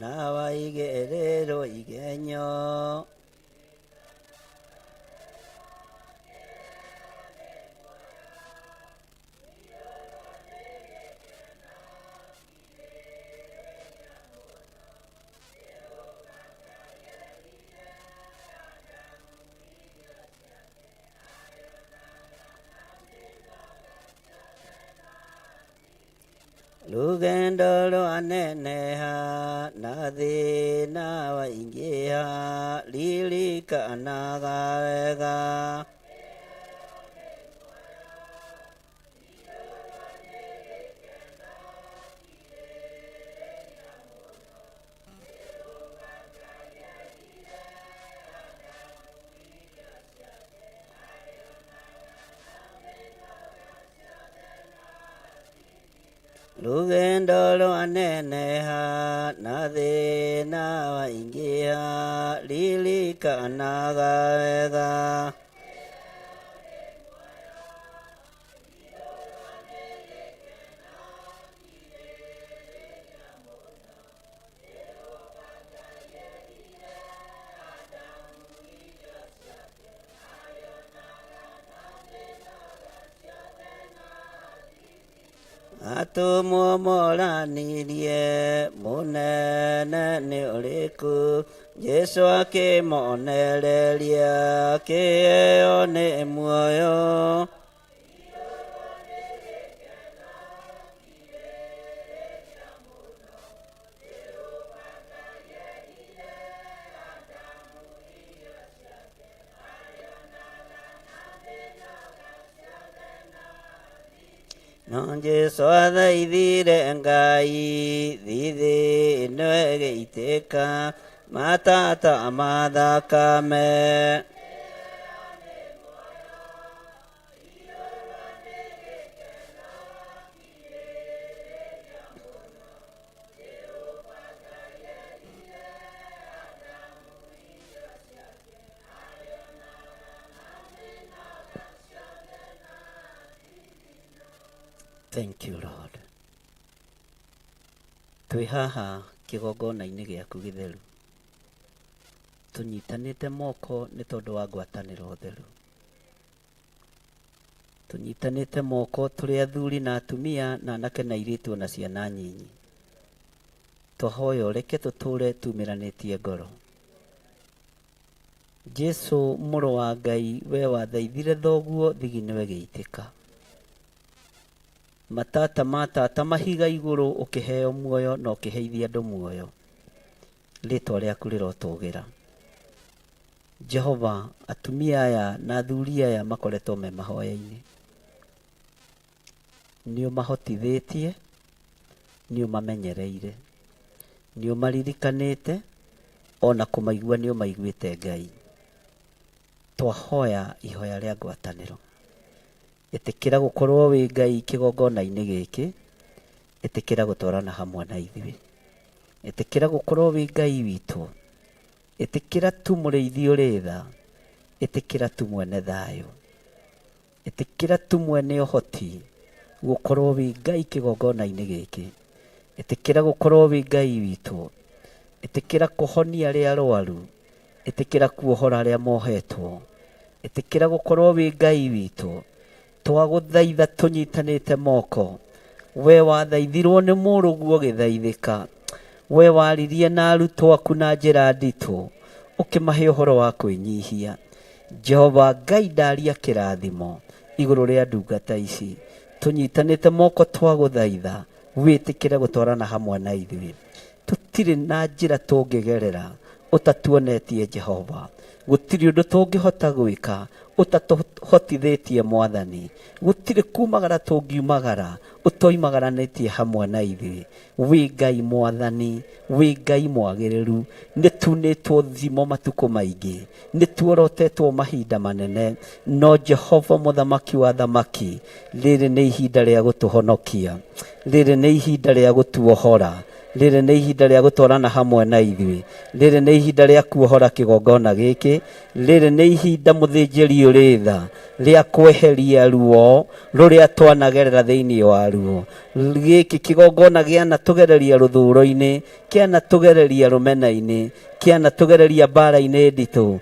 na waigĩrĩrwo igenyo. Rũgendo rwaneneha na thĩna waingĩha, ririkanaga wega. Rũgendo rwaneneha na thĩna waingĩha, ririkanaga wega. Atũmwo moranirie mũnene nĩ ũrĩkũ, Jesũ akĩmonereria kĩheo nĩ muoyo. No Jesu athaithire Ngai thithi ĩno ĩgĩitĩka matata ma thakame. Thank you Lord. Twĩ haha kĩgongona-inĩ gĩaku gĩtheru tũnyitanĩte moko nĩ tondũ wa ngwatanĩro theru tũnyitanĩte moko tũrĩ athuri na atumia na anake na airĩtu ona ciana nyinyi twahoya ũreke tũtũre tumĩranĩtie ngoro Jesu mũrũ wa Ngai we wathaithire thoguo thigi nĩwe gĩitĩka matata matata mahiga igũrũ ũkĩheo muoyo na ũkĩheithia andũ muoyo rĩtwa rĩaku rĩrotũgĩra Jehova atumia aya na athuri aya makoretwo me mahoya-inĩ nĩ ũmahotithĩtie nĩ ũmamenyereire nĩ ũmaririkanĩte ona kũmaigua nĩ ũmaiguĩte Ngai twahoya ihoya rĩa ngwatanĩro ĩtĩkĩra gũkorwo wĩ Ngai kĩgongona-inĩ gĩkĩ ĩtĩkĩra gũtwarana hamwe na ithuĩ ĩtĩkĩra gũkorwo wĩ Ngai witũ ĩtĩkĩra tu mũrĩithi ũrĩ tha ĩtĩkĩra tu mwene thayũ ĩtĩkĩra tu mwene ũhoti gũkorwo wĩ Ngai kĩgongona-inĩ gĩkĩ ĩtĩkĩra gũkorwo wĩ Ngai witũ ĩtĩkĩra kũhonia arĩa arwaru ĩtĩkĩra kuohora arĩa mohetwo ĩtĩkĩra gũkorwo wĩ Ngai witũ twagũthaitha tũnyitanĩte moko we wathaithirwo nĩ mũrũguo ũgĩthaithĩka we waririe na arutwo aku na njĩra nditũ ũkĩmahe ũhoro wa kwĩnyihia Jehova Ngai ndaria kĩrathimo igũrũ rĩa ndungata ici tũnyitanĩte moko twagũthaitha wĩtĩkĩre gũtwarana hamwe na ithuĩ tũtirĩ na njĩra tũngĩgerera ũtatuonetie Jehova gũtirĩ ũndũ tũngĩhota gwĩka ũtatũhotithĩtie mwathani gũtirĩ kumagara tũngiumagara ũtoimagaranĩtie hamwe na ithuĩ wĩ Ngai mwathani wĩ Ngai mwagĩrĩru nĩ tunĩtwo thimo matukũ maingĩ nĩ tuorotetwo mahinda manene no Jehova mũthamaki wa thamaki rĩrĩ nĩ ihinda rĩa gũtũhonokia rĩrĩ nĩ ihinda rĩa gũtuohora rĩrĩ nĩ ihinda rĩa gũtwarana hamwe na ithuĩ rĩrĩ nĩ ihinda rĩa kuohora kĩgongona gĩkĩ rĩrĩ nĩ ihinda mũthĩnjĩri ũrĩ tha rĩa kweheria ruo rũrĩa twanagerera thĩinĩ wa ruo gĩkĩ kĩgongona gĩanatũgereria rũthũro-inĩ kĩanatũgereria rũmena-inĩ kĩanatũgereria mbara-inĩ nditũ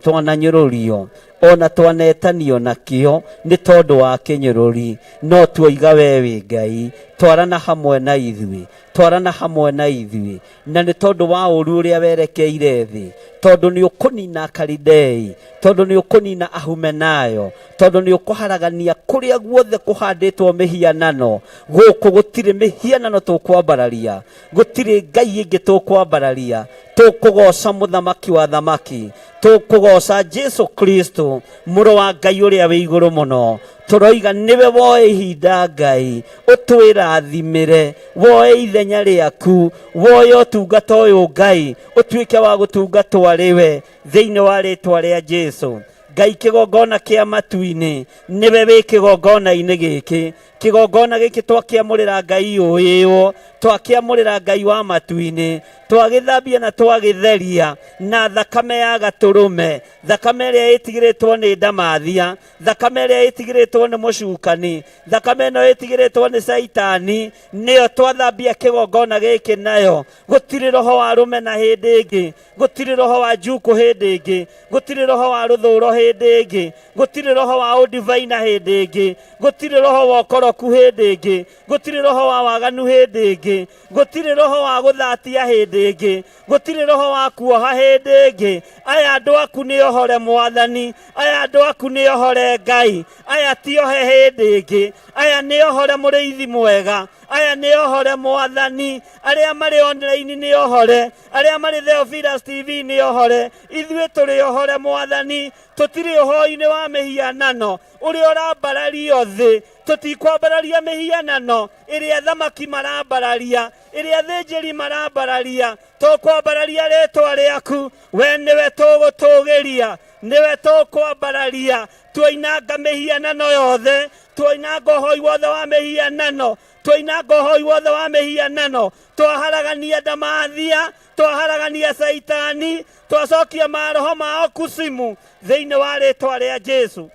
twananyũrũrio ona twanetanio nakĩo nĩ tondũ wa kĩnyũrũri no tuoiga we wĩ Ngai twarana hamwe na ithuĩ twarana hamwe na ithuĩ na nĩ tondũ wa ũru ũrĩa werekeire thĩ tondũ nĩ ũkũnina Akalidei tondũ nĩ ũkũnina Ahumenayo tondũ nĩ ũkũharagania kũrĩa guothe kũhandĩtwo mĩhianano gũkũ gũtirĩ mĩhianano tũkwambararia gũtirĩ ngai ĩngĩ tũkwambararia tũkũgoca mũthamaki wa thamaki tũkũgoca Jesu Kristo mũrũ wa Ngai ũrĩa wĩ igũrũ mũno tũroiga nĩwe woe ihinda Ngai ũtwĩrathimĩre woe ithenya rĩaku woe ũtungata ũyũ Ngai ũtuĩke wa gũtungatwo arĩ we thĩinĩ wa rĩtwa rĩa Jesu Ngai kĩgongona kĩa matu-inĩ nĩwe wĩ kĩgongona-inĩ gĩkĩ kĩgongona gĩkĩ twakĩamũrĩra Ngai ũĩwo twakĩamũrĩra Ngai wa matu-inĩ twagĩthambia na twagĩtheria na thakame ya gatũrũme thakame ĩrĩa ĩtigĩrĩtwo nĩ ndamathia thakame ĩrĩa ĩtigĩrĩtwo nĩ mũcukani thakame ĩno ĩtigĩrĩtwo nĩ caitani nĩyo twathambia kĩgongona gĩkĩ nayo gũtirĩ roho wa rũmena hĩndĩ ĩngĩ gũtirĩ roho wa njukũ hĩndĩ ĩngĩ gũtirĩ roho wa rũthũro hĩndĩ ĩngĩ gũtirĩ roho wa ũndivaina hĩndĩ ĩngĩ gũtirĩ roho wa ũkoroku hĩndĩ ĩngĩ gũtirĩ roho wa waganu hĩndĩ ĩngĩ gũtirĩ roho wa gũthatia hĩndĩ ĩngĩ gũtirĩ roho wa kuoha hĩndĩ ĩngĩ aya andũ aku nĩ ohore mwathani aya andũ aku nĩ ohore Ngai aya ti ohe hĩndĩ ĩngĩ aya nĩ ohore mũrĩithi mwega Aya nĩ ohore Mwathani, arĩa marĩ online nĩ ohore, arĩa marĩ Theophilus TV nĩ ohore, ithuĩ tũrĩ ohore Mwathani, tũtirĩ ũhoi-inĩ wa mĩhianano ũrĩa ũrambarario thĩ, tũtikwambararia mĩhianano ĩrĩa thamaki marambararia, ĩrĩa thĩnjĩri marambararia, tũkwambararia rĩtwa rĩaku, we nĩwe tũgũtũgĩria, nĩwe tũkwambararia, twainanga mĩhianano yothe, twainanga ũhoi wothe wa mĩhianano, twainanga ũhoi wothe wa mĩhianano, twaharagania ndamathia, twaharagania caitani, twacokia maroho mao kusimu thĩinĩ wa rĩtwa rĩa Jesu.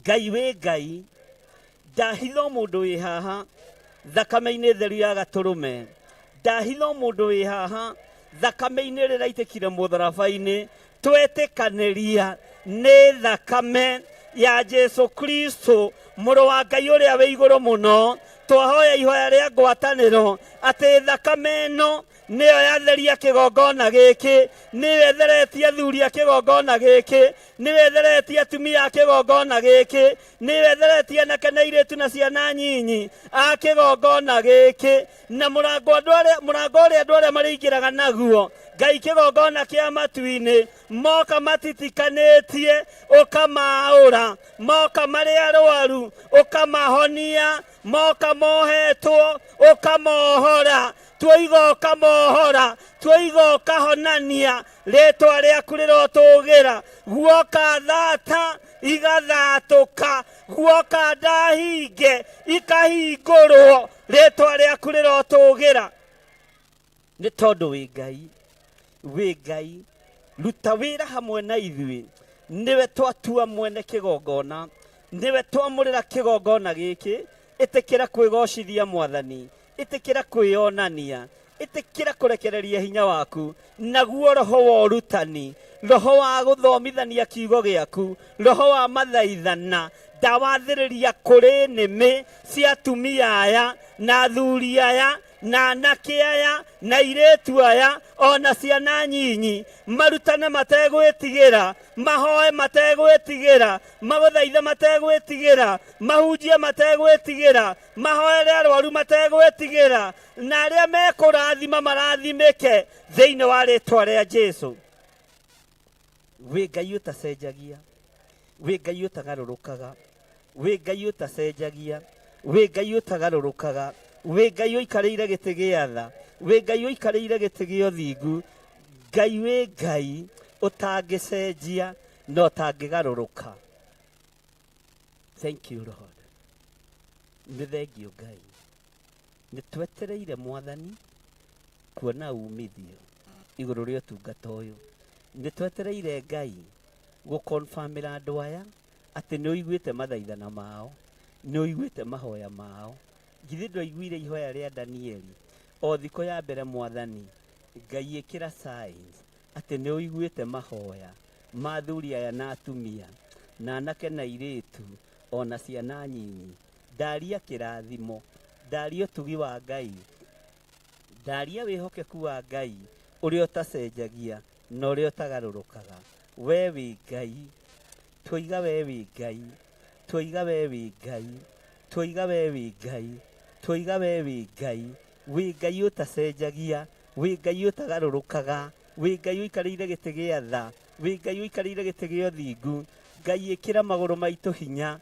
Ngai wĩ Ngai, ndahitha mũndũ wĩ haha thakame-inĩ theru ya gatũrũme, ndahitha mũndũ wĩ haha thakame-inĩ ĩrĩa ĩraitĩkire mũtharaba-inĩ, twetĩkanĩria nĩ thakame ya Jesu Kristo mũrũ wa Ngai ũrĩa wĩ igũrũ mũno, twahoya ihoya rĩa ngwatanĩro atĩ thakame ĩno nĩyo yatheria kĩgongona gĩkĩ, nĩyo ĩtheretie athuri a kĩgongona gĩkĩ, nĩyo ĩtheretie atumia a kĩgongona gĩkĩ, nĩyo ĩtheretie anake na airĩtu na ciana nyinyi a kĩgongona gĩkĩ, na mũrango andũ arĩa, mũrango ũrĩa andũ arĩa marĩingĩraga naguo Ngai kĩgongona kĩa matu-inĩ, moka matitikanĩtie ũkamaũra, moka marĩ arwaru ũkamahonia, moka mohetwo ũkamohora, tuoiga ũkamohora, tuoiga ũkahonania, rĩtwa rĩaku rĩrotũgĩra, guoka thata igathatũka, guoka ndahinge ikahingũrwo, rĩtwa rĩaku rĩrotũgĩra. Nĩ tondũ wĩ Ngai, wĩ Ngai, ruta wĩra hamwe na ithuĩ, nĩwe twatua mwene kĩgongona, nĩwe twamũrĩra kĩgongona gĩkĩ, ĩtĩkĩra kwĩgocithia Mwathani, ĩtĩkĩra kwĩyonania, ĩtĩkĩra kũrekereria hinya waku, naguo roho wa ũrutani, roho wa gũthomithania kiugo gĩaku, roho wa mathaithana, ndawathĩrĩria kũrĩ nĩmĩ cia atumia aya na athuri aya na anake aya na airĩtu aya ona ciana nyinyi, marutane mategwĩtigĩra, mahoe mategwĩtigĩra, magũthaithe mategwĩtigĩra, mahunjie mategwĩtigĩra, mahoere arwaru mategwĩtigĩra, na arĩa mekũrathima marathimĩke thĩinĩ wa rĩtwa rĩa Jesu. Wĩ Ngai ũtacenjagia, wĩ Ngai ũtagarũrũkaga, wĩ Ngai ũtacenjagia, wĩ Ngai ũtagarũrũkaga, wĩ Ngai ũikarĩire gĩtĩ gĩa tha, wĩ Ngai ũikarĩire gĩtĩ gĩa ũthingu, Ngai wĩ Ngai ũtangĩcenjia na ũtangĩgarũrũka. Thank you Lord. Nĩ thengio Ngai, nĩ twetereire Mwathani kuona umithio igũrũ rĩa ũtungata ũyũ, nĩ twetereire Ngai gũkonfamĩra andũ aya atĩ nĩ ũiguĩte mathaithana mao, nĩ ũiguĩte mahoya mao. Githĩ ndwaiguire ihoya rĩa Danieli o thikũ ya mbere Mwathani Ngai ĩkĩra signs atĩ nĩ ũiguĩte mahoya ma athuri aya na atumia na anake na airĩtu ona ciana nyinyi. Ndaria kĩrathimo, ndaria ũtugi wa Ngai, ndaria wĩhokeku wa Ngai ũrĩa ũtacenjagia na ũrĩa ũtagarũrũkaga. We wĩ Ngai, twoiga we wĩ Ngai, twoiga we wĩ Ngai, twoiga we wĩ Ngai, twoiga we wĩ Ngai, wĩ Ngai ũtacenjagia, wĩ Ngai ũtagarũrũkaga, wĩ Ngai ũikarĩire gĩtĩ gĩa tha, wĩ Ngai ũikarĩire gĩtĩ gĩa ũthingu. Ngai ĩkĩra magũrũ maitũ hinya,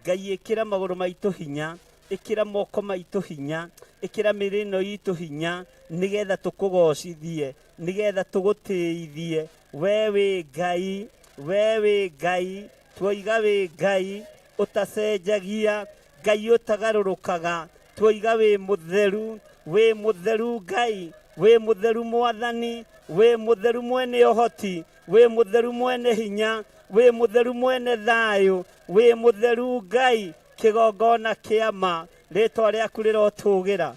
Ngai ĩkĩra magũrũ maitũ hinya, ĩkĩra moko maitũ hinya, ĩkĩra mĩĩrĩ ĩno itũ hinya, nĩgetha tũkũgocithie, nĩgetha tũgũtĩithie. We wĩ Ngai, we wĩ Ngai, twoiga wĩ Ngai ũtacenjagia, Ngai ũtagarũrũkaga, twoiga wĩ mũtheru, wĩ mũtheru Ngai, wĩ mũtheru Mwathani, wĩ mũtheru mwene ũhoti, wĩ mũtheru mwene hinya, wĩ mũtheru mwene thayũ, wĩ mũtheru Ngai, kĩgongona kĩa ma, rĩtwa rĩaku rĩrotũgĩra.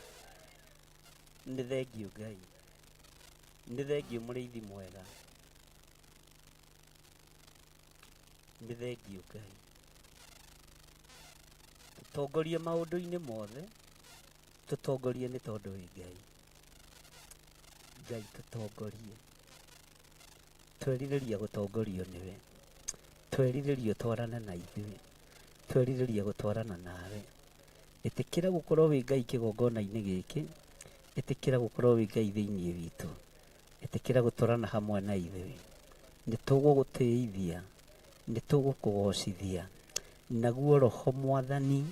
Nĩ thengio Ngai, nĩ thengio mũrĩithi mwega, nĩ thengio Ngai. Tũtongorie maũndũ-inĩ mothe, tũtongorie nĩ tondũ wĩ Ngai. Ngai tũtongorie, twerirĩria gũtongorio nĩwe, twerirĩria ũtwarane na ithuĩ, twerirĩria gũtwarana nawe. Ĩtĩkĩra gũkorwo wĩ Ngai kĩgongona-inĩ gĩkĩ, ĩtĩkĩra gũkorwo wĩ Ngai thĩinĩ witũ, ĩtĩkĩra gũtwarana hamwe na ithuĩ. Nĩ tũgũgũtĩithia, nĩ tũgũkũgocithia, naguo roho mwathani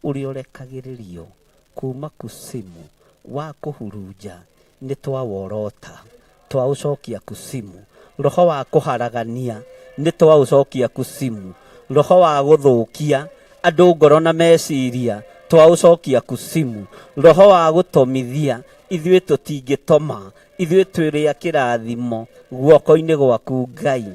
ũrĩa ũrekagĩrĩrio kuma kusimu wa kũhurunja nĩ twaworota, twaũcokia kusimu. Roho wa kũharagania nĩ twaũcokia kusimu. Roho wa gũthũkia andũ ngoro na meciria twaũcokia kusimu. Roho wa gũtomithia ithuĩ tũtingĩtoma, ithuĩ twĩrĩa kĩrathimo guoko-inĩ gwaku Ngai.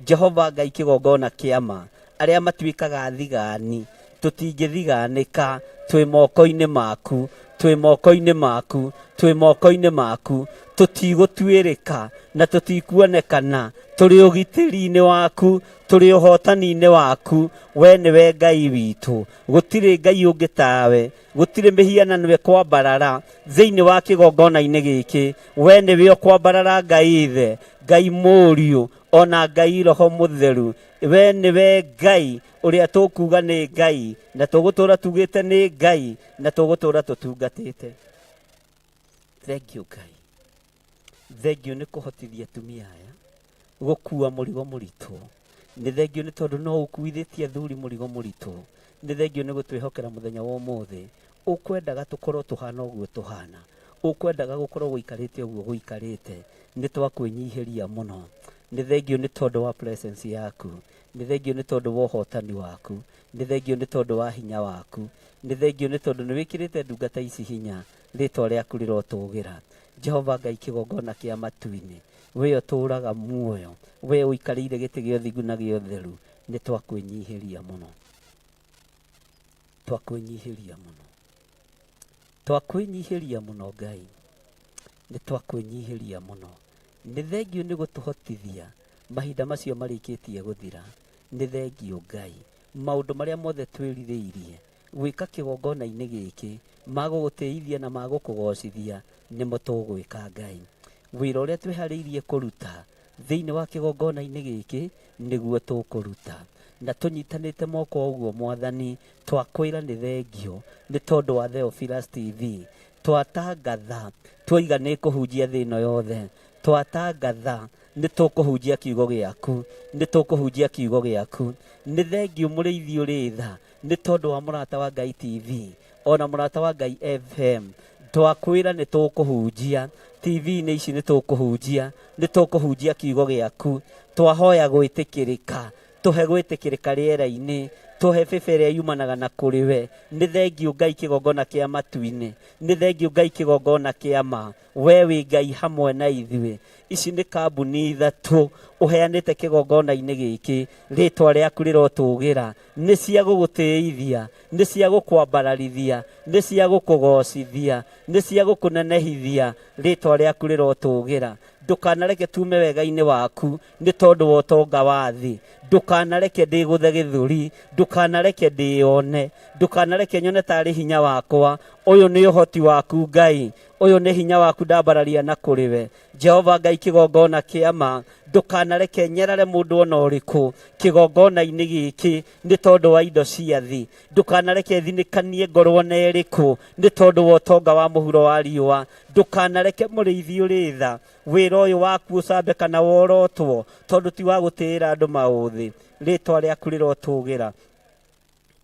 Jehova Ngai kĩgongona kĩa ma, arĩa matuĩkaga thigani, tũtingĩthiganĩka, twĩ moko-inĩ maku, twĩ moko-inĩ maku, twĩ moko-inĩ maku, tũtigũtuĩrĩka na tũtikuonekana, tũrĩ ũgitĩri-inĩ waku, tũrĩ ũhotani-inĩ waku, we nĩwe Ngai witũ, gũtirĩ Ngai ũngĩ tawe, gũtirĩ mĩhianano ĩkwambarara thĩinĩ wa kĩgongona-inĩ gĩkĩ, we nĩwe ũkwambarara Ngai Ithe, Ngai Mũriũ, ona Ngai Roho Mũtheru, we nĩwe Ngai ũrĩa tũkuga nĩ Ngai, na tũgũtũra tugĩte nĩ Ngai, na tũgũtũra tũtungatĩte. Thank you Ngai, thengiũ nĩ kũhotithia atumia aya gũkua mũrigo mũritũ, nĩ thengiũ nĩ tondũ no ũkuithĩtie athuri mũrigo mũritũ, nĩ thengiũ nĩ gũtwĩhokera mũthenya wa ũmũthĩ, ũkwendaga tũkorwo tũhana ũguo tũhana, ũkwendaga gũkorwo gũikarĩte ũguo gũikarĩte, nĩ twakwĩnyihĩria mũno, nĩ thengiũ nĩ tondũ wa presence yaku, nĩ thengiũ nĩ tondũ wa ũhotani waku, nĩ thengiũ nĩ tondũ wa hinya waku, nĩ thengiũ nĩ tondũ nĩ wĩkĩrĩte ndungata ici hinya, rĩtwa rĩaku rĩrotũgĩra. Jehova Ngai kĩgongona kĩa matu-inĩ, we ũtũũraga muoyo, we ũikarĩire gĩtĩ gĩa ũthingu na gĩa ũtheru, nĩ twakwĩnyihĩria mũno, twakwĩnyihĩria mũno, twakwĩnyihĩria mũno Ngai, nĩ twakwĩnyihĩria mũno. Nĩ thengiũ nĩ gũtũhotithia mahinda macio marĩkĩtie gũthira, nĩ thengiũ Ngai, maũndũ marĩa mothe twĩrirĩirie gwĩka kĩgongona-inĩ gĩkĩ, magũgũtĩithia na magũkũgocithia, nĩmo tũgwĩka Ngai. Wĩra ũrĩa twĩharĩirie kũruta thĩinĩ wa kĩgongona-inĩ gĩkĩ nĩguo tũkũruta, na tũnyitanĩte moko ũguo mwathani, twakwĩra nĩ thengiũ nĩ tondũ wa Theophilus TV, twatangatha twoiga nĩ kũhunjia thĩ ĩno yothe, twatangatha nĩ tũkũhunjia kiugo gĩaku, nĩ tũkũhunjia kiugo gĩaku. Nĩ thengiũ mũrĩithi ũrĩ tha nĩ tondũ wa Mũrata wa Ngai TV ona Mũrata wa Ngai FM, twakwĩra nĩ tũkũhunjia TV-inĩ ici, nĩ tũkũhunjia, nĩ tũkũhunjia kiugo gĩaku. Twahoya gwĩtĩkĩrĩka, tũhe gwĩtĩkĩrĩka rĩera-inĩ, tũhe bĩba ĩrĩa yumanaga na kũrĩ we. Nĩ thengiũ Ngai kĩgongona kĩa matu-inĩ, nĩ thengiũ Ngai kĩgongona kĩa ma, we wĩ Ngai hamwe na ithuĩ. Ici nĩ kambuni ithatũ ũheanĩte kĩgongona-inĩ gĩkĩ, rĩtwa rĩaku rĩrotũgĩra, nĩ cia gũgũtĩithia, nĩ cia gũkwambararithia, nĩ cia gũkũgocithia, nĩ cia gũkũnenehithia, rĩtwa rĩaku rĩrotũgĩra. Ndũkanareke tume wega-inĩ waku nĩ tondũ wa ũtonga wa thĩ, ndũkanareke ndĩgũthe gĩthũri, ndũkanareke ndĩyone, ndũkanareke nyone tarĩ hinya wakwa, ũyũ nĩ ũhoti waku Ngai, ũyũ nĩ hinya waku ndambararia na kũrĩ we. Jehova Ngai kĩgongona kĩa ma, ndũkanareke nyarare mũndũ ona ũrĩkũ kĩgongona-inĩ gĩkĩ nĩ tondũ wa indo cia thĩ, ndũkanareke thinĩkanie ngorwo na ĩrĩkũ nĩ tondũ wa ũtonga wa mũhuro wa riũa, ndũkanareke mũrĩithi ũrĩ tha wĩra ũyũ waku ũcambe kana worotwo, tondũ ti wa gũtĩĩra andũ maũthĩ, rĩtwa rĩaku rĩrotũgĩra.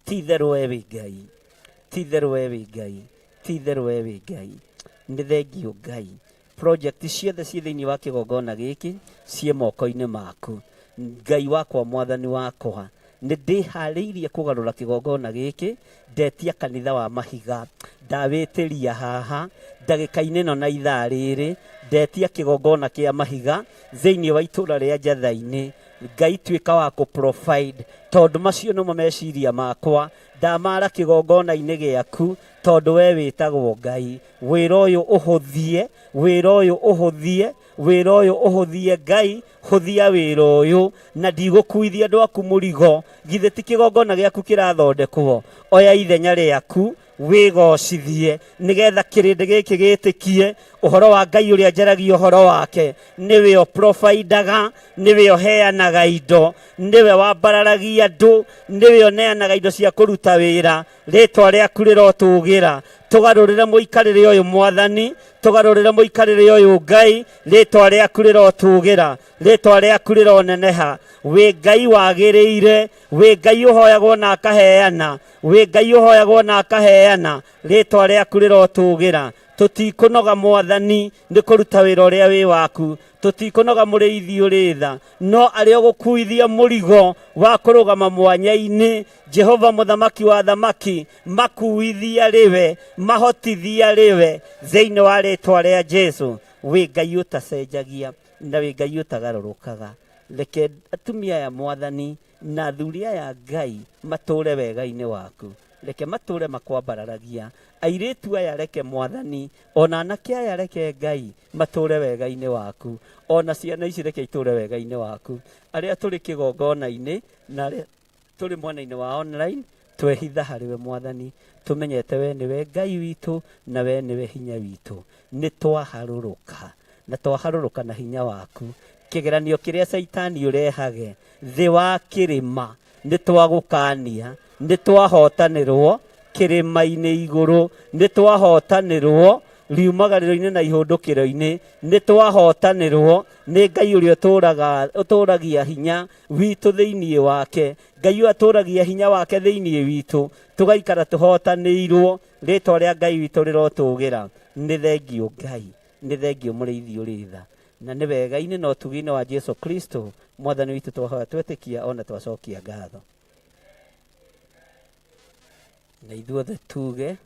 Ti itherũ we wĩ Ngai, ti itherũ we wĩ Ngai, ti itherũ we wĩ Ngai. Nĩ thengiũ Ngai, project ciothe ciĩ thĩinĩ wa kĩgongona gĩkĩ ciĩ moko-inĩ maku. Ngai wakwa, mwathani wakwa, nĩ ndĩharĩirie kũgarũra kĩgongona gĩkĩ, ndetia kanitha wa mahiga, ndawĩtĩria haha ndagĩka-inĩ ĩno na ithaa rĩrĩ, ndetia kĩgongona kĩa mahiga thĩinĩ wa itũra rĩa Njatha-inĩ. Ngai tuĩka wa kũ provide, tondũ macio nĩmo meciria makwa, ndamara kĩgongona-inĩ gĩaku, tondũ we wĩtagwo Ngai. Wĩra ũyũ ũhũthie, wĩra ũyũ ũhũthie, wĩra ũyũ ũhũthie Ngai, hũthia wĩra ũyũ, na ndigũkuithia andũ aku mũrigo, githĩ ti kĩgongona gĩaku kĩrathondekwo? Oya ithenya rĩaku, Wĩgocithie nĩgetha kĩrĩndĩ gĩkĩ gĩtĩkie ũhoro wa Ngai ũrĩa njaragia ũhoro wake. Nĩwe ũprovidaga, nĩwe ũheanaga indo, nĩwe wambararagia andũ, nĩwe ũneanaga indo cia kũruta wĩra. Rĩtwa rĩaku rĩrotũgĩra. Tũgarũrĩre mũikarĩre ũyũ Mwathani, tũgarũrĩre mũikarĩre ũyũ Ngai. Rĩtwa rĩaku rĩrotũgĩra, rĩtwa rĩaku rĩroneneha. Wĩ Ngai wagĩrĩire, wĩ Ngai ũhoyagwo na akaheana, wĩ Ngai ũhoyagwo na akaheana. Rĩtwa rĩaku rĩrotũgĩra. Tũtikũnoga Mwathani nĩ kũruta wĩra ũrĩa wĩ waku, tũtikũnoga mũrĩithi ũrĩ tha, no arĩa ũgũkuithia mũrigo wa kũrũgama mwanya-inĩ, Jehova mũthamaki wa thamaki, makuithia rĩwe, mahotithia rĩwe, thĩinĩ wa rĩtwa rĩa Jesu. Wĩ Ngai ũtacenjagia na wĩ Ngai ũtagarũrũkaga. Reke atumia aya Mwathani na athuri aya Ngai matũre wega-inĩ waku, reke matũre makwambararagia. Airĩtu aya reke Mwathani, ona anake aya reke Ngai matũre wega-inĩ waku, ona ciana ici reke itũre wega-inĩ waku. Arĩa tũrĩ kĩgongona-inĩ na arĩa tũrĩ mwena-inĩ wa online, twehitha harĩ we Mwathani, tũmenyete we nĩwe Ngai witũ na we nĩwe hinya witũ. Nĩ twaharũrũka na twaharũrũka na hinya waku. Kĩgeranio kĩrĩa Caitani ũrehage thĩ wa kĩrĩma nĩ twagũkania, nĩ twahotanĩrwo kĩrĩma-inĩ igũrũ, nĩ twahotanĩrwo riumagarĩro-inĩ na ihũndũkĩro-inĩ, nĩ twahotanĩrwo nĩ Ngai ũrĩa ũtũragia hinya witũ thĩinĩ wake. Ngai ũyũ atũragia hinya wake thĩinĩ witũ, tũgaikara tũhotanĩirwo. Rĩtwa rĩa Ngai witũ rĩrotũgĩra. Nĩ thengio Ngai, nĩ thengio mũrĩithi ũrĩ tha, na nĩ wega-inĩ na ũtugi-inĩ wa Jesu Kristo Mwathani witũ twahoya twetĩkia ona twacokia ngatho. Na ithuothe tuge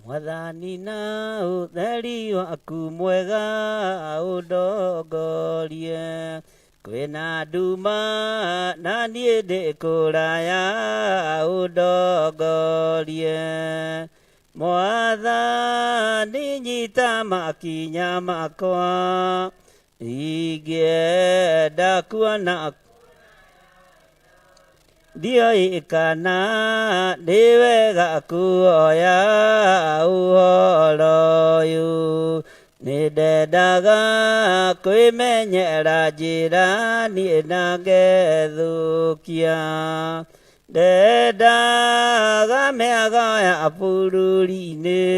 Mwathani na ũtheri waku mwega ũndongorie, kwĩna nduma na niĩ ndĩ kũraya ũndongorie. Mwathani nyita makinya makwa, ingĩenda kuona ndiũĩ kana nĩ wega kuoya ũhoro ũyũ. Nĩ ndendaga kwĩmenyera njĩra niĩ na ngethũkia, ndendaga mĩago ya bũrũri-inĩ,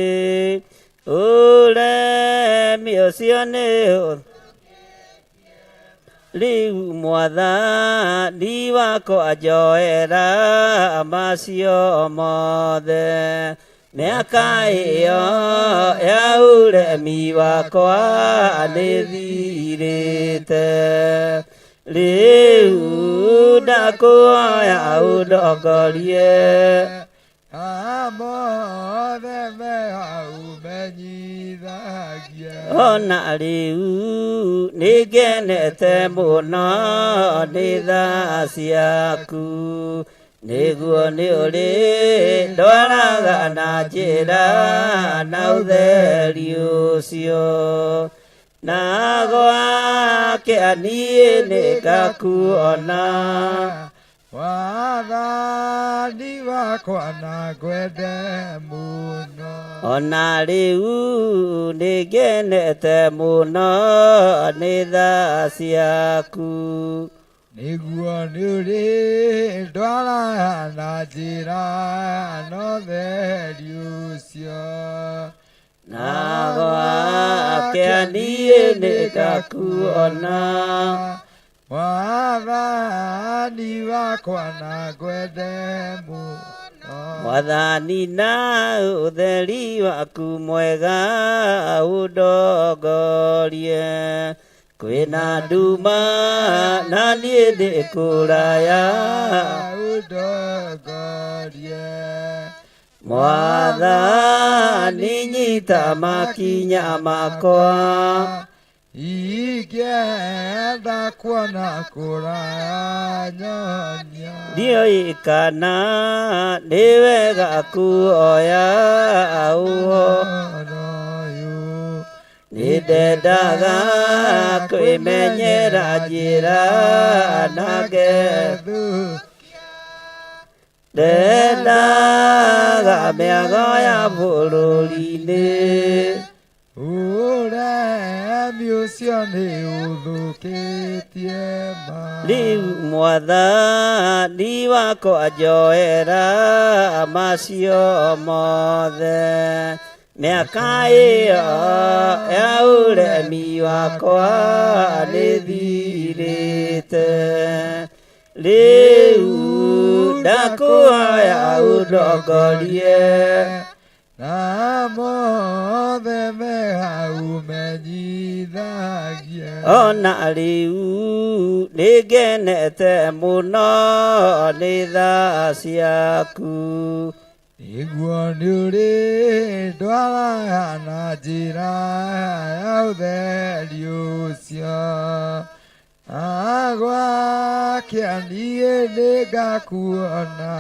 ũremi ũcio nĩ rĩu Mwathani wakwa njoera macio mothe. Mĩaka ĩyo ya ũremi wakwa nĩthirĩte, rĩu ndakũhoya ũndongorie. Mothe me hau menyithagia. Ona rĩu nĩngenete mũno nĩ tha ciaku, nĩguo nĩ ũrĩ ndwaraga na njĩra na ũtheri ũcio, na gwake niĩ nĩngakuona. Wathani wakwa na ngwende mũno. Ona rĩu nĩngenete mũno nĩ tha ciaku, nĩguo nĩ ũrĩ ndwaraga na njĩra na ũtheri ũcio, na gwake niĩ nĩngakuona. Mwathani wakwa na ngwende mũno. Mwathani na ũtheri waku mwega ũndongorie, kwĩna nduma na niĩ ndĩ kũraya ũndongorie. Mwathani nyita makinya makwa, ingĩenda kuona kũraya nyonia. Ndiũĩ kana nĩ wega kuoya ũhoro ũyũ. Nĩ ndendaga kwĩmenyera njĩra na ngethu, Ndendaga mĩago ya bũrũri-inĩ. Ũremi ũcio nĩ ũthũkĩtie ma. Rĩu mwathani wakwa njoera macio mothe. Mĩaka ĩyo ya ũremi wakwa nĩthirĩte. Rĩu ndakũhoya ũndongorie. Na mothe me hau menyithagie. Ona rĩu nĩngenete mũno nĩ tha ciaku. Nĩguo nĩũrĩndwaraga na njĩra ya ũtheri ũcio. Na gwakĩa niĩ nĩngakuona.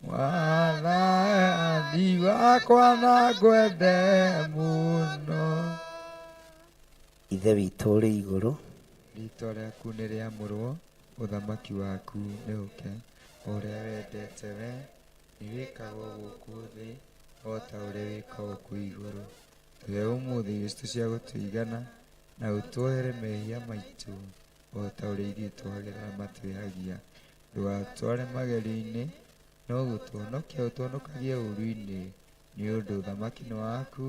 Mwathani wakwa na ngwende mũno. Ithe witũ ũrĩ igũrũ, Rĩĩtwa rĩaku nĩ rĩamũrwo, ũthamaki waku nĩ ũke, o ũrĩa wendete we nĩ wĩkagwo gũkũ thĩ o ta ũrĩa wĩkagwo kũu igũrũ. Tũhe ũmũthĩ irio citũ cia gũtũigana, na ũtuohere mehia maitũ o ta ũrĩa ithuĩ tuohagĩra arĩa matwĩhagia. Ndũgatware magerio-inĩ, no gũtũhonokia ũtũhonokagie ũũru-inĩ, nĩ ũndũ ũthamaki nĩ waku,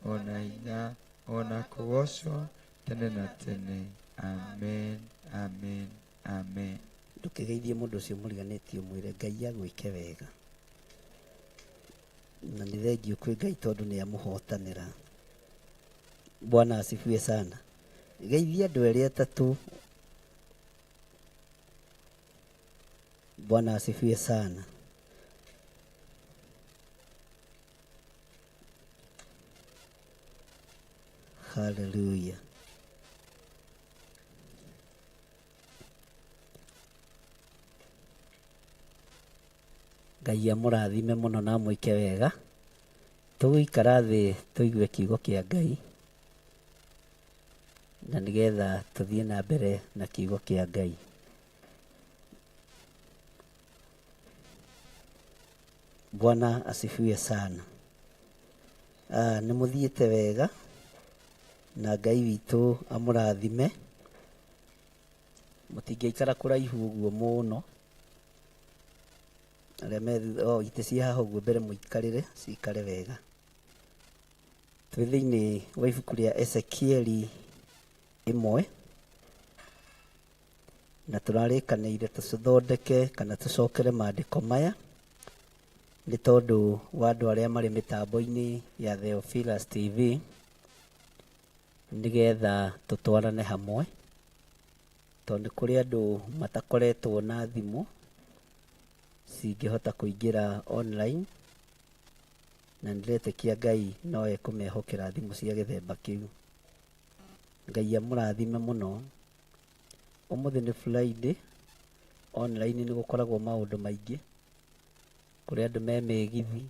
ona hinya, ona kũgoocwo tene na tene. Amen, amen, amen. Ndũkĩgeithie mũndũ ũcio mũriganĩtie ũmwĩre Ngai agwĩke wega. Na nĩ thengiũ kwĩ Ngai tondũ nĩ amũhotanĩra. Bwana asifiwe sana. Geithia andũ erĩ atatũ. Bwana asifiwe sana. Hallelujah. Ngai amũrathime mũno na amwĩke wega. Tũgũikara thĩ tũigue kiugo kĩa Ngai na nĩgetha tũthiĩ na mbere na kiugo kĩa Ngai. Bwana asifiwe sana. Nĩ mũthiĩte wega na Ngai witũ amũrathime. Mũtingĩikara kũraihu ũguo mũno. Arĩa me thutha, oh, itĩ ciĩ haha ũguo mbere mũikarĩre, cikare wega. Twĩ thĩinĩ wa ibuku rĩa Ezekieli 1 na tũrarĩkanĩire tũcithondeke kana tũcokere maandĩko maya nĩ tondũ wa andũ arĩa marĩ mĩtambo-inĩ ya Theophilus TV nĩgetha tũtwarane hamwe, tondũ nĩ kũrĩ andũ matakoretwo na thimũ cingĩhota kũingĩra online, na nĩndĩretĩkia Ngai no ekũmehokera thimũ cia gĩthemba kĩu. Ngai amũrathime mũno. Ũmũthĩ nĩ Friday, online nĩ gũkoragwo maũndũ maingĩ. Kũrĩ andũ me mĩgithi,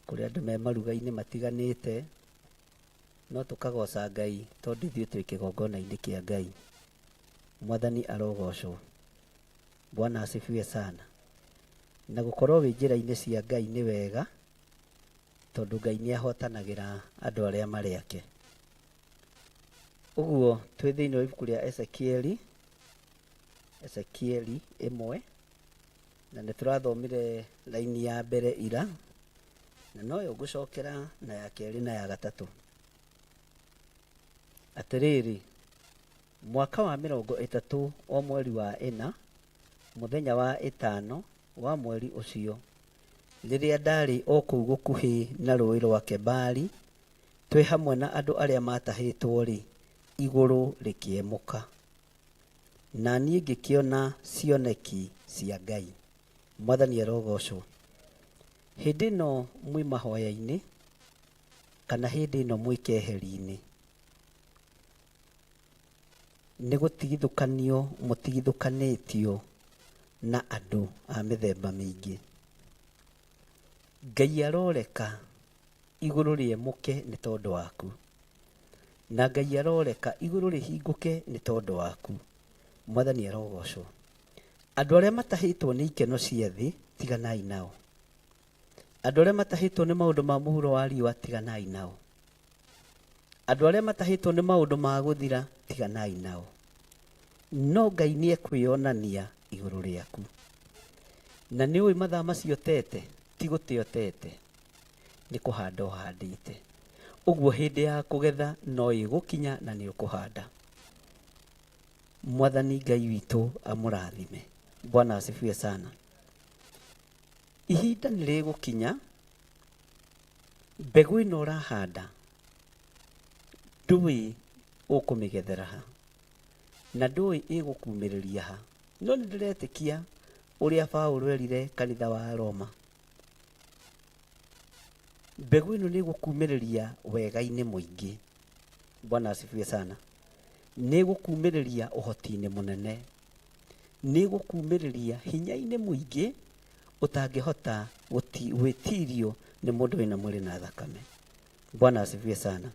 kũrĩ andũ me maruga-inĩ matiganĩte, no tũkagoca Ngai tondũ ithuĩ twĩ kĩgongona-inĩ kĩa Ngai. Mwathani arogocwo. Bwana asifiwe sana. Na gũkorwo wĩ njĩra-inĩ cia Ngai nĩ wega, tondũ Ngai nĩ ahotanagĩra andũ arĩa marĩ ake. Ũguo twĩ thĩinĩ wa ibuku rĩa Ezekieli, Ezekieli 1, na nĩ tũrathomire raini ya mbere ira, na noyo ngũcokera na ya kerĩ na ya gatatũ. Atĩrĩrĩ, mwaka wa 30 o mweri wa 4, mũthenya wa 5 wa mweri ũcio, rĩrĩa ndarĩ o kũu gũkuhĩ na rũũĩ rwa Kebari, twĩ hamwe na andũ arĩa maatahĩtwo-rĩ, igũrũ rĩkĩemũka. Na niĩ ngĩkĩona cioneki cia Ngai. Mwathani arogocwo. Hĩndĩ ĩno mwĩ mahoya-inĩ, kana hĩndĩ ĩno mwĩ keheri-inĩ, nĩ gũtigithũkanio mũtigithũkanĩtio na andũ a mĩthemba mĩingĩ. Ngai aroreka igũrũ rĩemũke nĩ tondũ waku, na Ngai aroreka igũrũ rĩhingũke nĩ tondũ waku. Mwathani arogocwo. Andũ arĩa matahĩtwo nĩ ikeno cia thĩ, tiganai nao. Andũ arĩa matahĩtwo nĩ maũndũ ma mũhuro wa riũa, tiganai nao. Andũ arĩa matahĩtwo nĩ maũndũ ma gũthira, tiganai nao. No Ngai nĩ ekwĩonania igũrũ rĩaku. Na nĩ ũĩ mathaa macio ũtete, ti gũte ũtete, nĩ kũhanda ũhandĩte. Ũguo hĩndĩ ya kũgetha no ĩgũkinya na nĩ ũkũhanda. Mwathani Ngai witũ amũrathime. Bwana asifiwe sana. Ihinda nĩ rĩgũkinya mbegũ ĩno ũrahanda ndũĩ ũkũmĩgethera ha na ndũĩ ĩgũkumĩrĩria ha. No nĩ ndĩretĩkia ũrĩa Paũlũ erire kanitha wa Roma, mbegũ ĩno nĩ ĩgũkumĩrĩria wega-inĩ mũingĩ. Bwana asifiwe sana. Nĩ ĩgũkumĩrĩria ũhoti-inĩ mũnene, nĩ ĩgũkumĩrĩria hinya-inĩ mũingĩ ũtangĩhota gwĩtirio nĩ mũndũ wĩna mwĩrĩ na thakame. Bwana asifiwe sana.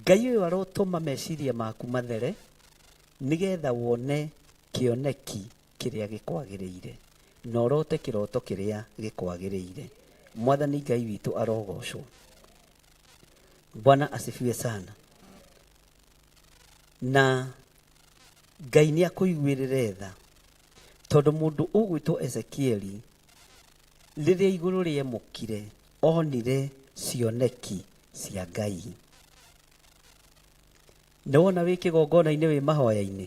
Ngai ũyũ arotũma meciria maku mathere nĩgetha wone kĩoneki kĩrĩa gĩkwagĩrĩire na ũrote kĩroto kĩrĩa gĩkwagĩrĩire. Mwathani Ngai witũ arogocwo. Bwana asifiwe sana. Na Ngai nĩ akũiguĩrĩre tha tondũ mũndũ ũgwĩtwo Ezekieli rĩrĩa igũrũ rĩemũkire onire cioneki cia Ngai. Nĩ wona wĩ kĩgongona-inĩ wĩ mahoya-inĩ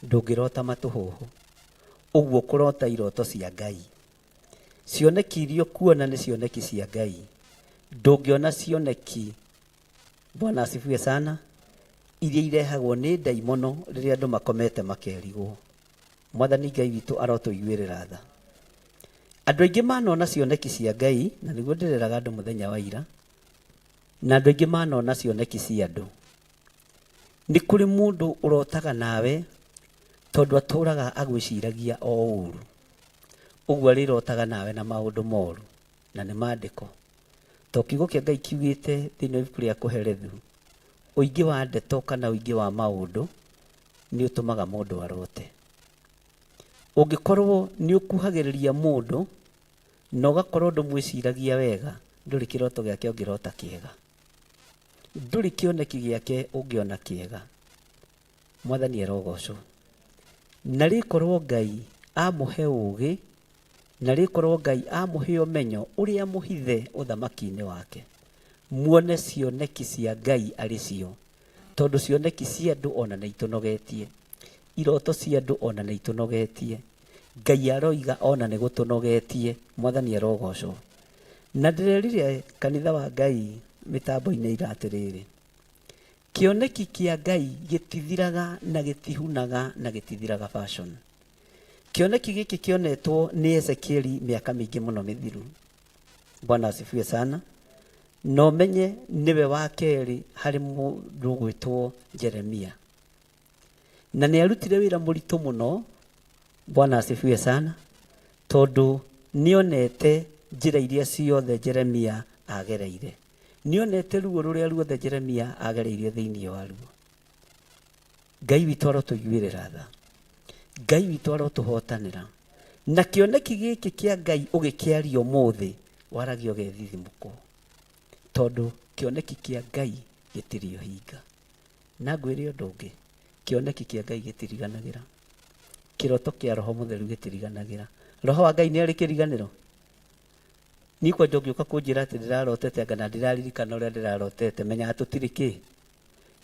ndũngĩrota matũhũhũ, ũguo kũrota iroto cia Ngai. Cioneki iria ũkuona nĩ cioneki cia Ngai, ndũngĩona cioneki, Bwana asifiwe sana, iria irehagwo nĩ ndaimono rĩrĩa andũ makomete makerigwo. Mwathani Ngai witũ arotũiguĩrĩra tha. Andũ aingĩ manona cioneki cia Ngai, na nĩguo ndĩreraga andũ mũthenya wa ira, na andũ aingĩ manona cioneki cia andũ. Nĩ kũrĩ mũndũ ũrotaga nawe tondũ atũraga agwĩciragia o ũru. Ũguo arĩrotaga nawe na maũndũ moru, na nĩ maandĩko. To kiugo kĩa Ngai kiugĩte thĩinĩ wa ibuku rĩa Kohelethu, ũingĩ wa ndeto kana ũingĩ wa maũndũ nĩ ũtũmaga mũndũ arote. Ũngĩkorwo nĩ ũkuhagĩrĩria mũndũ na ũgakorwo ndũmwĩciragia wega, ndũrĩ kĩroto gĩake ũngĩrota kĩega. Ndũrĩ kĩoneki gĩake ũngĩona kĩega. Mwathani arogocwo. Na rĩkorwo Ngai amũhe ũgĩ, na rĩkorwo Ngai amũhe ũmenyo ũrĩa mũhithe ũthamaki-inĩ wake, muone cioneki cia Ngai arĩ cio, tondũ cioneki cia andũ ona nĩ itũnogetie, iroto cia andũ ona nĩ itũnogetie, Ngai aroiga ona nĩ gũtũnogetie. Mwathani arogocwo. Na ndĩrerire kanitha wa Ngai mĩtambo-inĩ ira atĩrĩrĩ, kĩoneki kĩa Ngai gĩtithiraga na gĩtihunaga na gĩtithiraga fashion. Kĩoneki gĩkĩ kĩonetwo nĩ Ezekieli mĩaka mĩingĩ mũno mĩthiru. Bwana asifiwe sana. Na ũmenye nĩwe wa kerĩ harĩ mũndũ ũgwĩtwo Jeremia. Na nĩ arutire wĩra mũritũ mũno. Bwana asifiwe sana. Tondũ nĩonete njĩra iria ciothe Jeremia agereire. Nĩonete ruo rũrĩa ruothe Jeremia agereire thĩinĩ waruo. Ngai witũ arotũiguĩrĩra tha. Ngai witũ arotũhotanĩra. Na kĩoneki gĩkĩ kĩa Ngai ũgĩkĩaria ũmũthĩ, waragia ũgethithimũkwo. Tondũ kĩoneki kĩa Ngai gĩtirĩ ũhinga. Na ngwĩre ũndũ ũngĩ, kĩoneki kĩa Ngai gĩtiriganagĩra. Kĩroto kĩa Roho Mũtheru gĩtiriganagĩra. Roho wa Ngai nĩ arĩ kĩriganĩro? Niĩ kwanja ũngĩũka kũnjĩra atĩ ndĩrarotete anga na ndĩraririkana ũrĩa ndĩrarotete, menyaga tũtirĩ kĩ?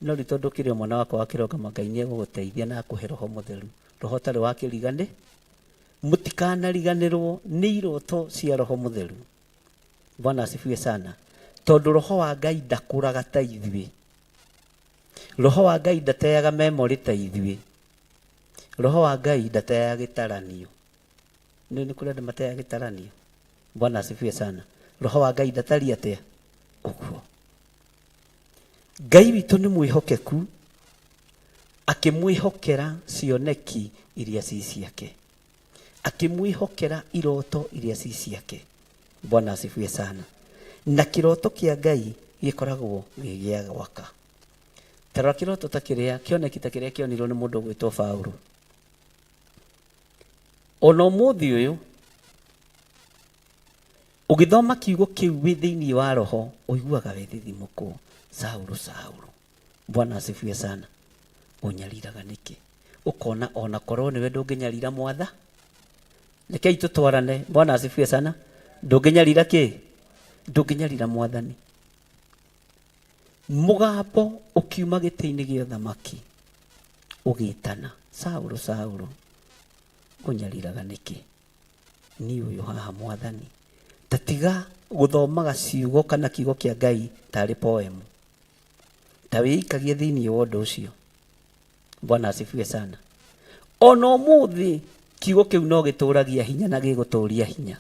No rĩu tondũ ũkĩrĩ o mwana wakwa wa kĩrongama, Ngai nĩ egũgũteithia na akũhe Roho Mũtheru, Roho ũtarĩ wa kĩrigani. Mũtikanariganĩrwo nĩ iroto cia Roho Mũtheru. Bwana asifiwe sana. Tondũ Roho wa Ngai ndakũraga ta ithuĩ. Roho wa Ngai ndateaga memory ta ithuĩ. Roho wa Ngai ndateaga gĩtaranio. Nĩ nĩ kũrĩ andũ mateaga gĩtaranio. Bwana asifiwe sana. Roho wa Ngai ndatariĩ atĩa? Ũguo. Ngai witũ nĩ mwĩhokeku, akĩmwĩhokera cioneki iria ci ciake, akĩmwĩhokera iroto iria ci ciake. Bwana asifiwe sana. Na kĩroto kĩa Ngai gĩkoragwo gĩ gĩa gwaka. Ta rora kĩroto ta kĩrĩa, kĩoneki ta kĩrĩa kĩonirwo nĩ mũndũ ũgwĩtwo Paulo. Ona ũmũthĩ ũyũ ũgĩthoma kiugo kĩu wĩ thĩinĩ wa roho ũiguaga wĩ thithimũkwo. Saũlũ, Saũlũ, Bwana asifiwe sana, ũnyariraga nĩkĩ? Ũkona ona korwo nĩwe ndũngĩnyarira mwatha. Rekei tũtwarane. Bwana asifiwe sana. Ndũngĩnyarira kĩ? Ndũngĩnyarira mwathani. Mũgambo ũkiuma gĩtĩ-inĩ gĩa ũthamaki ũgĩtana, Saũlũ, Saũlũ, ũnyariraga nĩkĩ? Niĩ ũyũ haha mwathani. Ta tiga gũthomaga ciugo kana kiugo kĩa Ngai tarĩ poem. Ta wĩikagie thĩinĩ wa ũndũ ũcio. Bwana asifiwe sana. Ona ũmũthĩ kiugo kĩu no gĩtũragia hinya na gĩgũtũria hinya.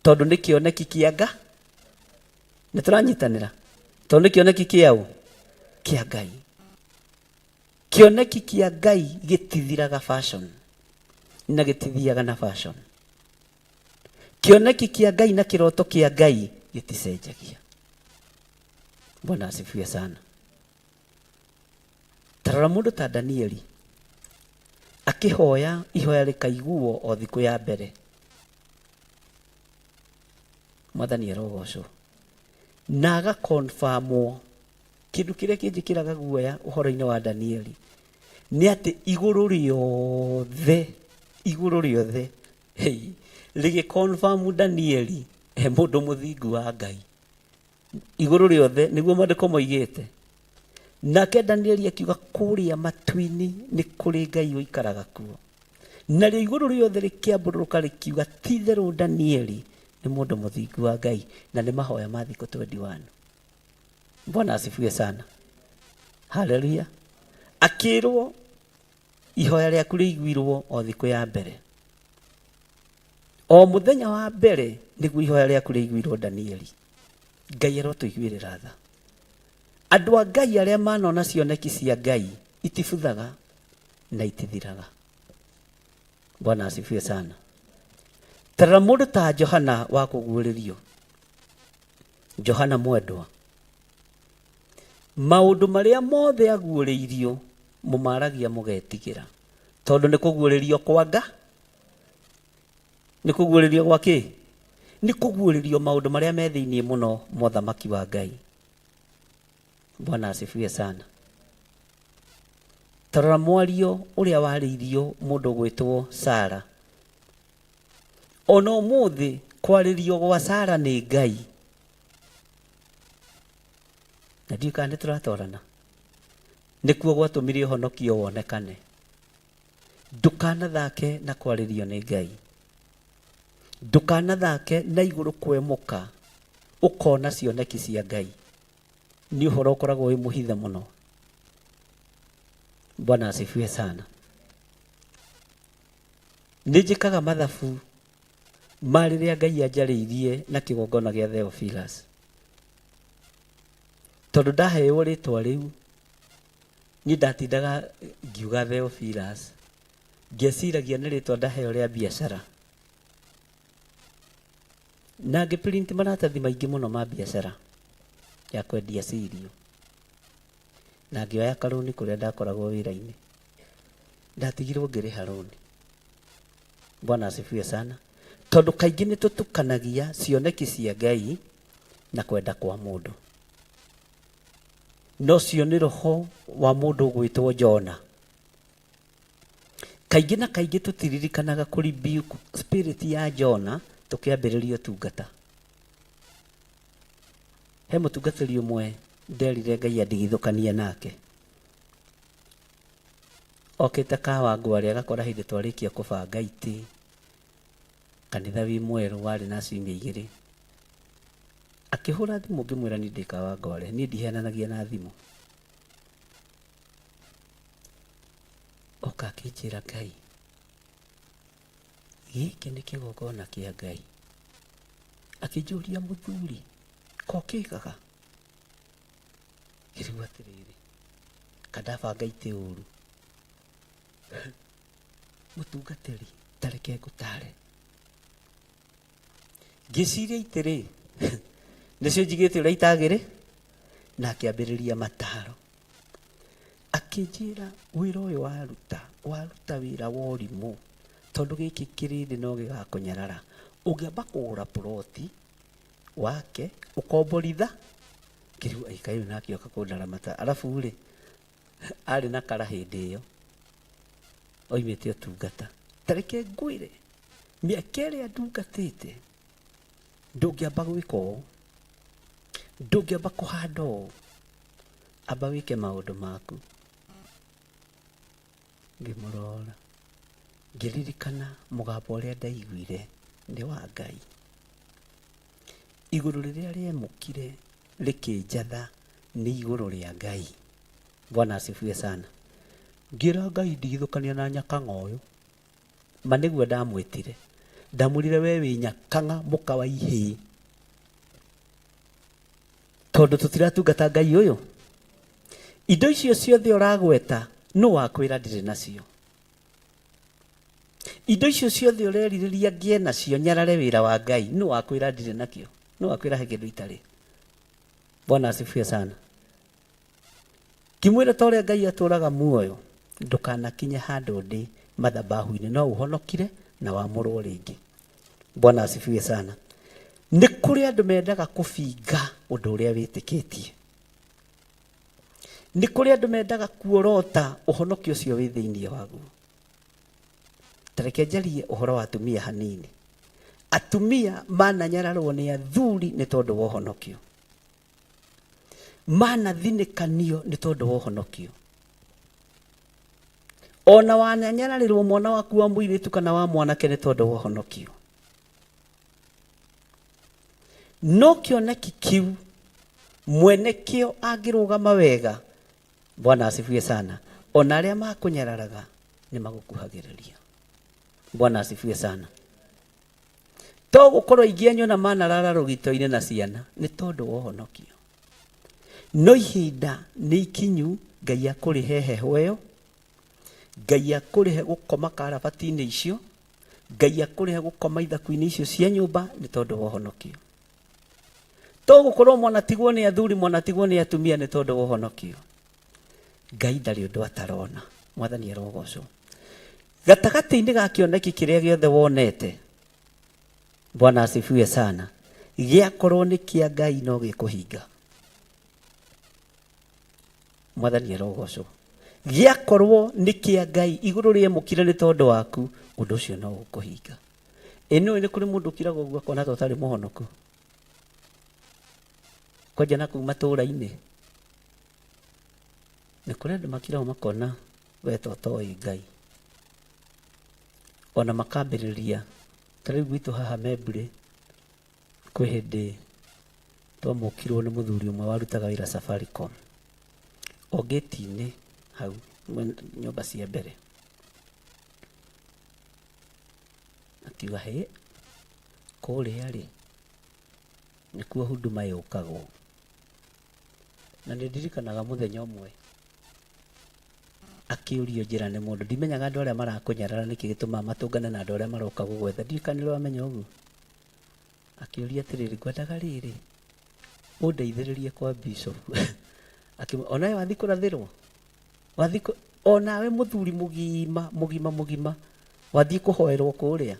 Tondũ nĩ kĩoneki kĩa Nga. Nĩ tũranyitanĩra? Tondũ nĩ kĩoneki kĩa ũ? Kĩa Ngai. Kĩoneki kĩa Ngai gĩtithiraga fashion na gĩtithiaga na fashion. Kĩoneki kĩa Ngai na kĩroto kĩa Ngai gĩticenjagia. Bwana asifiwe sana. Tarora mũndũ ta Danieli akĩhoya ihoya rĩkaiguo o thikũ ya mbere. Mwathani arogocwo. Na agakonfamwo. Kĩndũ kĩrĩa kĩnjĩkĩraga guoya ũhoro-inĩ wa Danieli nĩ atĩ igũrũ rĩothe, igũrũ rĩothe, hey, rĩgĩkonfamu Danieli he mũndũ mũthingu wa Ngai. Igũrũ rĩothe nĩguo maandĩko moigĩte. Nake Danieli akiuga kũrĩa matu-inĩ nĩ kũrĩ Ngai ũikaraga kuo. Narĩo igũrũ rĩothe rĩkĩambũrũrũka rĩkiuga ti-itherũ Danieli nĩ mũndũ mũthingu wa Ngai, na nĩ mahoya ma thikũ 21. Bwana asifiwe sana. Haleluya. Akĩrwo ihoya rĩaku rĩiguirwo o thikũ ya mbere. O mũthenya wa mbere nĩguo ihoya rĩaku rĩiguirwo Danieli. Ngai arotũiguĩrĩra tha. Andũ a Ngai arĩa manona cioneki cia Ngai itibuthaga na itithiraga. Bwana asifiwe sana. Tarora mũndũ ta Johana wa kũguũrĩrio. Johana mwendwa. Maũndũ marĩa mothe aguũrĩirio mũmaragia mũgetigĩra. Tondũ nĩ kũguũrĩrio kwa nga nĩ kũguũrĩrio gwa kĩ? Nĩ kũguũrĩrio maũndũ marĩa me thĩinĩ mũno ma ũthamaki wa Ngai. Bwana asifiwe sana. Tarora mwario ũrĩa warĩirio mũndũ ũgwĩtwo Sara. Ona ũmũthĩ kwarĩrio gwa Sara nĩ Ngai. Na ndiũĩ kana nĩ tũratwarana. Nĩkuo gwatũmire ũhonokio wonekane. Ndũkanathake na kwarĩrio nĩ Ngai. Ndũkanathake na igũrũ kwemũka ũkona cioneki cia Ngai. Nĩ ũhoro ũkoragwo wĩ mũhithe mũno. Bwana asifiwe sana. Nĩ njĩkaga mathabu ma rĩrĩa Ngai anjarĩirie na kĩgongona gĩa Theophilus. Tondũ ndaheo rĩtwa rĩu, niĩ ndatindaga ngiuga Theophilus, ngeciragia nĩ rĩtwa ndaheo rĩa biacara. Na ngĩ print maratathi maingĩ mũno ma biacara ya kwendia cereal. Na ngĩoya karũni kũrĩa ndakoragwo wĩra-inĩ. Ndatigirwo ngĩrĩha rũni. Bwana asifiwe sana. Tondũ kaingĩ nĩ tũtukanagia cioneki cia Ngai na kwenda kwa mũndũ. No cio nĩ roho wa mũndũ ũgwĩtwo Jona. Kaingĩ na kaingĩ tũtiririkanaga kũ rebuke spirit ya Jona tũkĩambĩrĩria ũtungata. He mũtungatĩri ũmwe nderire Ngai andigithũkanie nake. Okĩte Kawangware agakora hĩndĩ twarĩkia kũbanga itĩ, kanitha wĩ mwerũ warĩ na ciumia igĩrĩ. Akĩhũra thimũ ngĩmwĩra niĩ ndĩ Kawangware, niĩ ndihenanagia na thimũ. Oka akĩnjĩra Ngai, gĩkĩ nĩ kĩgongona kĩa Ngai. Akĩnjũria mũthuri, ko kĩgaga? Ngĩrigwo atĩrĩrĩ, kandabanga itĩ ũru. Mũtungatĩri, ta reke ngũtare. Ngĩciria itĩ-rĩ, nĩcio njigĩte ũrĩa itagĩrĩ, na akĩambĩrĩria mataro. Akĩnjĩra wĩra ũyũ waruta, waruta wĩra wa ũrimũ. Tondũ gĩkĩ kĩrĩndĩ no gĩgakũnyarara. Ũngĩamba kũgũra puroti, wake, ũkomboritha, ngĩrigwo ĩ kaĩ ũyũ nake oka kũndaramata. Arabu rĩ, arĩ na kara hĩndĩ ĩyo, oimĩte ũtungata. Ta reke ngwĩre, mĩaka ĩrĩa ndungatĩte, ndũngĩamba gwĩka ũũ, ndũngĩamba kũhanda ũũ, amba wĩke maũndũ maku. Ngĩmũrora, ngĩririkana mũgambo ũrĩa ndaiguire nĩ wa Ngai. Igũrũ rĩrĩa rĩemũkire rĩkĩnjatha nĩ igũrũ rĩa Ngai. Bwana asifiwe sana. Ngĩra Ngai ndigithũkania na nyakang'a ũyũ. Ma nĩguo ndamwĩtire. Ndamwĩrire we wĩ nyakang'a mũka wa ihĩĩ. Tondũ tũtiratungata Ngai ũyũ. Indo icio ciothe ũragweta nũ wakwĩra ndirĩ nacio? Indo icio ciothe ũrerirĩria ngĩe nacio nyarare wĩra wa Ngai nũ wakwĩra ndirĩ nakĩo? Nũ wakwĩra he kĩndũ itarĩ? Bwana asifiwe sana. Ngĩmwĩra ta ũrĩa Ngai atũraga muoyo ndũkanakinye handũ ndĩ mathabahu-inĩ no ũhonokire na wamũrwo rĩngĩ. Bwana asifiwe sana. Nĩ kũrĩ andũ mendaga kũbinga ũndũ ũrĩa wĩtĩkĩtie. Nĩ kũrĩ andũ mendaga kuorota ũhonokio ũcio wĩ thĩinĩ waguo. Ta reke njarie ũhoro wa atumia hanini. Atumia mananyararwo nĩ athuri nĩ tondũ wa ũhonokio. Manathinĩkanio nĩ tondũ wa ũhonokio. Ona wananyararĩrwo mwana waku wa mũirĩtu kana wa mwanake nĩ tondũ wa ũhonokio. No kĩoneki kĩu mwene kĩo angĩrũgama wega, Bwana asifiwe sana, ona arĩa makũnyararaga nĩ magũkuhagĩrĩria. Bwana asifiwe sana. To gũkorwo aingĩ anyu ona manarara rũgito-inĩ na ciana nĩ tondũ wa ũhonokio. No ihinda nĩ ikinyu Ngai akũrĩhe heho ĩyo, Ngai akũrĩhe gũkoma karabati-inĩ icio, Ngai akũrĩhe gũkoma ithaku-inĩ icio cia nyũmba nĩ tondũ wa ũhonokio. To gũkorwo mwanatigwo nĩ athuri mwanatigwo nĩ atumia nĩ tondũ wa ũhonokio. Ngai ndarĩ ũndũ atarona. Mwathani arogocwo. Gatagatĩ-inĩ ga kĩoneki kĩrĩa gĩothe wonete, Bwana asifiwe sana, gĩakorwo nĩ kĩa Ngai no gĩkũhinga. Mwathani arogocwo. Gĩakorwo nĩ kĩa Ngai igũrũ rĩemũkire nĩ tondũ waku, ũndũ ũcio no ũkũhinga. Ĩ nĩũĩ nĩ kũrĩ mũndũ ũkiraga ũguo akona ta ũtarĩ mũhonoku? Kwanja na kũu matũũra-inĩ. Nĩ kũrĩ andũ makiraga makona we ta ũtoĩ Ngai. Ona makambĩrĩria, ta rĩu gwitũ haha Membley, kwĩ hĩndĩ twamũkirwo nĩ mũthuri ũmwe warutaga wĩra Safaricom. O gate-inĩ hau nyũmba cia mbere. Akiuga hĩ, kũrĩa rĩ, nĩkuo huduma yũkagwo. Na nĩ ndirikanaga mũthenya ũmwe akĩũrio njĩra nĩ mũndũ, ndimenyaga andũ arĩa marakũnyarara nĩkĩ gĩtũmaga matũngane na andũ arĩa maroka gũgwetha, ndiũĩ kana nĩ ũramenya ũguo. Akĩũria atĩrĩrĩ, ngwendaga rĩrĩ, ũndeithĩrĩrie kwa bishop. Akĩmwĩra, onawe wathiĩ kũrathĩrwo? Wathiĩ kũ... Onawe mũthuri mũgima, mũgima, mũgima, wathiĩ kũhoerwo kũrĩa?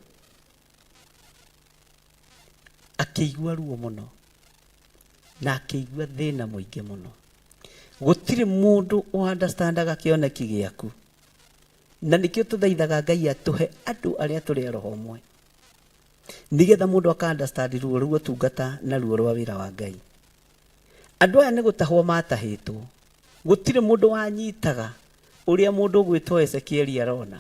Akĩigua ruo mũno na akĩigua thĩna mũingĩ mũno. Gũtirĩ mũndũ ũ understandaga kĩoneki gĩaku. Na nĩkĩo tũthaithaga Ngai atũhe andũ arĩa tũrĩ a roho ũmwe. Nĩgetha mũndũ aka understand ruo rwa ũtungata na ruo rwa wĩra wa Ngai. Andũ aya nĩ gũtahwo matahĩtwo. Gũtirĩ mũndũ wanyitaga ũrĩa mũndũ ũgwĩtwo Ezekieli arona.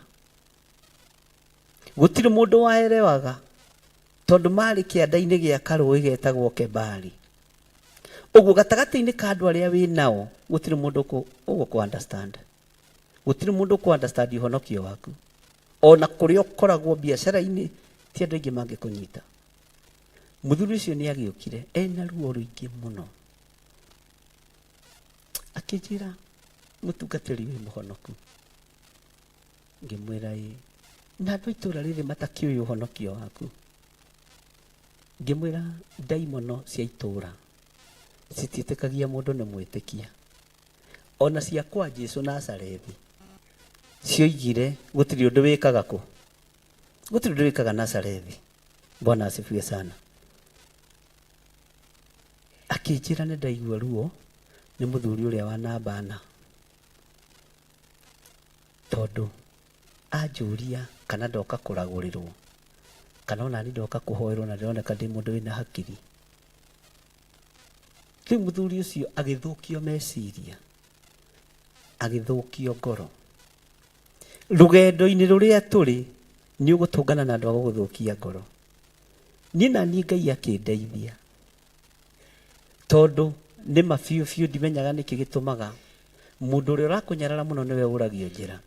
Gũtirĩ mũndũ waerewaga tondũ marĩ kĩanda-inĩ gĩa karũĩ getagwo Kebari. Ũguo gatagatĩ-inĩ ka andũ arĩa wĩ nao gũtirĩ mũndũ ũgũkũ understand. Gũtirĩ mũndũ ũkũ understand ũhonokio waku. Ona kũrĩa ũkoragwo biacara-inĩ ti andũ aingĩ mangĩkũnyita. Mũthuri ũcio nĩ agĩũkire ena ruo rũingĩ mũno. Akĩnjĩra mũtungatĩri wĩ mũhonoku. Ngĩmwĩra ĩĩ. Na andũ a itũũra rĩrĩ matakĩũĩ ũhonokio waku. Ngĩmwĩra ndaimono cia itũũra citiĩtĩkagia mũndũ nĩ mwĩtĩkia. Ona cia kwa Jesu Nazarethi cioigire gũtirĩ ũndũ wĩkaga kũ? Gũtirĩ ũndũ wĩkaga Nazarethi. Bwana asifiwe sana. Akĩnjĩra nĩ ndaigua ruo nĩ mũthuri ũrĩa wa namba ana tondũ anjũria kana ndoka kũragũrĩrwo kana ona niĩ ndoka kũhoerwo na ndĩroneka ndĩ mũndũ wĩna hakiri. Rĩu mũthuri ũcio agĩthũkio meciria, agĩthũkio ngoro. Rũgendo-inĩ rũrĩa tũrĩ nĩ ũgũtũngana na andũ a gũgũthũkia ngoro. Niĩ na niĩ Ngai akĩndeithia tondũ nĩ ma biũ biũ ndimenyaga nĩkĩ gĩtũmaga mũndũ ũrĩa ũrakũnyarara mũno nĩwe ũragio njĩra.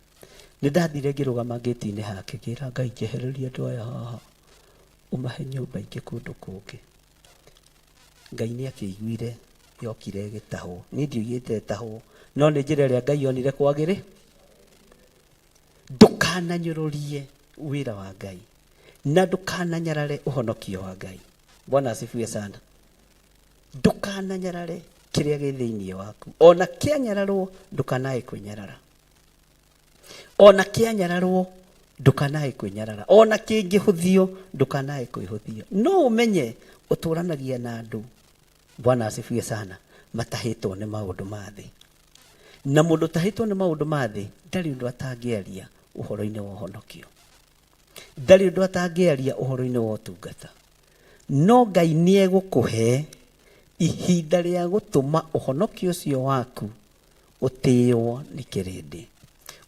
Nĩ ndathire ngĩrũgama ngĩti-inĩ hake ngĩra Ngai njehereria andũ aya haha ũmahe nyũmba ingĩ kũndũ kũngĩ. Ngai nĩ akĩiguire yokire ĩgĩtahwo. Niĩ ndioigĩte ĩtahwo no nĩ njĩra ĩrĩa Ngai onire kwagĩrĩ. Ndũkananyũrũrie wĩra wa Ngai na ndũkananyarare ũhonokio wa Ngai. Bwana asifiwe sana. Ndũkananyarare kĩrĩa gĩ thĩinĩ waku, ona kĩanyararwo ndũkanae kwĩnyarara, ona kĩanyararwo ndũkanae kwĩnyarara, ona kĩngĩhũthio ndũkanae kwĩhũthia. No ũmenye ũtũranagia na andũ, Bwana asifiwe sana, matahĩtwo nĩ maũndũ ma thĩ. Na mũndũ ũtahĩtwo nĩ maũndũ ma thĩ ndarĩ ũndũ atangĩaria ũhoro-inĩ wa ũhonokio, ndarĩ ũndũ atangĩaria ũhoro-inĩ wa ũtungata. No Ngai nĩ egũkũhe ihinda rĩa gũtũma ũhonokio ũcio waku ũtĩĩwo nĩ kĩrĩndĩ,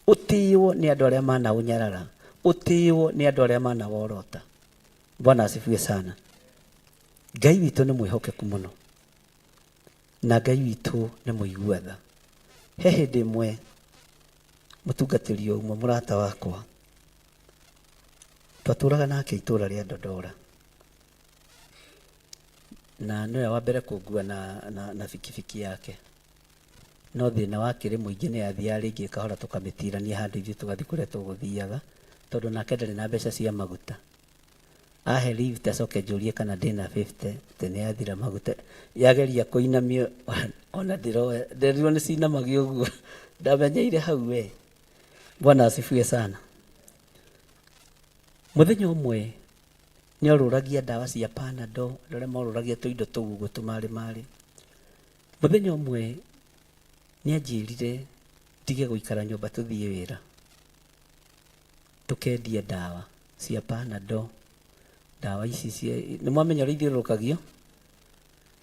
ũtĩĩwo nĩ andũ arĩa manaũnyarara, ũtĩĩwo nĩ andũ arĩa manaworota. Bwana asifiwe sana. Ngai witũ nĩ mwĩhokeku mũno na Ngai witũ nĩ mũigua tha. He hĩndĩ ĩmwe mũtungatĩri ũmwe mũrata wakwa twatũraga nake itũra rĩa Dodora, na nĩwe wa mbere kũngua na bikibiki yake. No thĩna wakĩrĩ mũingĩ nĩ athiaga rĩngĩ kahora tũkamĩtirania handũ ithuĩ tũgathiĩ kũrĩa tũgũthiaga, tondũ nake ndarĩ na mbeca cia maguta. Ahe lift acoke njũrie kana ndĩna 50 atĩ nĩ yathira maguta, yageria kũinamio ona ndĩroya, nderirwo nĩ cinamagio ũguo ndamenyeire hau we. Bwana asifiwe sana. Mũthenya ũmwe nĩ orũragia ndawa cia Panadol, andũ arĩa morũragia tũindo tũu ũguo tũmarĩ marĩ. Mũthenya ũmwe nĩ anjĩrire ndige gũikara nyũmba tũthiĩ wĩra, tũkendie ndawa cia Panadol, ndawa ici cia nĩ mwamenya ũrĩa ithiũrũrũkagio.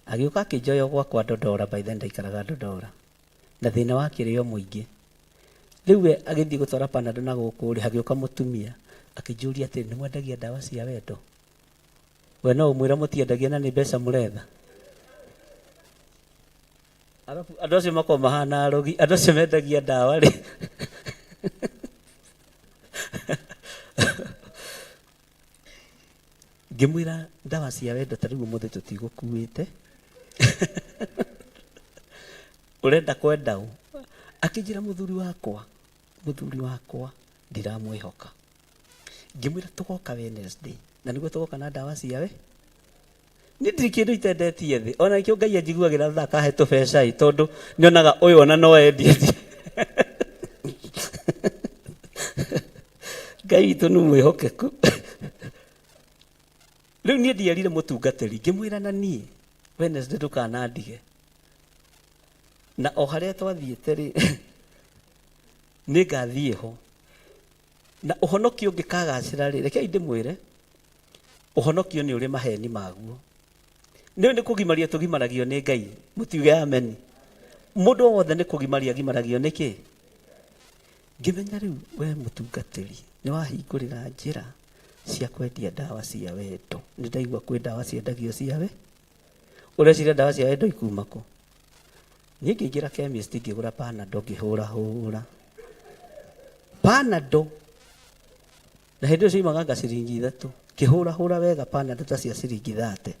Agĩũka akĩnjoya gwakwa Dodora, by then ndaikaraga Dodora, na thĩna wakĩrĩ o mũingĩ. Rĩu we agĩthiĩ gũtwara Panadol na gũkũ rĩ, hagĩũka mũtumia akĩnjũria atĩrĩ, nĩ mwendagia ndawa cia wendo? We no ũmwĩre mũtiendagia na nĩ mbeca mũretha. Arabu andũ acio makoragwo mahana arogi, andũ acio mendagia ndawa rĩ. Ngĩmwĩra ndawa cia wendo ta rĩu ũmũthĩ tũtigũkuĩte. Ũrenda kwenda ũ? Akĩnjĩra mũthuri wakwa, mũthuri wakwa ndiramwĩhoka. Ngĩmwĩra tũgoka Wednesday na nĩguo tũgoka na ndawa cia we. Niĩ ndirĩ kĩndũ itendetie thĩ, ona nĩkĩo Ngai anjiguagĩra tha akahe tũbeca ĩ, tondũ nĩonaga ũyũ ona no endie. Ngai witũ nĩ mwĩhokeku. Rĩu niĩ ndierire mũtungatĩri, ngĩmwĩra na niĩ Wednesday ndũkanandige. Na o harĩa twathiĩte rĩ, nĩ ngathiĩ ho. Na ũhonokio ũngĩkagacĩra rĩ, rekei ndĩmwĩre, ũhonokio nĩ ũrĩ maheni maguo. Nĩ nĩ kũgimario tũgimaragio nĩ Ngai, mũtiuge ameni. Mũndũ o wothe nĩ kũgimario agimaragio nĩ kĩ? Ngĩmenya rĩu we mũtungatĩri nĩ wahingũrĩra njĩra cia kwendia ndawa cia wendo. Nĩ ndaigua kwĩ ndawa ciendagio cia we. Ũreciria ndawa cia wendo ikuma kũ? Niĩ ngĩingĩra chemist ngĩgũra Panadol ngĩhũra hũra. Panadol na hĩndĩ ĩyo ciaumaga anga ciringi 3. Ngĩhũra hũra wega Panadol ta cia ciringi 30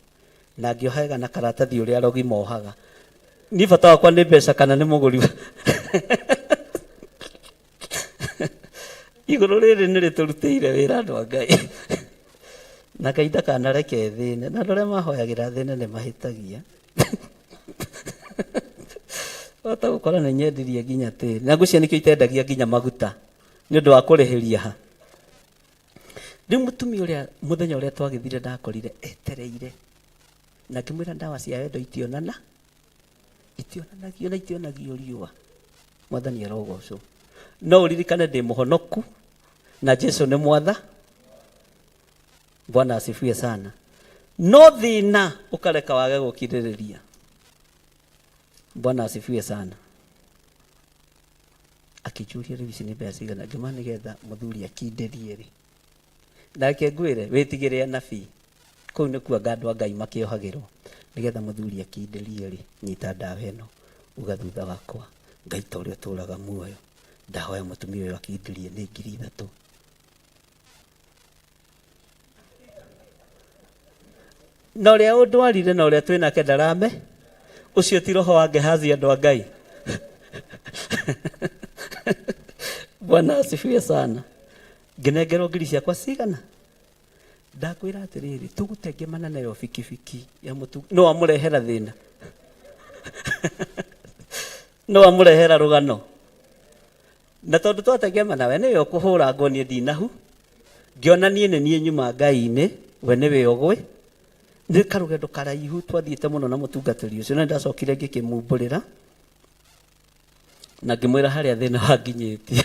na ngĩoha wega na karatathi ũrĩa arogi mohaga. Niĩ bata wakwa nĩ mbeca kana nĩ mũgũri. Igũrũ rĩrĩ nĩ rĩtũrutĩire wĩra andũ a Ngai. Na Ngai ndakanareke thĩne, na andũ arĩa mahoyagĩra thĩne nĩ mahĩtagia. Wahota gũkora nĩ nyendirie nginya tĩri. Na ngwĩciria nĩkĩo itendagia nginya maguta nĩ ũndũ wa kũrĩhĩria ha. Rĩu mũtumia ũrĩa mũthenya ũrĩa twagĩthire ndakorire etereire na ngĩmwĩra ndawa cia wendo itionana itionanagio na itionagio riũa. Mwathani arogocwo. No ũririkane ndĩ mũhonoku na Jesu nĩ mwatha. Bwana asifiwe sana. No thĩna ũkareka wage gũkirĩrĩria. Bwana asifiwe sana. Akĩnjũria rĩu ici nĩ mbeca cigana, ngĩmwĩra nĩgetha mũthuri akindĩrie rĩ. Nake ngwĩre wĩtigĩre anabii, kũu nĩkuo anga andũ a Ngai makĩohagĩrwo, nĩgetha mũthuri akindĩrie rĩ, nyita ndawa ĩno, uga thutha wakwa, Ngai ta ũrĩa ũtũraga muoyo, ndahoya mũtumia ũyũ akindĩrie nĩ 3000. Na ũrĩa ũndwarire na ũrĩa twĩ nake ndarame, ũcio ti roho wa Gehazi andũ a Ngai. Bwana asifiwe sana. Ngĩnengerwo ngiri ciakwa cigana? Ndakwĩra atĩrĩrĩ, tũgũtengemana nayo bikibiki ya mũtu, no amũrehera thĩna, no amũrehera rũgano. Na tondũ twatengemana we nĩwe ũkũhũra ngo niĩ ndinahu, ngĩona niĩ nĩ niĩ nyuma Ngai-inĩ, we nĩwe ũgwĩ. Nĩ karũgendo karaihu twathiĩte mũno na mũtungatĩri ũcio, na nĩndacokire ngĩkĩmumbũrĩra na ngĩmwĩra harĩa thĩna wanginyĩtie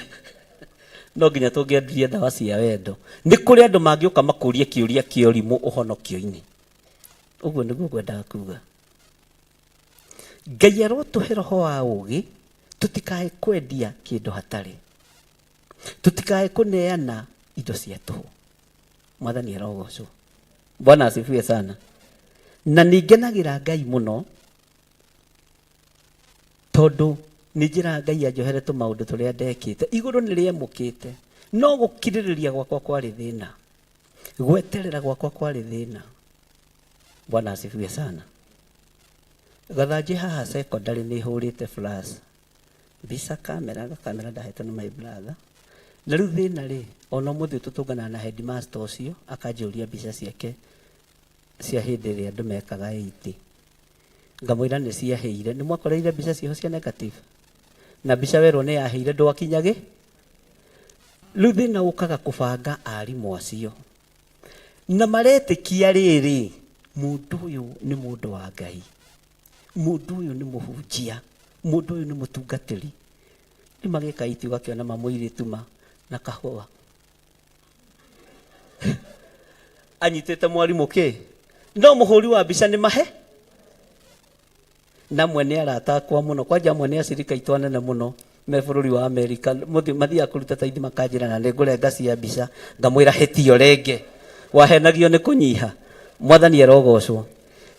no nginya tũngĩendirie ndawa cia wendo. Nĩ kũrĩ andũ mangĩũka makũrie kĩũria kĩa ũrimũ ũhonokio-inĩ. Ũguo nĩguo ngwendaga kuga. Ngai arotũhe roho wa ũgĩ, tũtikae kwendia kĩndũ hatarĩ, tũtikae kũneana indo cia tũhũ. Mwathani arogocwo. Bwana asifiwe sana. Na nĩ ngenagĩra Ngai mũno tondũ nĩ njĩraga Ngai anjohere tũmaũndũ tũrĩa ndekĩte. Igũrũ nĩ rĩemũkĩte, no gũkirĩrĩria gwakwa kwarĩ thĩna, gweterera gwakwa kwarĩ thĩna. Bwana asifiwe sana. Gathanjĩ haha secondary nĩ hũrĩte flash mbica kamera gakamera ndahetwo nĩ my brother. Na rĩu thĩna rĩ, ona ũmũthĩ tũtũnganaga na headmaster ũcio akanjũria mbica ciake cia hĩndĩ ĩrĩa andũ mekaga 80, ngamwĩra nĩ ciahĩire. Nĩ mwakoreire mbica ciho cia negative na mbica werwo nĩ yahĩire ndwakinyagĩ. Rĩu thĩna ũkaga kũbanga arimũ acio na maretĩkia rĩrĩ, mũndũ ũyũ nĩ mũndũ wa Ngai, mũndũ ũyũ nĩ mũhunjia, mũndũ ũyũ nĩ mũtungatĩri. Rĩu magĩka iti ũgakĩona mamũirĩtu ma na kahũa anyitĩte mwarimũ kĩ, no mũhũri wa mbica nĩ mahe na amwe nĩ arata akwa mũno, kwanja amwe nĩ acirika itũ anene mũno me bũrũri wa Amerika, mathiaga kũruta taithi makanjĩra na nĩ ngũrenga cia mbica, ngamwĩra hĩtio renge wahenagio nĩ kũnyiha. Mwathani arogocwo.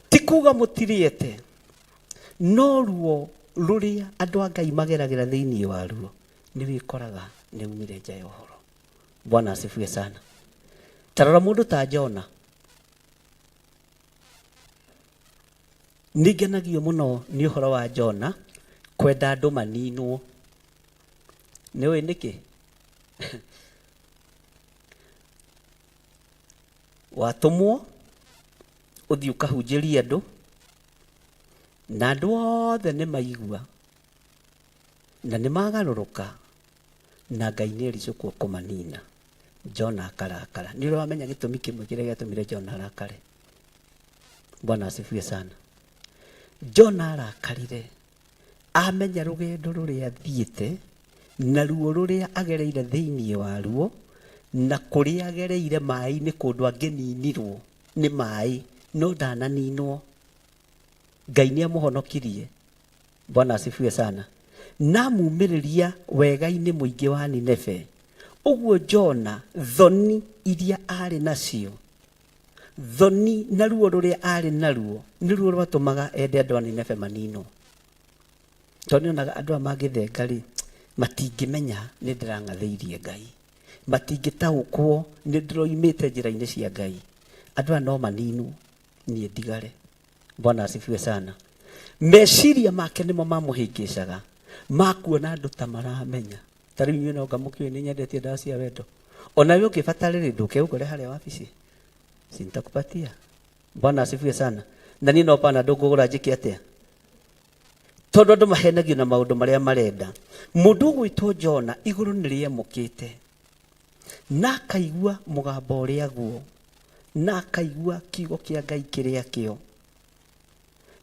Ti kuga mũtirĩete, no ruo rũrĩa andũ a Ngai mageragĩra thĩinĩ wa ruo nĩ wĩkoraga nĩ umire nja ya ũhoro. Bwana asifiwe sana. Tarora mũndũ ta Jona. Nĩ ngenagio mũno nĩ ũhoro wa Jona kwenda andũ maninwo. Nĩ ũĩ nĩkĩ? Watũmwo ũthiĩ ũkahunjĩrie andũ na andũ othe nĩ maigua na nĩ magarũrũka na Ngai nĩ ericũkwo kũmanina. Jona akarakara. Nĩ ũrĩ wamenya gĩtũmi kĩmwe kĩrĩa gĩatũmire Jona arakare? Bwana asifiwe sana. Jona arakarire amenya rũgendo rũrĩa athiĩte na ruo rũrĩa agereire thĩinĩ waruo na kũrĩa agereire maĩ-inĩ kũndũ angĩninirwo nĩ maĩ no ndananinwo. Ngai nĩ amũhonokirie. Bwana asifiwe sana. Na amumĩrĩria wega-inĩ mũingĩ wa Nineve. Ũguo Jona thoni iria arĩ nacio, thoni na ruo rũrĩa arĩ naruo nĩruo rwatũmaga ende andũ a Nineve maninwo. Tondũ nĩonaga andũ aya mangĩthenga rĩ, matingĩmenya nĩ ndĩrang'athĩirie Ngai, matingĩtaũkwo nĩ ndĩroimĩte njĩra-inĩ cia Ngai. Andũ aya no maninwo, niĩ ndigare. Bwana asifiwe sana. Meciria make nĩmo mamũhĩngĩcaga, makuona andũ ta maramenya. Ta rĩu inyuĩ no ngamũkĩũĩ nĩ nyendetie ndawa cia wendo. Ona we ũngĩbatara rĩ, ndũke ũngore harĩa wabici, si nitakupatia. Bwana asifiwe sana. Na niĩ no pana ndũngũgũra njĩke atĩa? Tondũ andũ mahenagio na maũndũ marĩa marenda. Mũndũ ũgwĩtwo Jona igũrũ nĩ rĩemũkĩte. Na akaigua mũgambo ũrĩa guo, na akaigua kiugo kĩa Ngai kĩrĩa kĩo.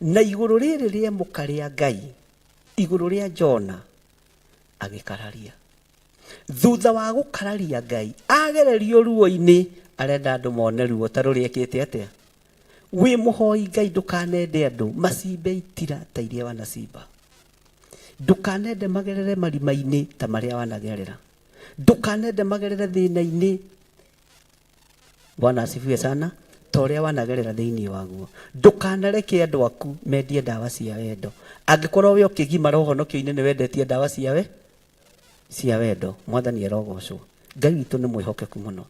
Na igũrũ rĩrĩ rĩemũka rĩa Ngai, igũrũ rĩa Jona, agĩkararia. Thutha wa gũkararia Ngai, agererio ruo-inĩ, arenda andũ mone ruo ta rũrĩa ekĩte atĩa? Wĩ mũhoi Ngai ndũkanende andũ macimbe itira ta iria wanacimba. Ndũkanende magerere marima-inĩ ta marĩa wanagerera. Ndũkanende magerere thĩna-inĩ. Bwana asifiwe sana. Ta ũrĩa wanagerera thĩinĩ waguo. Ndũkanareke andũ aku mendie ndawa cia wendo. Angĩkorwo we ũkĩgimara ũhonokio-inĩ nĩ wendetie ndawa cia we cia wendo. Mwathani arogocwo. Ngai witũ nĩ mwĩhokeku mũno.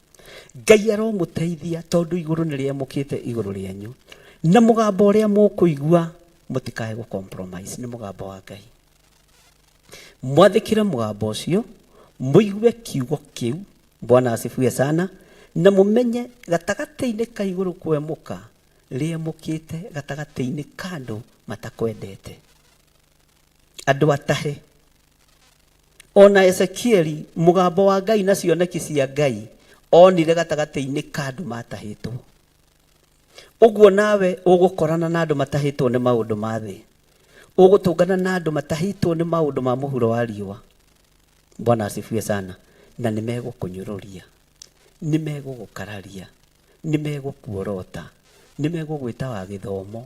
Ngai aromũteithia tondũ igũrũ nĩ rĩemũkĩte igũrũ rĩanyu. Na mũgambo ũrĩa mũkũigua mũtikae gũ compromise nĩ mũgambo wa Ngai. Mwathĩkĩre mũgambo ũcio, mũigue kiugo kĩu, Bwana asifiwe sana, na mũmenye gatagatĩ-inĩ ka igũrũ kwemũka rĩemũkĩte gatagatĩ-inĩ ka andũ matakwendete, andũ atahe. Ona Ezekieli mũgambo wa Ngai na cioneki cia Ngai onire gatagatĩ-inĩ ka andũ matahĩtwo. Ũguo nawe ũgũkorana na andũ matahĩtwo nĩ maũndũ ma thĩ. Ũgũtũngana na andũ matahĩtwo nĩ maũndũ ma mũhuro wa riũa. Bwana asifiwe sana. Na nĩ megũkũnyũrũria, nĩ megũgũkararia, nĩ megũkuorota, nĩ megũgwĩta wa gĩthomo,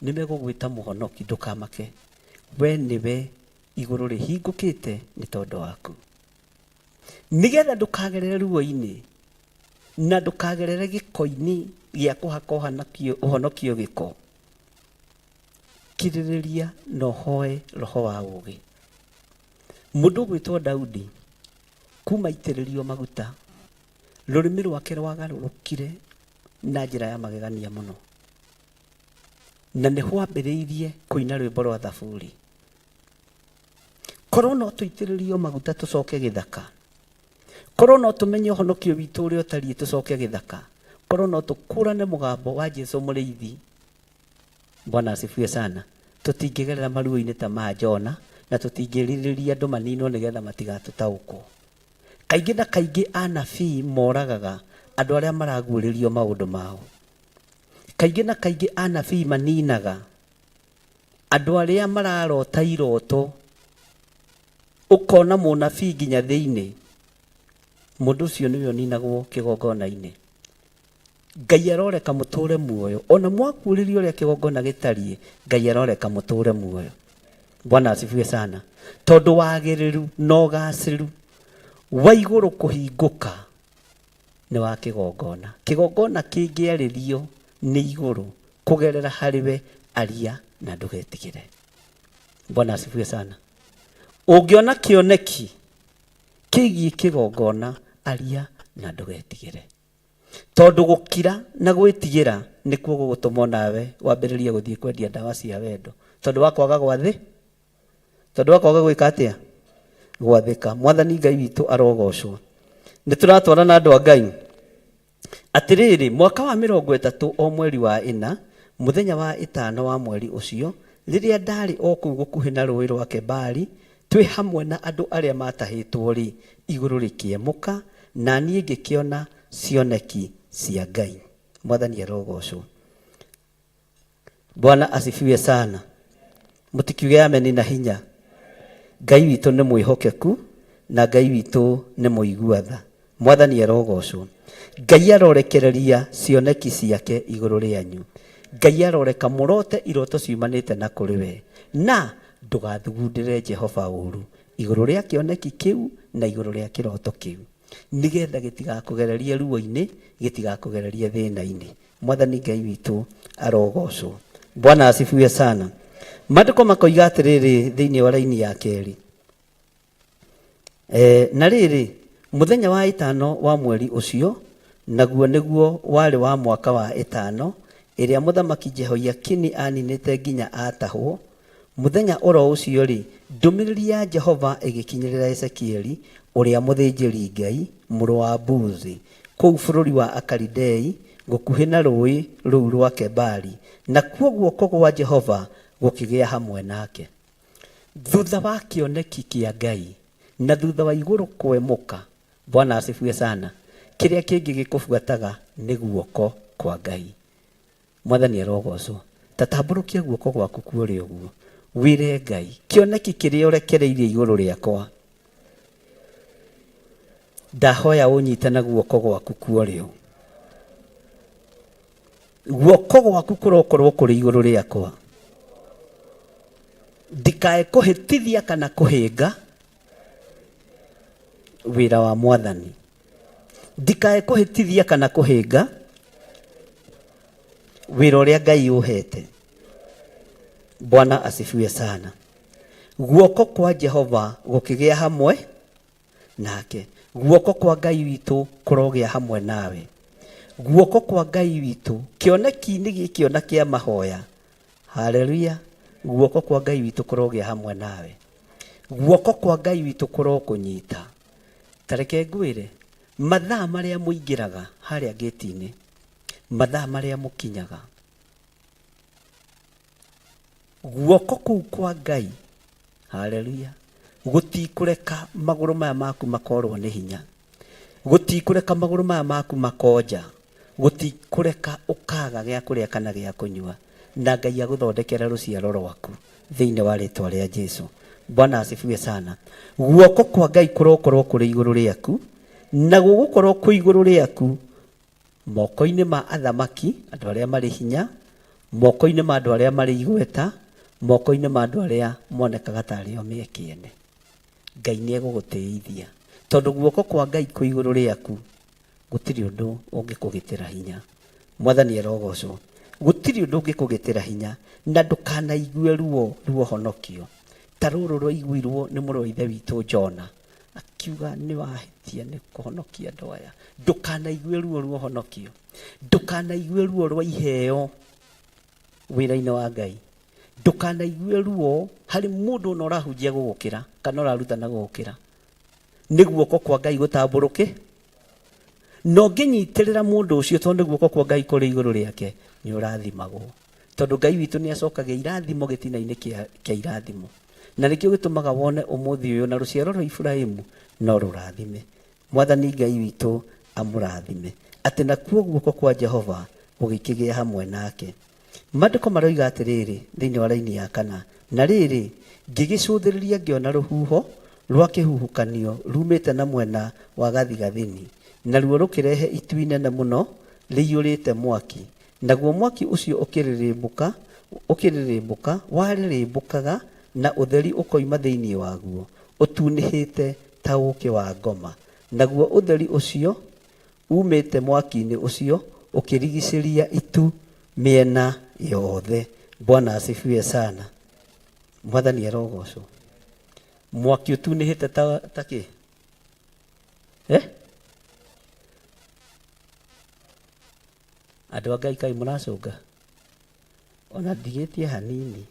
nĩ megũgwĩta mũhonoki. Ndũkamake, we nĩwe igũrũ rĩhingũkĩte nĩ tondũ waku. Nĩgetha ndũkagerere ruo-inĩ na ndũkagerere gĩko-inĩ gĩa kũhaka ũhonokio gĩko, kirĩrĩria na ũhoe roho wa ũũgĩ. Mũndũ ũgwĩtwo Daudi kuma aitĩrĩrio maguta, rũrĩmĩ rwake rwagarũrũkire na njĩra ya magegania mũno, na nĩ hwambĩrĩirie kũina rwĩmbo rwa Thaburi. Korwo no tũitĩrĩrio maguta tũcoke gĩthaka, korwo no tũmenye ũhonokio witũ ũrĩa ũtariĩ tũcoke gĩthaka, korwo no tũkũrane mũgambo wa Jesu mũrĩithi, Bwana asifiwe sana, tũtingĩgerera maruo-inĩ ta ma Jona, na tũtingĩrirĩria andũ maninwo nĩgetha matigatũtaũkwo. Kaingĩ na kaingĩ anabii moragaga andũ arĩa maraguũrĩrio maũndũ mao. Kaingĩ na kaingĩ anabii maninaga andũ arĩa mararota iroto, ũkona mũnabii nginya thĩinĩ, mũndũ ũcio nĩwe ũninagwo kĩgongona-inĩ. Ngai aroreka mũtũre muoyo, ona mwakuũrĩrio ũrĩa kĩgongona gĩtariĩ, Ngai aroreka mũtũre muoyo. Bwana asifiwe sana. Tondũ wagĩrĩru na ũgacĩru wa igũrũ kũhingũka nĩ wa kĩgongona. Kĩgongona kĩngĩarĩrio nĩ igũrũ kũgerera harĩ we, aria na ndũgetigĩre. Bwana asifiwe sana. Ũngĩona kĩoneki kĩgiĩ kĩgongona, aria na ndũgetigĩre. Tondũ gũkira na gwĩtigĩra nĩkuo gũgũtũma onawe wambĩrĩrie gũthiĩ kwendia ndawa cia wendo. Tondũ wa kwaga gwathĩ, tondũ wa kwaga gwĩka atĩa? Gwathĩka. Mwathani Ngai witũ arogocwo. Nĩ tũratwarana andũ a Ngai. Atĩrĩrĩ, mwaka wa mĩrongo ĩtatũ o mweri wa ĩna, mũthenya wa ĩtano wa mweri ũcio, rĩrĩa ndaarĩ o kũu gũkuhĩ na rũũĩ rwa Kebari, twĩ hamwe na andũ arĩa maatahĩtwo-rĩ, igũrũ rĩkĩemũka, na niĩ ngĩkĩona cioneki cia Ngai. Mwathani arogoocwo. Bwana asifiwe sana. Mũtikiuge ameni na hinya. Ngai witũ nĩ mwĩhokeku na Ngai witũ nĩ mũigua tha. Mwathani arogocwo. Ngai arorekereria cioneki ciake igũrũ rĩanyu. Ngai aroreka mũrote iroto ciumanĩte na kũrĩ we. Na ndũgathugundĩre Jehova ũru igũrũ rĩa kĩoneki kĩu na igũrũ rĩa kĩroto kĩu, nĩgetha gĩtigakũgererie ruo-inĩ, gĩtigakũgererie thĩna-inĩ. Mwathani Ngai witũ arogocwo. Bwana asifiwe sana. Maandĩko makoiga atĩrĩrĩ thĩinĩ wa raini ya kerĩ. E, na rĩrĩ, mũthenya wa ĩtano wa mweri ũcio, naguo nĩguo warĩ wa mwaka wa ĩtano ĩrĩa mũthamaki Jehoiakini aninĩte nginya atahwo, mũthenya oro ũcio-rĩ, ndũmĩrĩri ya Jehova ĩgĩkinyĩrĩra Ezekieli ũrĩa mũthĩnjĩri-Ngai, mũrũ wa Buzi, kũu bũrũri wa Akalidei, gũkuhĩ na rũũĩ rũu rwa Kebari, nakuo guoko gwa Jehova gũkĩgĩa hamwe nake. Thutha wa kĩoneki kĩa Ngai, na thutha wa igũrũ kwemũka, Bwana asifiwe sana. Kĩrĩa kĩngĩ gĩkũbuataga nĩ guoko kwa Ngai. Mwathani arogocwo. Ta tambũrũkia guoko gwaku kuorĩa ũguo, wĩre Ngai, kĩoneki kĩrĩa ũrekereirie igũrũ rĩakwa, ndahoya ũnyite na guoko gwaku kuorĩo. Guoko gwaku kũrokorwo kũrĩ igũrũ rĩakwa, ndikae kũhĩtithia kana kũhĩnga wĩra wa Mwathani, ndikae kũhĩtithia kana kũhĩnga wĩra ũrĩa Ngai ũhete. Bwana asifiwe sana. Guoko kwa Jehova gũkĩgĩa hamwe nake. Guoko kwa Ngai witũ kũrogĩa hamwe nawe. Guoko kwa Ngai witũ, kĩoneki-inĩ gĩkĩ ona kĩa mahoya. Haleluya. Guoko kwa Ngai witũ kũrogĩa hamwe nawe. Guoko kwa Ngai witũ kũrokũnyita. Ta reke ngwĩre, mathaa marĩa mũingĩraga harĩa gate-inĩ, mathaa marĩa mũkinyaga, guoko kũu kwa Ngai, haleluya, gũtikũreka magũrũ maya maku makorwo nĩ hinya, gũtikũreka magũrũ maya maku makonja, gũtikũreka ũkaga gĩa kũrĩa kana gĩa kũnyua, na Ngai agũthondekere rũciaro rwaku thĩinĩ wa rĩtwa rĩa Jesu. Bwana asifiwe sana. Guoko kwa Ngai kũrokorwo kũrĩ igũrũ rĩaku, na gũgũkorwo kwĩ igũrũ rĩaku moko-inĩ ma athamaki, andũ arĩa marĩ hinya, moko-inĩ ma andũ arĩa marĩ igweta, moko-inĩ ma andũ arĩa monekaga tarĩ o me kĩene. Ngai nĩ egũgũtĩithia, tondũ guoko kwa Ngai kwĩ igũrũ rĩaku, gũtirĩ ũndũ ũngĩkũgitĩra hinya. Mwathani arogocwo. Gũtirĩ ũndũ ũngĩkũgitĩra hinya, na ndũkanaigue ruo ruohonokio ta rũrũ rwaiguirwo nĩ mũrũ wa ithe witũ Jona, akiuga nĩ wahĩtia nĩ kũhonokia andũ aya. Ndũkanaigue ruo ruohonokio, ndũkanaigue ruo rwa iheo wĩra-inĩ wa Ngai, ndũkanaigue ruo harĩ mũndũ ona ũrahunjia gũgũkĩra kana ũrarutana gũgũkĩra. Nĩ guoko kwa Ngai gũtambũrũke, na ũngĩnyitĩrĩra mũndũ ũcio tondũ nĩ guoko kwa Ngai kũrĩ igũrũ rĩake, nĩ ũrathimagwo, tondũ Ngai witũ nĩ acokagia irathimo gĩtina-inĩ kĩa irathimo. Na nĩkĩo gĩtũmaga wone ũmũthĩ ũyũ na rũciaro rwa Iburahĩmu no rũrathime. Mwathani Ngai witũ amũrathime, atĩ nakuo guoko kwa Jehova gũgĩkĩgĩa hamwe nake. Maandĩko maroiga atĩrĩrĩ thĩinĩ wa raini ya kana, na rĩrĩ, ngĩgĩcũthĩrĩria ngĩona rũhuho rwa kĩhuhũkanio rumĩte na mwena wa gathigathini, naruo rũkĩrehe itu inene mũno rĩiyũrĩte mwaki, naguo mwaki ũcio ũkĩrĩrĩmbũka, ũkĩrĩrĩmbũka, warĩrĩmbũkaga na ũtheri ũkoima thĩinĩ waguo, ũtunĩhĩte ta ũũkĩ wa ngoma. Naguo ũtheri ũcio umĩte mwaki-inĩ ũcio ũkĩrigicĩria itu mĩena yothe. Bwana asifiwe sana. Mwathani arogocwo. Mwaki ũtunĩhĩte ta kĩ? Andũ a Ngai kaĩ mũracũnga? Ona ndigĩtie hanini.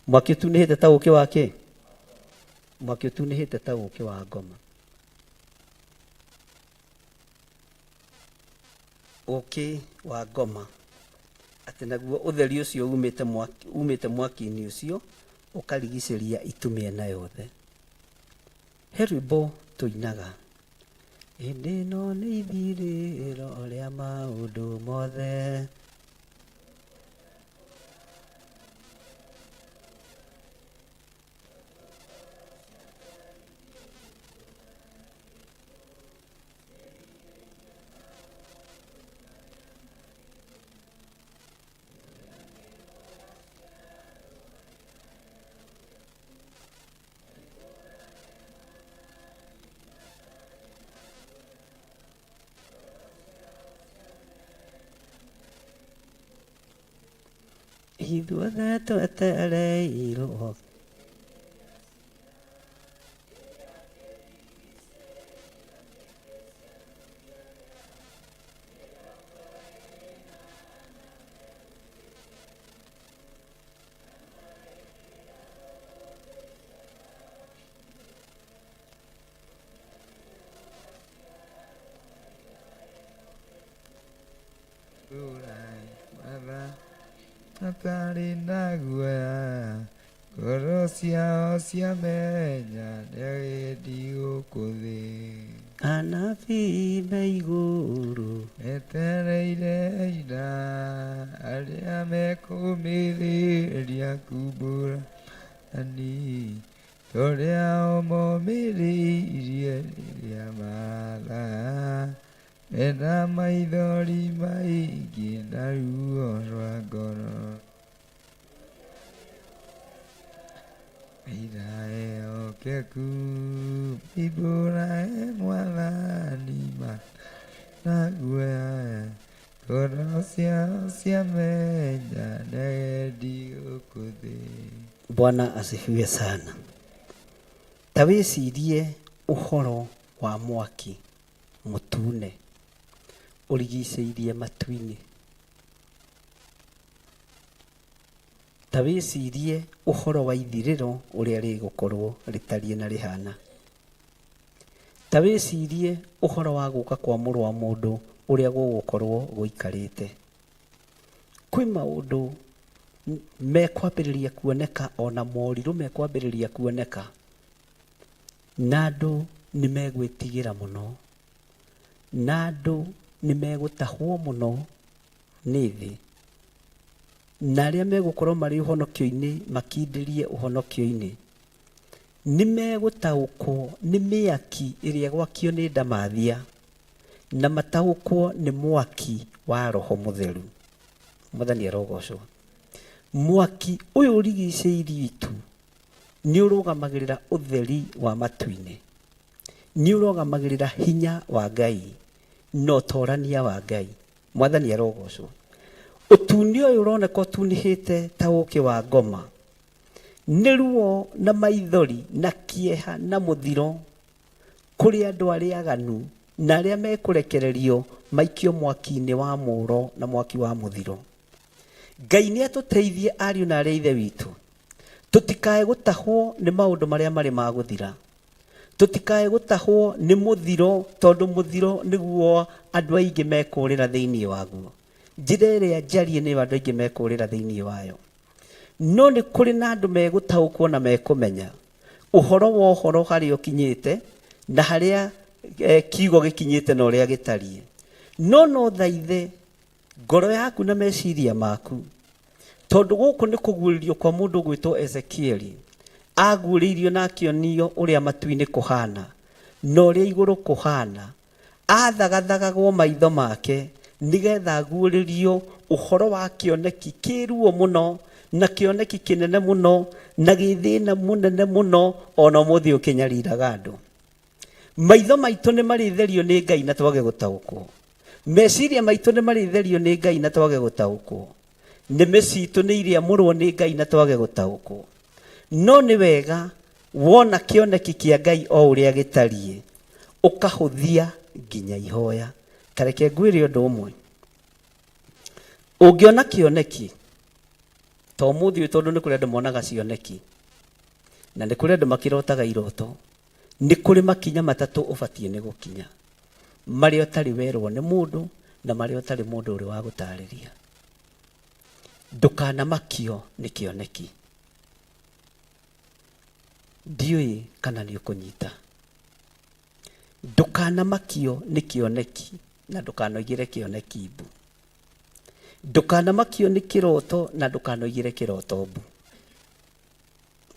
Mwaki ũtunĩhĩte ta ũũkĩ wa kĩ? Mwaki ũtunĩhĩte ta ũũkĩ wa ngoma. Ũũkĩ wa ngoma, atĩ naguo ũtheri ũcio umĩte mwaki-inĩ ũcio ũkarigicĩria itu mĩena yothe. He rwĩmbo tũinaga, hĩndĩ ĩno nĩ ithirĩro rĩa maũndũ mothe. Ithuothe twetereirwo Atarĩ na guoya, ngoro ciao ciamenya nĩ agĩthi gũkũ thĩ. Anabii me igũrũ. Metereire aira arĩa mekũmĩrĩria kumbũra ani torĩa o momĩrĩirie rĩrĩa mathaa mena maithori maingĩ na ruo rwa ngoro. Aira ehokeku moimbũrage Mwathani ma na guoya ngoro ciao ciamenya nĩagendi gũkũ thĩ. Bwana asifiwe sana. Ta wĩcirie ũhoro wa mwaki mũtune ũrigicĩirie matu-inĩ. Ta wĩcirie ũhoro wa ithirĩro ũrĩa rĩgũkorwo rĩtariĩ na rĩhana. Ta wĩcirie ũhoro wa gũka kwa mũrũ wa mũndũ ũrĩa gũgũkorwo gũikarĩte. Kwĩ maũndũ mekwambĩrĩria kuoneka ona morirũ mekwambĩrĩria kuoneka na andũ nĩ megwĩtigĩra mũno na andũ nĩ megũtahwo mũno nĩ thĩ na arĩa megũkorwo marĩ ũhonokio-inĩ makindĩrie ũhonokio-inĩ nĩ megũtaũkwo nĩ mĩaki ĩrĩa ĩgwakio nĩ ndamathia na mataũkwo nĩ mwaki wa roho mũtheru. Mwathani arogocwo. Mwaki ũyũ ũrigicĩirie itu nĩ ũrũgamagĩrĩra ũtheri wa matu-inĩ, nĩ ũrũgamagĩrĩra hinya wa Ngai na ũtorania wa Ngai. Mwathani arogocwo. Ũtune ũyũ ũroneka ũtunĩhĩte ta ũkĩ wa ngoma nĩ ruo na maithori na kĩeha na mũthiro kũrĩ andũ arĩa aganu na arĩa mekũrekererio maikio mwaki-inĩ wa mũro na mwaki wa mũthiro. Ngai nĩ atũteithie ariũ na arĩa ithe witũ tũtikae gũtahwo nĩ maũndũ marĩa marĩ ma gũthira, tũtikae gũtahwo nĩ mũthiro tondũ mũthiro nĩguo andũ aingĩ mekũrĩra thĩinĩ waguo. Njĩra ĩrĩa njarie nĩyo andũ aingĩ mekũrĩra thĩinĩ wayo. No nĩ kũrĩ na andũ megũtaũkwo na mekũmenya ũhoro wa ũhoro harĩa ũkinyĩte na harĩa kiugo gĩkinyĩte na ũrĩa gĩtariĩ. No no thaithe ngoro yaku na meciria maku tondũ gũkũ nĩ kũguũrĩrio kwa mũndũ ũgwĩtwo Ezekieli. Aguũrĩirio na akĩonio ũrĩa matu-inĩ kũhana na ũrĩa igũrũ kũhana. Athagathagagwo maitho make nĩgetha aguũrĩrio ũhoro wa kĩoneki kĩruo mũno na kĩoneki kĩnene mũno na gĩthĩna mũnene mũno ona ũmũthĩ ũkĩnyariraga andũ. Maitho maitũ nĩ marĩtherio nĩ Ngai na twage gũtaũkwo. Meciria maitũ nĩ marĩtherio nĩ Ngai na twage gũtaũkwo. Nĩmĩ citũ nĩ irĩamũrwo nĩ Ngai na twage gũtaũkwo. No nĩ wega wona kĩoneki kĩa Ngai o ũrĩa gĩtariĩ ũkahũthia nginya ihoya. Ta reke ngwĩre ũndũ ũmwe. Ũngĩona kĩoneki ta ũmũthĩ ũyũ tondũ nĩ kũrĩ andũ monaga cioneki na nĩ kũrĩ andũ makĩrotaga iroto, nĩ kũrĩ makinya matatũ ũbatiĩ nĩ gũkinya marĩa ũtarĩ werwo nĩ mũndũ na marĩa ũtarĩ mũndũ ũrĩ wa gũtarĩria. Ndũkanamakio nĩ kĩoneki. Ndiũĩ kana nĩ ũkũnyita. Ndũkanamakio nĩ kĩoneki na ndũkanoigĩre kĩoneki mbu. Ndũkanamakio nĩ kĩroto na ndũkanoigĩre kĩroto mbu.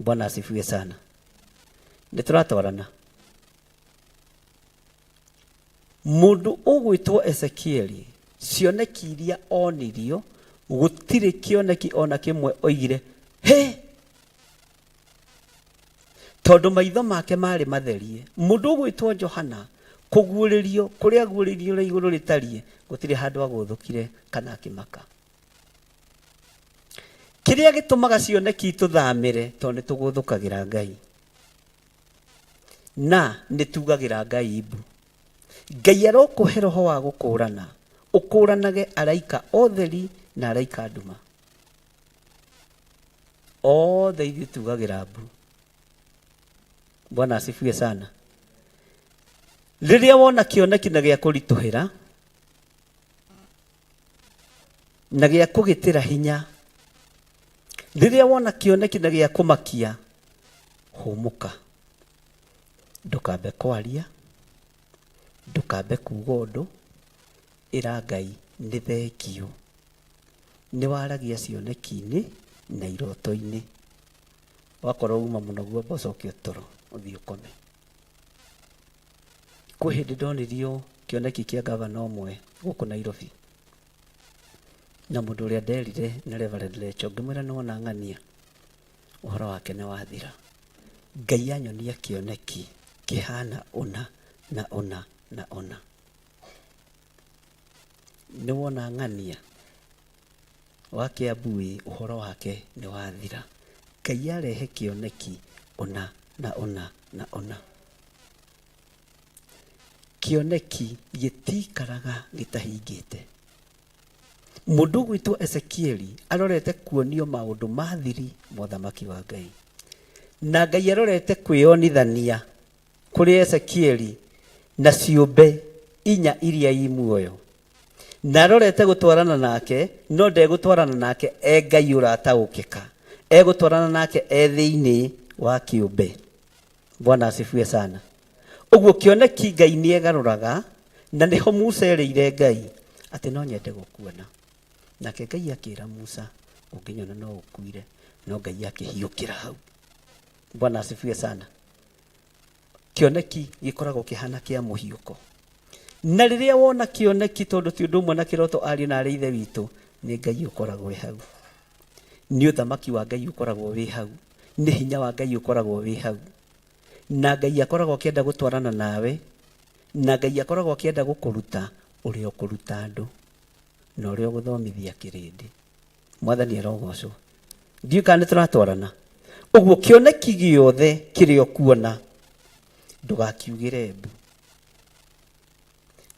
Bwana asifiwe sana. Nĩ tũratwarana. Mũndũ ũgwĩtwo Ezekieli cioneki iria onirio gũtirĩ kĩoneki ona kĩmwe oigire he, tondũ maitho make marĩ matherie. Mũndũ ũgwĩtwo Johana kũguũrĩrio kũrĩa aguũrĩirio ũrĩa igũrũ rĩtariĩ gũtirĩ handũ agũthũkire kana akĩmaka. Kĩrĩa gĩtũmaga cioneki itũthamĩre tondũ nĩ tũgũthũkagĩra Ngai na nĩ tugagĩra Ngai mbu. Ngai arokũhe roho wa gũkũrana, ũkũranage araika otheri na araika nduma. Othe ithuĩ tugagĩra mbu. Bwana asifiwe sana. Rĩrĩa wona kĩoneki na gĩa kũritũhĩra na gĩa kũgĩtĩra hinya, rĩrĩa wona kĩoneki na gĩa kũmakia, hũmũka, ndũkambe kwaria, Ndũkambe kuga ũndũ, ĩra Ngai nĩ thengiũ. Nĩ waragia cioneki-inĩ na iroto-inĩ. Wakorwo uma mũnogu amba ũcoke toro ũthiĩ ũkome. Kwĩ hĩndĩ ndonirio kĩoneki kĩa gavana ũmwe gũkũ Nairobi, na mũndũ ũrĩa nderire nĩ Reverend Lecho, ngĩmwĩra nĩwona ng'ania ũhoro wake nĩ wathira. Ngai anyonia kĩoneki kĩhana ũna na ũna na ũna. Nĩwona ng'ania wa Kiambu ĩ, ũhoro wake nĩ wathira. Ngai arehe kĩoneki ũna na ũna na ũna. Kĩoneki gĩtikaraga gĩtahingĩte. Mũndũ ũgwĩtwo Ezekieli arorete kuonio maũndũ ma thiri ma ũthamaki wa Ngai. Na Ngai arorete kwĩyonithania kũrĩ Ezekieli na ciũmbe inya iria i muoyo. Na arorete gũtwarana nake, no ndegũtwarana nake e Ngai ũrataũkĩka. Egũtwarana nake e thĩinĩ wa kĩũmbe. Bwana asifiwe sana. Ũguo kĩoneki Ngai nĩ egarũraga, na nĩho Musa erĩire Ngai atĩ no nyende gũkuona. Nake Ngai akĩra Musa, ũngĩnyona no ũkuire, no Ngai akĩhiũkĩra hau. Bwana asifiwe sana. Kĩoneki gĩkoragwo kĩhana kĩa mũhiũko. Na rĩrĩa wona kĩoneki, tondũ ti ũndũ ũmwe na kĩroto, ariũ na arĩ ithe witũ, nĩ Ngai ũkoragwo wĩ hau. Nĩ ũthamaki wa Ngai ũkoragwo wĩ hau. Nĩ hinya wa Ngai ũkoragwo wĩ hau. Na Ngai akoragwo akĩenda gũtwarana nawe, na Ngai akoragwo akĩenda gũkũruta ũrĩa ũkũruta andũ, na ũrĩa ũgũthomithia kĩrĩndĩ. Mwathani arogocwo. Ndiũĩ kana nĩ tũratwarana. Ũguo kĩoneki gĩothe kĩrĩa ũkuona, ndũgakiugĩre mbu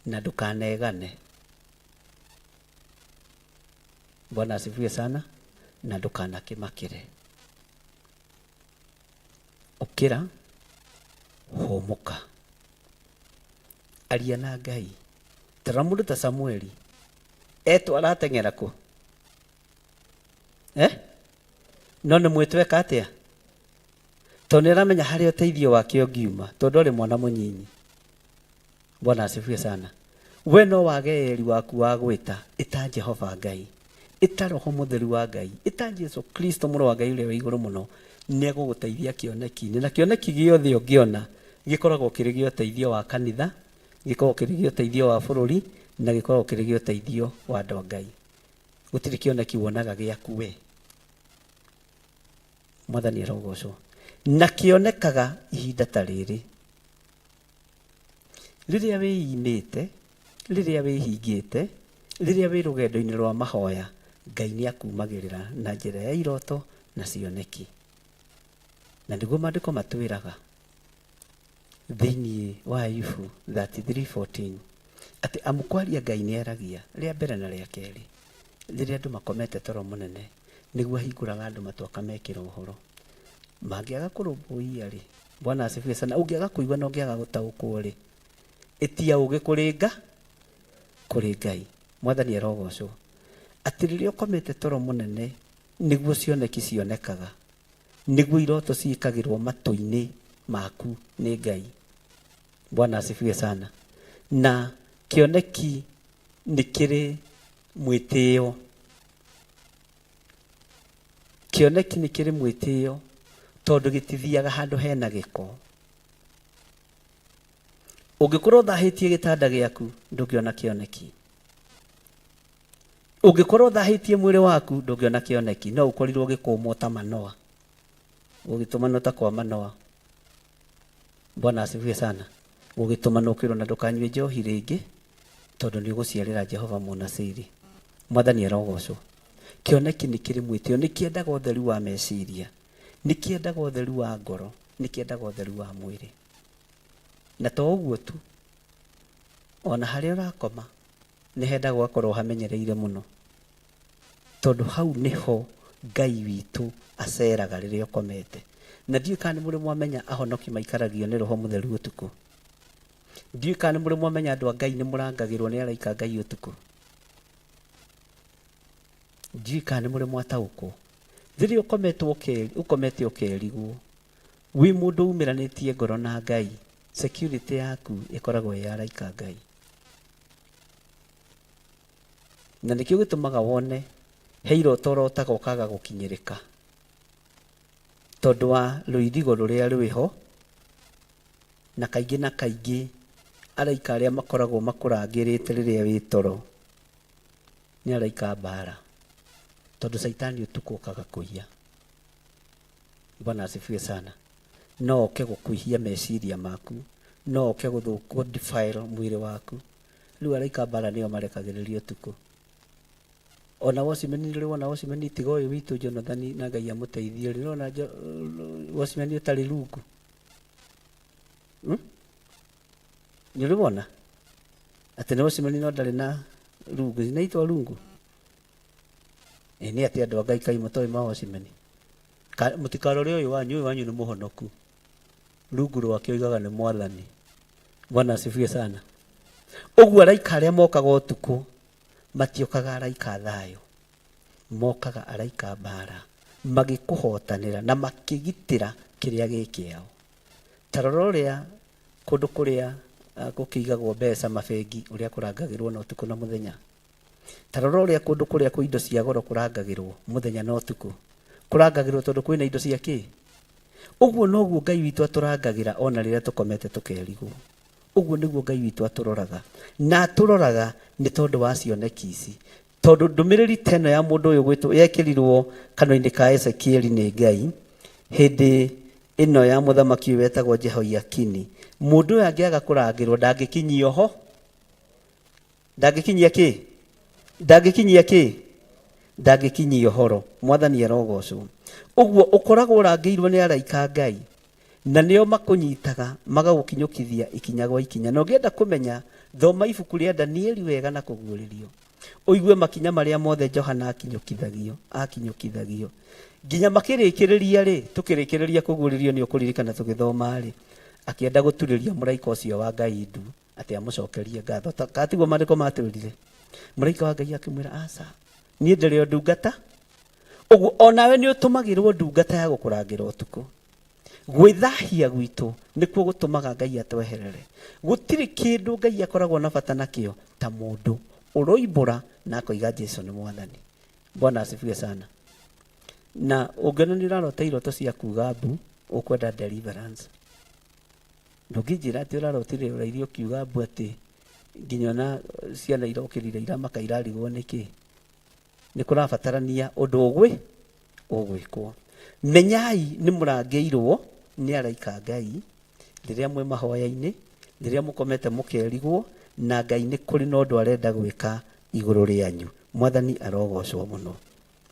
na ndũkanegane. Bwana asifiwe sana. Na ndũkanakĩmakĩre. Ũkĩra, hũmũka, aria na Ngai. Tarora mũndũ ta Samueli etwo arateng'era kũ? Eh? No nĩ mwĩtwo eka atĩa? Tondũ nĩ aramenya harĩa ũteithio wake ũngiuma, tondũ arĩ mwana mũnyinyi. Bwana asifiwe sana. We no wage eri waku wa gwĩta, ĩta Jehova Ngai, ĩta Roho Mũtheru wa Ngai, ĩta Jesu Kristo mũrũ wa Ngai ũrĩa wĩ igũrũ mũno, nĩ egũgũteithia kĩoneki-inĩ. Na kĩoneki gĩothe ũngĩona gĩkoragwo kĩrĩ gĩa ũteithio wa kanitha, gĩkoragwo kĩrĩ gĩa ũteithio wa bũrũri, na gĩkoragwo kĩrĩ gĩa ũteithio wa andũ a Ngai. Gũtirĩ kĩoneki wonaga gĩaku we. Mwathani arogocwo. Na kĩonekaga ihinda ta rĩrĩ, rĩrĩa wĩimĩte, rĩrĩa wĩhingĩte, rĩrĩa wĩ rũgendo-inĩ rwa mahoya, Ngai nĩ akumagĩrĩra na njĩra ya iroto na cioneki. Na nĩguo maandĩko matwĩraga thĩinĩ wa Ayubu 33:14 atĩ amu kwaria Ngai nĩ aragia rĩa mbere na rĩa kerĩ, rĩrĩa andũ makomete toro mũnene, nĩguo ahingũraga andũ matũ akamekĩra ũhoro. Mangĩaga kũrũmbũiya rĩ, Bwana asifiwe sana, ũngĩaga kũigua na ũngĩaga gũtaũkwo rĩ, ĩtia ũgĩ kũrĩ nga kũrĩ Ngai. Mwathani arogocwo. Atĩ rĩrĩa ũkomete toro mũnene, nĩguo cioneki cionekaga, nĩguo iroto ciĩkagĩrwo matũ-inĩ maku nĩ Ngai. Bwana asifiwe sana. Na kĩoneki nĩ kĩrĩ mwĩtĩo. Kĩoneki nĩ kĩrĩ mwĩtĩo tondũ gĩtithiaga handũ hena gĩko. Ũngĩkorwo ũthahĩtie gĩtanda gĩaku, ndũngĩona kĩoneki. Ũngĩkorwo ũthahĩtie mwĩrĩ waku, ndũngĩona kĩoneki. No ũkorirwo ũgĩkũmwo ta Manoa, ũgĩtũmanwo ta kwa Manoa. Bwana asifiwe sana. Ũgĩtũmanwo ũkĩrwo na ndũkanyue njohi rĩngĩ tondũ nĩ ũgũciarĩra Jehova mũnasiri. Mwathani arogocwo. Kĩoneki nĩ kĩrĩ mwĩtĩo, nĩ kĩendaga ũtheru wa meciria, nĩ kĩendaga ũtheru wa ngoro, nĩ kĩendaga ũtheru wa mwĩrĩ. Na to ũguo tu, ona harĩa ũrakoma nĩ hendaga ũgakorwo hamenyereire mũno, tondũ hau nĩho Ngai witũ aceraga rĩrĩa ũkomete. Na ndiũĩ kana nĩ mũrĩ mwamenya ahonoki maikaragio nĩ Roho Mũtheru ũtukũ. Ndiũĩ kana nĩ mũrĩ mwamenya andũ a Ngai nĩ mũrangagĩrwo nĩ araika a Ngai ũtukũ. Ndiũĩ kana nĩ mũrĩ mwataũkwo. Rĩrĩa ũkomete ũkerigwo, wĩ mũndũ umĩranĩtie ngoro na Ngai, Security yaku ĩkoragwo ĩ ya araika a Ngai. Na nĩkĩo gĩtũmaga wone he iroto ũrotaga ũkaga gũkinyĩrĩka tondũ wa rũirigo rũrĩa rwĩho, na kaingĩ na kaingĩ araika arĩa makoragwo makũrangĩrĩte rĩrĩa wĩ toro nĩ araika a mbara, tondũ caitani ũtukũ okaga kũiya. Bwana asifiwe sana. No oke gũkũihia meciria maku, no oke gũthũ defile mwĩrĩ waku. Rĩu araika a mbara nĩo marekagĩrĩria ũtukũ. Ona watchman nĩ ũrĩ wona watchman tiga ũyũ witũ Jonathan na Ngai amũteithie rĩ, nĩwona watchman ũtarĩ rungu? Nĩ ũrĩ wona atĩ nĩ watchman no ndarĩ na rungu, zinaitwa rungu? Ĩ nĩ atĩ andũ a Ngai kaĩ mũtoĩ ma watchman? Mũtikarore ũyũ wanyu, ũyũ wanyu nĩ mũhonoku. Rungu rwake oigaga nĩ mwathani. Bwana asifiwe sana. Ũguo araika arĩa mokaga ũtukũ matiokaga araika a thayũ, mokaga araika a mbara magĩkũhotanĩra na makĩgitĩra kĩrĩa gĩ kĩao. Ta rora ũrĩa kũndũ kũrĩa gũkĩigagwo mbeca mabengi ũrĩa kũrangagĩrwo na ũtukũ na mũthenya. Ta rora ũrĩa kũndũ kũrĩa kwĩ indo cia goro kũrangagĩrwo mũthenya na ũtukũ. Kũrangagĩrwo tondũ kwĩna indo cia kĩ? Ũguo noguo Ngai witũ atũrangagĩra ona rĩrĩa tũkomete tũkerigwo. Ũguo nĩguo Ngai witũ atũroraga. Na atũroraga nĩ tondũ wa cioneki ici. Tondũ ndũmĩrĩri ta ĩno ya mũndũ ũyũ gwĩtwo yekĩrirwo kanua-inĩ ka Ezekieli nĩ Ngai hĩndĩ ĩno ya mũthamaki ũyũ wetagwo Jehoiakini. Mũndũ ũyũ angĩaga kũrangĩrwo ndangĩkinyio ho. Ndangĩkinyia kĩ? Ndangĩkinyia kĩ? Ndangĩkinyia ũhoro. Mwathani arogocwo. Ũguo ũkoragwo ũrangĩirwo nĩ araika a Ngai na nĩo makũnyitaga magagũkinyũkithia ikinya gwa ikinya. Na ũngĩenda kũmenya, thoma ibuku rĩa Danieli wega na kũguũrĩrio. Ũigue makinya marĩa mothe Johana akinyũkithagio, akinyũkithagio. Nginya makĩrĩkĩrĩria rĩ, tũkĩrĩkĩrĩria kũguũrĩrio nĩ ũkũririkana tũgĩthoma rĩ, akĩenda gũturĩria mũraika ũcio wa Ngai ndu. Atĩ amũcokerie ngatho. Ta ka tiguo maandĩko matwĩrire? Mũraika wa Ngai akĩmwĩra, aca, niĩ ndĩrĩ o ndungata. Ũguo onawe nĩ ũtũmagĩrwo ndungata ya gũkũrangĩra ũtukũ. Gwĩthahia gwitũ nĩkuo gũtũmaga Ngai atweherere. Gũtirĩ kĩndũ Ngai akoragwo na bata nakĩo ta mũndũ ũroimbũra na akoiga Jesu nĩ Mwathani. Bwana asifiwe sana. Na ũngĩona nĩ ũrarota iroto cia kuga mbu, ũkwenda deliverance. Ndũngĩnjĩra atĩ ũrarotire ũrairie ũkiuga mbu atĩ nginya ona ciana irokĩrire iramaka irarigwo nĩkĩ. Nĩ kũrabatarania ũndũ ũgwĩ ũgwĩkwo. Menyai nĩ mũrangĩirwo nĩ araika a Ngai rĩrĩa mwĩ mahoya-inĩ, rĩrĩa mũkomete mũkerigwo na Ngai nĩ kũrĩ na ũndũ arenda gwĩka igũrũ rĩanyu. Mwathani arogocwo mũno.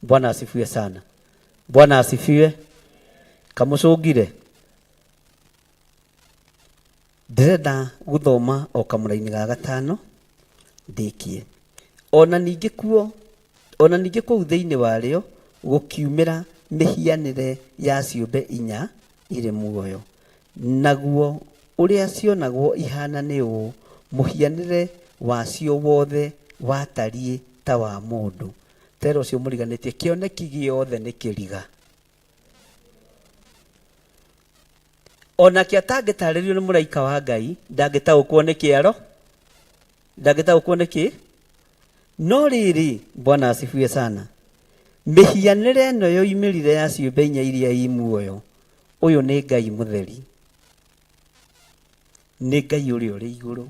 Bwana asifiwe sana. Bwana asifiwe. Kamũcũngire. Ndĩrenda gũthoma o kamũraini ga gatano ndĩkie. Ona ningĩ kuo, ona ningĩ kũu thĩinĩ warĩo gũkiumĩra mĩhianĩre ya ciũmbe inya irĩ muoyo, naguo ũrĩa cionagwo ihaana nĩ ũũ, mũhianĩre wacio wothe watariĩ ta wa mũndũ. Tera ũcio mũriganĩtie, kĩoneki gĩothe nĩ kĩriga. Onake atangĩtarĩrio nĩ mũraika wa Ngai, ndangĩtaũkwo nĩ kĩaro, ndangĩtaũkwo nĩ kĩ. No rĩrĩ, Bwana asifiwe sana, mĩhianĩre ĩno yoimĩrire ya ciũmbe inya iria i muoyo, ũyũ nĩ Ngai mũtheri, nĩ Ngai ũrĩa ũrĩ igũrũ,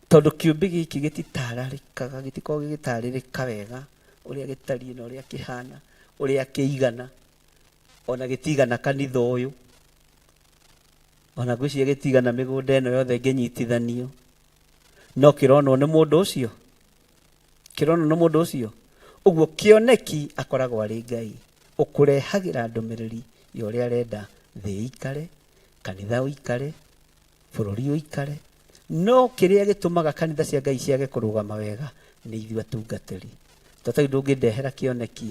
tondũ kĩũmbe gĩkĩ gĩtitararĩkaga, gĩtikoragwo gĩgĩtarĩrĩka wega ũrĩa gĩtariĩ na ũrĩa kĩhana, ũrĩa kĩigana. Ona gĩtigana kanitha ũyũ, ona ngwĩciria gĩtigana mĩgũnda ĩno yothe ĩngĩnyitithanio, no kĩronwo nĩ mũndũ ũcio, kĩronwo nĩ mũndũ ũcio. Ũguo kĩoneki akoragwo arĩ Ngai ũkũrehagĩra ndũmĩrĩri ya ũrĩa arenda thĩ ĩikare, kanitha ũikare, bũrũri ũikare. No kĩrĩa gĩtũmaga kanitha cia Ngai ciage kũrũgama wega nĩ ithuĩ atungatĩri. Tondũ tarĩu ndũngĩndehera kĩoneki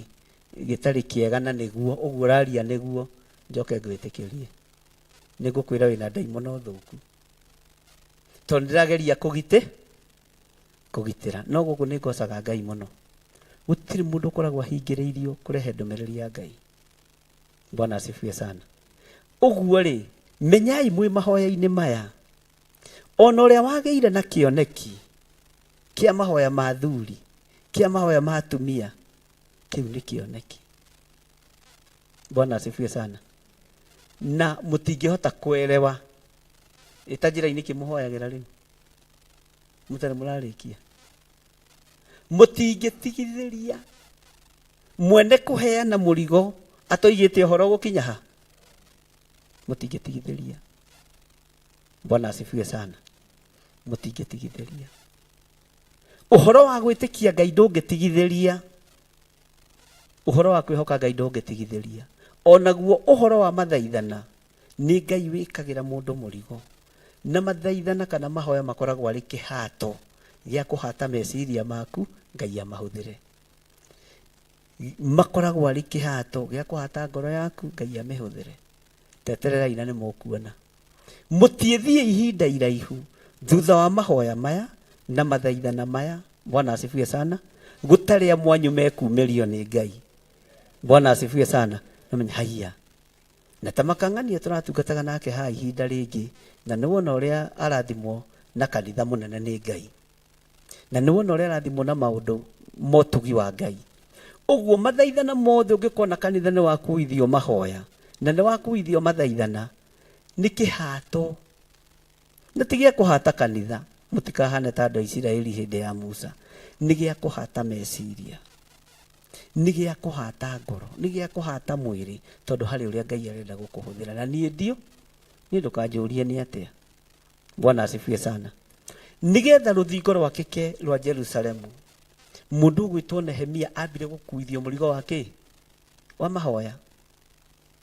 gĩtarĩ kĩega na nĩguo ũguo ũraria nĩguo njoke ngwĩtĩkĩrie. Nĩ ngũkwĩra wĩna ndaimono thũku. Tondũ ndĩrageria kũgitĩ kũgitĩra. No gũkũ nĩ ngocaga Ngai mũno. Gũtirĩ mũndũ ũkoragwo ahingĩrĩirio kũrehe ndũmĩrĩri ya Ngai. Bwana asifiwe sana. Ũguo rĩ, Menyai mwĩ mahoya-inĩ maya, ona ũrĩa wagĩire na kĩoneki kĩa mahoya ma athuri, kĩa mahoya ma atumia, kĩu nĩ kĩoneki. Bwana asifiwe sana. Na mũtingĩhota kwerewa ĩta njĩra-inĩ kĩmũhoyagĩra rĩu mũtarĩ mũrarĩkia, mũtingĩtigithĩria mwene kũheana mũrigo atoigĩte ũhoro gũkinya ha, mũtingĩtigithĩria. Bwana asifiwe sana. Mũtingĩtigithĩria ũhoro wa gwĩtĩkia Ngai, ndũngĩtigithĩria ũhoro wa kwĩhoka Ngai, ndũngĩtigithĩria onaguo ũhoro wa mathaithana. Nĩ Ngai wĩkagĩra mũndũ mũrigo na mathaithana kana mahoya makoragwo arĩ kĩhato gĩa kũhata meciria maku Ngai amahũthĩre, makoragwo arĩ kĩhato gĩa kũhata ngoro yaku Ngai amĩhũthĩre. Tetererai na nĩ mũkuona mũtiĩthiĩ ihinda iraihu thutha wa mahoya maya na mathaithana maya. Bwana asifiwe sana. Gũtarĩ amwanyu mekumĩrio nĩ Ngai. Bwana asifiwe sana. Namenya haiya na ta makang'ania tũratungataga nake haha ihinda rĩngĩ, na nĩ wona ũrĩa arathimwo na kanitha mũnene nĩ Ngai, na nĩ wona ũrĩa arathimwo na maũndũ motugi wa Ngai. Ũguo mathaithana mothe ũngĩkona kanitha nĩ wakuithio mahoya na nĩ wakuithio mathaithana, nĩ kĩhato na ti gĩa kũhata kanitha. Mũtikahane ta andũ a Isiraeli hĩndĩ ya Musa. Nĩ gĩa kũhata meciria, nĩ gĩa kũhata ngoro, nĩ gĩa kũhata mwĩrĩ, tondũ harĩ ũrĩa Ngai arenda gũkũhũthĩra. Na niĩ ndio niĩ ndũkanjũrie nĩ atĩa. Bwana asifiwe sana. Nĩgetha rũthingo rwakĩke rwa Jerusalemu, mũndũ ũgwĩtwo Nehemia ambire gũkuithio mũrigo wa kĩ wa mahoya,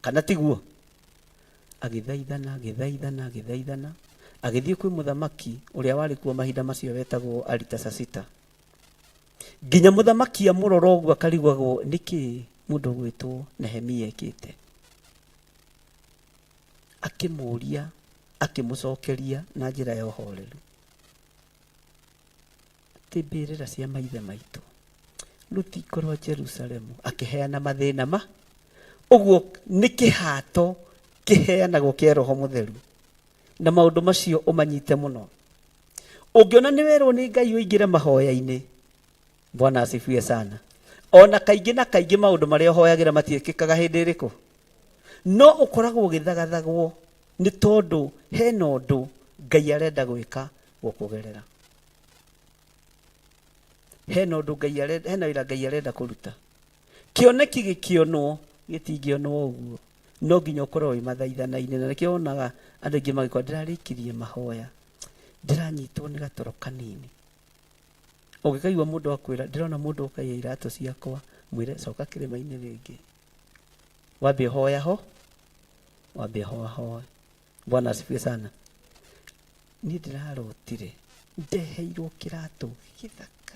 kana tiguo? Agĩthaithana, agĩthaithana, agĩthaithana, agĩthiĩ kwĩ mũthamaki ũrĩa warĩ kuo mahinda macio wetagwo Aritasasita, nginya mũthamaki amũrora ũguo akarigagwo nĩkĩ mũndũ ũgwĩtwo Nehemia ekĩte. Akĩmũria, akĩmũcokeria na njĩra ya ũhoreru atĩ mbĩrĩra cia maithe maitũ, rũthingo rwa Jerusalemu, akĩheana mathĩna ma ũguo. Nĩ kĩhato kĩheanagwo kĩa Roho Mũtheru, na maũndũ macio ũmanyite mũno. Ũngĩona nĩ werwo nĩ Ngai ũingĩre mahoya-inĩ, Bwana asifiwe sana, ona kaingĩ na kaingĩ maũndũ marĩa ũhoyagĩra matiĩkĩkaga hĩndĩ ĩrĩkũ, no ũkoragwo ũgĩthagathagwo nĩ tondũ hena ũndũ Ngai arenda gwĩka gũkũgerera, hena ũndũ Ngai arenda, hena wĩra Ngai arenda kũruta. Kĩoneki gĩkĩonwo gĩtingĩonwo ũguo, no nginya ũkorwo wĩ mathaithana-inĩ. Na nĩkĩo wonaga andũ aingĩ magĩkorwo ndĩrarĩkirie mahoya, ndĩranyitwo nĩ gatoro kanini. Ũngĩkaigua mũndũ akwĩra ndĩrona mũndũ ũkaiya iratũ ciakwa, mwĩre coka kĩrĩma-inĩ rĩngĩ, wambe ũhoya ho, wambe ũhoahoe. Bwana asifiwe sana. Niĩ ndĩrarotire ndeheirwo kĩratũ gĩthaka,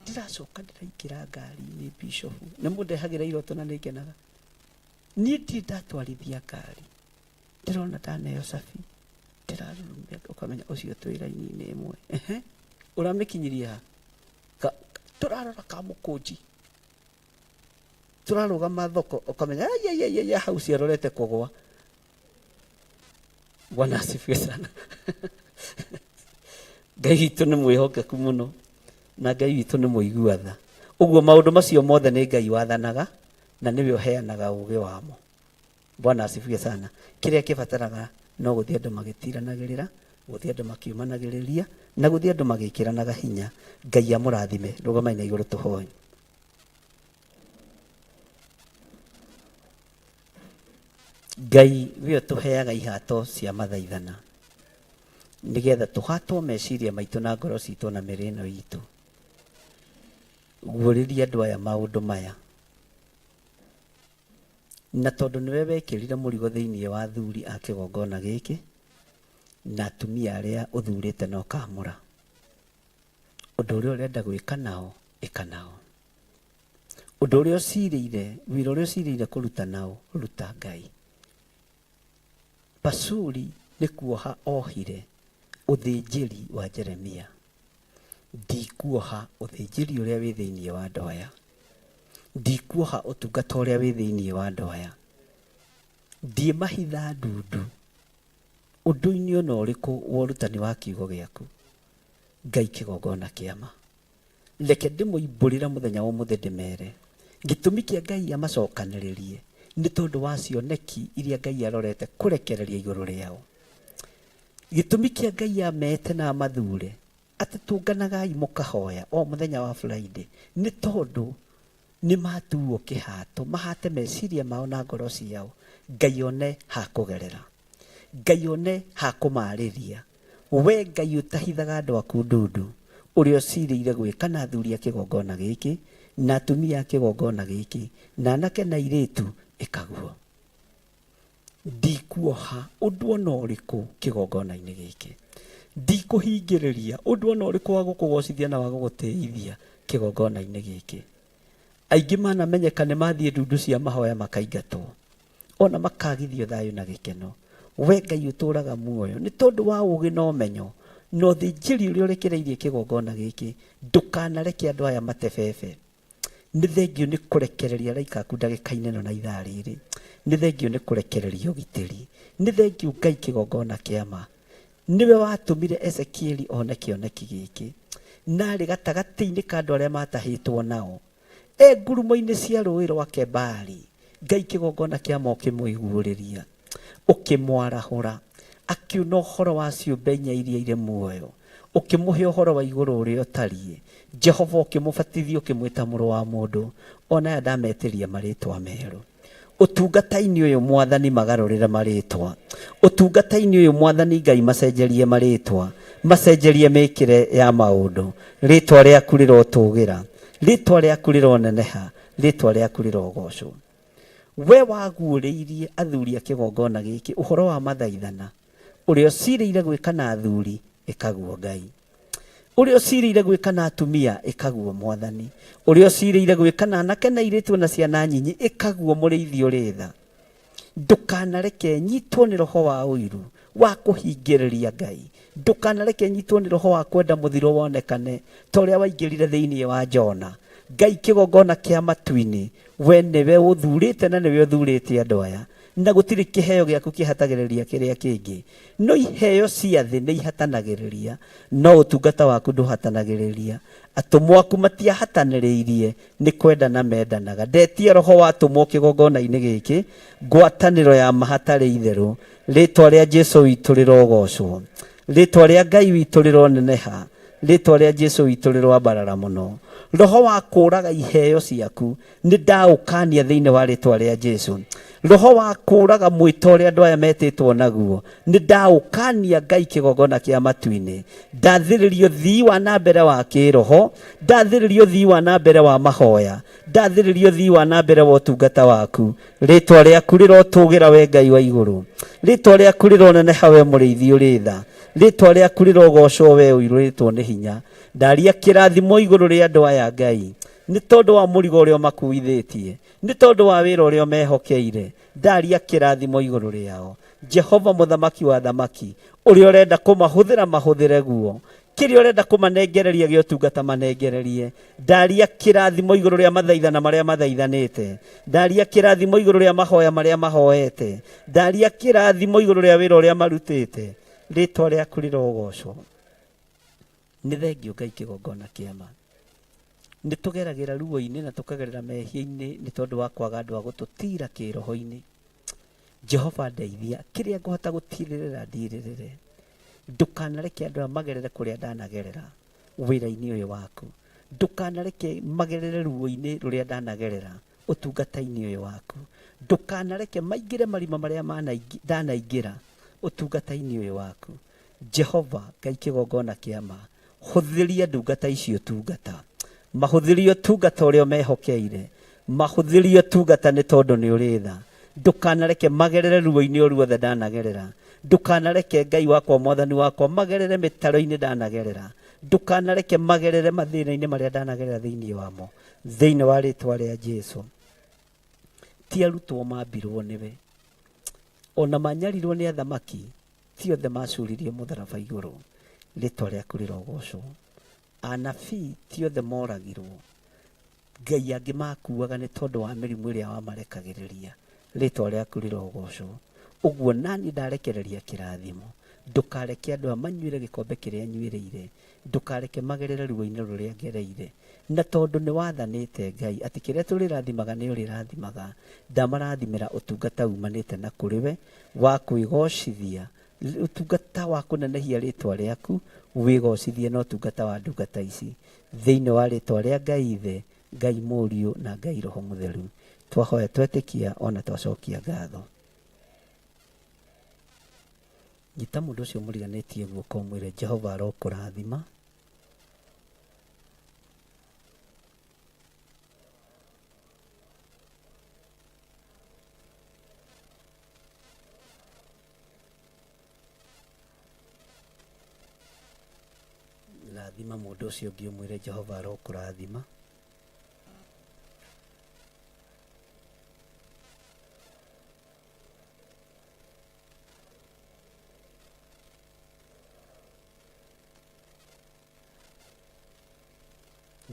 ndĩracoka ndĩraingĩra ngari-inĩ. Bishop nĩ mũndehagĩra iroto na nĩngenaga. Niĩ ndirĩ ndatwarithia ngari, ndĩrona ndaneo cabi, ndĩrarurumia, ũkamenya ũcio twĩ raini-inĩ ĩmwe. Ehe, ũramĩkinyirie ha? Tũrarora kamũkũnji, tũrarũgama thoko, ũkamenya aiaiaia hau ciarorete kũgwa. Bwana asifiwe sana. Ngai witũ nĩ mwĩhokeku mũno, na Ngai witũ nĩ mũigua tha. Ũguo maũndũ macio mothe nĩ Ngai wathanaga na nĩwe ũheanaga ũgĩ wamo. Bwana asifiwe sana. Kĩrĩa kĩbataraga no gũthiĩ andũ magĩtiranagĩrĩra, gũthiĩ andũ makiumanagĩrĩria, na gũthiĩ andũ magĩkĩranaga hinya. Ngai amũrathime. Rũgamai na igũrũ tũhoe. Ngai we ũtũheaga ihato cia mathaithana nĩgetha tũhatwo meciria maitũ na ngoro citũ na mĩrĩ ĩno itũ, guũrĩria andũ aya maũndũ maya, na tondũ nĩwe wekĩrire mũrigo thĩinĩ wa athuri a kĩgongona gĩkĩ na atumia arĩa ũthurĩte na ũkaamũra, ũndũ ũrĩa ũrenda gwĩka nao, ĩka nao. Ũndũ ũrĩa ũcirĩire, wĩra ũrĩa ũcirĩire kũruta nao, ruta. Ngai, Pasuri nĩ kuoha ohire ũthĩnjĩri wa Jeremia. Ndikuoha ũthĩnjĩri ũrĩa wĩ thĩinĩ wa andũ aya, ndikuoha ũtungata ũrĩa wĩ thĩinĩ wa andũ aya. Ndiĩmahitha ndundu ũndũ-inĩ ona ũrĩkũ wa ũrutani wa kiugo gĩaku. Ngai kĩgongona kĩama. Reke ndĩmoimbũrĩre mũthenya wa ũmũthĩ ndĩmere gĩtũmi kĩa Ngai amacokanĩrĩrie nĩ tondũ wa cioneki iria Ngai arorete kũrekereria igũrũ rĩao. Gĩtũmi kĩa Ngai amete na amathure atĩ tũnganagai mũkahoya o mũthenya wa Friday nĩ tondũ nĩ matuo kĩhato mahate meciria mao na ngoro ciao Ngai one ha kũgerera Ngai one ha kũmarĩria we Ngai ũtahithaga andũ aku ndundu ũrĩa ũcirĩire gwĩka na athuri a kĩgongona gĩkĩ na atumia a kĩgongona gĩkĩ na anake na airĩtu ĩkaguo ndikuoha ũndũ ona ũrĩkũ kĩgongona-inĩ gĩkĩ ndikũhingĩrĩria ũndũ ona ũrĩkũ wa gũkũgocithia na wa gũgũtĩithia kĩgongona-inĩ gĩkĩ aingĩ manamenyeka nĩ mathiĩ ndundu cia mahoya makaingatwo ona makagithio thayũ na gĩkeno we Ngai ũtũraga muoyo nĩ tondũ wa ũgĩ na ũmenyo na ũthĩnjĩri ũrĩa ũrekereirie kĩgongona gĩkĩ ndũkanareke andũ aya matebebe nĩ thengio nĩ kũrekereria araika aku ndagĩka-inĩ ĩno na ithaa rĩrĩ nĩ thengio nĩ kũrekereria ũgitĩri nĩ thengio Ngai kĩgongona kĩama nĩwe watũmire Ezekieli one kĩoneki gĩkĩ narĩ gatagatĩ-inĩ ka andũ arĩa matahĩtwo nao e ngurumo-inĩ cia rũĩ rwa Kebari Ngai kĩgongona kĩama ũkĩmũiguũrĩria ũkĩmwarahũra akiuna ũhoro wa ciũmbe inya iria irĩ muoyo ũkĩmũhe ũhoro wa igũrũ ũrĩa ũtariĩ Jehova ũkĩmũbatithia ũkĩmwĩta mũrũ wa mũndũ ona aya ndametĩria marĩtwa merũ ũtungata-inĩ ũyũ mwathani magarũrĩre marĩtwa ũtungata-inĩ ũyũ mwathani Ngai macenjerie marĩtwa macenjerie mĩkĩre ya maũndũ rĩtwa rĩaku rĩrotũgĩra rĩtwa rĩaku rĩroneneha rĩtwa rĩaku rĩrogocwo we waguũrĩirie athuri a kĩgongona gĩkĩ ũhoro wa mathaithana ũrĩa ũcirĩire gwĩka na athuri ĩkaguo Ngai ũrĩa ũcirĩire gwĩka na atumia ĩkaguo mwathani ũrĩa ũcirĩire gwĩka na anake na airĩtu na ciana nyinyi ĩkaguo mũrĩithi ũrĩ tha ndũkanareke nyitwo nĩ roho wa ũiru wa kũhingĩrĩria Ngai ndũkanareke nyitwo nĩ roho wa kwenda mũthiro wonekane ta ũrĩa waingĩrire thĩinĩ wa Jona Ngai kĩgongona kĩa matu-inĩ we nĩwe ũthurĩte na nĩwe ũthurĩte andũ aya na gũtirĩ kĩheo gĩaku kĩhatagĩrĩria kĩrĩa kĩngĩ no iheo cia thĩ nĩ ihatanagĩrĩria no ũtungata waku ndũhatanagĩrĩria atũmwo aku matiahatanĩrĩirie nĩ kwendana mendanaga ndetia roho wa atũmwo kĩgongona-inĩ gĩkĩ ngwatanĩro ya mahatarĩ itherũ rĩtwa rĩa Jesu witũ rĩrogocwo rĩtwa rĩa Ngai witũ rĩroneneha rĩtwa rĩa Jesu witũ rĩroambarara mũno roho wa kũraga iheo ciaku nĩ ndaũkania thĩinĩ wa rĩtwa rĩa Jesu roho wa kũraga mwĩto ũrĩa andũ aya metĩtwo naguo nĩ ndaũkania Ngai kĩgongona kĩa matu-inĩ ndathĩrĩrio thii wa na mbere wa kĩroho ndathĩrĩrio thii wa na mbere wa mahoya ndathĩrĩrio thii wa na mbere wa ũtungata waku rĩtwa rĩaku rĩrotũgĩra we Ngai wa igũrũ rĩtwa rĩaku rĩroneneha we mũrĩithi ũrĩ tha rĩtwa rĩaku rĩrogocwo we ũirũrĩtwo nĩ hinya ndaria kĩrathimo igũrũ rĩa andũ aya Ngai nĩ tondũ wa mũrigo ũrĩa ũmakuithĩtie nĩ tondũ wa wĩra ũrĩa ũmehokeire ndaria kĩrathimo igũrũ rĩao Jehova mũthamaki wa thamaki ũrĩa ũrenda kũmahũthĩra mahũthĩre guo kĩrĩa ũrenda kũmanengereria gĩa ũtungata manengererie ndaria kĩrathimo igũrũ rĩa mathaithana marĩa mathaithanĩte ndaria kĩrathimo igũrũ rĩa mahoya marĩa mahoete ndaria kĩrathimo igũrũ rĩa wĩra ũrĩa marutĩte rĩtwa rĩaku rĩrogocwo nĩ thengio Ngai kĩgongona kĩama nĩ tũgeragĩra ruo-inĩ na tũkagerera mehia-inĩ nĩ tondũ wa kwaga andũ a gũtũtira kĩroho-inĩ Jehova ndeithia kĩrĩa ngũhota gũtirĩrĩra ndirĩrĩre ndũkanareke andũ aya magerere kũrĩa ndanagerera wĩra-inĩ ũyũ waku ndũkanareke magerere ruo-inĩ rũrĩa ndanagerera ũtungata-inĩ ũyũ waku ndũkanareke maingĩre marima marĩa ndanaingĩra ũtungata-inĩ ũyũ waku Jehova Ngai kĩgongona kĩama hũthĩria ndungata ici ũtungata mahũthĩrie ũtungata ũrĩa ũmehokeire mahũthĩrie ũtungata nĩ tondũ nĩ ũrĩ tha ndũkanareke magerere ruo-inĩ o ruothe ndanagerera ndũkanareke Ngai wakwa mwathani wakwa magerere mĩtaro-inĩ ndanagerera ndũkanareke magerere mathĩna-inĩ marĩa ndanagerera thĩinĩ wamo thĩinĩ wa rĩtwa rĩa Jesu ti arutwo mambirwo nĩwe ona manyarirwo nĩ athamaki ti othe macuririe mũtharaba igũrũ rĩtwa rĩaku rĩrogocwo anabii ti othe moragirwo Ngai angĩ makuaga nĩ tondũ wa mĩrimũ ĩrĩa wamarekagĩrĩria Rĩtwa rĩaku rĩrogocwo. Ũguo nani ndarekereria kĩrathimo. Ndũkareke andũ aya manyuĩre gĩkombe kĩrĩa nyuĩrĩire. Ndũkareke magerere ruo-inĩ rũrĩa ngereire. Na tondũ nĩ wathanĩte Ngai atĩ kĩrĩa tũrĩrathimaga nĩ ũrĩrathimaga, ndamarathimĩra ũtungata umanĩte na kũrĩ we wa kwĩgocithia, ũtungata wa kũnenehia rĩtwa rĩaku, wĩgocithie na ũtungata wa ndungata ici. Thĩinĩ wa rĩtwa rĩa Ngai Ithe, Ngai Mũriũ na Ngai Roho Mũtheru. Twahoya twetĩkia ona twacokia ngatho. Nyita mũndũ ũcio mũriganĩtie guoko ũmwĩre Jehova arokũrathima. Rathima mũndũ ũcio ũngĩ ũmwĩre Jehova arokũrathima.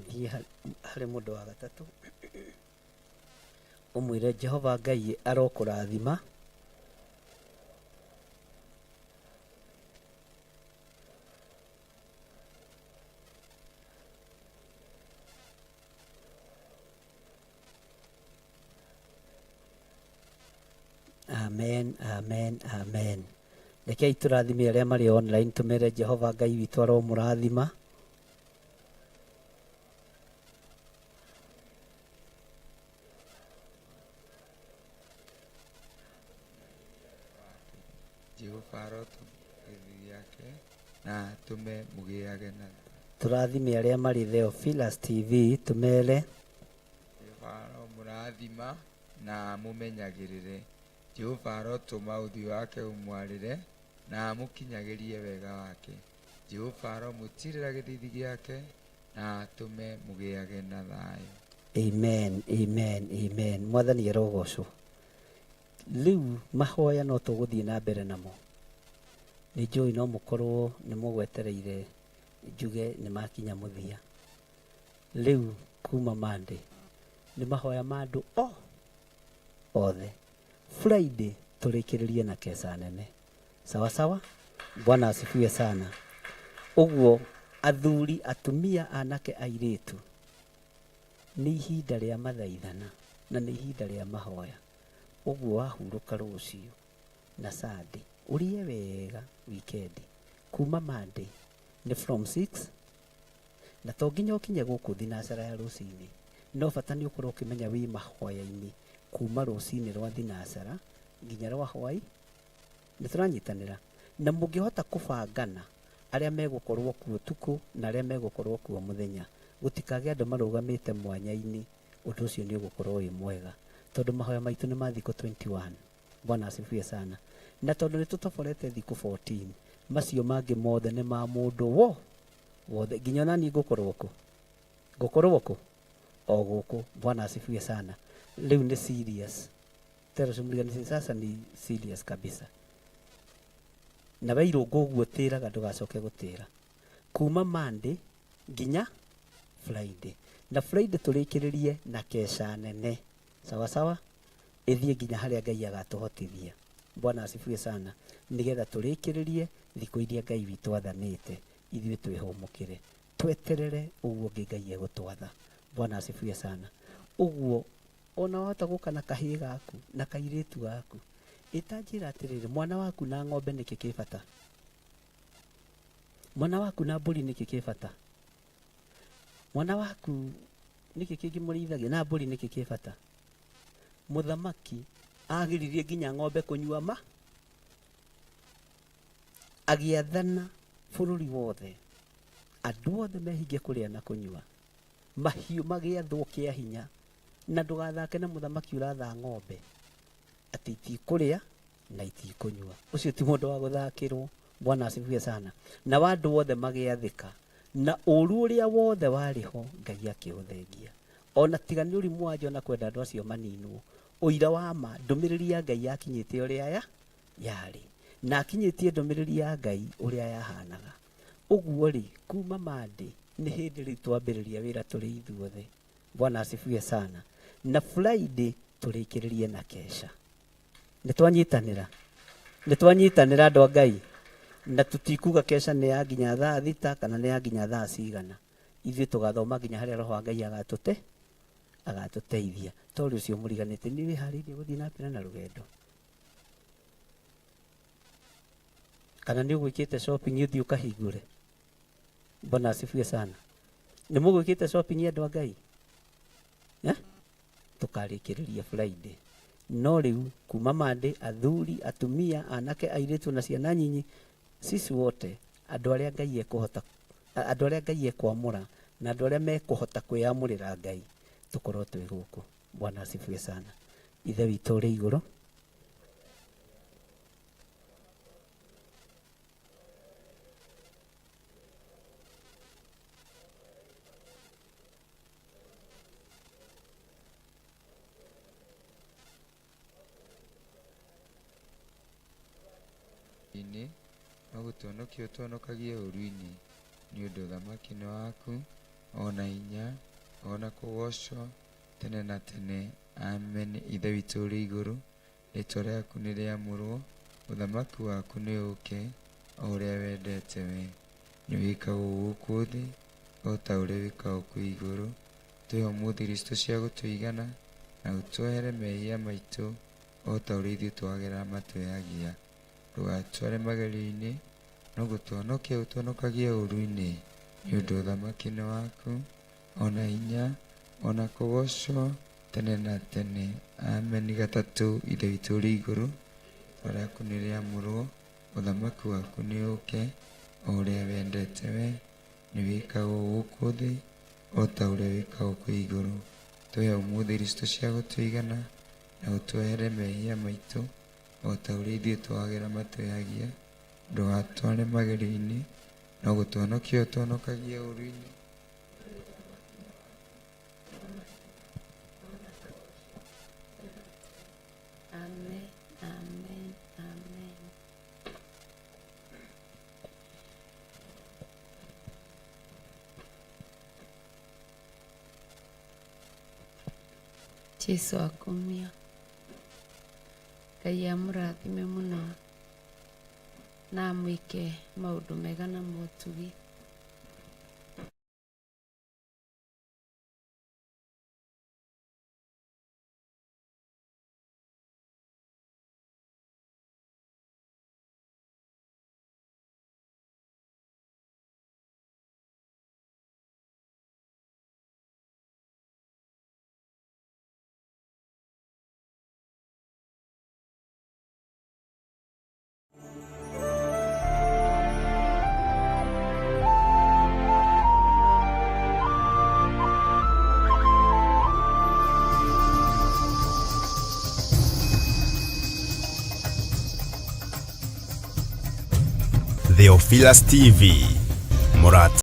Thiĩ harĩ mũndũ wa gatatũ ũmwĩre Jehova Ngai arokũrathima. Amen, amen, amen. Rekei tũrathime arĩa marĩ online tũmere Jehova Ngai witũ aromũrathima. Jehova arotũma gĩthithi gĩake na atũme mũgĩage na Tũrathime arĩa marĩ Theophilus TV tũmere Jehova aromũrathima na amũmenyagĩrĩre. Jehova arotũma ũthiũ wake ũmwarĩre na amũkinyagĩrie wega wake. Jehova aromũtiirĩra gĩthithi gĩake na atũme mũgĩage na thayũ. Amen, amen, amen. Mwathani arogocwo. Rĩu mahoya no tũgũthiĩ na mbere namo. Nĩ njũĩ no mũkorwo nĩ mũgwetereire njuge nĩ makinya mũthia. Rĩu kuma Monday nĩ mahoya ma andũ o othe. Friday tũrĩkĩrĩrie na keca nene. Sawa sawa? Bwana asifiwe sana. Ũguo athuri, atumia, anake, airĩtu nĩ ihinda rĩa mathaithana na nĩ ihinda rĩa mahoya. Ũguo wahurũka rũciũ na Sunday ũrĩe wega weekend. Kuma Monday nĩ from 6 na to nginya ũkinye gũkũ thinacara ya rũcinĩ, no bata nĩ ũkorwo ũkĩmenya wĩ mahoya-inĩ kuma rũcinĩ rwa thinacara nginya rwa hwai. Nĩ tũranyitanĩra na mũngĩhota kũbangana arĩa megũkorwo kuo ũtukũ na arĩa megũkorwo kuo mũthenya, gũtikagĩe andũ marũgamĩte mwanya-inĩ, ũndũ ũcio nĩ ũgũkorwo wĩ mwega tondũ mahoya maitũ nĩ ma thikũ 21. Bwana asifiwe sana. Na tondũ nĩ tũtoborete thikũ 14, macio mangĩ mothe nĩ ma mũndũ wo wothe, nginya ona niĩ ngũkorwo kũ? Ngũkorwo kũ? O gũkũ. Bwana asifiwe sana. Rĩu nĩ serious. Tero cumriganĩtie sasa ni serious kabisa. Na we irũngũ ũguo tĩraga ndũgacoke gũtĩra. Kuma Monday nginya Friday. Na Friday tũrĩkĩrĩrie na keca nene. Sawa sawa? Ĩthiĩ nginya harĩa Ngai agatũhotithia. Bwana asifiwe sana. Nĩgetha tũrĩkĩrĩrie thikũ iria Ngai witũ athanĩte ithuĩ twĩhũmũkĩre. Tweterere ũguo ũngĩ Ngai egũtwatha. Bwana asifiwe sana. Ũguo ona wahota gũka na kahĩĩ gaku na kairĩtu gaku, ĩta njĩra atĩrĩrĩ, mwana waku na ng'ombe nĩkĩ kĩ bata? Mwana waku na mbũri nĩkĩ kĩ bata? Mwana waku nĩkĩ kĩngĩ mũrĩithagia na mbũri nĩkĩ kĩ bata? Mũthamaki agiririe nginya ng'ombe kũnyua ma, agĩathana bũrũri wothe, andũ othe mehinge kũrĩa na kũnyua, mahiũ magĩathwo kĩa hinya, na ndũgathake na mũthamaki ũratha ng'ombe atĩ itikũrĩa na itikũnyua. Ũcio ti mũndũ wa gũthakĩrwo. Bwana asifiwe sana. Na andũ othe magĩathĩka, na ũru ũrĩa wothe warĩ ho Ngai akĩũthengia. Ona tiga nĩ ũrimũ wa Jona kwenda andũ acio maninwo, ũira wa ma ndũmĩrĩri ya Ngai yakinyĩte ũrĩa ya yarĩ, na akinyĩtie ndũmĩrĩri ya Ngai ũrĩa yahanaga. Ũguo rĩ, kuma Monday nĩ hĩndĩ rĩu twambĩrĩria wĩra tũrĩ ithuothe. Bwana asifiwe sana. Na Friday tũrĩkĩrĩrie na kesha. Nĩ twanyitanĩra, nĩ twanyitanĩra andũ a Ngai, na tutikuga keca nĩ ya nginya thaa 6 kana nĩ ya nginya thaa cigana. Ithuĩ tũgathoma nginya harĩa Roho wa Ngai agatũteithia. Tondũ ũcio mũriganĩte, nĩ wĩharĩirie gũthiĩ na mbere na rũgendo, kana nĩ ũgwĩkĩte shopping ũthiĩ ũkahingũre? Bwana asifiwe sana. Nĩ mũgwĩkĩte shopping andũ a Ngai? Eh? Tũkarĩkĩrĩria Friday. No rĩu kuma Monday, athuri, atumia, anake, airĩtu na ciana nyinyi, sisi wote andũ arĩa Ngai ekũhota, andũ arĩa Ngai ekwamũra na andũ arĩa mekũhota kwĩyamũrĩra Ngai, tũkorwo twĩ gũkũ. Bwana asifiwe sana. Ithe witũ ũrĩ igũrũ, Inĩ, no gũtũhonokia ũtũhonokagie ũũru-inĩ, nĩ ũndũ ũthamaki nĩ waku, o na hinya, o na kũgoocwo tene na tene. Amen. Ithe witũ ũrĩ igũrũ, rĩĩtwa rĩaku nĩ rĩamũrwo, ũthamaki waku nĩ ũũke, o ũrĩa wendete we nĩ wĩkagwo gũkũ thĩ o ta ũrĩa wĩkagwo kũu igũrũ. Tũhe ũmũthĩ irio citũ cia gũtũigana, na ũtuohere mehia maitũ o ta ũrĩa ithuĩ twagera matwehagia. Ndũgatware magerio-inĩ, no gũtũhonokia ũtũhonokagie ũũru-inĩ, nĩ ũndũ ũthamaki nĩ waku, o na hinya, o na kũgoocwo tene na tene. Amen. Gatatũ, Ithe witũ ũrĩ igũrũ, rĩĩtwa rĩaku nĩ rĩamũrwo, ũthamaki waku nĩ ũũke, o ũrĩa wendete we nĩ wĩkagwo gũkũ thĩ o ta ũrĩa wĩkagwo kũu igũrũ. Tũhe ũmũthĩ irio citũ cia gũtũigana, na ũtuohere mehia maitũ o ta ũrĩa ithuĩ twagera matwehagia. Ndũgatware magerio-inĩ, no gũtũhonokia ũtũhonokagie ũũru-inĩ. Amen, amen, amen. Jesu akumio. Ngai amũrathime mũno na amwĩke maũndũ mega na motugi. Theophilus TV, Murata.